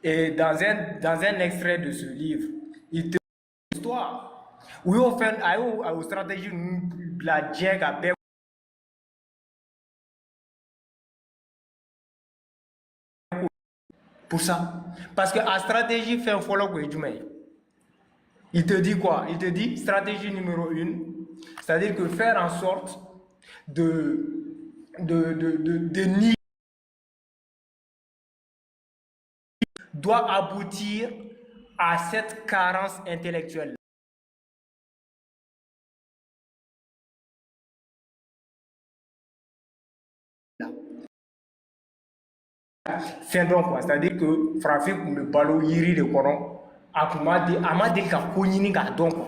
et dans un extrait de ce livre, il te histoire. U y'o fɛn a y'o a y'o stratégie ninnu bila diɲɛ ka bɛɛ pour ça. Parce que a stratégie fɛn fɔlɔ kun ye jumɛn ye? Il te dit quoi? Il te dit stratégie numéro 1, c'est-à-dire que faire en sorte de nier doit aboutir à cette carence intellectuelle. Fɛn dɔn quoi, c'est-à-dire que farafin tun bɛ balo yiri de kɔnɔ, a tun ma a ma deli ka ko ɲini k'a dɔn quoi.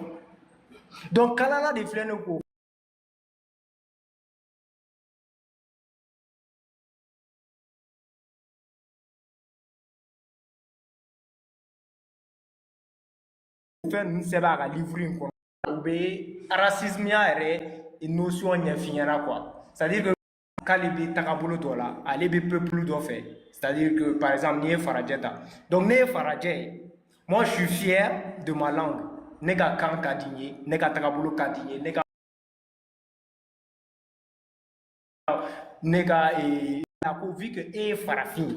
Donc kalala de filɛ nin ye k'o fɛn ninnu sɛbɛn a ka livre in kɔnɔ. U bɛ racisme ya yɛrɛ notion ɲɛf'i ɲɛna quoi. C'est-à-dire que k'ale bɛ tagabolo dɔ la, ale bɛ peuple dɔ fɛ. C'est-à-dire que par exemple n'i ye farajɛ ta, donc ne ye farajɛ ye, moi je suis fier de ma langue. Ne ka kan ka di n ye, ne ka tagabolo ka di n ye, ne ka a ko vu que e ye farafin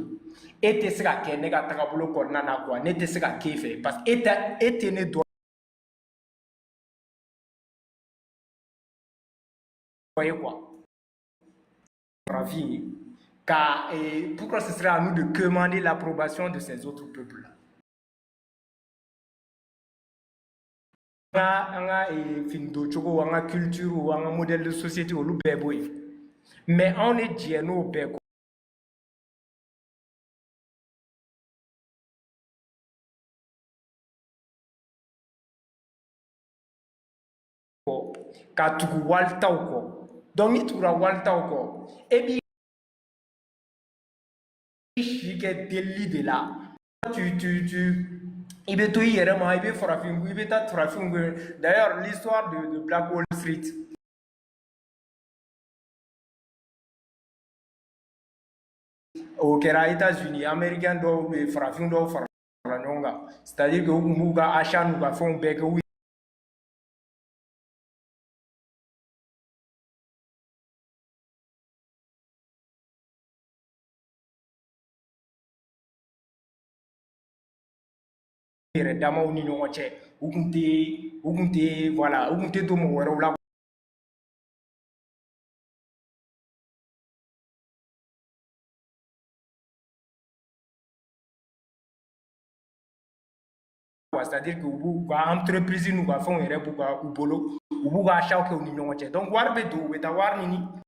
ye, e tɛ se ka kɛ ne ka tagabolo kɔnɔna na quoi, ne tɛ se ka k'e fɛ parce que e tɛ ne dɔn ye quoi. Farafin ye ka pourquoi ce serait à nous de commander l'approbation de ces autres peuples là? An ka fini don cogo, an ka culture, an ka modèle de société, olu bɛɛ b'o yen, mais anw de jɛ n'o bɛɛ kɔ ka tugu walitaw kɔ. Donc n'i tugura walitaw kɔ, e b'i si kɛ delili de la. Tu tu tu i bɛ to i yɛrɛ ma, i bɛ farafin, i bɛ taa farafinw. D'ailleurs, l'histoire de Black Wall Street, o kɛra États-Unis, américain dɔw bɛ farafin dɔw farala ɲɔgɔn kan, c'est-à-dire que u tun b'u ka achat n'u ka fɛnw bɛɛ kɛ u yɛrɛ damaw ni ɲɔgɔn cɛ. U tun tɛ voilà, u tun tɛ don mɔgɔ wɛrɛw la quoi. C'est-à-dire que u b'u ka entreprise n'u ka fɛnw yɛrɛ b'u ka u bolo, u b'u ka achat kɛ u ni ɲɔgɔn cɛ. Donc wari bɛ don, u bɛ taa wari ɲini.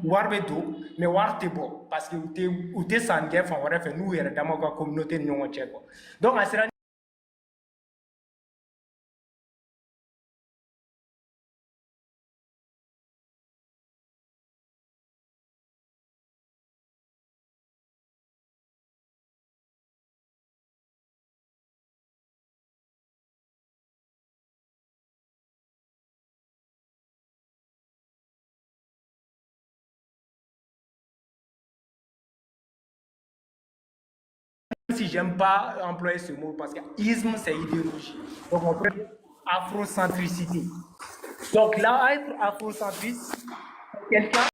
Wari bɛ don, mais wari tɛ bɔ parce que u tɛ sanni kɛ fan wɛrɛ fɛ n'u yɛrɛ damaw ka communauté ni ɲɔgɔn cɛ quoi. Donc a sera si j'aime pas employer ce mot parce que isme, c'est idéologie. Donc, on peut dire afrocentricité. Donc là, être afrocentriste, c'est quelqu'un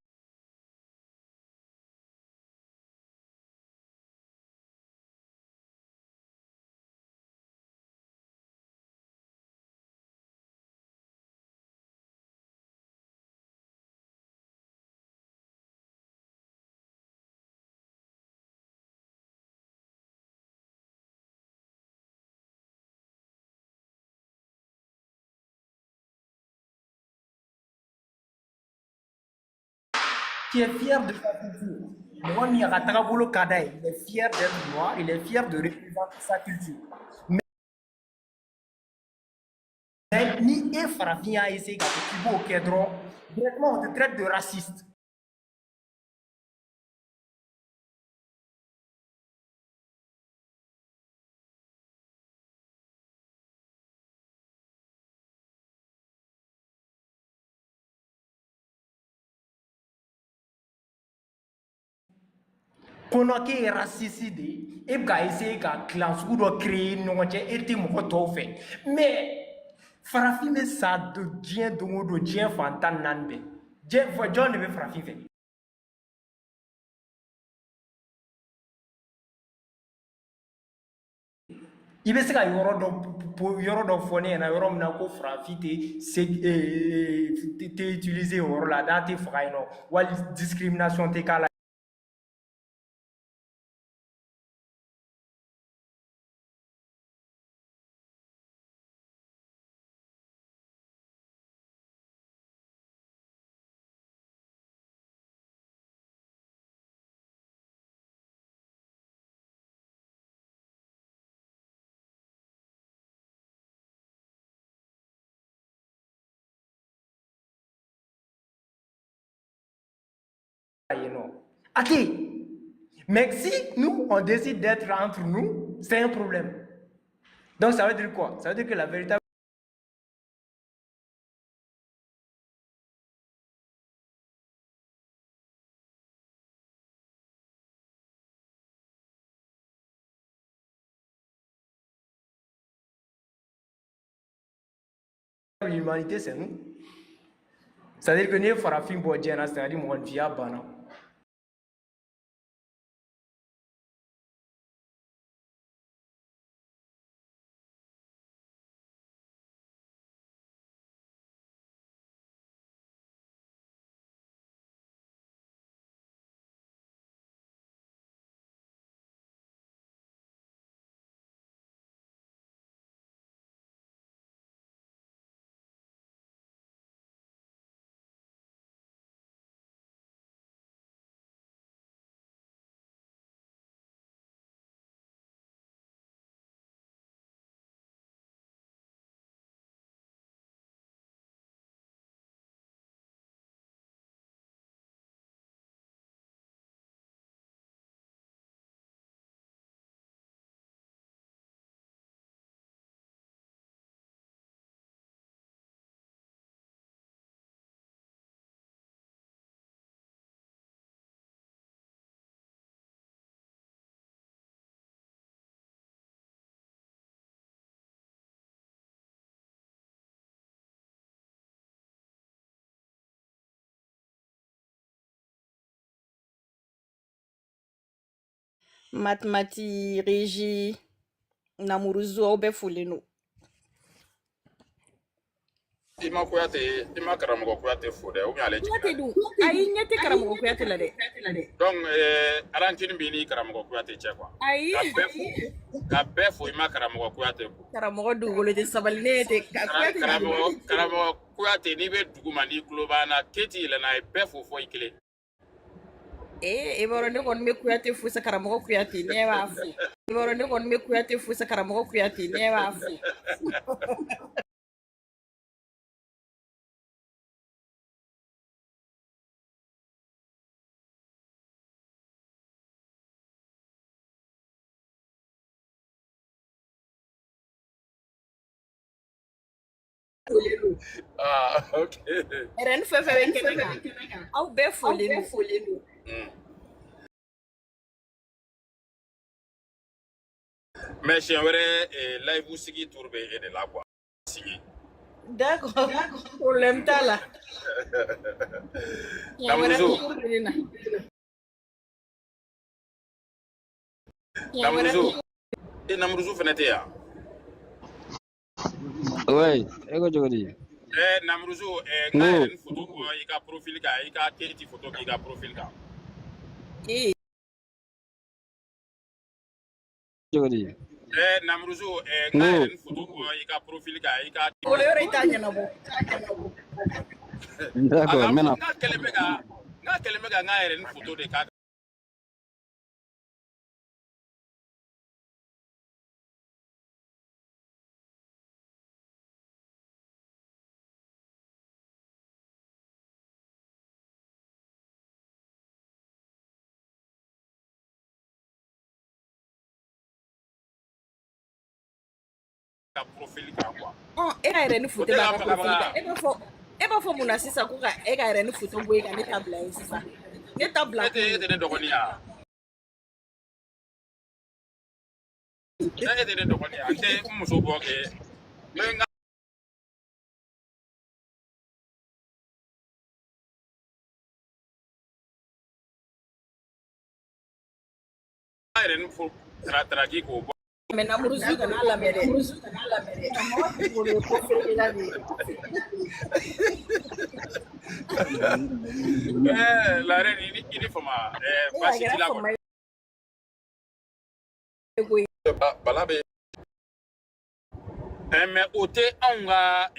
qui est fier de sa culture. Mɔgɔ min a ka tagabolo ka d'a ye, il est fier d'être noir, il est fier de représenter sa culture. Mais ni e farafin y'a essayé k'a fɔ k'i b'o kɛ dɔrɔn, directement on te traite de raciste. Kɔnɔ k'e ye raciste de ye, e bɛ ka essayer ka clan sugu dɔ créer ni ɲɔgɔn cɛ, e tɛ mɔgɔ tɔw fɛ. Mais farafin bɛ sa diɲɛ don o don, diɲɛ fan 14 bɛɛ. Diɲɛ fɔ jɔn de bɛ farafin fɛ? I bɛ se ka yɔrɔ dɔ yɔrɔ dɔ fɔ ne ɲɛna yɔrɔ min na ko farafin tɛ se tɛ utiliser o yɔrɔ la, n'a tɛ faga yen nɔ, wali discrimination tɛ k'a la. Yen nɔ. A tɛ yen. Mais si nous, on décide d'être entre nous, c'est un problème. Donc ça veut dire quoi? Ça veut dire que la véritable humanité, c'est nous. C'est-à-dire que n'i ye farafin bɔ diɲɛ na, c'est-à-dire mɔgɔninfinya banna. Mathématiques, régie, Namuruzu, aw bɛɛ folen don. I ma Kuyate, i ma karamɔgɔ Kuyate fo dɛ, ou bien ale jiginna Kuyate de? dun, ayi ɲɛ tɛ karamɔgɔ Kuyate la dɛ. Donc Arantine b'i ni karamɔgɔ Kuyate cɛ quoi. Ayi, Ka bɛɛ fo, ka bɛɛ fo, i ma karamɔgɔ Kuyate fo. Karamɔgɔ dugukolo tɛ sabali ne tɛ ka Kuyate dun. Karamɔgɔ Kuyate, n'i bɛ dugu ma, n'i tulo b'an na, keti yɛlɛnna, a ye bɛɛ fo fɔ i kelen. Ee, i b'a dɔn ne kɔni bɛ Kuyate fo sa, karamɔgɔ Kuyate, ne b'a fo. I b'a dɔn ne kɔni bɛ Kuyate fo sa, karamɔgɔ Kuyate, ne b'a fo. Ah, ok. RN fɛn fɛn bɛ kɛnɛ kan, aw bɛɛ folen don. Mais siɲɛ wɛrɛ live sigi tour bɛ e de la quoi. Signé. D'accord, problème t'a la. Siɲɛ wɛrɛ Namuruzu. tour bɛ ne na. Siɲɛ wɛrɛ Namuruzu. E Namuruzu fɛnɛ tɛ yan. Ouais, e ko cogo di? Namuruzu, N n k'a ko yɛrɛ ni photo bɔ i ka profil kan, i ka Keti photo k'i ka profil kan. Ee. Cogo di? Namuruzu, n N k'a ko yɛrɛ ni photo bɔ i ka profil kan, i ka O yɔrɔ i t'a ɲɛnabɔ. A d'accord, ka n bɛna n k'a kɛlen bɛ ka n k'a kɛlen bɛ ka n k'a yɛrɛ ni photo de k'a ka profil kan quoi. E ka yɛrɛ ni O foto tɛ b'a ka ka profil bagabaga. kan. E b'a fɔ mun na sisan ko ka e ka yɛrɛ ni foto bɔ yen ka ne ta bila yen sisan. Ne ta bila E tɛ kun e ye. tɛ ne dɔgɔnin ye wa? E tɛ ne dɔgɔnin ye wa? N tɛ n muso bɔ kɛ n bɛ n ka yɛrɛ ni fo taraki k'o bɔ. Mais Namuruzu kana lamɛn dɛ. Karamɔgɔ Dugukolo ye ko feerekɛla de ye. La reine, i ni fama. E a Baasi t'i kɛra la fama kɔni. ye koyi. Bala bɛ mais o tɛ anw ka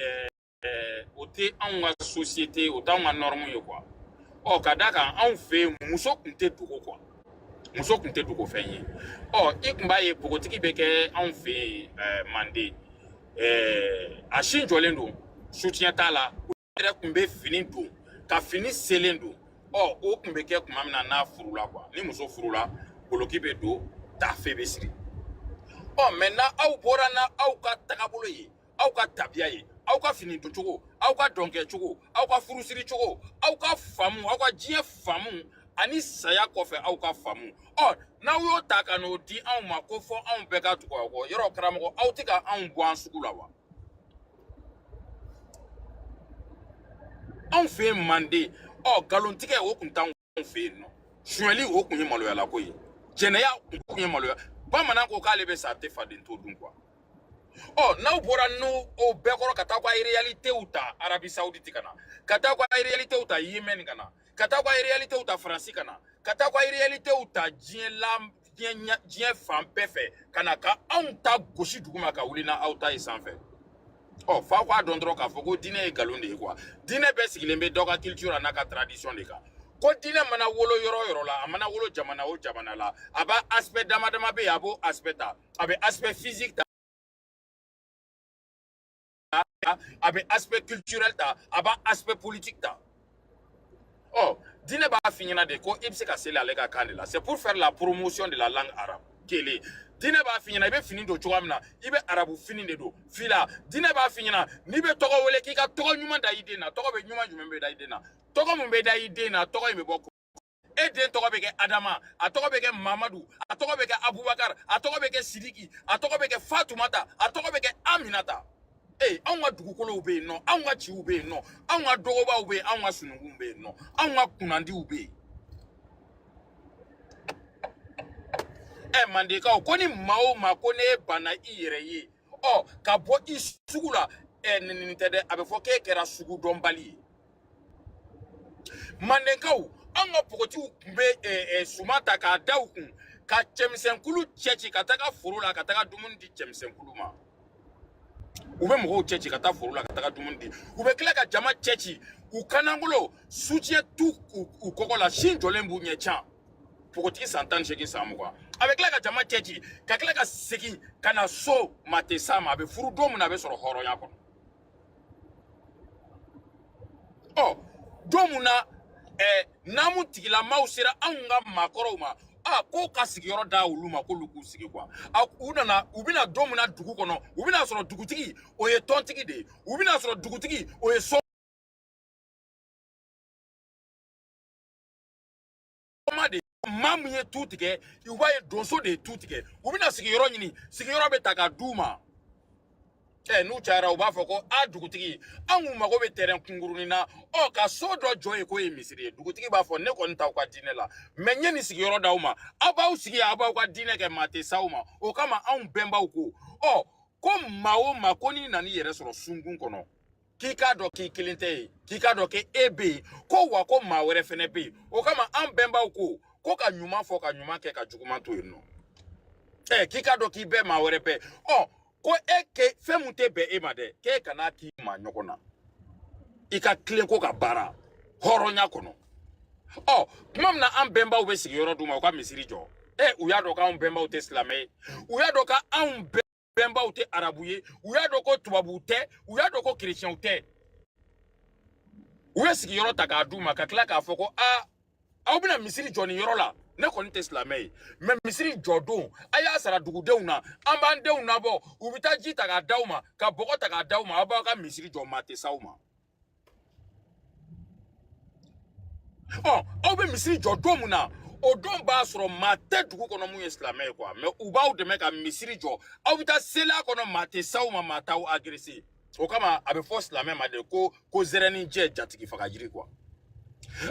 o tɛ anw ka société, o t'anw ka norme ye quoi. Ɔ ka d'a kan anw fɛ yen muso tun tɛ dogo quoi. Muso tun tɛ dogo fɛn ye. Ɔ i tun b'a ye npogotigi bɛ kɛ anw fɛ yen Manden. A sin jɔlen don, soutien t'a la. U yɛrɛ tun bɛ fini don, ka fini selen don. Ɔ o tun bɛ kɛ tuma min na n'a furula quoi. Ni muso furula, goloki bɛ don, taafe bɛ siri. Ɔ mais n'a aw bɔra n'a aw ka tagabolo ye, aw ka tabiya ye, aw ka fini don cogo, aw ka dɔnkɛ cogo, aw ka furusiri cogo, aw ka faamu, aw ka diɲɛ faamu ani saya kɔfɛ aw ka faamu. Ɔ n'aw y'o ta ka n'o di anw ma ko fɔ anw bɛɛ ka tugu aw kɔ, yɔrɔ karamɔgɔ aw tɛ ka anw bɔ an sugu la wa? Anw fɛ yen Manden, ɔ nkalontigɛ o tun t'anw fɛ yen nɔ. Sonyali o tun ye maloyalako ye. Jɛnɛya o tun ye maloya. Bamanan ko k'ale bɛ sa a tɛ faden to dun quoi. Ɔ n'aw bɔra n'o o bɛɛ kɔrɔ ka taa aw ka réalitéw ta Arabie Saoudite ka na, ka taa aw ka réalitéw ta Yémen ka na, ka taa aw ka réalitéw ta Faransi ka na, ka taa aw ka réalitéw ta diɲɛ la diɲɛ diɲɛ fan bɛɛ fɛ ka na ka anw ta gosi duguma ka wuli na aw ta ye sanfɛ. Ɔ f'aw k'a dɔn dɔrɔn k'a fɔ ko diinɛ ye nkalon de ye quoi. Diinɛ bɛɛ sigilen bɛ dɔ ka culture n'a ka tradition de kan. Ko diinɛ mana wolo yɔrɔ o yɔrɔ la, a mana wolo jamana o jamana la, a b'a aspect dama dama bɛ yen, a b'o aspect ta. A bɛ aspect physique ta, a bɛ aspect culturel ta, a b'a aspect politique ta. Ɔ diinɛ b'a f'i ɲɛna de ko i bɛ se ka seli ale ka kan de la. C'est pour faire la promotion de la langue arabe. Kelen. Diinɛ b'a f'i ɲɛna i bɛ fini don cogoya min na, i bɛ arabu fini de don. Fila. Diinɛ b'a f'i ɲɛna n'i bɛ tɔgɔ wele k'i ka tɔgɔ ɲuman da i den na. Tɔgɔ bɛ ɲuman jumɛn bɛ da i den na? Tɔgɔ mun bɛ da i den na, tɔgɔ in bɛ bɔ e den tɔgɔ bɛ kɛ Adama, a tɔgɔ bɛ kɛ Mamadu, a tɔgɔ bɛ kɛ Abubakar, a tɔgɔ bɛ kɛ Sidiki, a tɔgɔ bɛ kɛ Fatumata, a tɔgɔ bɛ kɛ Aminata. Ee anw ka dugukolow bɛ yen nɔ, anw ka ciw bɛ yen nɔ, anw ka dɔgɔbaw bɛ yen, anw ka sununkunw bɛ yen nɔ, anw ka kunnandiw bɛ yen. Mandekaw ko ni maa o maa ko n'e banna i yɛrɛ ye, ɔ ka bɔ i sugu la, nin tɛ dɛ, a bɛ fɔ k'e kɛra sugudɔnbali ye. Mandenkaw anw ka npogotigiw tun bɛ suman ta k'a da u kun ka cɛmisɛnkulu cɛci ka taga foro la ka taga dumuni di cɛmisɛnkulu ma. U bɛ mɔgɔw cɛci ka taa foro la ka taga dumuni di. U bɛ tila ka jama cɛci u kanangolo soutien t'u u kɔkɔ la, sin jɔlen b'u ɲɛ can. Npogotigi san 18 san 20 a bɛ tila ka jama cɛci ka tila ka segin ka na so, maa tɛ s'a ma, a bɛ furu don min na a bɛ sɔrɔ hɔrɔnya kɔnɔ. Ɔ don mun na naamu tigilamaw sera anw ka maakɔrɔw ma, a ko ka sigiyɔrɔ da olu ma k'olu k'u sigi quoi. A u nana, u bɛna don min na dugu kɔnɔ, u bɛna sɔrɔ dugutigi o ye tɔntigi de ye, u bɛna sɔrɔ dugutigi o ye soma kuma de. Maa min ye tu tigɛ, u b'a ye donso de ye tu tigɛ. U bɛna sigiyɔrɔ ɲini, sigiyɔrɔ bɛ ta k'a d'u ma. N'u cayara, u b'a fɔ ko a dugutigi, an kun mago bɛ tɛrɛn kunkurunin na, ɔ ka so dɔ jɔ yen k'o ye misiri ye. Dugutigi b'a fɔ ne kɔni t'aw ka diinɛ la, mɛ n ye nin sigiyɔrɔ d'aw ma, aw b'aw sigi, aw b'aw ka diinɛ kɛ, maa tɛ s'aw ma. O kama anw bɛnbaw ko, ɔ ko maa o maa ko n'i nan'i yɛrɛ sɔrɔ sunkun kɔnɔ, k'i k'a dɔn k'i kelen tɛ yen, k'i k'a dɔn k'e bɛ yen, ko wa ko maa wɛrɛ fɛnɛ bɛ yen. O kama an bɛnbaw ko ka ɲuman fɔ, ka ɲuman kɛ, ka juguman to yen nɔ. K'i k'a dɔn k'i bɛ maa wɛrɛ bɛɛ. Ɔ ko e ke fɛn mun tɛ bɛn e ma dɛ, k'e kana k'i maa ɲɔgɔn na, i ka tilen ko ka baara hɔrɔnya kɔnɔ. Ɔ tuma min na an bɛnbaw bɛ sigiyɔrɔ d'u ma u ka misiri jɔ, u y'a dɔn k'anw bɛnbaw tɛ silamɛ ye, u y'a dɔn k'anw bɛnbaw tɛ arabu ye, u y'a dɔn ko tubabuw tɛ, u y'a dɔn ko kerecɛnw tɛ. U ye sigiyɔrɔ ta k'a d'u ma, ka tila k'a fɔ ko aa aw bɛna misiri jɔ nin yɔrɔ la, ne kɔni tɛ silamɛ ye, mɛ misiri jɔ don a y'a sara dugudenw na, an b'an denw nabɔ, u bɛ taa ji ta k'a d'aw ma, ka bɔgɔ ta k'a d'aw ma, aw b'aw ka misiri jɔ, maa tɛ s'aw ma. Ɔ aw bɛ misiri jɔ don mun na, o don b'a sɔrɔ maa tɛ dugu kɔnɔ mun ye silamɛ ye kuwa, mɛ u b'aw dɛmɛ ka misiri jɔ, aw bɛ taa seli a kɔnɔ, maa tɛ s'aw ma, maa t'aw agressé. O kama a bɛ fɔ silamɛ ma de ko zɛrɛnin jɛ jatigi faga jiri kuwa.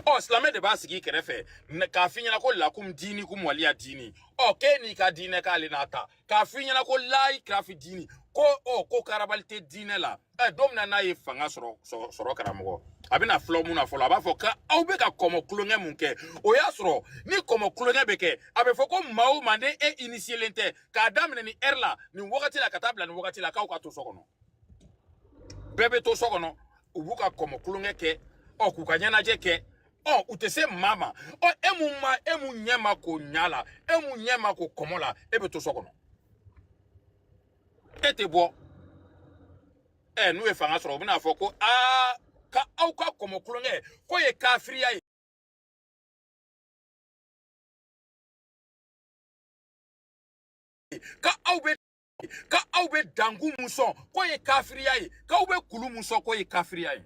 Ɔ silamɛ de b'a sigi kɛrɛfɛ k'a f'i ɲɛna ko lakum diinikum waliya diini. Ɔ k'e n'i ka diinɛ k'ale n'a ta, k'a f'i ɲɛna ko layi kirafi diini, ko ɔ ko karabali tɛ diinɛ la. Don min na n'a ye fanga sɔrɔ karamɔgɔ, a bɛna filɛ mun na fɔlɔ, a b'a fɔ k'aw bɛ ka kɔmɔ kulonkɛ mun kɛ, o y'a sɔrɔ ni kɔmɔ kulonkɛ bɛ kɛ, a bɛ fɔ ko maa o maa ni e initiélen tɛ, k'a daminɛ nin heure la, nin wagati la, ka taa bila nin wagati la, k'aw ka to so kɔnɔ. Bɛɛ bɛ to so kɔnɔ, u b'u ka kɔmɔ kulonkɛ kɛ, ɔ k'u ka ɲɛnajɛ kɛ, ɔ u tɛ se maa ma. Ɔ e mun ɲɛ ma ko ɲa la, e mun ɲɛ ma ko kɔmɔ la, e bɛ to so kɔnɔ, e tɛ bɔ. N'u ye fanga sɔrɔ, u bɛna fɔ ko aa ka aw ka kɔmɔ kulonkɛ k'o ye kafiriya ye, ka aw bɛ dankun mun sɔn k'o ye kafiriya ye, k'aw bɛ kulu mun sɔn k'o ye kafiriya ye.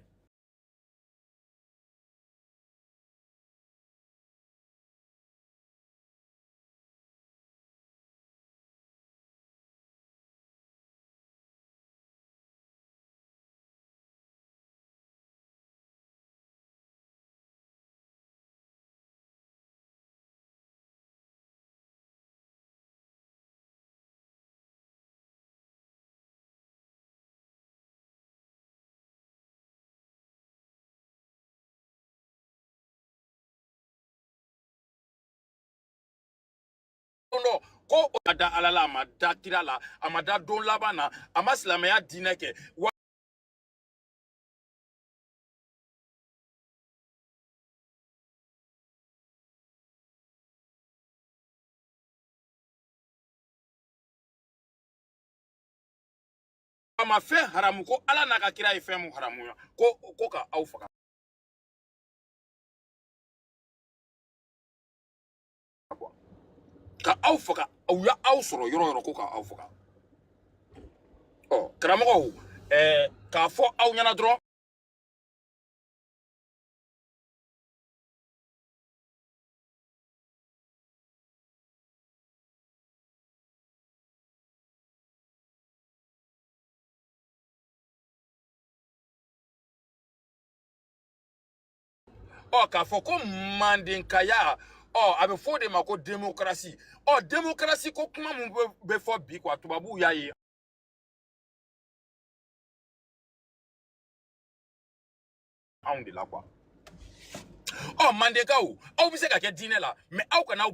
Ko o ma da Ala la, a ma da kira la, a ma da don laban na, a ma silamɛya diinɛ kɛ. Wa a ma fɛn haramu ko Ala n'a ka kira ye fɛn mun haramuya ko ka aw faga. Ka aw faga, u y'aw sɔrɔ yɔrɔ yɔrɔ ko ka aw faga. Ɔ karamɔgɔw, k'a fɔ aw ɲɛna dɔrɔn, ɔ k'a fɔ ko mandenkaya, ɔ a bɛ fɔ o de ma ko démocratie. Ɔ démocratie ko kuma mun bɛ fɔ bi quoi, tubabuw y'a ye anw de la quoi. Ɔ mandenkaw, aw bɛ se ka kɛ diinɛ la, mais aw kana aw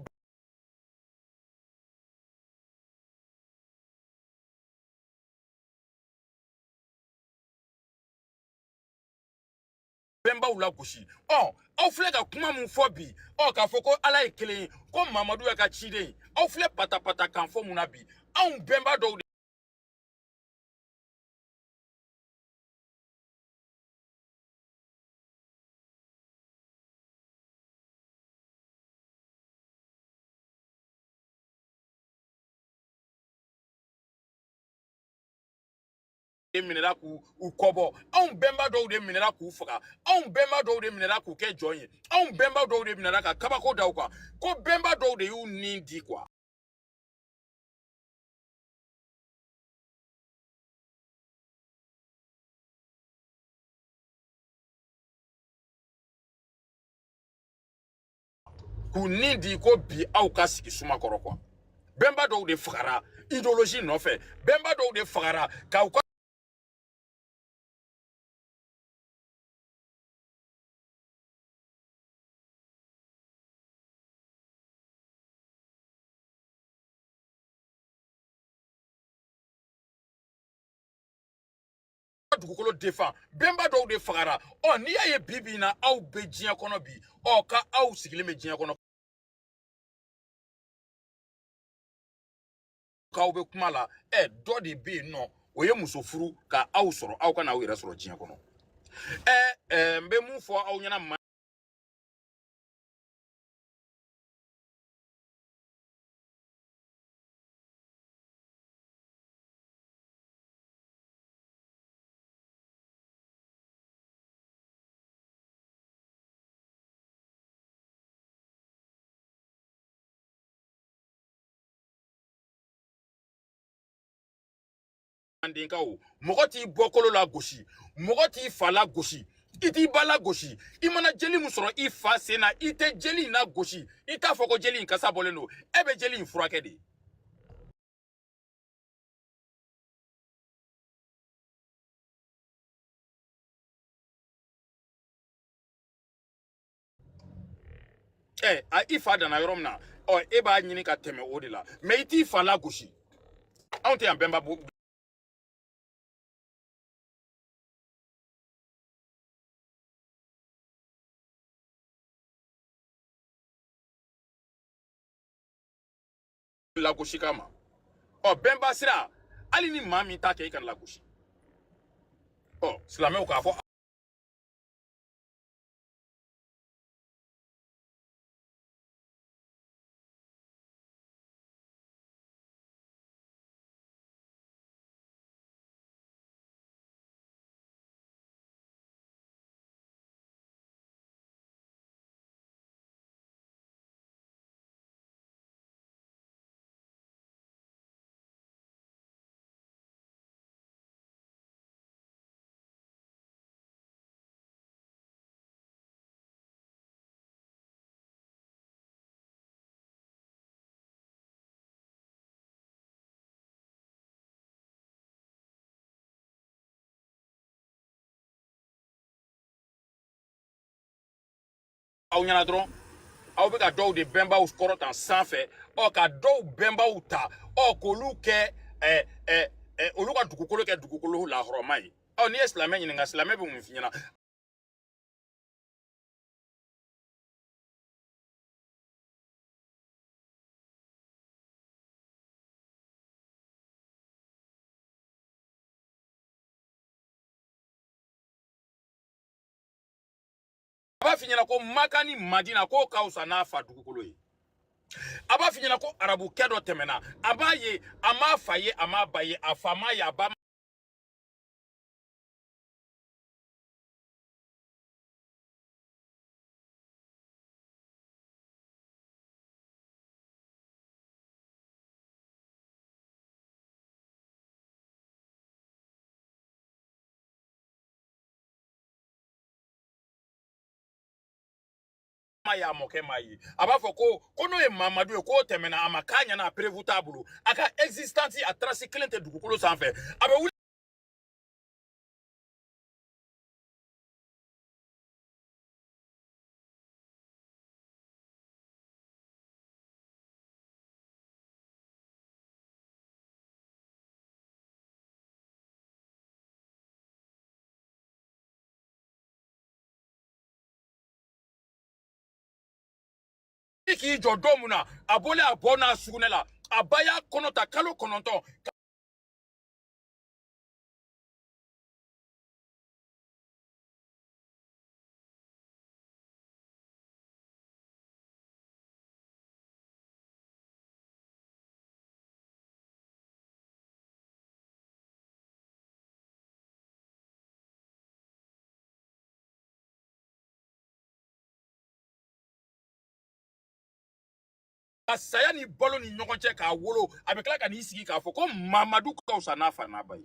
bɛnbaw lagosi. Ɔ aw filɛ ka kuma mun fɔ bi, ɔ k'a fɔ ko Ala ye kelen ye, ko Mamadu y'a ka ciden ye, aw filɛ patapata kan fɔ mun na bi? Anw bɛnba dɔw de Minɛra k'u u kɔbɔ, anw bɛnba dɔw de minɛra k'u faga, anw bɛnba dɔw de minɛra k'u kɛ jɔn ye, anw bɛnba dɔw de minɛra ka kabako da u kan, ko bɛnba dɔw de y'u ni di quoi. K'u ni di ko bi aw ka sigi suma kɔrɔ quoi. Bɛnba dɔw de fagara idéologie nɔfɛ, bɛnba dɔw de fagara k'aw ka dugukolo defan, bɛnba dɔw de fagara. Ɔ n'i y'a ye bi bi in na aw bɛ diɲɛ kɔnɔ bi, ɔ ka aw sigilen bɛ diɲɛ kɔnɔ k'aw bɛ kuma la, ɛ dɔ de bɛ yen nɔ o ye muso furu ka aw sɔrɔ, aw kana aw yɛrɛ sɔrɔ diɲɛ kɔnɔ. Ɛ ɛ n bɛ mun fɔ aw ɲɛna, mandenkaw, mɔgɔ t'i bɔkolo la gosi, mɔgɔ t'i fa la gosi, i t'i ba la gosi. I mana jeli min sɔrɔ i fa sen na, i tɛ jeli in na gosi, i t'a fɔ ko jeli in kasa bɔlen don, e bɛ jeli in furakɛ de. Ɛ a i fa danna yɔrɔ min na, ɔ e b'a ɲini ka tɛmɛ o de la, mɛ i t'i fa la gosi. Anw tɛ yan bɛnba lagosi kama. Ɔ bɛnba sira, hali ni maa min t'a kɛ, i kana lagosi. Ɔ silamɛw k'a fɔ aw ɲɛna dɔrɔn, aw bɛ ka dɔw de bɛnbaw kɔrɔtan sanfɛ, ɔ ka dɔw bɛnbaw ta, ɔ k'olu kɛ ɛ ɛ ɛ olu ka dugukolo kɛ dugukolo lahɔrɔma ye. Ɔ n'i ye silamɛ ɲininka, silamɛ bɛ mun f'i ɲɛna? A b'a f'i ɲɛna ko Maka ni Madina k'o ka fisa n'a fa dugukolo ye. A b'a f'i ɲɛna ko arabukɛ dɔ tɛmɛna, a b'a ye, a m'a fa ye, a m'a ba ye, a fa m'a ye, a ba ma ye, a mɔkɛ m'a ye. A b'a fɔ ko n'o ye Mamadu ye, k'o tɛmɛna, a ma k'a ɲɛna, a preuve t'a bolo, a ka existence a trace kelen tɛ dugukolo sanfɛ. A bɛ wuli k'i jɔ don min na, a bɔlen a bɔ n'a sugunɛ la, a ba y'a kɔnɔ ta kalo 9. Saya ni balo ni ɲɔgɔn cɛ k'a wolo, a bɛ tila ka n'i sigi k'a fɔ ko Mamadu ka fisa n'a fa n'a ba ye.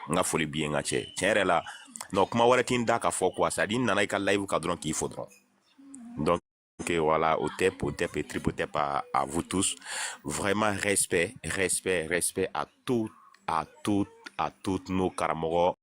N ka foli b'i ye, n ka cɛ. Tiɲɛ yɛrɛ la, non, kuma wɛrɛ tɛ n da ka fɔ quoi. C'est à dire n nana i ka live kan dɔrɔn k'i fo dɔrɔn. Donc voilà, au tep, au tep et triple tep à vous tous. Vraiment respect, respect, respect à tout, à toutes, à toutes nos karamɔgɔ.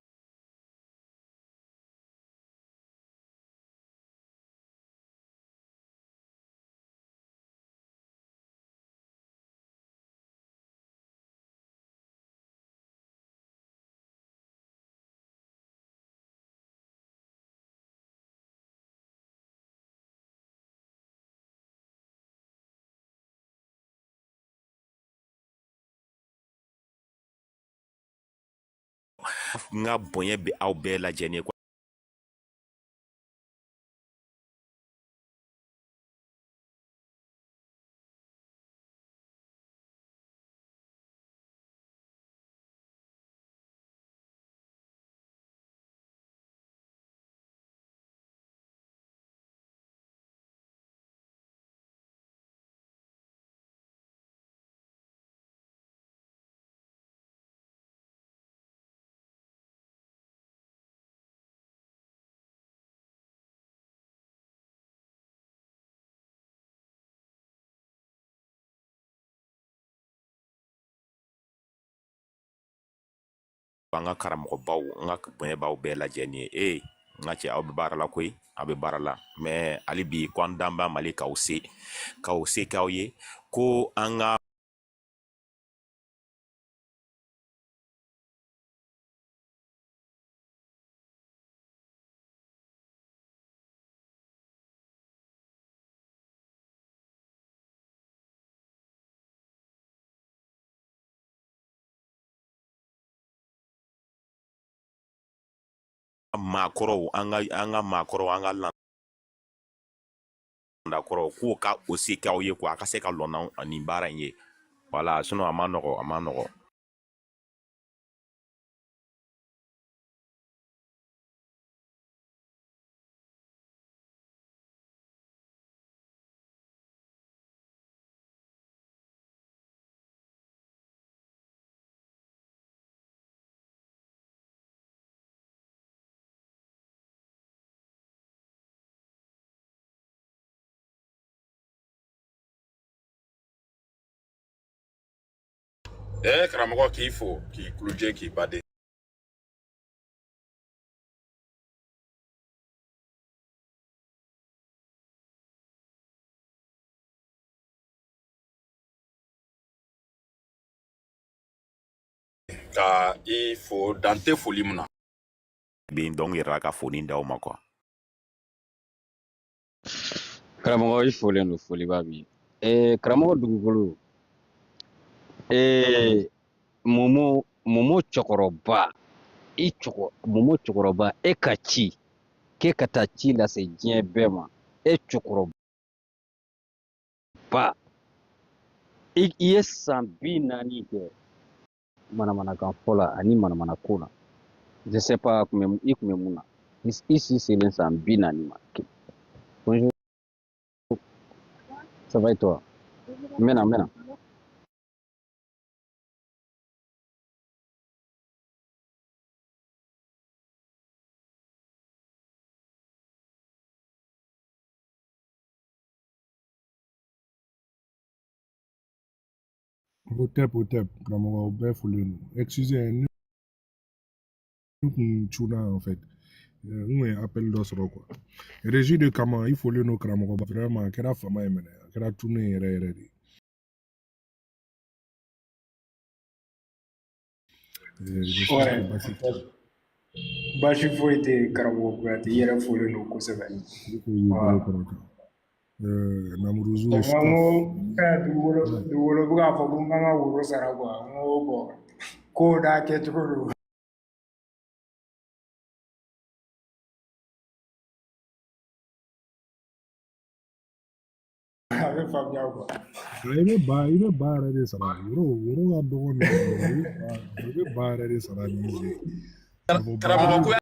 N ka bonya bɛ aw bɛɛ lajɛlen ye quoi. An ka karamɔgɔbaw, n ka bonya b'aw bɛɛ lajɛlen ye. Ee, n ka cɛ, aw bɛ baara la koyi, aw bɛ baara la. Mais hali bi ko an dan b'a Mali k'aw se, k'aw se k'aw ye ko an ka maakɔrɔw, an ka maakɔrɔw, an ka landakɔrɔw, k'o ka o se k'aw ye quoi, a ka se ka lɔ n'anw nin baara in ye. Voilà, sinon a ma nɔgɔ, a ma nɔgɔ. Karamɔgɔ, k'i fo, k'i kulujɛ, k'i baden. Ka i fo dan tɛ foli min na. Bi donc yɛrɛ ka foli d'aw ma quoi. Karamɔgɔ, i folen don, foliba bi ye. Karamɔgɔ dugukolo, momo momo cɛkɔrɔba. I cɔkɔ Momo cɛkɔrɔba, e ka ci k'e ka taa ci lase diɲɛ bɛɛ ma, e cɛkɔrɔba, i ye san 40 kɛ manamanakan fɔ la ani manamana ko la. Je sais pas kun bɛ i kun bɛ mun na i si selen san 40 ma. Bonjour, ça va et toi? N bɛna, n bɛna. Hotep, hotep, karamɔgɔ bɛɛ folen don. Excusez, ne kun cunna en fait. N kun ye appel dɔ sɔrɔ quoi. Régie de kama, i folen don karamɔgɔ, vraiment a kɛra fama ye mɛnɛ, a kɛra tunu ye yɛrɛ yɛrɛ de. J'espère que Ouais, baasi baasi foyi tɛ yen karamɔgɔ Kuyate, i yɛrɛ folen don kosɛbɛ. tɛ y'i bolo Voilà. kɔrɔ kan. Namuruzu N ko staff. fɛn dugukolo Ouais. dugukolo bɛ k'a fɔ ko n kan ka woro sara quoi. N ko bon, kow n'a kɛcogo don. A bɛ faamuya quoi. I bɛ ba yɛrɛ de sara. Woro ka dɔgɔ nin yɔrɔ la. I bɛ ba yɛrɛ de sara nin sen. K'a fɔ ba Karamɔgɔ kelen.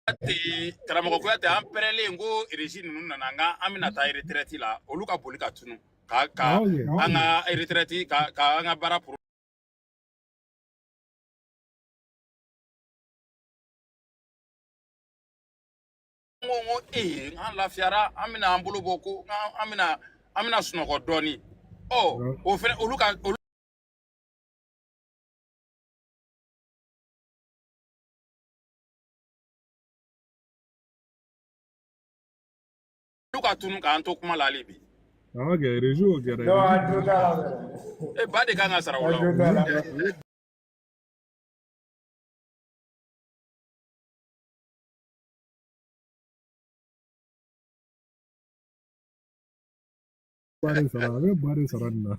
Kuyate, karamɔgɔ Kuyate, an pɛrɛlen ko régie ninnu nana n ka an bɛna taa retraite la, olu ka boli ka tunu ka Ah, ok. an ka retraite ka an ka baara pro n ko ee, an lafiyara, an bɛna an bolo bɔ ko an bɛna sunɔgɔ dɔɔni. Ɔ, o fɛnɛ olu ka tunu k'an to kuma la hali bi. Ah, ok, régie o kɛra. Non, Régie an jo t'a la fɛnɛ. E ba de kan ka sara o An la jo o. t'a la. Ba de sara, a bɛ ba de sara nin na.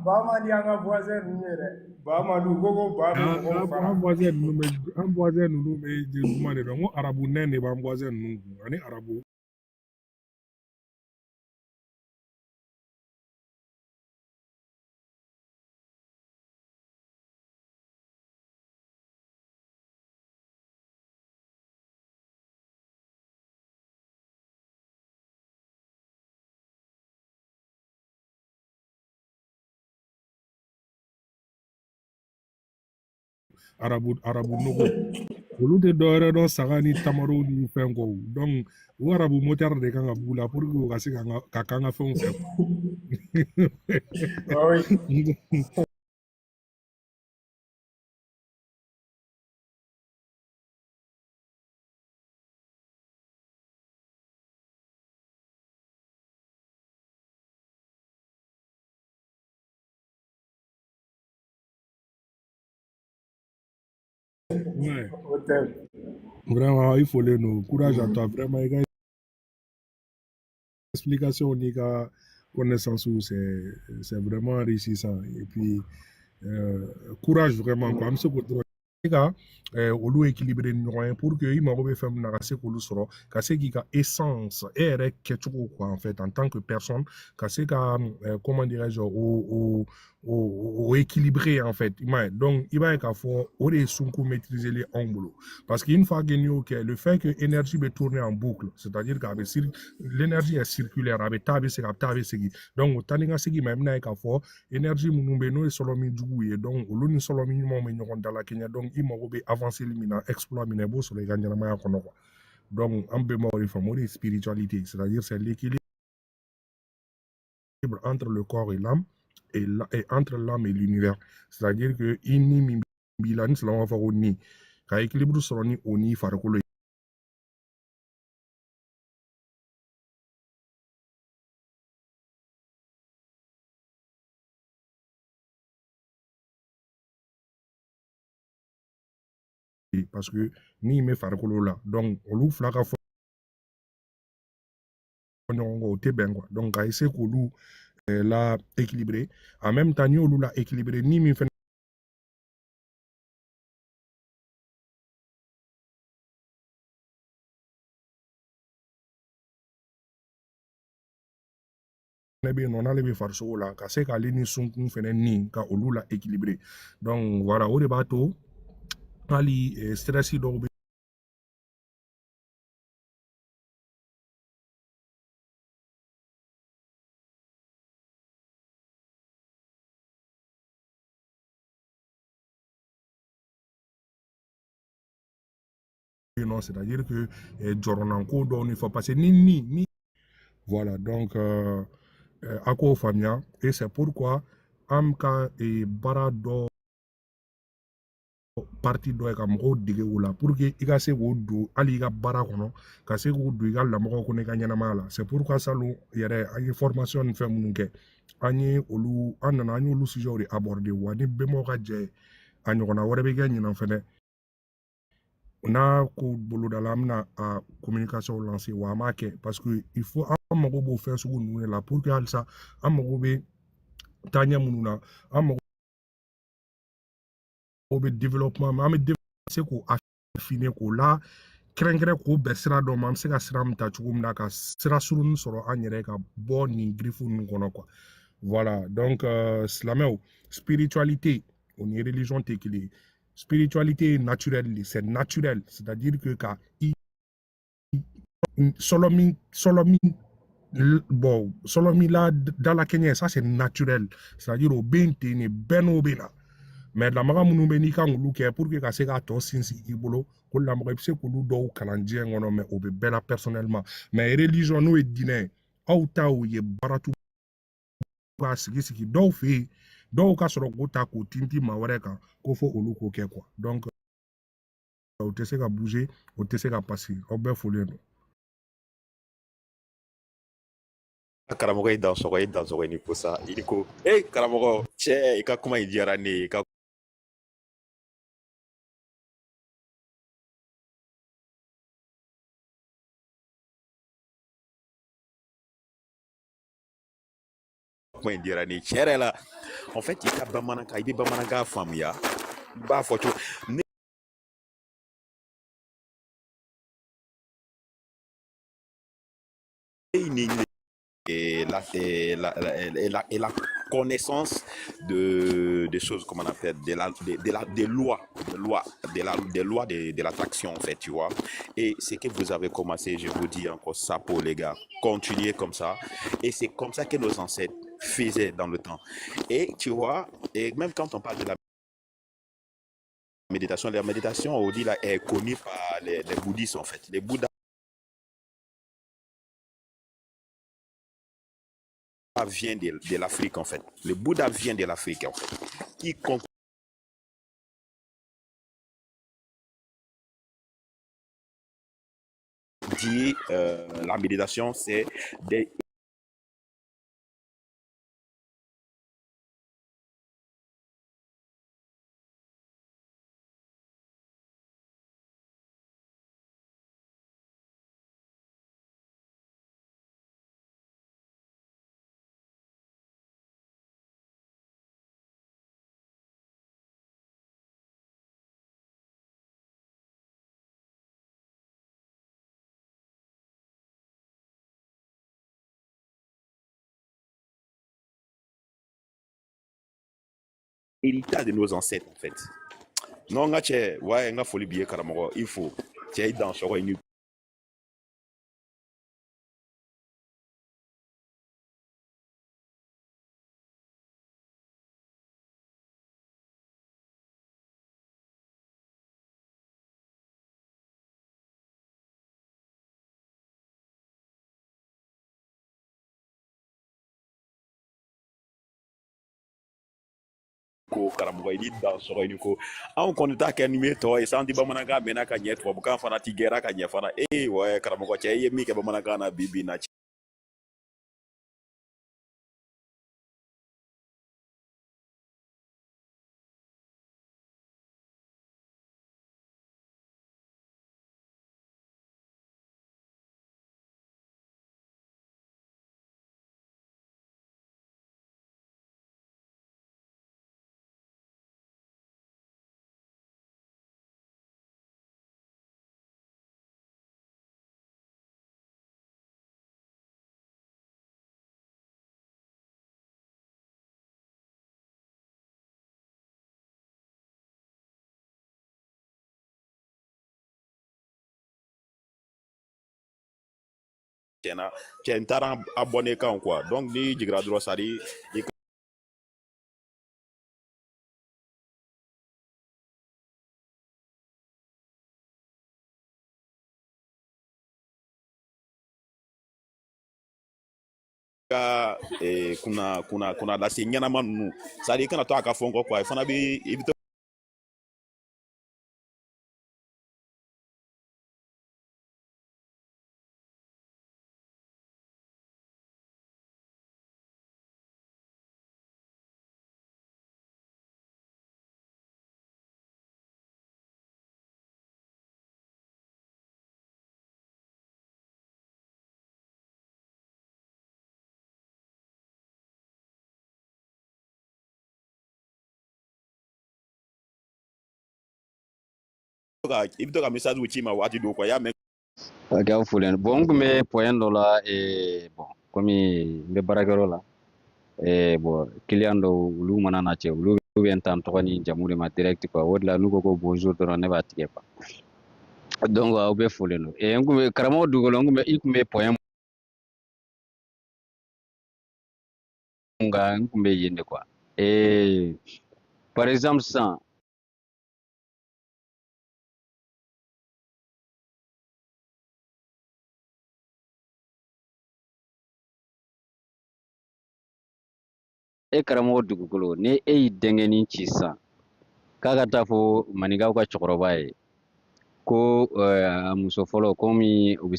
Ba man di an ka voisin ninnu ye dɛ. Ba man di u ko ba bɛ mɔgɔw fara. An voisin ninnu bɛ kuma de dɔn. N ko arabu nɛn de b'an voisin ninnu kun ani arabu. Arabu nɔgɔ, olu tɛ dɔwɛrɛ dɔn saga ni tamaro ni fɛn kɔ. Donc o arabu moteur de kan ka b'u la pour que u ka se ka k'an ka fɛnw fɛ. Ah oui. Ouais. O tɛ. Vraiment, il faut le nous. Courage à toi. Vraiment, i ka explication n'i ka connaissance, c'est vraiment enrichissant. Et puis, courage vraiment quoi. An bɛ se k'o dɔrɔn ka olu équilibrer ni ɲɔgɔn ye pour que i mago bɛ fɛn min na ka se k'olu sɔrɔ, ka se k'i ka essence e yɛrɛ kɛcogo quoi, en fait, en tant que personne, ka se ka comment dirais-je, o équilibrer en fait, i m'a ye. Donc i b'a ye k'a fɔ o de ye sunko maîtriser anw bolo, parce que une fois que n'i y'o kɛ, le fait que énergie bɛ tourner en boucle, c'est-à-dire k'a bɛ l'énergie est circulaire, a bɛ taa, a bɛ segin, a bɛ taa, a bɛ segin. Donc o taa ni ka segin ma, i bɛna ye k'a fɔ énergie minnu bɛ yen n'o ye sɔlɔmin juguw ye, donc olu ni sɔlɔmin ɲumanw bɛ ɲɔgɔn dalakɛɲɛ. Donc i mago bɛ avanceli min na, exploit min na, i b'o sɔrɔ i ka ɲɛnamaya kɔnɔ quoi. Donc an bɛnbaw de faamu, o de ye spiritualité, c'est-à-dire c'est l'équilibre entre le corps et l'âme et entre l'âme et l'univers, c'est-à-dire que i ni min b'i la, ni silamɛw b'a fɔ ko ni ka équilibre sɔrɔ ni o ni farikolo ye. Parce que ni bɛ farikolo la, donc olu fila ka fɔ ɲɔgɔn kɔ, o tɛ bɛn quoi. Donc ka essayer k'olu la équilibrer en même temps, ni y'olu la équilibrer, ni min fɛnɛ bɛ yen nɔ, n'ale bɛ farisogo la, ka se k'ale ni sunkun fɛnɛ ni ka olu la équilibrer. Donc voilà, o de b'a to hali stress dɔw bɛ yen nɔ, c'est à dire que jɔrɔnanko dɔw ni fɔ, parce que ni voilà. Donc a k'o faamuya. Et c'est pourquoi an ka baara dɔ partie dɔ ye ka mɔgɔw dege o la, pour que i ka se k'o don hali i ka baara kɔnɔ, ka se k'o don i ka lamɔgɔ kɔnɔ, i ka ɲɛnamaya la. C'est pourquoi salon yɛrɛ, an ye formation ni fɛn minnu kɛ, an ye olu, an nana, an y'olu sujetw de aborder. Wa ni bɛnbaw ka jɛ, a ɲɔgɔnna wɛrɛ bɛ kɛ ɲinan fɛnɛ. N'a ko bolodala, an bɛna a communication lancer, wa an b'a kɛ, parce que il faut, an mago b'o fɛn sugu ninnu de la, pour que halisa an mago bɛ taaɲɛ minnu na, an mago bɛ développement, an bɛ se k'o affiner, k'o la kɛrɛnkɛrɛn, k'o bɛn sira dɔ ma, an bɛ se ka sira min ta cogo min na ka sira surunin sɔrɔ an yɛrɛ ka bɔ nin griffe ninnu kɔnɔ quoi. Voilà. Donc silamɛw, spiritualité o ni religion tɛ kelen ye. Spiritualité est naturelle, c'est naturel, c'est-à-dire que ka i sɔlɔ min, sɔlɔ min, bon, sɔlɔ min la dalakɛɲɛ, ça c'est naturel, c'est-à-dire o bɛ yen ten de, bɛɛ n'o bɛ na. Mais lamaga minnu bɛ n'i kan k'olu kɛ pour que ka se k'a tɔ sinsin i bolo ko lamaga, i bɛ se k'olu dɔw kalan diɲɛ kɔnɔ, mais o bɛ bɛɛ la personnellement. Mais religion, n'o ye diinɛ ye, aw ta o ye baaratu k'a sigi sigi dɔw fɛ yen, dɔw ka sɔrɔ k'o ta k'o tintin maa wɛrɛ kan ko fo olu k'o kɛ quoi. Donc o tɛ se ka bouger, o tɛ se ka passer. Aw bɛɛ folen don. Karamɔgɔ, i dansɔgɔ, i dansɔgɔ, i ni ko sa, i ni ko. E karamɔgɔ cɛ, i ka kuma in diyara ne ye, i ka kuma in diyara ne ye tiɲɛ yɛrɛ la. En fait, i ka bamanankan, i bɛ bamanankan faamuya, i b'a fɔ cogo ne ni et la connaissance de des choses, comment on appelle, de la, de la, des lois, des lois de l'attraction, en fait, tu vois. Et ce que vous avez commencé, je vous dis encore ça pour les gars, continuez comme ça. Et c'est comme ça que nos ancêtres faisaient dans le temps. Et tu vois, et même quand on parle de la méditation, on dit là, est connue par les bouddhistes, en fait. Les bouddhas vient de l'Afrique, en fait. Le Bouddha vient de l'Afrique, en fait. Quiconque dit la méditation, c'est des héritages de nos ancêtres, en fait. Non, n ka cɛ, ouais, n ka foli b'i ye karamɔgɔ, il faut cɛ i dansɔgɔ, i ni ko karamɔgɔ, i ni dansɔgɔ, i ni ko. Anw kɔni t'a kɛ ni min tɔ ye san tɛ bamanankan mɛnna ka ɲɛ, tubabukan fana ti gɛrɛ ka ɲɛ fana. Ee ouais, karamɔgɔ cɛ, i ye min kɛ bamanankan na bi bi in na. Tiɲɛna cɛ, n taara abonné kan quoi. Donc n'i jiginra dɔrɔn, c'est à dire i ka kunna kunna kunna lase ɲɛnama ninnu, c'est à dire i kana to a ka fɔ n kɔ quoi. I fana bɛ i bɛ to ka i bɛ to ka message ci ma waati dɔw quoi, i y'a mɛn. Ok, aw folen. Bon, n kun bɛ point dɔ la, bon, komi n bɛ baarakɛyɔrɔ la, bon, client dɔw olu mana na cɛ, olu bɛ n ta n tɔgɔ ni jamu de ma direct quoi. O de la n'u ko ko bonjour dɔrɔn, ne b'a tigɛ quoi. Donc aw bɛ folen don. N kun bɛ karamɔgɔ Dugukolo, n kun bɛ i kun bɛ point mun kan, n kun bɛ yen de quoi. Par exemple sisan, e karamɔgɔ Dugukolo, ni e y'i denkɛnin ci sisan k'a ka taa fɔ maninkaw ka cɛkɔrɔba ye ko a muso fɔlɔ, komi u bɛ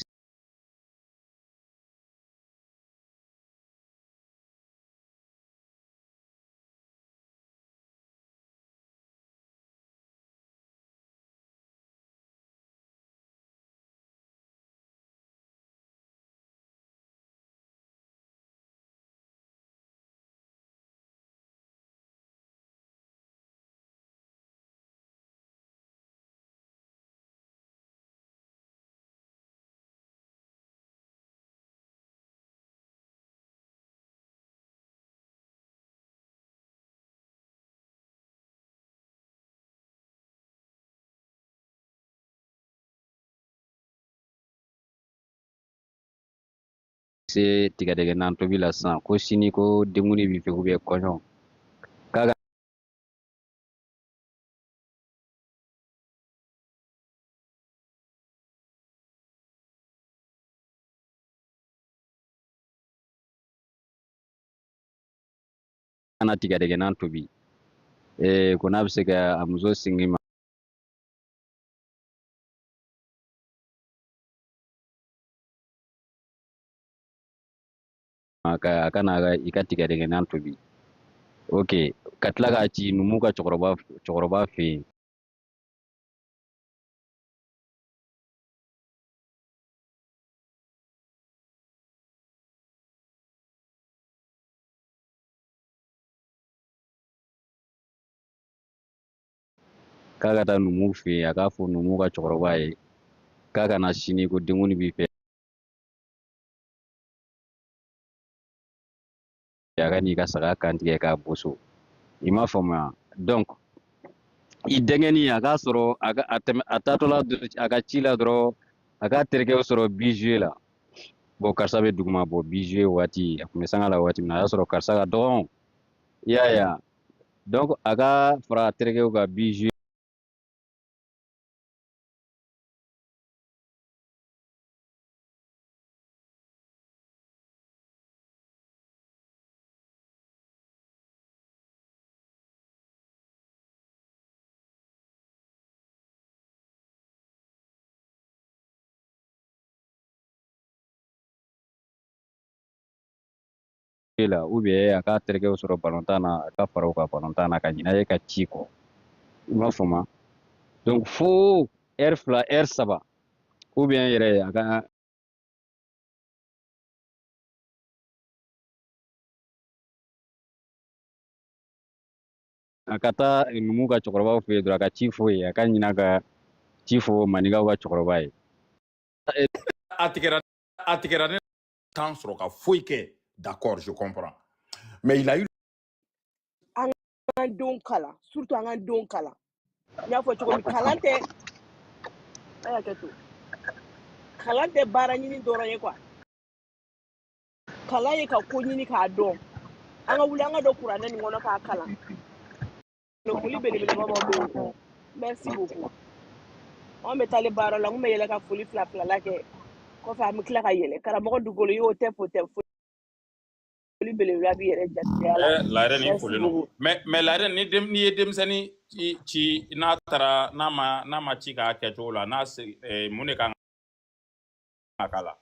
se tigadɛgɛ nan tobi la sisan, ko sini ko denkundi b'i fɛ ou bien kɔɲɔ, k'a ka na tigadɛgɛ nan tobi, ko n'a bɛ se ka a muso singi ma ka a kana i ka tigadɛgɛ nan tobi. Ok, ka tila k'a ci numu ka cɛkɔrɔba fɛ yen. K'a ka taa numu fɛ yen, a k'a fɔ numu ka cɛkɔrɔba ye k'a ka na sini ko denkundi b'i fɛ, a ka n'i ka saga kantigɛ k'a boso. I m'a faamuya? Donc i denkɛnin, a k'a sɔrɔ a ka a tɛmɛ a taatɔla a ka ci la dɔrɔn, a k'a terikɛw sɔrɔ bijou la. Bon, karisa bɛ duguma. Bon, bijou waati a kun bɛ sanga la waati min na, a y'a sɔrɔ karisa ka dɔgɔn, i y'a ye wa? Donc a ka fara a terikɛw kan bijou la, ou bien a k'a terikɛw sɔrɔ balontan na, a ka fara u kan balontan na ka ɲinɛ e ka ci kɔ. I m'a faamu? Donc fo heure 2, heure 3, ou bien yɛrɛ a ka taa numu ka cɛkɔrɔbaw fɛ yen dɔrɔn, a ka ci fɔ yen, a ka ɲinɛ ka ci fɔ maninkaw ka cɛkɔrɔba ye. A tigɛra ne temps sɔrɔ ka foyi kɛ. D'accord, je comprends, mais il a eu An k'an denw kalan, surtout an k'an denw kalan. N y'a fɔ cogo min, kalan tɛ a y'a kɛ to, kalan tɛ baara ɲini dɔrɔn ye quoi. Kalan ye ka ko ɲini k'a dɔn. An ka wuli an ka don kuranɛ nin kɔnɔ k'a kalan. Foli belebeleba b'aw bolo. Merci beaucoup. Anw bɛ taale baara la, n kun bɛ yɛlɛ ka foli fila filala kɛ. Kɔfɛ an bɛ tila ka yɛlɛ. Karamɔgɔ Dugukolo y'o tɛ fo tɛ foli belebeleba b'i yɛrɛ jatigiya la. La reine i Merci folen don. beaucoup. Mais la reine, ni ye denmisɛnnin ci n'a taara n'a ma ci k'a kɛcogo la n'a se mun de kan ka k'a la?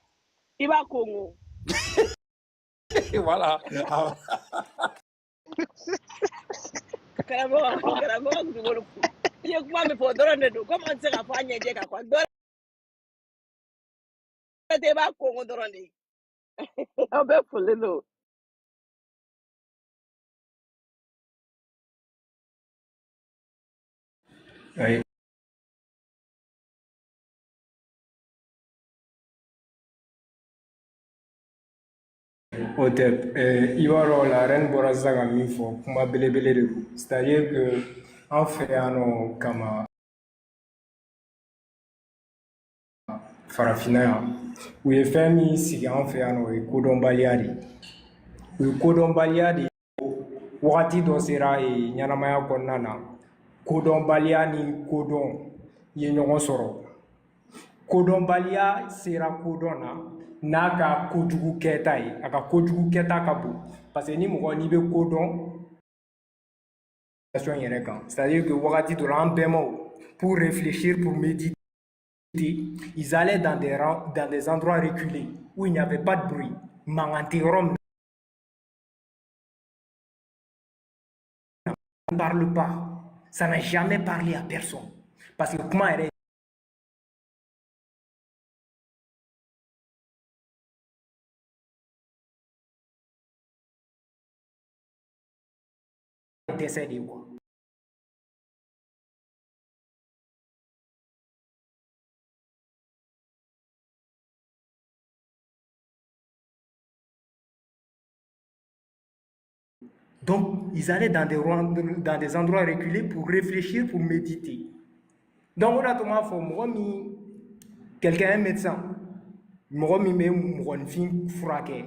I b'a kongo. Voilà. Karamɔgɔ Dugukolo, i ye kuma min fɔ o dɔrɔn de don. Komi an tɛ se k'a fɔ an ɲɛjɛ kan quoi. Dɔwɛrɛ tɛ, i b'a kongo dɔrɔn de. Aw bɛɛ folen don. Ayi, o tɛ. I b'a dɔn, la reine bɔra sisan ka min fɔ, kuma belebele de don. C'est à dire que an fɛ yan nɔ kama farafinna yan, u ye fɛn min sigi an fɛ yan nɔ, o ye kodɔnbaliya de ye. U ye kodɔnbaliya de ye. Wagati dɔ sera ɲɛnamaya kɔnɔna na, kodɔnbaliya ni kodɔn ye ɲɔgɔn sɔrɔ. Kodɔnbaliya sera kodɔn na n'a ka kojugu kɛta ye. A ka kojugu kɛta ka bon, parce que ni mɔgɔ n'i bɛ kodɔn yɛrɛ kan, c'est à dire que wagati dɔ la, an bɛnbaw, pour réfléchir, pour méditer, ils allaient dans des endroits reculés où il n'y avait pas de bruit, mankan tɛ yɔrɔ min na, ne parle pas, ça n'a jamais parlé à personne, parce que kuma yɛrɛ ye dɛsɛ de ye quoi. Donc, ils allaient dans des endroits reculés pour réfléchir, pour méditer. Donc, on a tout fɔ mɔgɔ min, quelqu'un, un médecin, mɔgɔ min bɛ mɔgɔninfin furakɛ,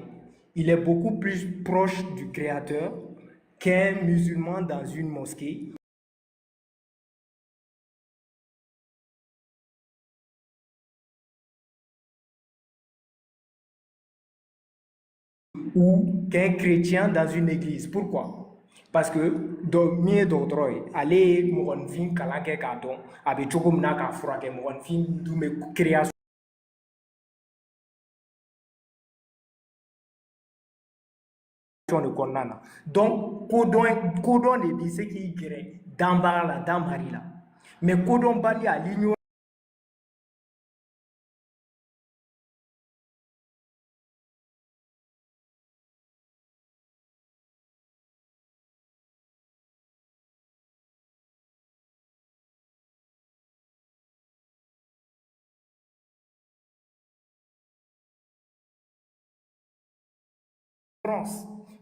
il est beaucoup plus proche du créateur qu'un musulman dans une mosquée ou qu'un chrétien dans une église. Pourquoi? Parce que min ye dɔgɔtɔrɔ ye, ale ye mɔgɔninfin kalan kɛ k'a dɔn a bɛ cogo min na k'a furakɛ. Mɔgɔninfin dun bɛ création de kɔnɔna na. Donc kodɔn de bɛ se k'i gɛrɛ danbaga la, danmari la. Mais kodɔnbaliya, l'ignorance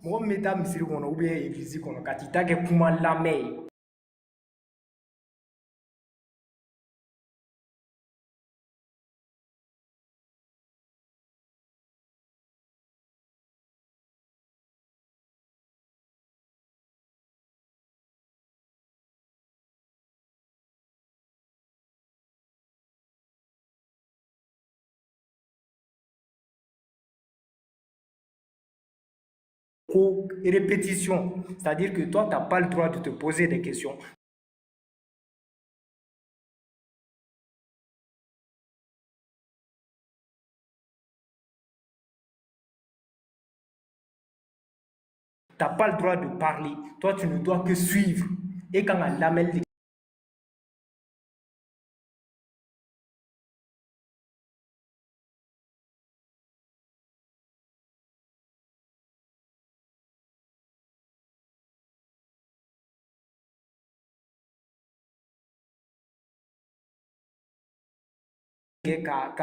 mɔgɔ min bɛ taa misiri kɔnɔ ou bien église kɔnɔ ka t'i ta kɛ kuma lamɛn ye, ko répétition, c'est-à-dire que toi, tu n'as pas le droit de te poser des questions. Tu n'as pas le droit de parler. Toi, tu ne dois que suivre. Et quand on lamelle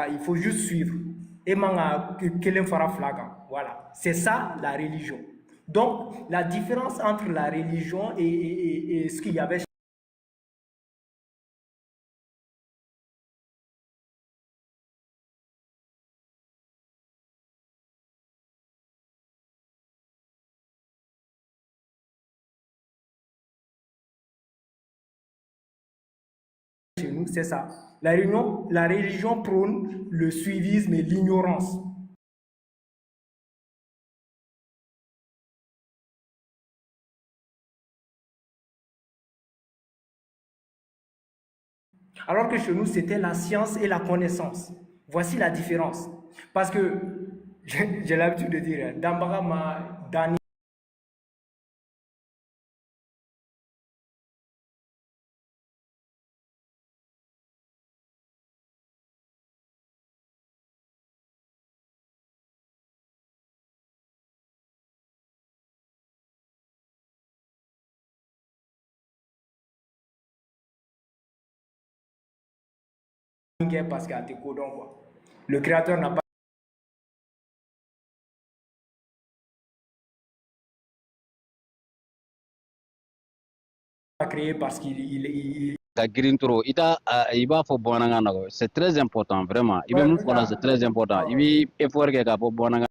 il faut juste suivre. Et man kelen fara fila kan. Voilà, c'est ça la religion. Donc la différence entre la religion et ce qu'il y avait chez nous, c'est ça. La religion prône le suivisme et l'ignorance. Alors que chez nous, c'était la science et la connaissance. Voici la différence. Parce que j'ai l'habitude de dire, Dambara ma dani parce qu'à quoi. Le créateur n'a pas créé parce qu'il il, Ka girin trop i t'a i b'a fɔ bamanankan na quoi. C'est très important vraiment. I bɛ Ouais, mun fɔ la, c'est très important. I b'i effort kɛ k'a fɔ bamanankan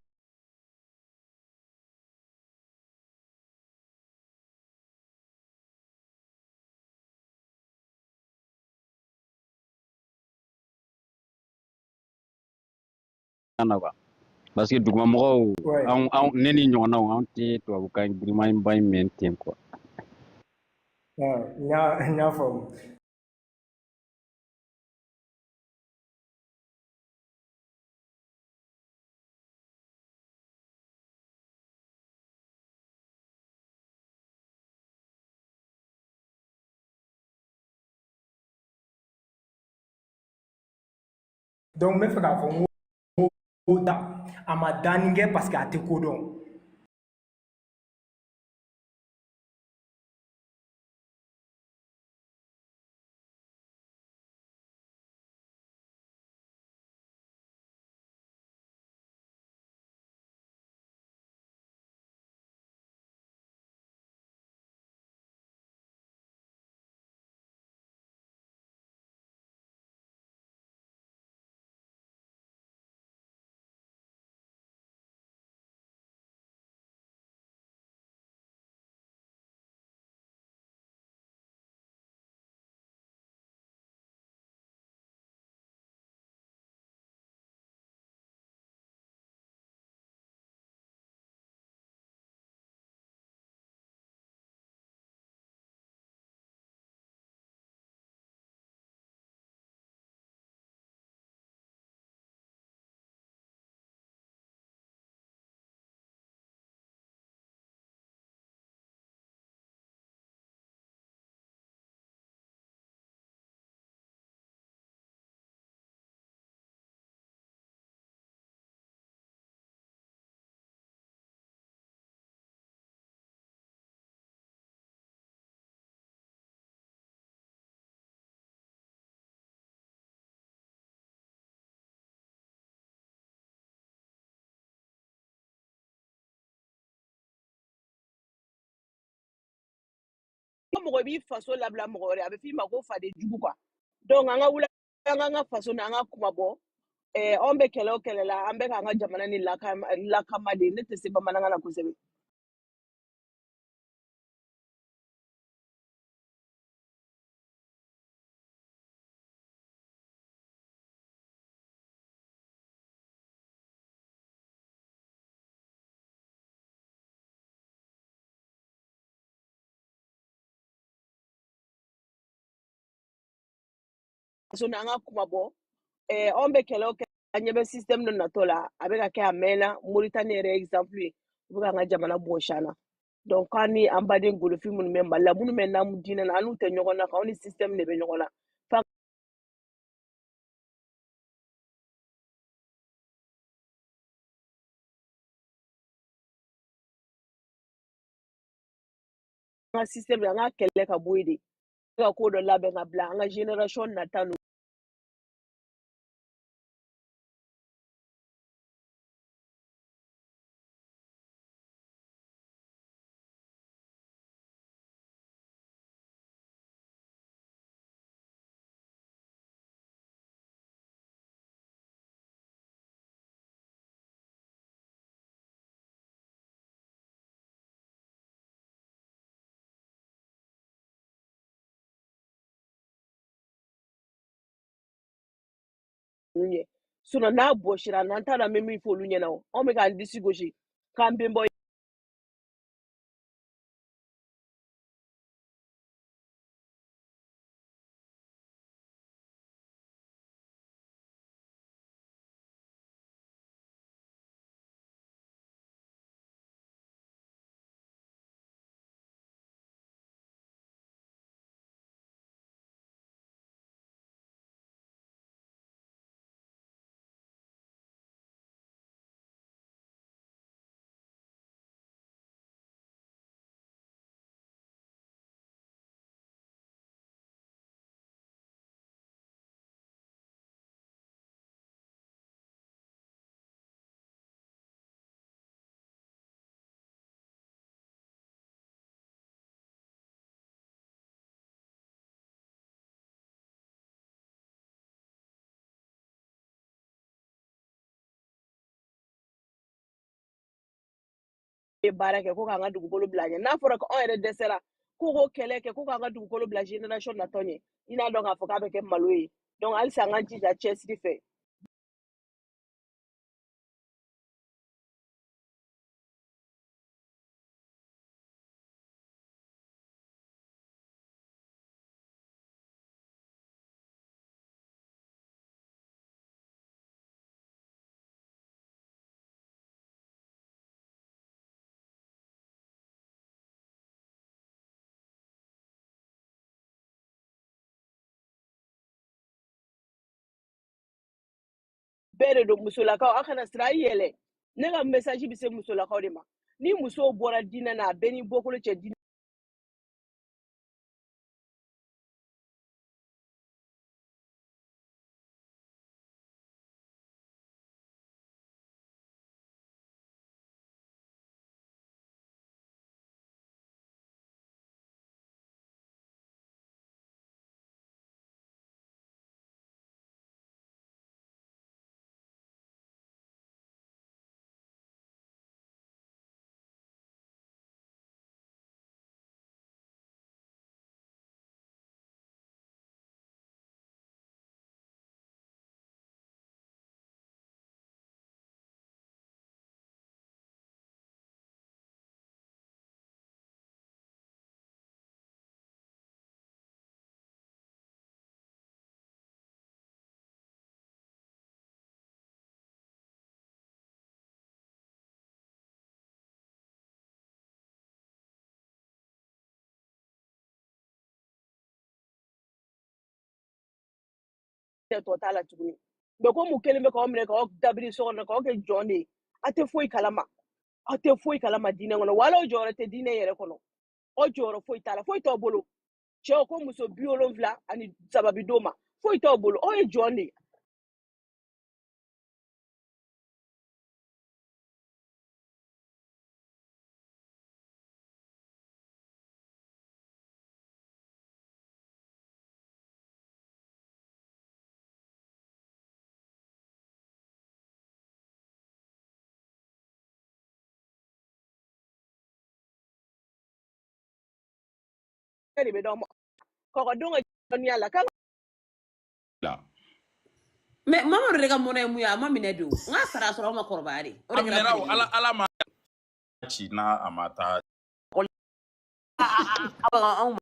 na quoi. Parce que dugumamɔgɔw ouais. anw anw ne ni ɲɔgɔnnaw anw tɛ tubabukan giriman ba in mɛn ten quoi. Ouais, n y'a faamu. Donc n bɛ fɛ k'a fɔ n ko da a ma danni kɛ parce que a tɛ ko dɔn. Mɔgɔ b'i faso labila mɔgɔ wɛrɛ, a bɛ f'i ma ko faden jugu quoi. Donc an ka wuli, an k'an ka faso n'an ka kuma bɔ. Anw bɛ kɛlɛ o kɛlɛ la, an bɛ k'an ka jamana ni lakama de. Ne tɛ se bamanankan na kosɛbɛ. Faso n'an ka kuma bɔ. Anw bɛ kɛlɛ o kɛlɛ, an ɲɛ bɛ système dɔ natɔ la, a bɛ ka kɛ a mɛnna. Moritani yɛrɛ ye exemple ye, u bɛ k'an ka jamana bɔsi an na. Donc an ni an baden golofin minnu bɛ Mali la, minnu bɛ naamu diinɛ na, an n'u tɛ ɲɔgɔn na, anw ni système de bɛ ɲɔgɔn na. F'an ka système, an ka kɛlɛ ka bɔ yen de, ka ko dɔ labɛn ka bila an ka génération nata ninnu. ɲɛ. Sinon n'a bɔsira n'an t'a dɔn an bɛ min fɔ olu ɲɛna o. Anw bɛ k'an disi gosi k'an bɛnbaw ye baara kɛ ko k'an ka dugukolo bila ɲɛ. N'a fɔra ko anw yɛrɛ dɛsɛra ko k'o kɛlɛ kɛ ko k'an ka dugukolo bila génération natɔ ɲɛ, i n'a dɔn k'a fɔ k'a bɛ kɛ malo ye. Donc halisa an k'an jija cɛsiri fɛ. Bɛɛ de don musolakaw, aw kana siran, a ye yɛlɛ. Ne ka message bɛ se musolakaw de ma. Ni musow bɔra diinɛ na, a bɛɛ n'i bɔkolo cɛ diinɛ tɔ t'a la tuguni. Mais ko mun kelen bɛ k'aw minɛ k'aw dabiri so kɔnɔ k'aw kɛ jɔn de ye, aw tɛ foyi kalama, aw tɛ foyi kalama diinɛ kɔnɔ, wala aw jɔyɔrɔ tɛ diinɛ yɛrɛ kɔnɔ, aw jɔyɔrɔ foyi t'a la, foyi t'aw bolo. Cɛw ko muso 73 bi d'o ma, foyi t'aw bolo, aw ye jɔn de ye. De bɛ d'aw ma kɔkɔdenw ka dɔnniya la k'an la. Mais Mamadu de ka mɔnɛ ye mun ye, a ma minɛ de o. N k'a sara sɔrɔ aw ma kɔrɔbaya de. O A de kɛra minɛra o. problème Ala ye. Ala ma ci n'a a ma taa. Bagan anw ma.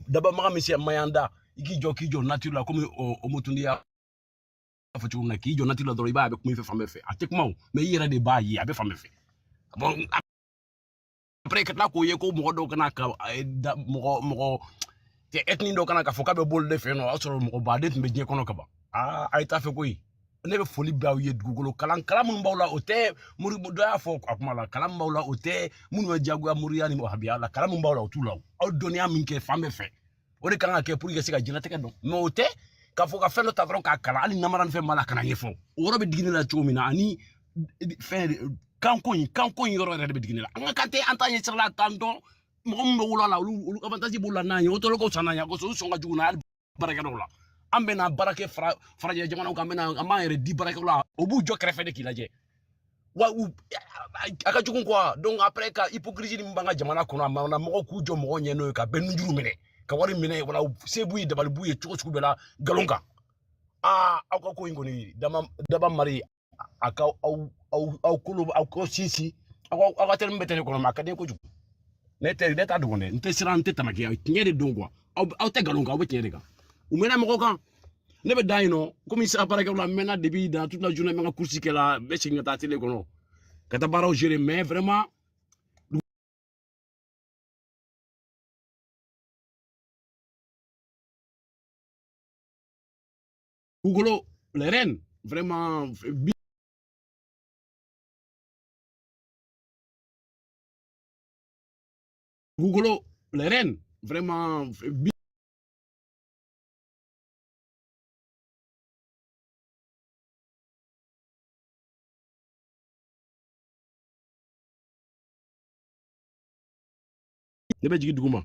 Dabamaga min se mayanda, i k'i jɔ, k'i jɔ nature la, komi o motundi y'a fɔ cogo min na, k'i jɔ nature la dɔrɔn, i b'a ye a bɛ kuma i fɛ fan bɛɛ fɛ. A tɛ kuma o, mais i yɛrɛ de b'a ye a bɛ fan bɛɛ fɛ. Bon, après ka tila k'o ye ko mɔgɔ dɔw kana ka da, mɔgɔ tɛ ethnie dɔ kana k'a fɔ k'a bɛ b'olu de fɛ yen nɔ, o y'a sɔrɔ mɔgɔ baden tun bɛ diɲɛ kɔnɔ ka ban. Aa, a ye taa fɛ koyi. Ne bɛ foli bila aw ye. Dugukolo kalan, kalan minnu b'aw la, o tɛ mori dɔ y'a fɔ a kuma la, kalan min b'aw la, o tɛ minnu bɛ diyagoya moriya ni wahabiya la. Kalan min b'aw la, o t'u la. Aw dɔnniya min kɛ fan bɛɛ fɛ, o de kan ka kɛ pour que ka se ka diɲɛlatigɛ dɔn. Mais o tɛ k'a fɔ ka fɛn dɔ ta dɔrɔn k'a kalan, hali namara ni fɛn b'a la, ka na ɲɛfɔ. O yɔrɔ bɛ digi ne la cogo min na, ani fɛn kanko in yɔrɔ yɛrɛ de bɛ digi ne la. An ka kan tɛ, an t'a ɲɛ sira la, t'an dɔn mɔgɔ min bɛ wolo a la, olu avantage b'u la n'an ye, o tɔɔrɔ ko san n'an ye, a kosɔn u sɔn ka jugu n'a ye hali baarakɛlaw la. An bɛ na baara kɛ farajɛ jamanaw kan, an bɛ na an b'an yɛrɛ di baarakɛlaw la, o b'u jɔ kɛrɛfɛ de k'i lajɛ wa u a ka jugu quoi. Donc après ka hypocrisie min b'an ka jamana kɔnɔ, a ma na mɔgɔw k'u jɔ mɔgɔw ɲɛ n'o ye, ka bɛɛ nujuru minɛ, ka wari minɛ, wala se b'u ye, dabali b'u ye cogo sugu bɛɛ la, nkalon kan. Aa, aw ka ko in kɔni dama daba mari a ka aw aw aw kolo aw ko sinsin aw ka terme bɛ tɛ ne kɔnɔ, mais a ka di n ye kojugu. Ne tɛ ne t'a dogo dɛ, n tɛ siran, n tɛ tamaki, tiɲɛ de don quoi. Aw tɛ nkalon kan, aw bɛ tiɲɛ de kan. U mɛnna mɔgɔw kan, ne bɛ da yen nɔ komi sira baarakɛyɔrɔ la, n mɛnna depuis dans toute la journée, n bɛ n ka course kɛ la, n bɛ segin ka taa télé kɔnɔ ka taa baaraw gérer, mais vraiment Dugukolo les reines vraiment bi. Dugukolo les reines vraiment bi. Ne bɛ jigin dugu ma,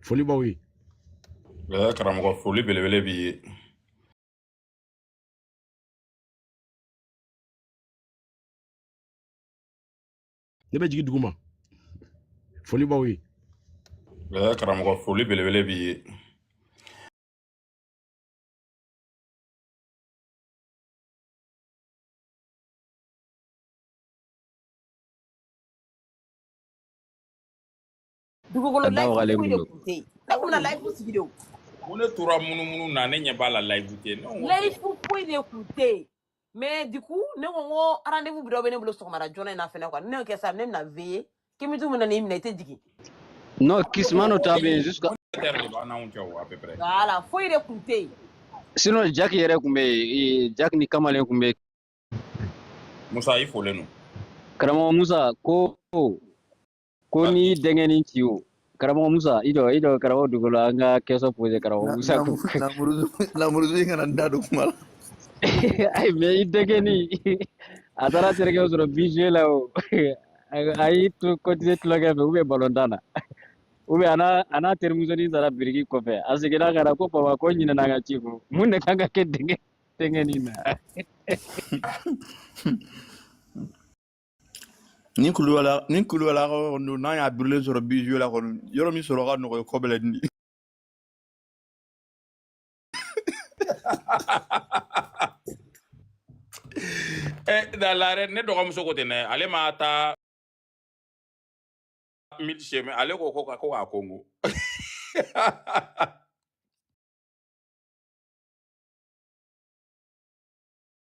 foli b'aw ye. Karamɔgɔ, foli belebele b'i ye. Ne bɛ jigin dugu ma, foli b'aw ye. Karamɔgɔ, foli belebele b'i ye. Dugukolo A da live wagalen foyi kun de don. kun tɛ yen, ne kun bɛna live sigi de o. Ko ne tora munumunu na, ne ɲɛ b'a la, live tɛ ne ko Live foyi de kun tɛ yen, mais du coup ne ko n ko rendez-vous dɔ bɛ ne bolo sɔgɔmada joona in na fɛnɛ quoi. Ni ne y'o kɛ sisan, ne bɛna veiller k'imitu bɛna n'i minɛ, i tɛ jigin. Non, Kismano ta bɛ yen jusqu'à heure de b'an n'anw cɛ o, à peu près. Voilà, foyi de kun tɛ yen. Sinon Jack yɛrɛ kun bɛ yen, Jack ni kamalen kun bɛ yen. Musa, i folen don. Karamɔgɔ Musa ko n'i denkɛnin ci o. Karamɔgɔ Musa, i jɔ, i jɔ, karamɔgɔ Dugukolo, an ka question poser karamɔgɔ Musa kun. Lamuruzu in kana n da don kuma la. Ayi, mais i denkɛnin a taara terikɛ sɔrɔ bijou la o. A y'i to continuer tulonkɛ fɛ ou bien ballon na. Ou bien a n'a terimusonin taara biriki kɔfɛ. A seginna ka na ko papa, ko ɲinɛna n ka ci kɔ. Mun de kan ka kɛ denkɛnin na? Ni kulubala ni kulubalakaw kɔni don, n'an y'a birilen sɔrɔ bizu la kɔni, yɔrɔ min sɔrɔ ka nɔgɔ kɔ bɛɛ lajɛlen. Da la yɛrɛ, ne dɔgɔmuso ko ten dɛ, ale ma taa mili sɛmɛ, ale ko k'a kongo.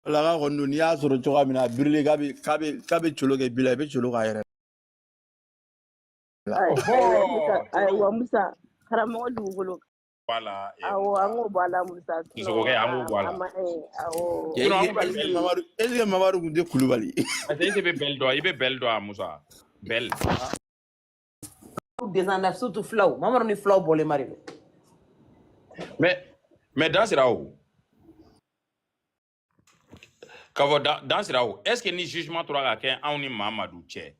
Laka kɔni don, n'i y'a sɔrɔ cogoya min na a birilen k'a bɛ colo kɛ bi la, i bɛ colo k'a yɛrɛ la. Ayiwa Musa, Ɔhɔ, colo. Ayiwa Musa, karamɔgɔ Dugukolo. Voilà. Awɔ, Musa. an k'o bɔ a la Musa, Sisokokɛ, sinon an k'o bɔ a a la. ma ɲi, awɔ. Cɛ, Sinon an est kun bɛ ce que bɛl Mamadu, est ce que Mamadu kun tɛ Kulubali? Parce que e bɛ bɛl dɔn, i bɛ bɛl dɔn a Musa. Bɛl. Descendant surtout fulaw, Mamadu ni fulaw bɔlen ma de don. Mais dan sera o. K'a fɔ dan sera o. Est ce que ni jugement tora ka kɛ anw ni Mamadu cɛ,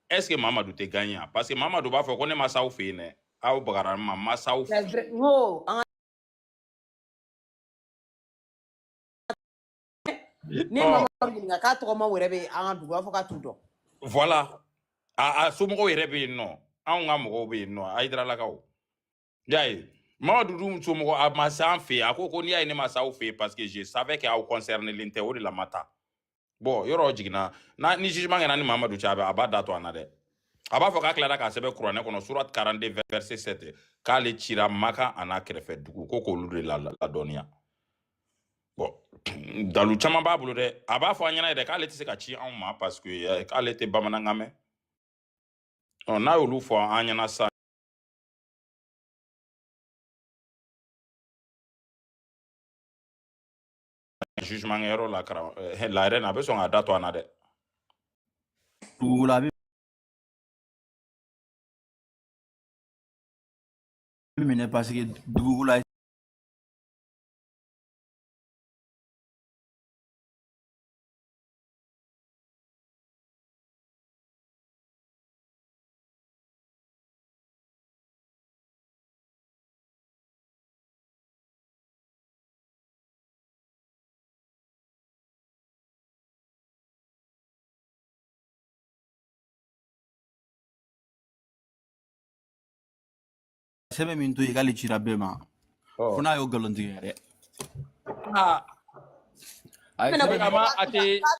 est ce que Mamadu tɛ gagner wa? Parce que Mamadu b'a fɔ ko ne ma s'aw fɛ yen dɛ. Aw bagara n ma, n ma s'aw C'est fɛ vrai, n ko an ka yen. ne ye Ɔ, Mamadu ɲininka k'a tɔgɔmaw yɛrɛ bɛ an ka dugu, u b'a fɔ k'a t'u dɔn. Voilà. A somɔgɔw yɛrɛ bɛ yen nɔ. Anw ka mɔgɔw bɛ yen nɔ, Ayidaralakaw. I y'a ye. Mamadu dun somɔgɔ a ma s'an fɛ yen. A ko n'i y'a ye ne ma s'aw fɛ yen, parce que je savais que aw concerné len tɛ, o de la ma taa. Bon, yɔrɔ jiginna. Na ni jugement kɛra ni Mamadu cɛ, a b'a da to an na dɛ. A b'a fɔ k'a tilara k'a sɛbɛn kuranɛ kɔnɔ, surat 42 verset 7, k'ale cira Makan a n'a kɛrɛfɛ dugu ko k'olu de ladɔnniya. Bon, dalu caman b'a bolo dɛ. A b'a fɔ an ɲɛna yɛrɛ k'ale tɛ se ka ci anw ma parce que k'ale tɛ bamanankan mɛn. Ɔ, n'a y'olu fɔ an ɲɛna sisan jugement kɛyɔrɔ la, karam la yɛrɛ a bɛ sɔn k'a da to an na dɛ. Dugukolo a bɛ minɛ parce que dugukolo a ye sɛbɛn min to yen k'ale cira bɛɛ ma, fo Ɔ n'a y'o nkalon tigɛ yɛrɛ. Aa A ye Fɛnɛ sɛbɛn ko a ko ma k'a a cira tɛ k'a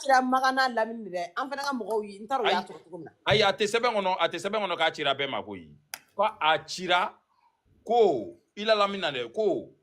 cira Makan n'a lamini de dɛ. An fɛnɛ ka mɔgɔw ye, n t'a dɔn u y'a Ayi sɔrɔ cogo min na. Ayi, a tɛ sɛbɛn kɔnɔ, a tɛ sɛbɛn kɔnɔ k'a cira bɛɛ ma koyi. Ko a cira ko i la lamini na dɛ ko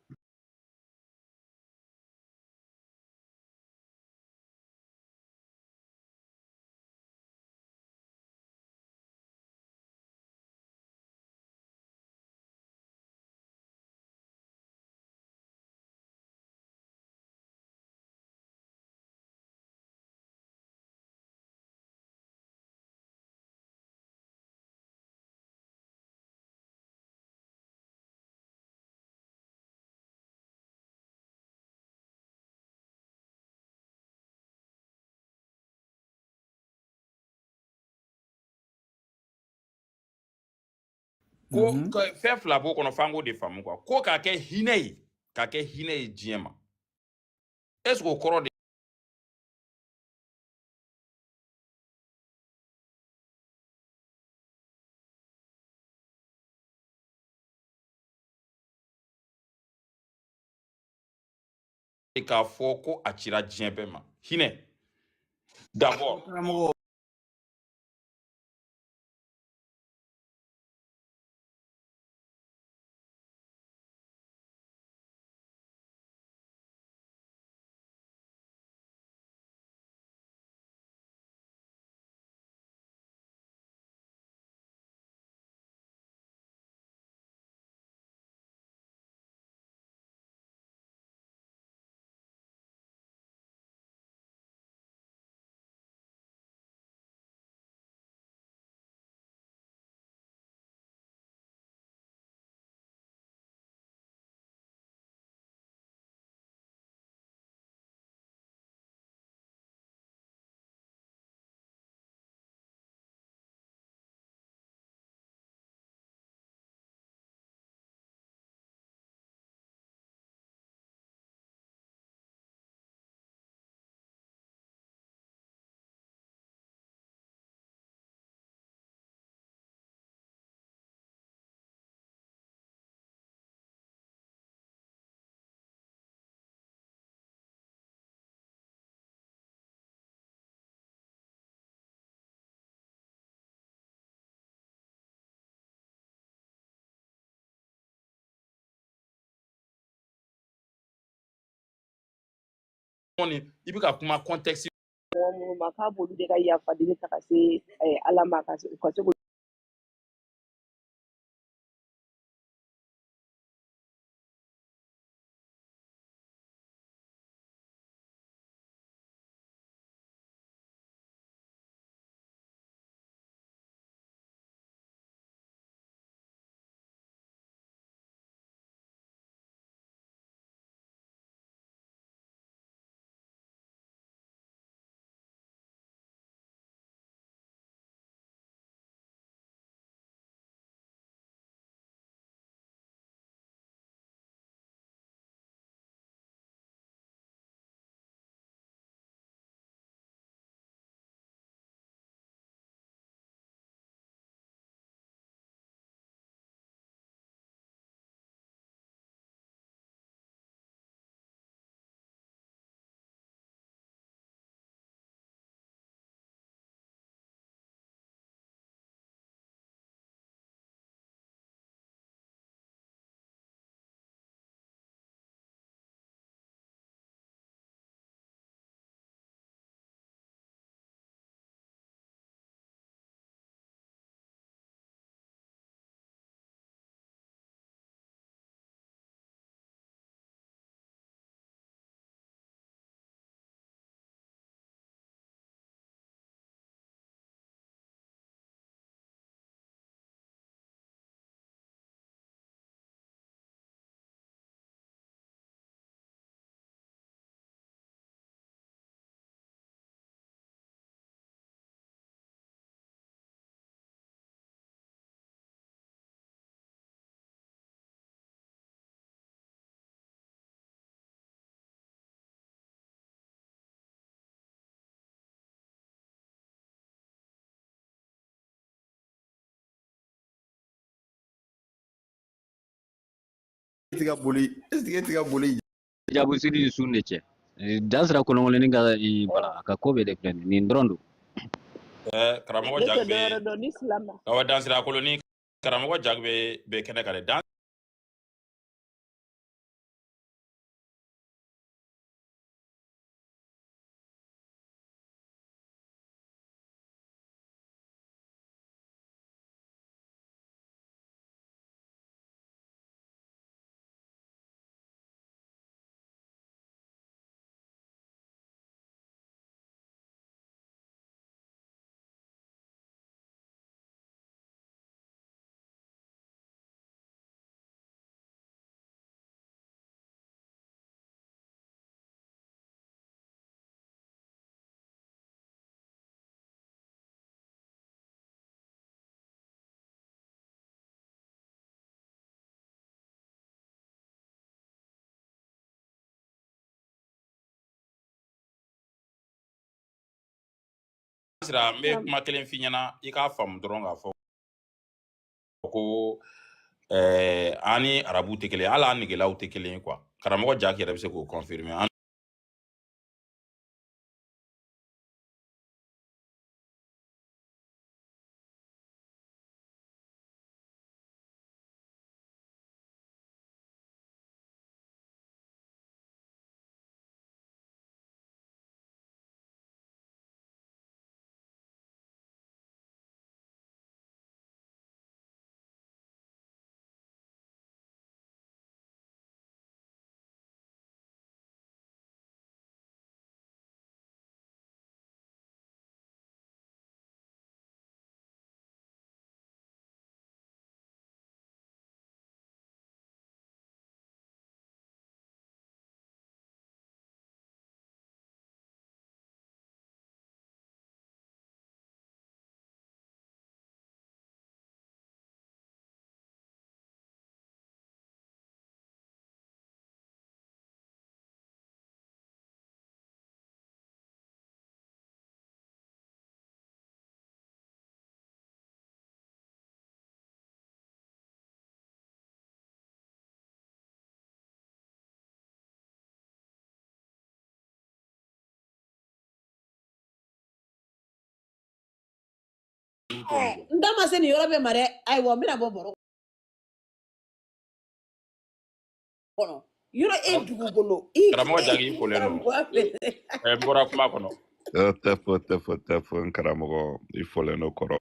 ko fɛn fila b'o kɔnɔ, f'an k'o de faamu quoi. Ko k'a kɛ hinɛ ye, k'a kɛ hinɛ ye diɲɛ ma. Est ce que o kɔrɔ de k'a fɔ ko a cira diɲɛ bɛɛ ma hinɛ d'abord? Karamɔgɔ Kɔni i bɛ ka kuma contexte Mɔgɔ minnu ma k'a b'olu de ka yafa deli ta ka se Ala ma ka se u ka se k'o tɛ ka boli est ce que e tɛ ka boli Jabu siri ni sun de cɛ. Dan sira kolonkolonnin ka bala a ka ko bɛɛ de filɛ nin ye. Nin dɔrɔn don. Karamɔgɔ Ne tɛ Jaki bɛ dɔwɛrɛ dɔn ni silamɛ. Awɔ, dansira koloni karamɔgɔ Jaki bɛ kɛnɛ kan dɛ. Dansira, n bɛ kuma kelen f'i ɲɛna, i k'a faamu dɔrɔn k'a fɔ ko an ni arabu tɛ kelen ye, hali an negelaw tɛ kelen ye quoi. Karamɔgɔ Jaki yɛrɛ bɛ se k'o confirmer. An N da ma se nin yɔrɔ bɛɛ ma dɛ. Ayiwa, n bɛna bɔ baro kɔnɔ. Yɔrɔ e dugukolo i Karamɔgɔ Jaki, i folen don. Karamɔgɔya fɛ. N bɔra kuma kɔnɔ. Tɛ fo, tɛ fo, tɛ fo, n karamɔgɔ, i fɔlen don kɔrɔ.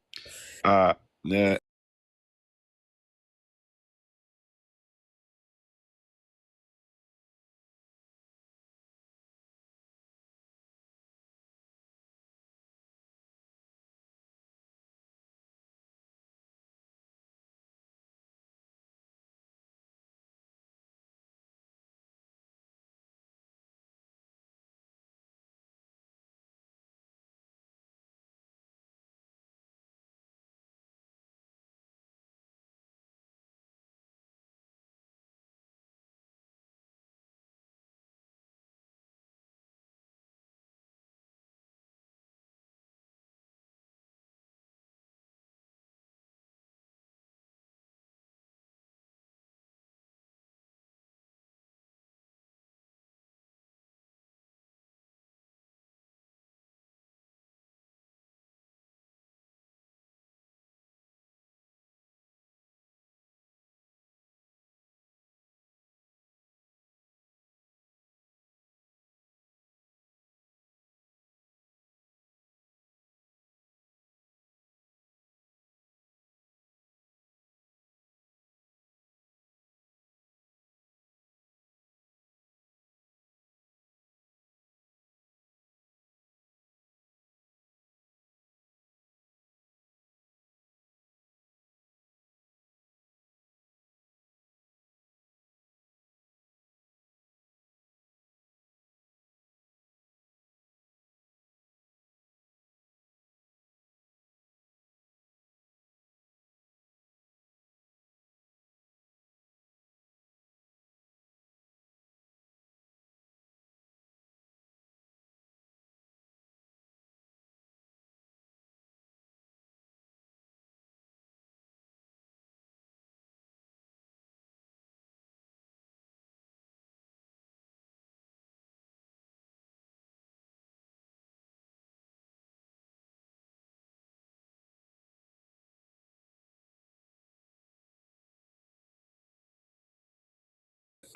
Ne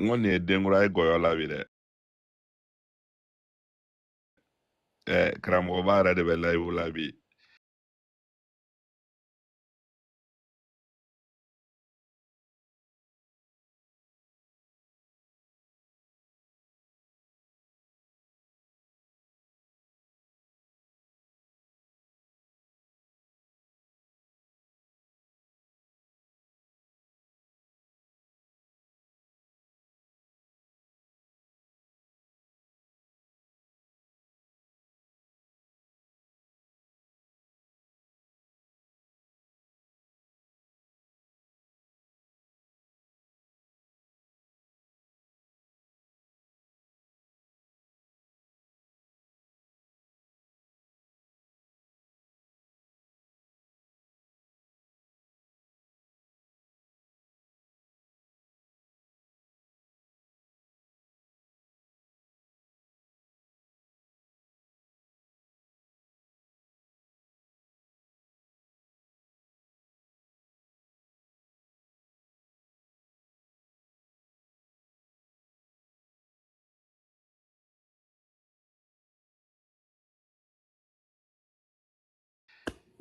N ko nin ye denkura ye gɔyɔ la bi dɛ. Karamɔgɔba yɛrɛ de bɛ live la bi.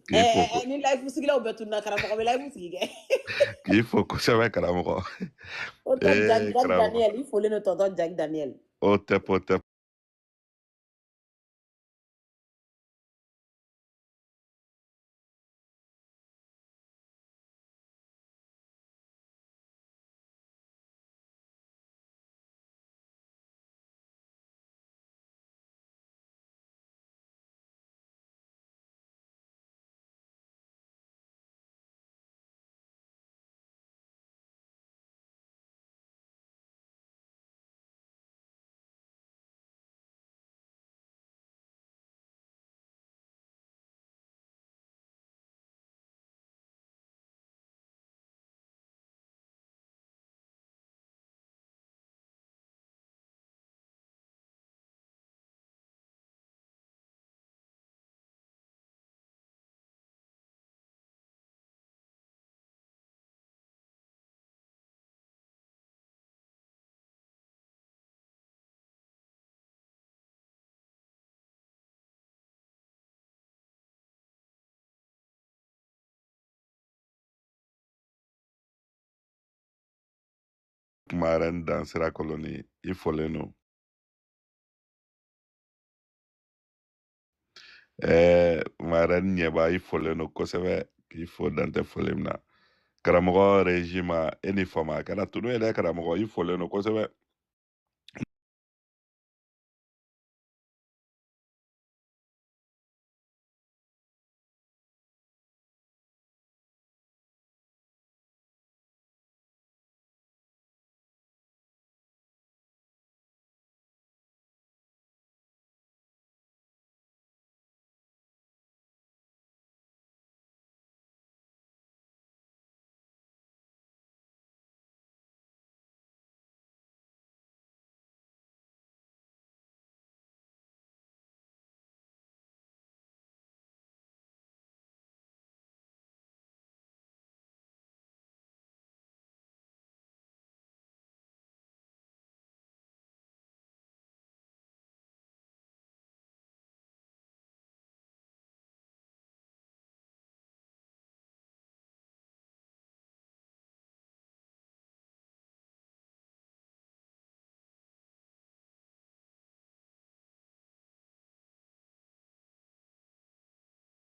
K'i fo Ni live sigilaw bɛɛ tununa karamɔgɔ bɛ live sigi kɛ. K'i fo kosɛbɛ karamɔgɔ. O tɛ Jack Ee Jack karamɔgɔ. Daniel, i folen don tonton Jack Daniel. O tɛ o tɛ kuma yɛrɛ ni dan sira koloni i folen don. Ma yɛrɛ ni ɲɛba i folen don kosɛbɛ k'i fo dan tɛ foli min na. Karamɔgɔ régime e ni fama a kɛra tunu ye dɛ karamɔgɔ i folen don kosɛbɛ.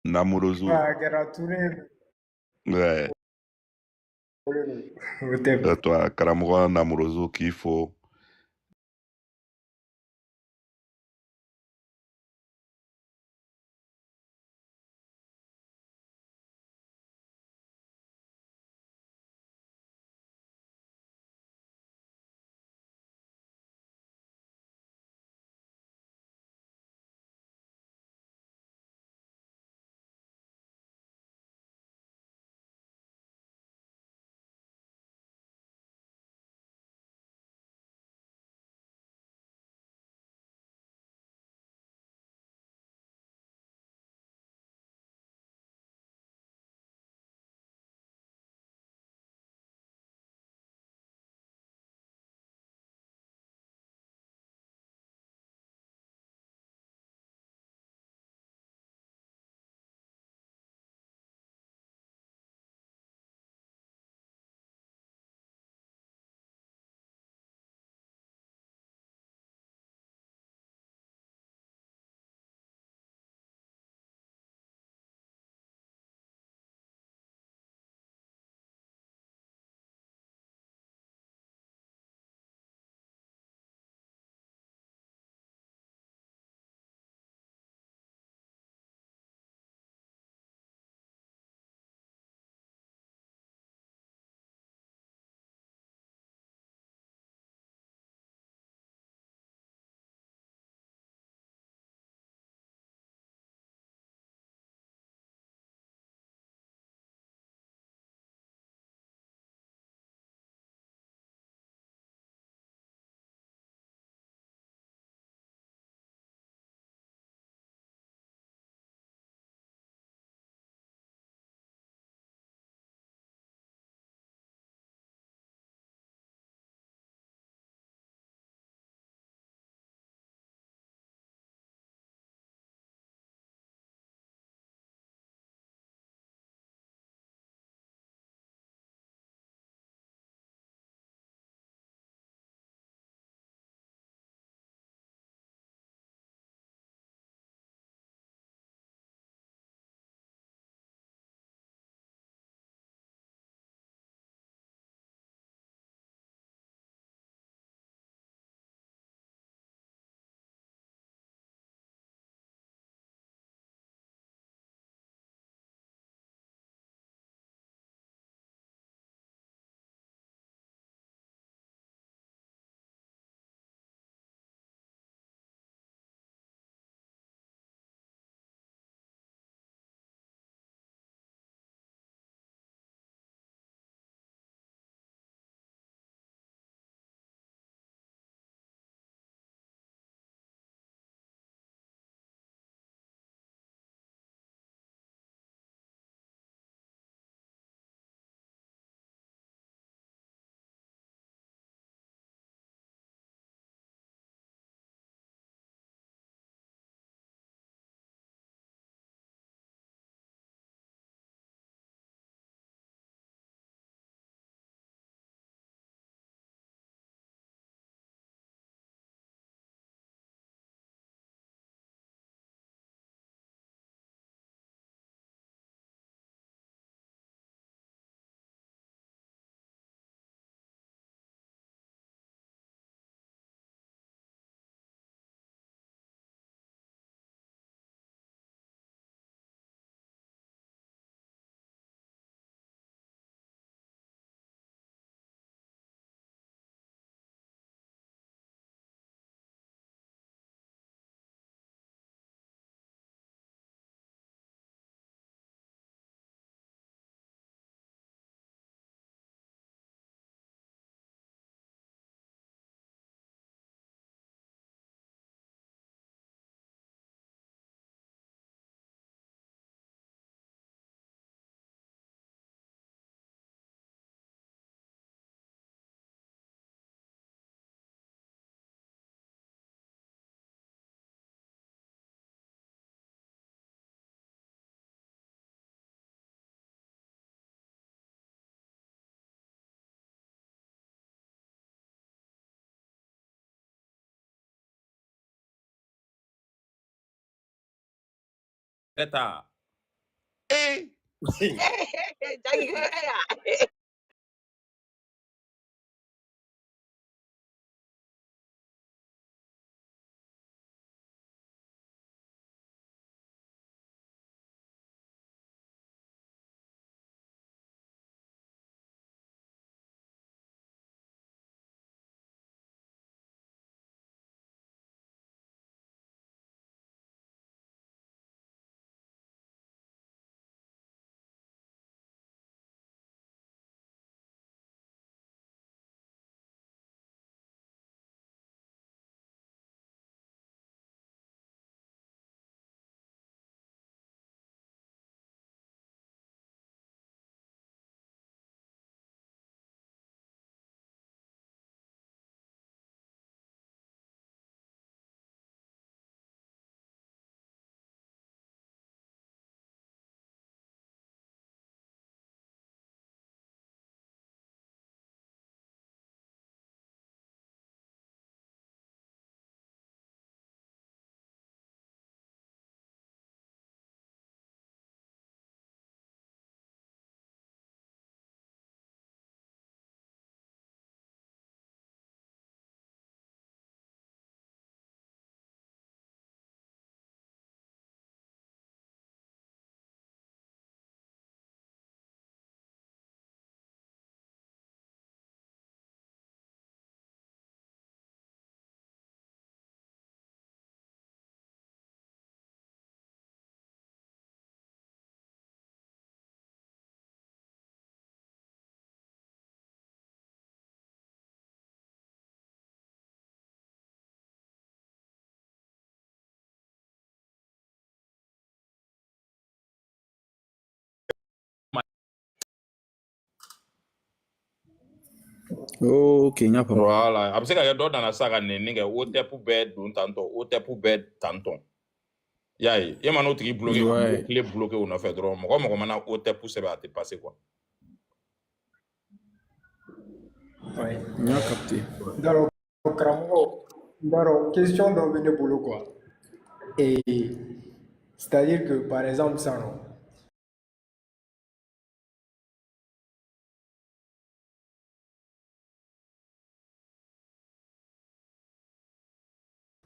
Namuruzu. A kɛra tunu ye Ouais. o tɛ Toi karamɔgɔ Namuruzu k'i fo. yɛrɛ ta. Eh! Jagi ko ya. Ok, n y'a faamu. Voilà, a bɛ se ka kɛ dɔ nana sisan ka nɛni kɛ, OTEP bɛɛ don tantɔ, OTEP bɛɛ tantɔ. I y'a ye, e mana o tigi bloqué ka Ouais. mot clé bloqué o nɔfɛ dɔrɔn, mɔgɔ o mɔgɔ mana OTEP sɛbɛn a tɛ passer quoi. Ouais. N y'a capté. N t'a dɔn karamɔgɔ, n t'a dɔn question dɔ bɛ ne bolo quoi. Et c'est-à-dire que par exemple sisan nɔ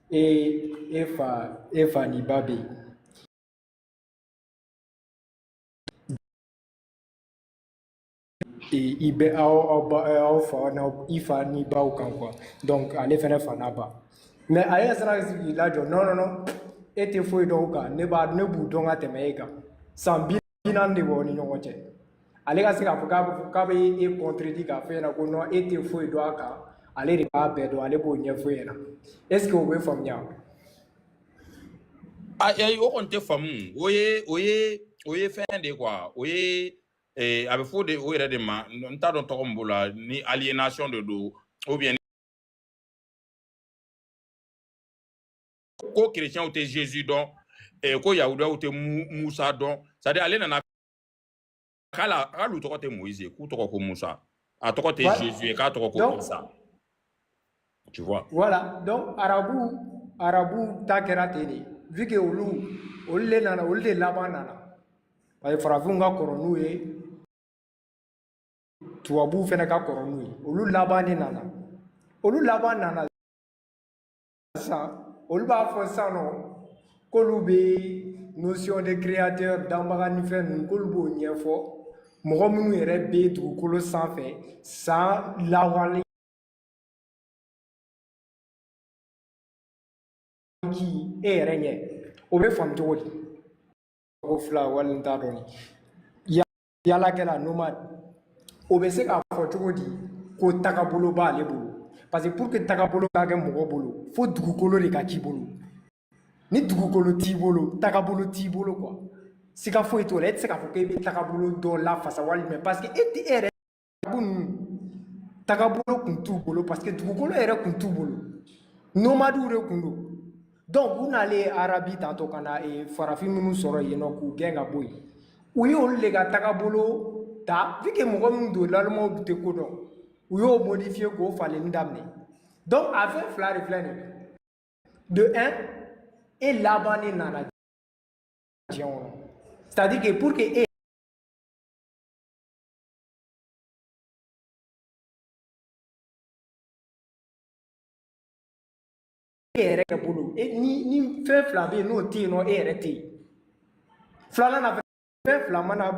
e fa n'i ba bɛ yen. I bɛ aw aw ba aw fa n'aw i fa n'i baw kan quoi. Donc ale fɛnɛ fa n'a ba. Mais ale ka sina k'i lajɔ, non non non, e tɛ foyi dɔn o kan, ne b'u dɔn ka tɛmɛ e kan. San 40 de b'aw ni ɲɔgɔn cɛ. Ale ka se k'a fɔ k'a bɛ e contredit k'a fɔ e ɲɛna ko non, e tɛ foyi dɔn a kan, ale de b'a bɛɛ dɔn, ale b'o ɲɛfɔ e ɲɛna. Est ce que o bɛ faamuya? Ayi, o kɔni tɛ faamu. O ye fɛn de ye quoi. O ye a bɛ fɔ o de o yɛrɛ de ma, n t'a dɔn tɔgɔ min b'o la, ni aliénation de don ou bien ko chrétiens tɛ Jésus dɔn, ko yahudiyaw tɛ Musa dɔn. C'est à dire ale nana k'ale tɔgɔ tɛ Moïse ye, k'u tɔgɔ ko Musa. A tɔgɔ tɛ Voilà. Jésus ye, k'a tɔgɔ ko Donc Isa. Tu vois. Voilà, donc arabu ta kɛra ten de, vu que olu de nana, olu de laban nana, parce que farafinw ka kɔrɔ n'u ye, tubabuw fɛnɛ ka kɔrɔ n'u ye, olu laban de nana, olu laban nana sisan, olu b'a fɔ sisan nɔ k'olu bɛ notion de créateur, danbaga ni fɛn ninnu, k'olu b'o ɲɛfɔ mɔgɔ minnu yɛrɛ bɛ dugukolo sanfɛ san lawale k'i e yɛrɛ ɲɛ, o bɛ faamu cogo di? Ko fila wali n t'a dɔn ni yaalakɛla nomade, o bɛ se k'a fɔ cogo di ko tagabolo b'ale bolo? Parce que pour que tagabolo ka kɛ mɔgɔ bolo, fo dugukolo de ka k'i bolo. Ni dugukolo t'i bolo, tagabolo t'i bolo quoi. Siga foyi t'o la, e tɛ se k'a fɔ k'e bɛ tagabolo dɔ lafasa walima, parce que e tɛ e yɛrɛ ninnu tagabolo kun t'u bolo, parce que dugukolo yɛrɛ kun t'u bolo, nomadiw de kun don. Donc u nalen Arabi tantɔ ka na farafin minnu sɔrɔ yen nɔ k'u gɛn ka bɔ yen, u ye olu de ka tagabolo ta, vu que mɔgɔ minnu don lalimaw tɛ ko dɔn, u y'o modifier k'o falenni daminɛ. Donc a fɛn fila de filɛ nin ye: de un, e laban de nana. diɲɛ kɔnɔ. C'est à dire que pour que e yɛrɛ bolo, e ni fɛn fila bɛ yen n'o tɛ yen nɔ, e yɛrɛ tɛ yen. Filanan na, fɛn fila mana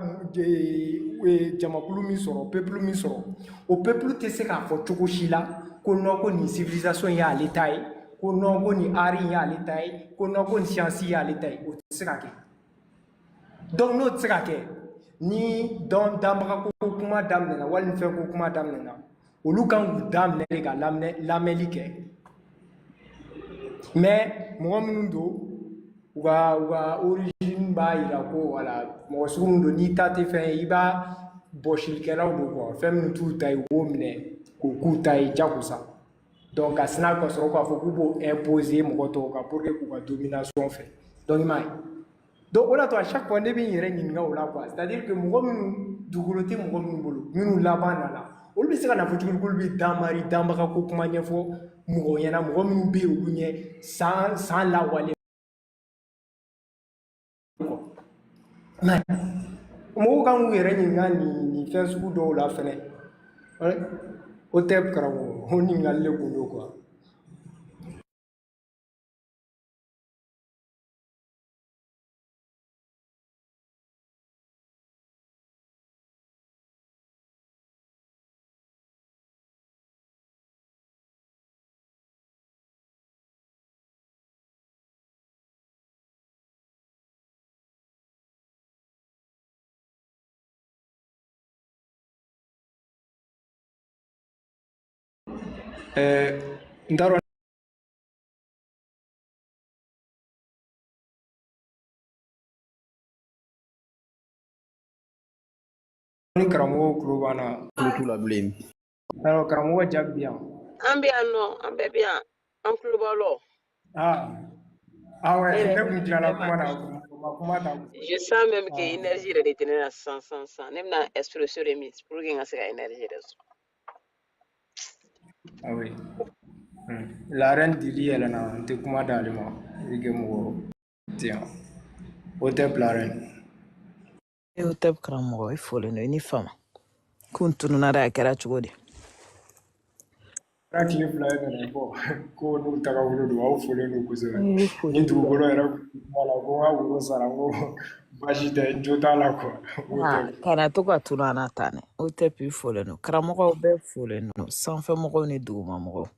jamakulu min sɔrɔ, peuple min sɔrɔ, o peuple tɛ se k'a fɔ cogo si la ko non, ko nin civilisation y'ale ta ye, ko non, ko nin art in y'ale ta ye, ko non, ko nin science y'ale ta ye. O tɛ se ka kɛ. Donc n'o tɛ se ka kɛ, ni dɔn danbaga ko kuma daminɛna wali fɛn ko kuma daminɛna, olu kan k'u daminɛ de ka lamɛnli kɛ. Mais mɔgɔ minnu don, u ka origine b'a yira ko wala mɔgɔ sugu min don, n'i ta tɛ fɛn ye, i b'a bɔsilikɛlaw don quoi. Fɛn minnu t'u ta ye, u b'o minɛ k'o k'u ta ye jagosa. Donc ka sina ka sɔrɔ k'a fɔ k'u b'o imposer mɔgɔ tɔw kan pour que k'u ka domination fɛ. Donc i m'a ye, donc o de y'a to à chaque fois ne bɛ n yɛrɛ ɲininka o la quoi. C'est à dire que mɔgɔ minnu dugukolo tɛ mɔgɔ minnu bolo, minnu laban nana, olu bɛ se ka na fɔ cogo di k'olu bɛ danmari danbaga ko kuma ɲɛfɔ mɔgɔw ɲɛna, mɔgɔ minnu bɛ yen olu ɲɛ san san lawale quoi. Mɔgɔw kan k'u yɛrɛ ɲininka nin fɛn sugu dɔw la fɛnɛ. O tɛ karamɔgɔ, o ɲininkali de kun don quoi. N t'a dɔn ni karamɔgɔw tulo b'an na. Tulo t'u la bilen. Alors karamɔgɔ jaabi bɛ yan. An bɛ yan nɔ, an bɛɛ bɛ yan, an tulo b'aw la. Ah ouais, Ne ne yɛrɛ kun tilala vraiment kuma na, o ma kuma ta. je sens même que Ah, énergie yɛrɛ de tɛ ne na sisan sisan sisan. Ne bɛna expresso de min pour que n ka se ka énergie yɛrɛ sɔrɔ. Ah oui. La reine Dili yɛlɛnna, n tɛ kuma d'ale ma, i kɛ mɔgɔ tɛ yan. O tɛ la reine. E o tɛ karamɔgɔ, i folen don, i ni fama. Kun tununna dɛ, a kɛra cogo di? Kɛra tile 2 ye mɛnɛ bɔ ko n'u tagabolo don, aw folen don kosɛbɛ. I Ni foli b'i la. dugukolo yɛrɛ kuma la ko n ka woro sara, n ko baasi tɛ, n jo t'a la quoi. O tɛ. Ah, kana to ka tunu an na tan dɛ. O tɛ i folen don. Karamɔgɔw bɛɛ folen don. Sanfɛ mɔgɔw ni duguma mɔgɔw.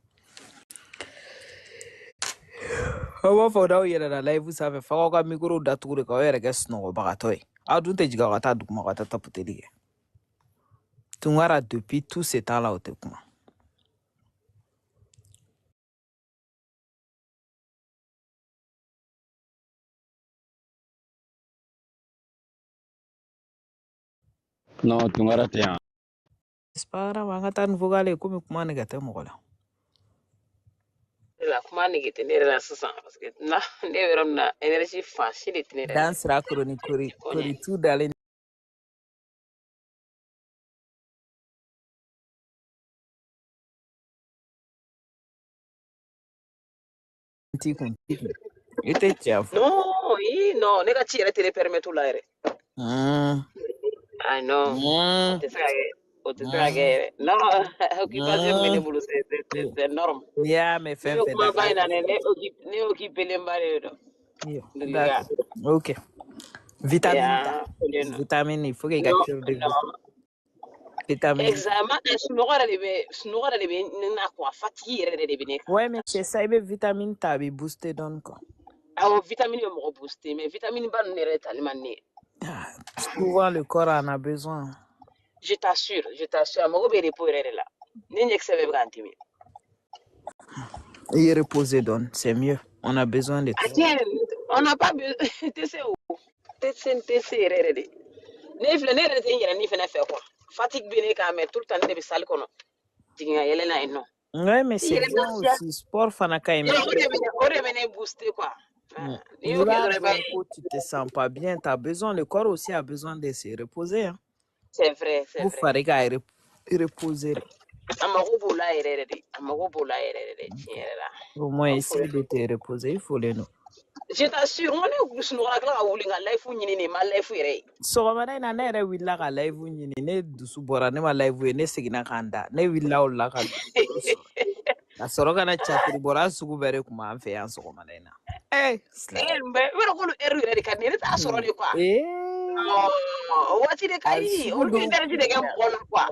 Aw b'a fɔ n'aw yɛlɛnna live sanfɛ f'aw ka micro datugu de k'aw yɛrɛ kɛ sunɔgɔbagatɔ ye. Aw dun tɛ jigin aw ka taa duguma ka taa tapoteli kɛ. Tunkara depuis tout ce temps là o tɛ kuma. Non, Tunkara tɛ yan. C'est pas grave, an ka taa ni vocal ye komi kuma nɛgɛ tɛ mɔgɔ la. Ne la kuma nege tɛ ne yɛrɛ la sisan parce que na ne bɛ yɔrɔ min na, énergie fan si de tɛ ne yɛrɛ la. Dan sira koro ni kori Kɔɲɛ. kori tu dalen t'i kun. I tɛ tiɲɛ fɔ. Non, ii non, ne ka ci yɛrɛ tɛ ne permettre o la yɛrɛ. Ah non, o tɛ se ka kɛ. O tɛ se ka kɛ yɛrɛ. Non, occupation min bɛ ne bolo, c'est énorme. N'i y'a mɛn Ne fɛn bɛ fɛn da kuma ba k'a in na kɛ. dɛ, ne occupélen ba de don. Iyo, Deliga. d'accord. Ok. Vitamine ta. Ya, folen don. Vitamine, il faut que i ka Non, cure de non. vitamine. Exactement, sunɔgɔ yɛrɛ de bɛ, sunɔgɔ yɛrɛ de bɛ ne na quoi, fatigue yɛrɛ de bɛ ne kan. Ouais, mais c'est ça, i bɛ vitamine ta, a bɛ booster dɔɔni quoi. Awɔ, vitamine bɛ mɔgɔ booster, mais vitamine ba ninnu yɛrɛ tali man di ne ye. Ah, souvent le corps en a besoin. Je t'assure, je t'assure, a mago bɛ repos yɛrɛ de la. Ne ɲɛkisɛ bɛɛ bɛ ka n dimi. I reposer dɔɔni, c'est mieux. On a besoin de A tout. tiɲɛ, on n'a pas besoin, tɛ se o, tɛ se, n tɛ se yɛrɛ yɛrɛ de. Ne filɛ, ne yɛrɛ tɛ n yɛrɛ ni fɛnɛ fɛ quoi. Fatigue bɛ ne kan, mais tout le temps ne de bɛ salle kɔnɔ. Jigin ka yɛlɛ na yen nɔ. Ouais, mais I c'est yɛrɛ bien lafiya. aussi. Sport fana ka ɲi, mais Yɔrɔ, o de bɛ ne booster quoi. Ah, n'i N'i y'o kɛ b'a dɔrɔn i b'a dɔn ye. ko tu te sens pas bien, tu as besoin, le corps aussi a besoin de se reposer. Hein. C'est vrai, c'est Ko vrai. fari ka reposer de. A mago b'o la yɛrɛ yɛrɛ de. A mago b'o la yɛrɛ yɛrɛ de, tiɲɛ yɛrɛ la. Au moins, Aw fo. essaye de te reposer, il faut le nous. Je t'assure, n ko ne sunɔgɔra tila ka wuli ka live ɲini de, n ma live yɛrɛ ye. Sɔgɔmada in na ne yɛrɛ wulila ka live ɲini, ne dusu bɔra, ne ma live ye, ne seginna ka n da, ne wulila o la ka dugukolo sɔrɔ ka sɔrɔ ka na catiri bɔra sugu bɛɛ de kun b'an fɛ yan sɔgɔmada in na. Silamɛ. Mais i b'a dɔn k'olu heure yɛrɛ de ka di ne ye, ne t'a sɔrɔ de quoi. O waati de ka A di, sugu olu bɛ dɔw énergie de kɛ mɔgɔ la quoi.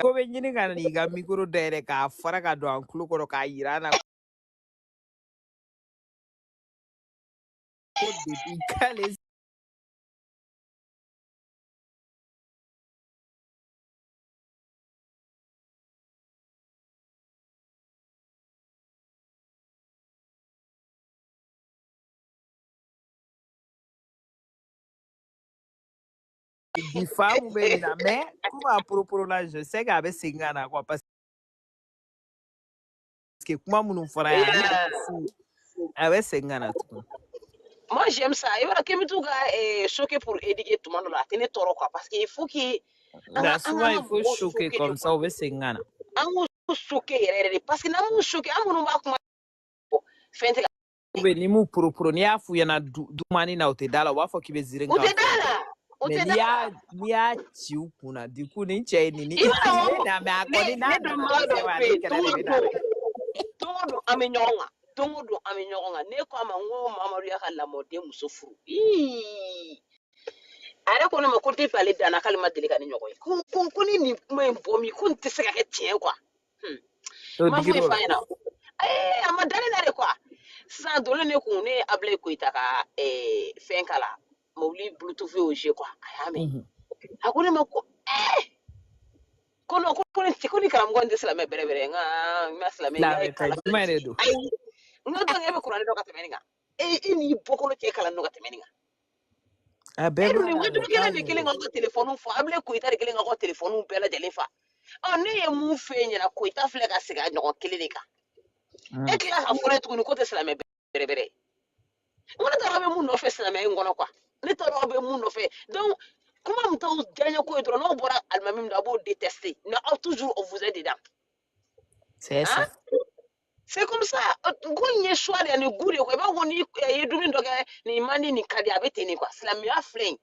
Ko bɛ ɲini ka n'i ka micro dayɛlɛ k'a fara ka don an tulo kɔrɔ k'a yira an na ko depuis k'ale bi faamu bɛ nin na, mais komi a poroporo la, je sais k'a bɛ segin ka na quoi, parce que kuma minnu fɔra yan, ale Yeah. dusu a bɛ segin ka na tuguni. Moi j'aime ça. I b'a dɔn k'e bɛ t'u ka choquer pour éduquer tuma dɔ la, a tɛ ne tɔɔrɔ quoi, parce que il faut que an Nka ka an souvent ka il faut mɔgɔw choquer choquer de comme quoi. ça, u bɛ segin ka na. An k'u choquer yɛrɛ yɛrɛ de, parce que n'an m'u choquer, an minnu b'a kuma fɔ, fɛn tɛ ka. Ou bien n'i m'u poroporo, n'i y'a f'u ɲɛna dumani na, u tɛ da la, u b'a fɔ k'i bɛ ziiri U kan tɛ fɔ. da la, u Mais tɛ n'i da la. y'a n'i y'a ci u kunna, du coup nin cɛ ye nin ni I b'a nin dɔn bɛ na, mais a ne kɔni ne n'a nana dɔnbaga dɛsɛ dɔw wa bɛ ale yen, kɛlɛ don de o bɛ na don dɛ. don o don an bɛ ɲɔgɔn kan, don o don an bɛ ɲɔgɔn kan. Ne ko a ma n ko Mamadu y'a ka lamɔden muso furu. Ii, a yɛrɛ ko ne ma ko depuis ale danna k'ale ma deli ka ne ɲɔgɔn ye, ko ni nin kuma in bɔ min, ko nin tɛ se ka kɛ tiɲɛ ye quoi. O N ma foyi digir'o f'a la. ɲɛna. A ma da ne la de quoi. Sisan donnen ne kun, ne ye Abulaye Koyita ka fɛn k'a la, mobili bluetooth y'o joué quoi, a y'a mɛn. A ko ne ma ko ko non, ko ni karamɔgɔ in tɛ silamɛ bɛrɛ bɛrɛ, n ka n ma silamɛ, n ka Silamɛ tɛ, kalan jumɛn de don? Ayi, n ko donc e bɛ kuranɛ dɔn ka tɛmɛ nin kan, e n'i bɔkolo cɛ kalan dɔn ka tɛmɛ nin kan. A bɛɛ E dun b'a ni la dɛ, wajulu kelen k'a de ɲɛ kelen don. k'aw ka telefɔniw fa, Abulaye Koyita de kelen k'aw ka telefɔniw bɛɛ lajɛlen fa. Ɔ, ne ye mun f'e ɲɛna, Koyita filɛ ka segin a ɲɔgɔn kelen de kan. E tila ka fɔ ne tuguni ko tɛ silamɛ bɛrɛ bɛrɛ. N ko ne t'a dɔn aw bɛ mun nɔfɛ silamɛya in kɔnɔ quoi. Ne t'a dɔn aw bɛ mun nɔfɛ. Donc kuma min t'aw diyaɲɛ ko ye dɔrɔn, n'aw bɔra alimami min na, aw b'o détester. Mais aw toujours vous êtes dedans. C'est Hein? ça. C'est comme ça. Ko in ye choix de ye ani goût de ye quoi. I b'a fɔ ko n'i ye dumuni dɔ kɛ, nin man di, nin ka di, a bɛ ten de quoi. Silamɛya filɛ nin ye.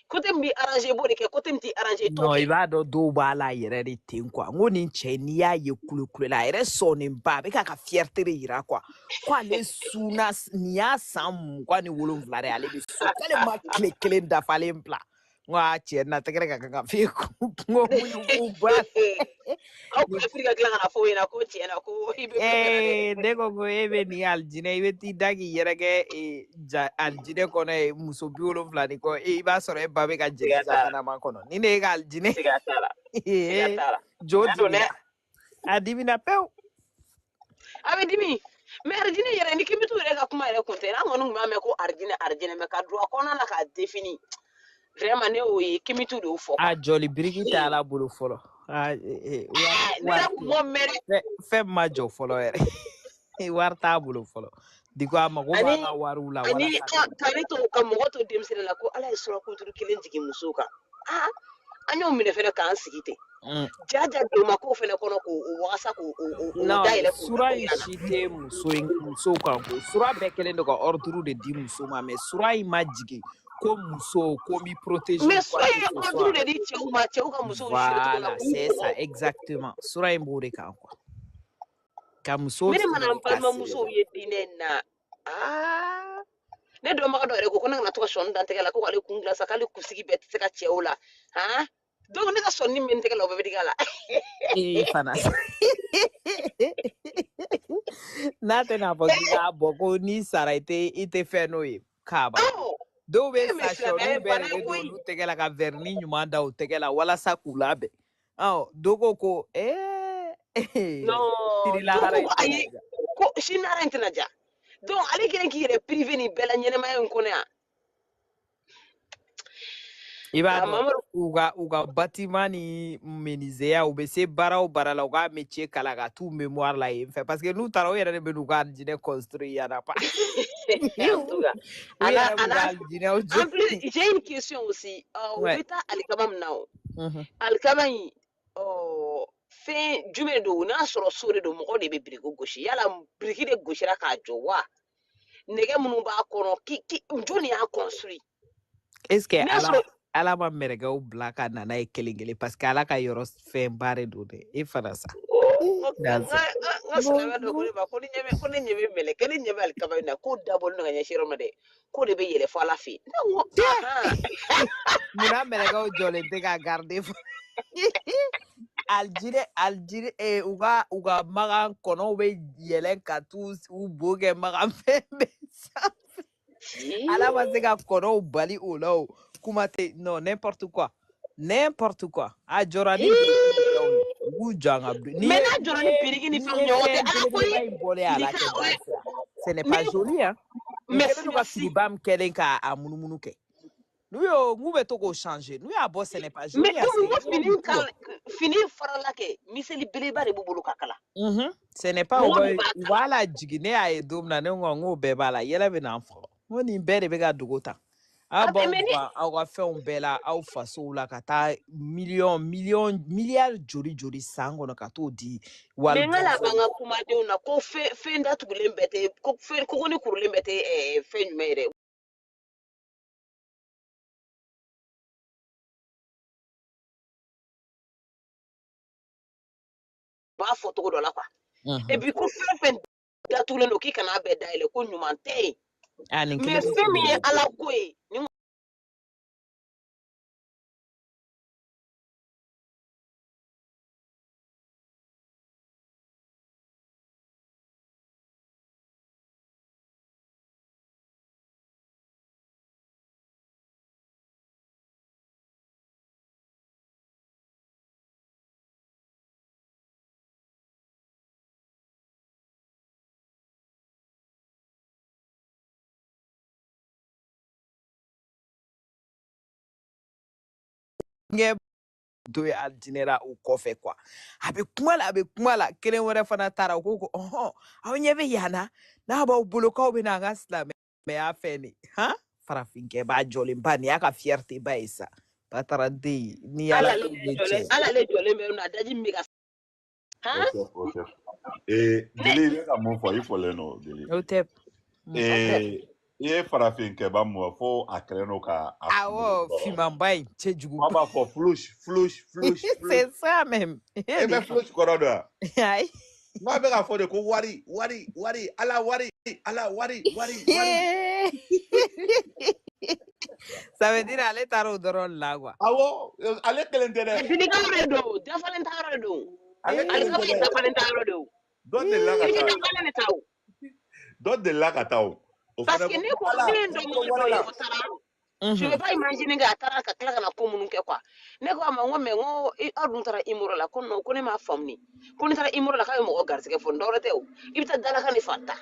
Côté min b'i arranger, i b'o de kɛ. Côté min t'i arranger, i t'o Non, i kɛ. b'a dɔn dɔw b'a la yɛrɛ de ten quoi. N ko nin cɛ in, n'i y'a ye kulekule la, a yɛrɛ sɔnnenba, a bɛ k'a ka fierté de yira quoi. Ko ale sunna, nin y'a san 27 de ye, ale bɛ sun. K'ale ma tile kelen dafalen bila. N ko a cɛ na tɛgɛrɛ ka kan ka f'e kun. N ko mun y'u ba. Aw Ni kafiri ka tila ka na fɔ o ɲɛna ko tiɲɛ na ko i bɛ kulonkɛ la dɛ. Ne ko e bɛ nin alijinɛ, i bɛ t'i da k'i yɛrɛ kɛ ja alijinɛ kɔnɔ ye muso 70 ni kɔ, i b'a sɔrɔ e ba bɛ ka jigin Siga t'a la. jahanama kɔnɔ. Ni ne ye ka alijinɛ Siga t'a la. Siga t'a la. jo Tiɲɛ don dɛ. dimina. A dimina pewu. A bɛ dimi. Mais arijinɛ yɛrɛ ni k'i bɛ t'u yɛrɛ ka kuma yɛrɛ kun tɛ, an kɔni tun b'a mɛn ko arijinɛ arijinɛ, mais ka don a kɔnɔna na k'a défini. Vraiment ne y'o ye, kimitu de y'o fɔ A quoi. jɔli biriki tɛ Ala bolo fɔlɔ. A Ne wari yɛrɛ kun m'o mɛn dɛ. fɛn ma jɔ fɔlɔ yɛrɛ. Wari t'a bolo fɔlɔ. Diko a mago b'a Ani ka wariw la ani walasa ka ka ne to ka mɔgɔ to denmisɛnnin la ko Ala ye surakunturu kelen jigin musow kan. Aa, an y'o minɛ fɛnɛ k'an sigi ten. Ja don ma k'o fɛnɛ kɔnɔ k'o wagasa k'o o Non, dayɛlɛ k'o sura in yira n na. si tɛ muso in musow kan koyi. Sura bɛɛ kɛlen don ka ordre de di muso ma, mais sura in ma jigin ko muso ko n b'i protéger Mais ou quoi sura que in ye ce ordre soit. de di cɛw ma, cɛw ka musow gérer cogo la Voilà, k'u c'est bugɔ. ça exactement. Sura in b'o de kan quoi. Ka muso Mais ne mana siri n ka siri. balimamusow ye diinɛ in na, aa, ne dɔnbaga dɔ yɛrɛ ko ko ne kana to ka sɔnni da n tɛgɛ la, ko k'ale kun dilan sa, k'ale kunsigi bɛɛ tɛ se ka cɛw la. Han? Donc ne ka sɔnni min bɛ n tɛgɛ la, o bɛɛ bɛ digi a la. Ee fana. N'a tɛna fɔ k'i k'a bɔ ko n'i sara i tɛ fɛn n'o ye k'a ban. Awɔ, Dɔw bɛ e mais sa silamɛya sɔniw ye bɛɛ bana de ye bɛ don koyi. olu tɛgɛ la ka vernis ɲuman da u tɛgɛ la walasa k'u labɛn. Ɔ dɔw ko Non, sini dɔw lahara ko in ko tɛna ayi, diya. ko sini lahara in tɛna diya. Donc ale kɛlen k'i yɛrɛ privé nin bɛɛ la ɲɛnɛmaya in kɔnɔ yan. I b'a Ah, dɔn Mamadu u ka bâtiment ni menuisier u bɛ se baara o baara la u k'a métier kalan ka t'u mémoire la yen fɛ parce que n'u taara u yɛrɛ de bɛ n'u ka alijinɛ construire yan na pa en tout cas u ana yɛrɛ b'u ana ka alijinɛw jɔ en plus j'ai une question aussi. U ouais bɛ taa alikaba min na o Mhm. alikaba in ɔ fɛn jumɛn don n'a sɔrɔ so de don mɔgɔw de bɛ biriki gosi yala biriki de gosira k'a jɔ wa nɛgɛ minnu b'a kɔnɔ ki ki jɔnni y'a construit est ce que n'a ala sɔrɔ ala ma mɛrɛkɛw bila ka na n'a ye kelen kelen parce que ala ka yɔrɔ fɛnba de don dɛ e fana sa n That's ka n ka bon silamɛ dɔ ko ne ma ko ne ɲɛ bɛ ko ne ɲɛ bɛ mɛlɛkɛ ne ɲɛ bɛ alikaba in na k'o dabɔlen don ka ɲɛsin yɔrɔ ma dɛ k'o de bɛ yɛlɛ fɔ ala fɛ yen ne ko ahan munna mɛlɛkɛw jɔlen tɛ ka garder alijinɛ alijinɛ eh, u ka magan kɔnɔw bɛ yɛlɛn ka t'u u bo kɛ magan fɛn bɛɛ sanfɛ ala ma se ka kɔnɔw bali o la o kuma tɛ non n'importe quoi n'importe quoi a jɔra ni biriki ni fɛnw ye u k'u jɔ an ka n'i mais ye n'a jɔra n'i ni ye biriki ni n'i fɛnw ye ye o tɛ fɛn ala ko ye belebeleba in bɔlen a la fili kɛ ka o ye Barisa ce n'est pas mais joli hein u kɛlen merci don ka merci filiba min kɛlen k'a munumunu kɛ n'u y'o n'u bɛ to k'o changer n'u y'a bɔ ce n'est pas mais joli hein komi c'est n ko yɔrɔ fini min kala fini farala kɛ miseli beleba de b'u bolo ka kala Mhm. Ce n'est pas u mɔgɔ bɛ de b'a u kala b'a lajigin ne y'a ye don min na ne ko n k'o bɛɛ b'a la yɛlɛ bɛ na n faga n ko nin bɛɛ de bɛ ka dogo tan aw a bɛ b'aw mais ni ban aw ka fɛnw bɛɛ la aw fasow la ka taa miliyɔn miliyɔn miliyari joli joli san kɔnɔ ka t'o di wali mais n ka bɔnsɔnw laban ka kumadenw na ko fɛn fɛn datugulen bɛɛ tɛ ko fɛn koko ni kurulen bɛɛ tɛ fɛn jumɛn yɛrɛ u b'a fɔ cogo dɔ la quoi et ma. puis ko fɛn fɛn datugulen don k'i kana a bɛɛ dayɛlɛ ko ɲuman tɛ yen A nin mais kelen bɛ fɛn min ye belebele ala ko ye ni ɲɛ dɔ ye alijinɛ la o kɔfɛ quoi a bɛ kuma la a bɛ kuma la kelen wɛrɛ fana taara o ko ko ɔhɔn aw ɲɛ bɛ yan na n'a b'aw bolo k'aw bɛ n'an ka silamɛya fɛ nin han farafinkɛ b'a jɔlen ba nin y'a ka fierté ba ye sa bataraden ni ala ala ale ko ye jɔlen tiɲɛ ala ale jɔlen bɛ na daji min bɛ ka O han tɛ o tɛ. ne Deli i bɛ ka mun fɔ i fɔlen don Deli. o tɛ o tɛ I ye farafin kɛba mun fɔ fo a kɛlen don ka a kunkolo awɔ tɔɔrɔ. finmanba in cɛjugu An b'a fɔ flush flush flush flush. c'est ça même E bɛ flush kɔrɔ dɔn wa? ayi N'a bɛ ka fɔ de ko wari wari wari ala wari ala wari wari wari. ça veut dire ale taara o dɔrɔn de la quoi Awɔ ale kelen tɛ dɛ. fini ka yɔrɔ de don dafalen ta yɔrɔ de don Ale kelen alikaba tɛ ye dɛ. dafalen ta yɔrɔ de o Dɔ delila i ka bɛ taa dafalen de ta o dɔ delila ka taa o. O parce fana que ko ne ko ko ala ne ye n ne ko dɔnbaga wari dɔ ye la. o taara je Mhm. vais pas imaginer que a taara ka tila ka na ko minnu kɛ quoi ne ko a ma n ko mais n ko aw dun taara imoro la ko non ko ne m'a faamu ne ko ne taara imoro la k'a bɛ mɔgɔ garisɛgɛ fɔ dɔwɛrɛ tɛ o i bɛ taa dalakan de fa ta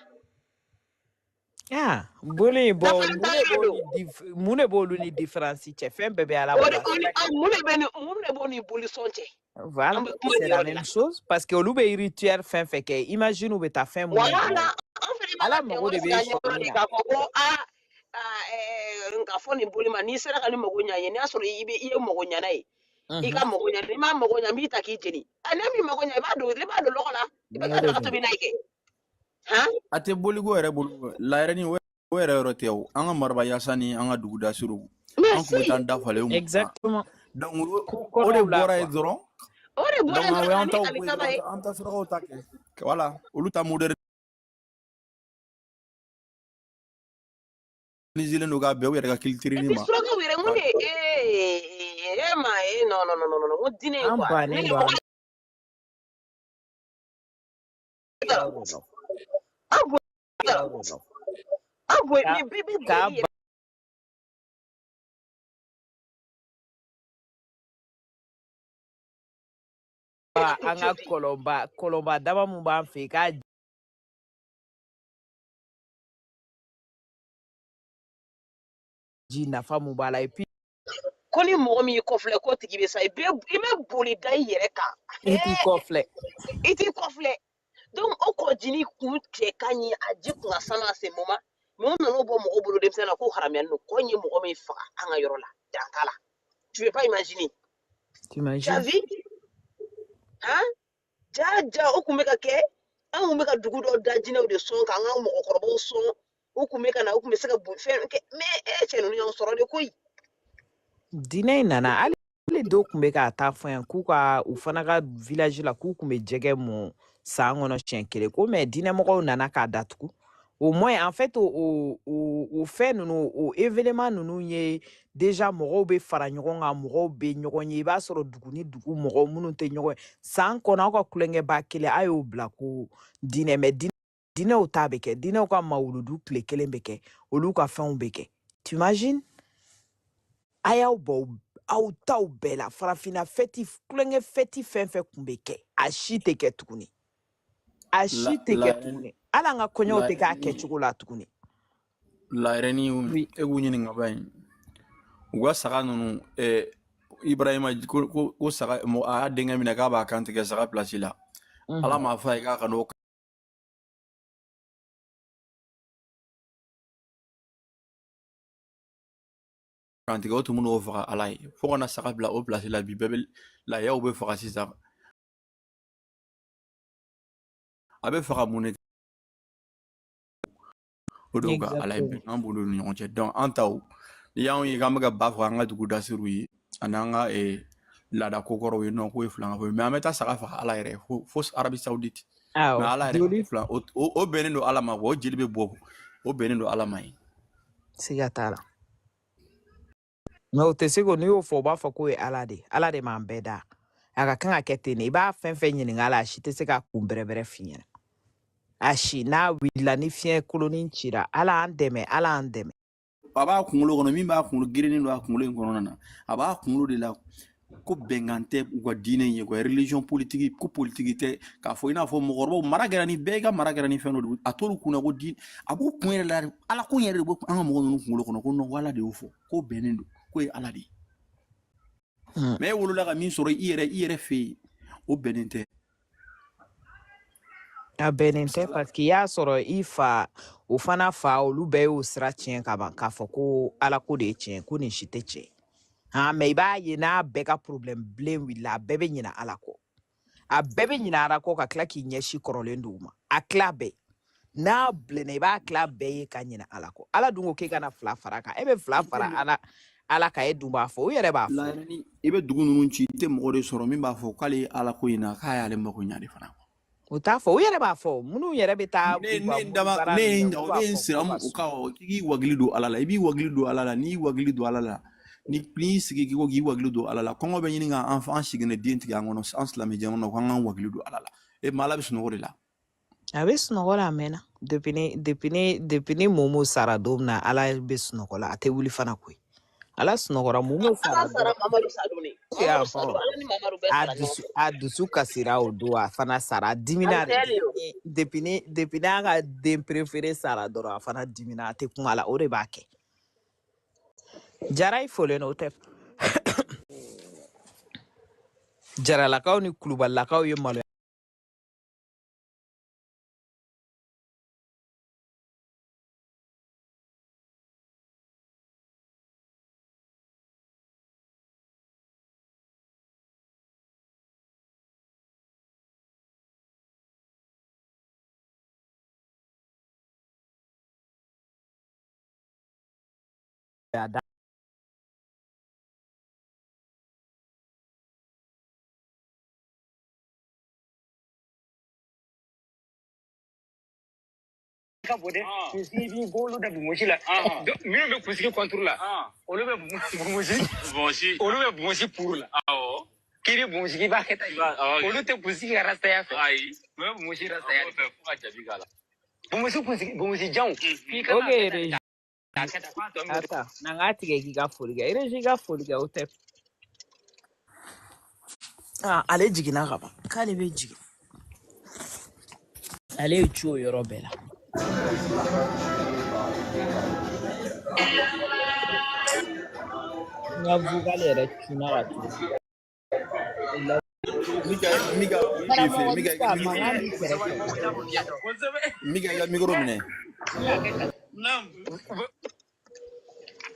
Ah, boli bon dafalen mun ta de yɔrɔ b'o don ni mun de b'olu ni différence cɛ fɛn bɛɛ bɛ ala o bolo de a o ni sera ah, mun de bɛ ni mun de b'o ni bolisɔn cɛ an voilà bɛ kuma c'est nin la yɔrɔ de même la chose parce que olu bɛ rituel fɛn fɛn kɛ imagine u bɛ taa fɛn minnu wala bila an fɛnɛ b'an ala ka mago dɛngɔ de sigi bɛ an ɲɛkɔrɔ sɔnni de na k'a fɔ ko aa aa nka fɔ nin boli ma n'i sera ka nin mago ɲa ye n'i y'a sɔrɔ i bɛ i ye mago ɲana ye i Mhm. ka mago ɲa n'i ma mago ɲa n b'i ta k'i jeni a n'a m'i mago ɲa i b'a don lɔgɔ la i bɛ O ka de daga don tobi n'a ye kɛ han A tɛ boliko yɛrɛ bolo layɛrɛni o yɛrɛ yɔrɔ tɛ o an ka maraba yaasa ni an ka dugu dasiriw an kun bɛ merci taa an da falen mun na exactement donc ko o de kɔrɔw la bɔra yen quoi dɔrɔn o de bɔra donc yen o dɔrɔn ka na y'an ni taw bɔ yen alikaba dɔrɔn ye an ta surakaw ta kɛ voilà olu ta moderniselen don ka bɛn u yɛrɛ ka culture et ni puis ma surakaw yɛrɛ n ko ne ee ma ee non non non non non n ko diinɛ in an quoi ne bannen ye don mɔgɔ an ta yɔrɔ de la an bo an bo ka mais bɛɛ bɛ k'a boli yɛrɛ ba ka an ka joli kɔlɔnba kɔlɔnba dama mun b'an fɛ yen k'a ji nafa mun b'a la et puis Ko ni mɔgɔ min y'i kɔfilɛ k'o tigi bɛ sa, i bɛ boli da i yɛrɛ kan. I t'i kɔfilɛ. I t'i kɔfilɛ. Donc o kɔjini kun cɛ ka ɲi, a ji kun ka sanu à ce moment. Mais o nan'o bɔ mɔgɔw bolo denmisɛnnin na k'o haramuyalen don. Kɔ in ye mɔgɔ min faga an ka yɔrɔ la, dan t'a la. Tu veux pas imaginer. Tu as T'imagines? vu? Hein? Ja ja o kun bɛ ka kɛ. An kun bɛ ka dugu dɔw da jinɛw de sɔn k'an ka mɔgɔkɔrɔbaw sɔn. U kun bɛ ka na, u kun bɛ se ka fɛn kɛ. Mais cɛ ninnu y'anw sɔrɔ de koyi. Diinɛ in nana hali dɔw kun bɛ k'a ta fɔ yan k'u ka u fana ka village la k'u kun bɛ jɛgɛ mɔ san kɔnɔ siɲɛ kelen ko mais diinɛmɔgɔw nana k'a datugu. Au moins en fait o fɛn ninnu o événement ninnu ye déjà mɔgɔw bɛ fara ɲɔgɔn kan, mɔgɔw bɛ ɲɔgɔn ye. I b'a sɔrɔ dugu ni dugu mɔgɔw minnu tɛ ɲɔgɔn ye san kɔnɔ aw ka kulonkɛba kelen a y'o bila ko diinɛ, mais diinɛw ta bɛ kɛ, diinɛw ka mawuludu tile kelen bɛ kɛ, olu ka fɛnw bɛ kɛ. T'imagines? A y'aw bɔ aw taw bɛɛ la. Farafinna fɛti kulonkɛ fɛti fɛn fɛn kun bɛ kɛ, a si tɛ kɛ tuguni. A si La tɛ la kɛ tuguni. Hali an ka kɔɲɔw la tɛ k'a kɛcogo la tuguni. La yɛrɛ ni Oui. e k'u ɲininka ba in u ka saga ninnu Ibrahima ko saga a y'a denkɛ minɛ k'a b'a kan tigɛ saga pilasi la. Ala m'a fɔ a ye k'a ka n'o kan tigɛ, o tun bɛn'o faga Ala ye fo ka na saga bila o pilasi la. Bi bɛɛ bɛ layaw bɛ faga sisan, a bɛ faga mun de o de y'u ka Ala ye, Exactement. bɛnkan b'olu ni ɲɔgɔn cɛ. Donc an taw n'i y'anw ye k'an bɛ ka ba faga an ka dugu dasiriw ye ani an ka laada kokɔrɔw ye, non k'o ye filankafoye ye, mais an bɛ taa saga faga Ala yɛrɛ fo Arabie Saoudite, mais Awɔ. Ala yɛrɛ Joli filan o bɛnnen don Ala ma, o jeli bɛ bɔ, o bɛnnen don Ala ma ye. Siga t'a la. Mais o tɛ se ko n'i y'o fɔ u b'a fɔ k'o ye Ala de ye. Ala de m'an bɛɛ da. A ka kan ka kɛ ten de. I b'a fɛn fɛn ɲininka a la, a si tɛ se k'a kun bɛrɛbɛrɛ f'i ɲɛna. A si n'a wulila ni fiɲɛ kolonin cira, Ala an dɛmɛ, Ala an dɛmɛ. A b'a kunkolo kɔnɔ, min b'a kunkolo gerennen don a kunkolo in kɔnɔna na, a b'a kunkolo de la ko bɛnkan tɛ u ka diinɛ in ye quoi, religion politique ko politique tɛ, k'a fɔ i n'a fɔ mɔgɔkɔrɔbaw mara kɛra ni bɛɛ ka mara kɛra ni fɛn dɔ de ye, a t'olu kunna ko diinɛ a b'u kun yɛrɛ la, Ala ko in yɛrɛ de bɛ an ka mɔgɔ ninnu kunkolo kɔnɔ ko non ko Ala de y'o fɔ, ko bɛnnen don, k'o ye Ala de ye. Mais e wolola ka min sɔrɔ i yɛrɛ fɛ yen, o bɛnnen tɛ. A bɛnnen tɛ parce que i y'a sɔrɔ i fa o fana fa olu bɛɛ y'o sira tiɲɛ ka ban k'a fɔ ko Ala ko de ye tiɲɛ, ko nin si tɛ tiɲɛ. Han, mais i b'a ye n'a bɛɛ ka problème bilen wulila, a bɛɛ bɛ ɲinɛ Ala kɔ. A bɛɛ bɛ ɲinɛ Ala kɔ ka tila k'i ɲɛsin kɔrɔlen dɔw ma. A tila bɛɛ. N'a bilenna i b'a tila bɛɛ ye ka ɲinɛ Ala kɔ. Ala dun ko k'e kana fila fara a kan. E bɛ fila fara Ala kan, e dun b'a fɔ, u yɛrɛ b'a La fɔ. yɛrɛ ni i bɛ dugu ninnu ci, i tɛ mɔgɔ de sɔrɔ min b'a fɔ k'ale ye Ala ko in na k'a y'ale mago ɲa de fana. U t'a fɔ, u yɛrɛ b'a fɔ. Minnu yɛrɛ bɛ taa Ne u ka ne dama mori baara ne ye ninnu n kɛ, olu ne b'a ye n fɔ sira k'u ka o so. kan o k'i k'i wakili don Ala la, i b'i wakili don Ala la, n'i y'i wakili don Ala la, ni n'i y'i sigi k'i ko k'i wakili don Ala la, kɔngɔ bɛ ɲini ka an siginɛ den tigɛ an kɔnɔ, an silamɛ jamana na, ko an k'an wakili don Ala la. E ma Ala bɛ sunɔgɔ de la. A bɛ sunɔgɔ la a mɛnna. Depuis ni Momo sara don min na, Ala bɛ sunɔgɔ la, a tɛ wuli fana koyi. Ala sunɔgɔra, Momo Ala sara sara dɔrɔn. Mamadu Sado ne. Mamadu Sado, Ala ni Mamadu bɛɛ A sara ɲɔgɔn dusu fɛ. a dusu kasira o don, a fana sara, a dimina I'm de. telling you. Depuis n'a ka den préféré sara dɔrɔn, a fana dimina, a tɛ kuma la, o de b'a kɛ. Jara i folen don o tɛ. Jaralakaw ni Kulubalilakaw ye maloya da. Ka bon dɛ, kunsigi b'i bolo da bonbosi la. Minnu bɛ kunsigi contre la, olu bɛ bonbosi, olu bɛ bonbosi pour la. K'i bɛ bonbosi, k'i b'a kɛ tan, olu tɛ kunsigi ka rastaya fɛ, mais bɛ bonbosi rastaya de fɛ. Bonbosi kunsigi, bonbosi janw, k'i kana Ok, kɛ tan Régie. k'a kɛ tan f'a tɔ min bɛ Attends, n'an k'a tigɛ k'i ka foli kɛ. Régie ka foli kɛ, o tɛ. Ah, ale jiginna ka ban. K'ale bɛ jigin. Ale ye cu o yɔrɔ bɛɛ la. N ka vocal yɛrɛ cunna ka tunu. Mika, Mika, i fɛ, Karamɔgɔ Mika, i ka Mika, micro mankan minɛ. b'i kɛrɛfɛ. Mika, i ka micro minɛ.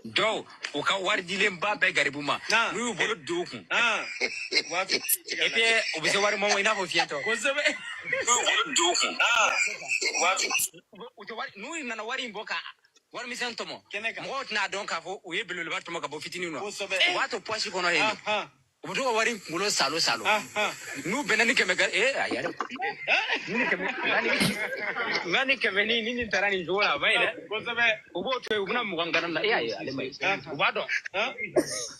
Dɔw u ka wari dilenba bɛɛ garibu ma n'u y'u bolo don u kun et puis u bɛ se wari ma i n'a fɔ fiyɛtɔ n'u y'u bolo don u kun u tɛ wari n'u nana wari in bɔ ka wari misɛn tɔmɔ mɔgɔw tɛna dɔn k'a fɔ u ye belebeleba tɔmɔ ka bɔ fitinin na u b'a to pɔsi kɔnɔ yen de u bɛ to ka wari in kunkolo salo salo n'u bɛnna ni kɛmɛ gari ee ayi dɛ ni kɛmɛ nka ni kɛmɛ ni ni nin taara nin cogo la a ma ɲi dɛ u b'o to yen u bɛna 20 gana na e ayi ale ma ɲi u b'a dɔn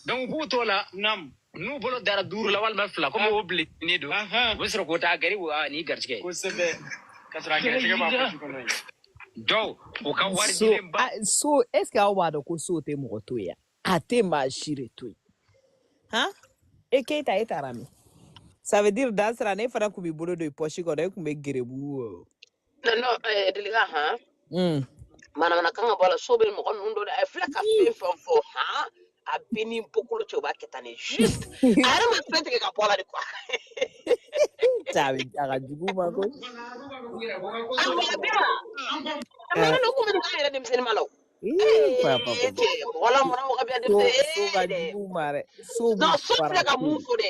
donc u b'u t'o la n'u bolo dara 5 la walima 2 komi o bilennen don u bɛ sɔrɔ k'o ta gari wa nin garijɛgɛ ye dɔw u ka wari So, dilenba a, so, est ce que aw b'a dɔn ko so tɛ mɔgɔ to yen a tɛ maa si de to yen han? E Keyita, e taara min? Ça veut dire Dansira, ne fana kun b'i bolo don i poche kɔnɔ, e kun bɛ gerebu. Non, non, Delika, han. Mm. Manamana kan ka bɔ a la, so bɛ mɔgɔ ninnu dɔn dɛ. A filɛ ka fɛn fɛn fɔ, han, a bɛ ni bɔkolo cɛ, u b'a kɛ tan de. Juste, a yɛrɛ ma fɛn tigɛ ka bɔ a la de quoi. Cɛ, a bɛ a ka jugu ma koyi. A wa bɛ a mɛ ne kun bɛ nin k'an yɛrɛ denmisɛnnin ma la o. Ii, pa pa Ee pa pa. cɛ, mɔgɔ la mɔnna mɔgɔ bɛ So, denmisɛnnin so ka ee dɛ. jugu ma dɛ. So b'u Non, so filɛ ka farape. mun fɔ dɛ.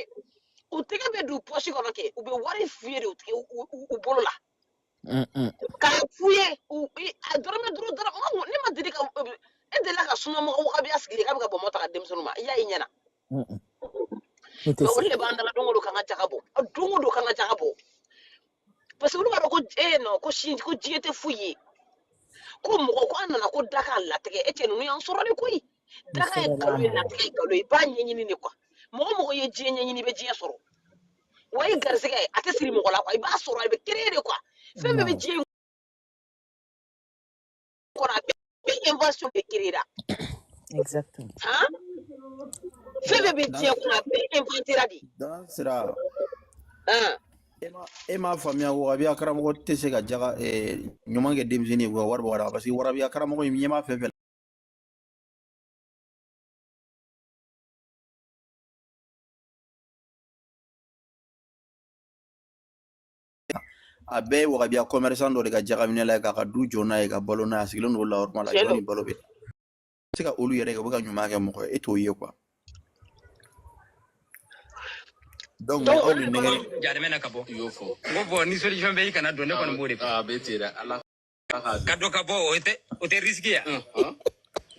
U tɛgɛ bɛ don poche kɔnɔ kɛ, u bɛ wari f'u ye de u tigɛ u bolo la. Mm mm. K'a f'u ye, u a dɔrɔmɛ 5 dɔrɔn, ne ma deli ka e delila ka sunamɔgɔ wagabiya sigilen k'a bɛ ka bɔnbɔn ta ka denmisɛnninw ma, i y'a ye ɲɛna. Mm mm. Ne tɛ Mais se. olu de b'an dala don o don k'an ka jaga bɔ. Don o don k'an ka jaga bɔ. Parce que olu b'a dɔn ko e non ko si ko diɲɛ tɛ foyi ye. Ko mɔgɔ ko an nana ko da k'a latigɛ, e cɛ ninnu y'an sɔrɔ de koyi. Ni Daga ye sɛbɛnna nkalon ye, nɔ. latigɛ ye nkalon ye, i b'a ɲɛɲini de quoi. Mɔgɔ mɔgɔ ye diɲɛ ɲɛɲini, i bɛ diɲɛ sɔrɔ. Wa i garisɛgɛ a tɛ siri mɔgɔ la quoi, i b'a sɔrɔ a bɛ créer de quoi. Fɛn bɛɛ bɛ Non. diɲɛ in kɔnɔ, a bɛɛ invention de créer la. Exactement. Han? Fɛn bɛɛ bɛ Dan, diɲɛ kɔnɔ, a bɛɛ inventera de. Dansira, Han. e m'a faamuya warabiya karamɔgɔ tɛ se ka jaga ɲuman kɛ denmisɛnnin ye k'u ka wari bɔ a la parce que warabiya karamɔgɔ in ɲɛ b'a fɛn fɛn a bɛɛ ye wagabiya commerçant dɔ de ka jagaminɛ la ye k'a ka du jɔ n'a ye ka balo n'a ye, a sigilen don o la yɔrɔ la Tiɲɛ jɔn don. ni balo bɛ se ka olu yɛrɛ kɛ, u bɛ ka ɲuman kɛ mɔgɔ ye, e t'o ye quoi. Donc mais Donc aw olu de de b'an nɛgɛ jarimɛ na ka bɔ i y'o fɔ n ko bɔn ni solution bɛ i kana don ne kɔni b'o de fɛ a bɛ ten dɛ ala ka dɔ ka bɔ o tɛ risque ya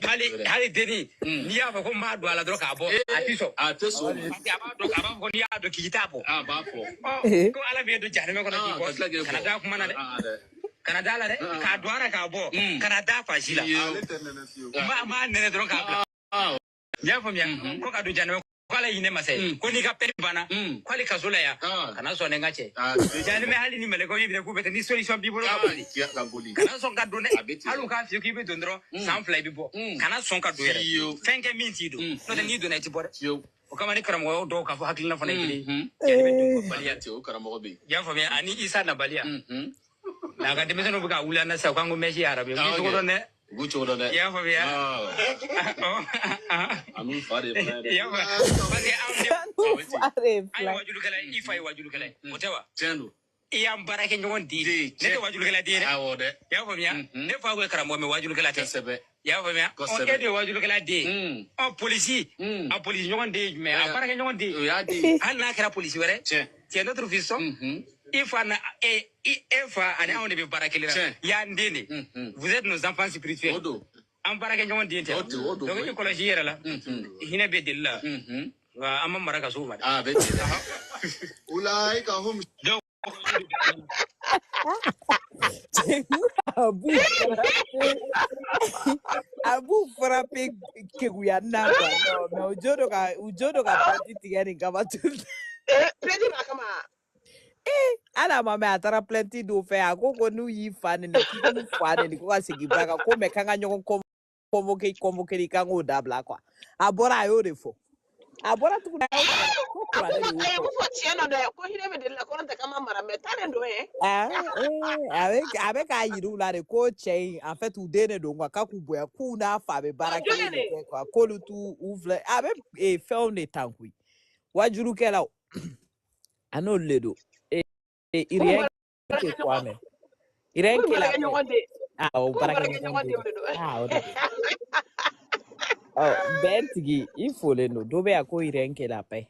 hali hali denni n'i y'a fɔ ko n b'a don a la dɔrɔn k'a bɔ a ti sɔn a tɛ sɔn parce que a b'a dɔn a b'a fɔ ko n'i y'a dɔn k'i t'a bɔ a b'a fɔ ɔ ko ala b'e don jahanama kɔnɔ k'i bɔ kana da kuma na dɛ kana da la dɛ k'a don a la k'a bɔ kana da fa si la n b'a nɛnɛ dɔrɔn k'a bila i y'a faamuya ko ka don jahanama ko ala hinɛ masa ye ko n'i ka pɛrɛn banna k'ale kaso la yan kana sɔn ne ka cɛ jahanama hali ni mɛlɛkɛw y'i minɛ k'u bɛ taa ni solution b'i bolo ka boli kana sɔn ka don dɛ hali u k'a f'i ye k'i bɛ don dɔrɔn san 2 i bɛ bɔ kana sɔn ka don yɛrɛ fɛn kɛ min t'i don n'o tɛ n'i donna i ti bɔ dɛ o kama ni karamɔgɔ dɔw k'a fɔ hakilina fana ye kelen ye jahanama don baliya i y'a faamuya ani isa nabaliya n'a ka denmisɛnninw bɛ ka wuli an na sisan k'an ko mɛsi ye arabu ye u b'i cogo dɔn dɛ u b'u cogo dɔn dɛ i y'a faamuya a n'u fa de ye fila ye dɛ i y'a faamuya parce que anw N'u fa de ye an ye fila ye. wajulukɛla ye i fa ye wajulikɛla ye o tɛ wa tiɲɛ don i y'an baarakɛ ɲɔgɔn den ne tɛ wajulikɛla den ye dɛ awɔ dɛ i y'a faamuya ne fa ko ye karamɔgɔ mais wajulikɛla tɛ kosɛbɛ i y'a faamuya ɔ e de ye wajulikɛla den ye ɔ polisi a polisi ɲɔgɔn den ye jumɛn ye a baarakɛ ɲɔgɔn den o y'a den ye hali n'a kɛra polisi wɛrɛ tiɲɛ tu es notre fiston i fa na e e fa ani anw de bɛ baara kelen na i y'an den de vous êtes nos enfants spirituels o don an baarakɛ ɲɔgɔn den tɛ o don o don donc i kɔlɔsi i yɛrɛ la hinɛ bɛ deli la nka an ma mara ka s'o ma dɛ a bɛ ten Ulaika hum donc A b'u frappé. A b'u frappé keguya na quoi. Non, mais u jo don ka u jo don ka plainte tigɛ nin kama tuguni. Plainte b'a kama. Hali a ma mɛn a taara plainte dɔw fɛ a ko ko n'u y'i fa neni k'i k'u fa neni ko ka segin ba kan ko mais k'an ka ɲɔgɔn convoqué convoqué k'an k'o dabila quoi. A bɔra a y'o de fɔ. A bɔra tuguni a y'o fɔ ko A ko kuranɛ ko de y'u ayi fɔ. ko fɔ tiɲɛ nɔ dɛ, ko hinɛ bɛ deli la, ko n'o tɛ k'an ma mara mɛ taa de don ye. Ah, a bɛ k'a yir'u la de ko cɛ in en fait u den de don quoi, k'a k'u bonya, k'u n'a fa bɛ O baara jɔn kelen de de kɛ quoi, k'olu t'u u filɛ a bɛ fɛnw de tan koyi, wajurukɛlaw a n'olu de don. K'u Rien que quoi baarakɛɲɔgɔn mais rien k'u que la paix. baarakɛɲɔgɔn de Ah, o k'u baarakɛɲɔgɔn baarakɛɲɔgɔn den denw don. de don. Ah, o de don. Ɔ bɛn tigi i folen don, dɔ bɛ yan ko rien que la paix.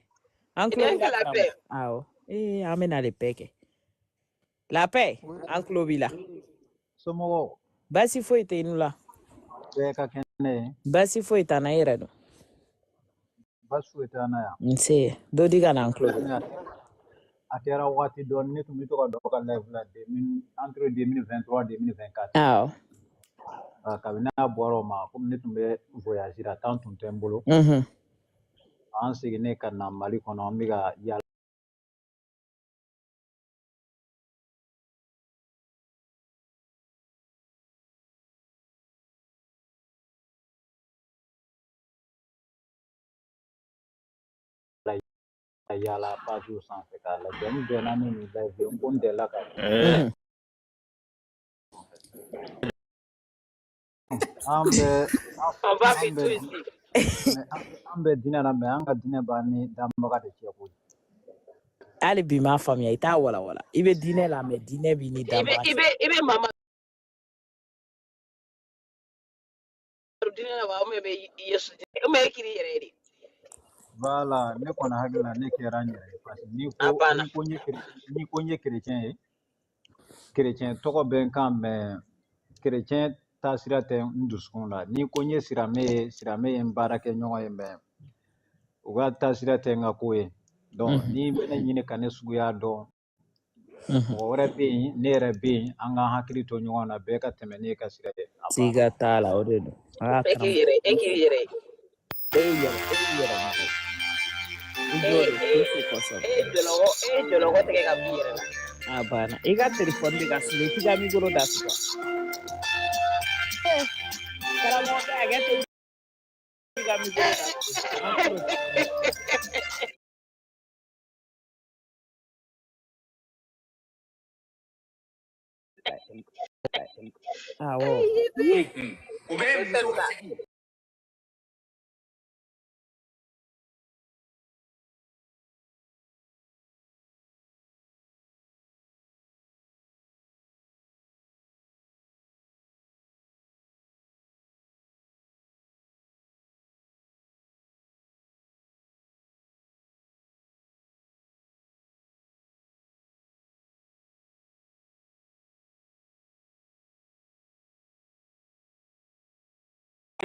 An tulo Rien b'i la que la karamɔgɔ. paix. Awɔ. Ee an bɛna le paix kɛ. La paix, Oui, an tulo b'i la. somɔgɔw Baasi foyi tɛ i nu la. bɛɛ ka kɛnɛ ye. Baasi foyi t'an na, e yɛrɛ dun? Baasi foyi t'an na yan. Nse, dɔ di ka na an tulo b'i Komi la. a kɛra waati dɔɔni ne tun bɛ to ka dɔ ka live la 2000 entre 2023 2024. Awɔ. Ah, kabini a bɔra o ma, komi ne tun bɛ voyage la, temps tun tɛ n bolo. Mhm. An seginnen ka na Mali kɔnɔ, an bɛ ka yaala yaala page sanfɛ k'a lajɛ. N bɛnna ni nin live ye, n ko n delila ka Mhm. an bɛ On va an faire bɛ tout ici. mais an bɛ diinɛ na, mais an ka diinɛ b'an ni danbaga de cɛ koyi. Hali bi m'a faamuya, i t'a walawala. I bɛ diinɛ la mais diinɛ b'i ni I bɛ danbaga i cɛ. bɛ i bɛ Mamadu diinɛ la wa, ou bien i bɛ Yesu diinɛ, ou bien e kiri yɛrɛ ye de. Voilà, ne kɔni hakili la ne kɛra n yɛrɛ ye, parce que n'i A ko banna. n'i ko n ye n'i ko n ye chrétien ye, chrétien tɔgɔ bɛ n kan, mais chrétien taasira tɛ n dusukun la. N'i ko n ye silamɛ ye, silamɛ ye n baarakɛɲɔgɔn ye, mais u ka taasira tɛ n ka ko ye. Donc Mhm. n'i bɛ ne ɲini ka ne suguya dɔn, Mhm. mɔgɔ wɛrɛ bɛ yen, ne yɛrɛ bɛ yen, an k'an hakili to ɲɔgɔn na, bɛɛ ka tɛmɛ n'e ka sira ye, a banna. Siga t'a la, o de don. Aa E k'i karamɔgɔ, yɛrɛ e i k'i fo. yɛrɛ ye. E yɛrɛ e yɛrɛ mɔgɔ. I E jo don, e k'i fo kosɛbɛ. e ye jɔlɔkɔ e ye jɔlɔkɔ tigɛ ka b'i yɛrɛ la. A banna. I ka telefɔni bɛ ka sonné, f'i ka micro datugu. Eh, karamɔgɔkɛ hakɛ to i ka micro datugu. An tulo b'i la. Awɔ. O bɛ E muso fɛn ka ta. segi.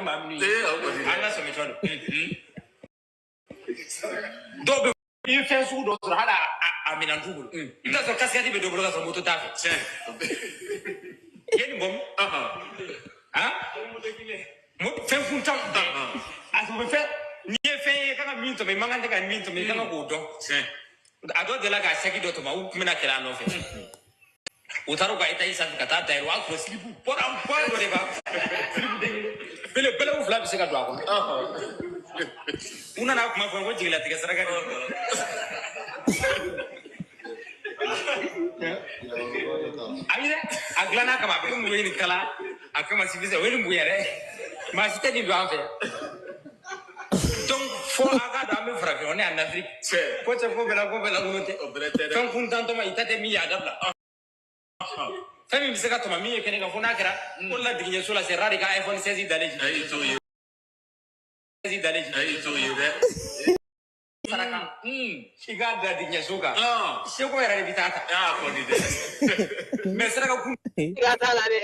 Maa minnu ye an ka sɔmi don dɔw bɛ i ye fɛn sugu dɔ sɔrɔ hali a minɛn t'u bolo, i bɛ t'a sɔrɔ kasikɛti bɛ dɔ bolo ka sɔrɔ moto t'a fɛ. I ye nin bɔ min han fɛn kuntan bɛɛ a u bɛ fɛn n'i ye fɛn ye i kan ka min tɔmɔ, i man kan tɛ ka min tɔmɔ, i kan ka k'o dɔn. A dɔ delila ka sɛki dɔ tɔmɔ, u tun bɛna kɛlɛ a nɔfɛ, u taara u ka étage sanfɛ ka taa dayɛlɛ, o y'a sɔrɔ silipu bɔra ba dɔ de b'a silipu den kelen belebelew fila bɛ se ka don a kɔnɔ. U nana kuma fɔ ko jigilatigɛ saraka de. Ayi dɛ, a dilanna kama, a bɛ komi u ye nin kala a kama sifisɛ, o ye nin bonya dɛ, maa si tɛ nin don an fɛ. Donc fo a ka dɔn an bɛ farafin, on est en Afrique, ko cɛ ko bɛɛ la ko bɛɛ lankolon tɛ, fɛn kuntan tɔmɔ i ta tɛ min ye a dabila. Fɛn min bɛ se ka tɔmɔ min ye kɛnɛ kan, fo n'a kɛra ko la digiɲɛso la, c'est rare ka iPhone 16 dalen jigin 16 dalen jigin saraka i k'a da digiɲɛso kan, seko yɛrɛ de bɛ taa ta mais saraka kun Siga t'a la dɛ.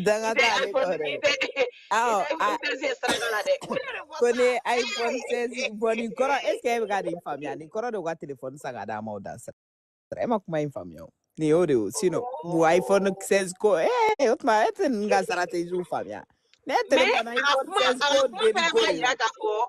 Danga I tɛ t'ale iPhone kɔ dɛ. i tɛ i Awɔ, tɛ a iPhone 16 ye saraka la dɛ. Ko ne de fɔ ko sa. ne ye iPhone 16 bɔn nin kɔrɔ, est ce que e bɛ ka nin faamuya? Nin kɔrɔ de u ka telefɔni san ka d'a ma o dan sira. E ma kuma in faamuya o. Nin y'o de ye o. Sinon, mu iPhone 16 ko o tuma e tɛ ninnu ka stratégie faamuya. Ne ye Mais telefɔni a ka iPhone kuma 16 a ka ko kuma deni fɛnɛ ko b'a de yira ye. k'a fɔ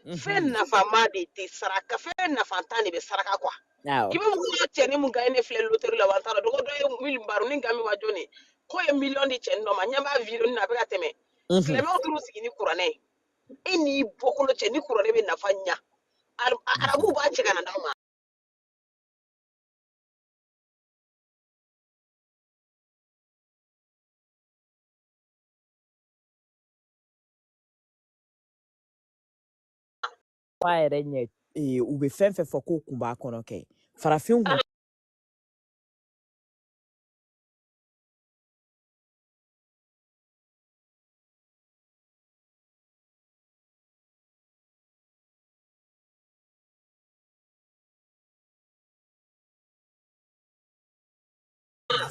fɛn Mhm. nafama de tɛ saraka, fɛn nafantan de bɛ saraka quoi. Awɔ. I bɛ mɔgɔ dɔ cɛnin mun kan ye ne filɛ loterie la wa n t'a dɔn dɔgɔ dɔ ye mil baro ni gami wa jɔn de k'o ye miliyɔn di cɛnin dɔ ma, ɲɛ b'a vidéo na a bɛ ka tɛmɛ. Mhm. Silamɛw t'u sigi ni kuranɛ ye. E n'i bɔkolo cɛ ni kuranɛ bɛ nafa ɲa, arabuw b'a cɛ ka na d'aw ma. Fa yɛrɛ ɲɛ u bɛ fɛn fɛn fɔ k'o kun b'a kɔnɔ kɛ farafinw kun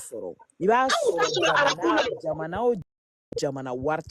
sɔrɔ. I b'a Anw t'a sɔrɔ sɔrɔ arabuw jamana la. jamana o jamana wari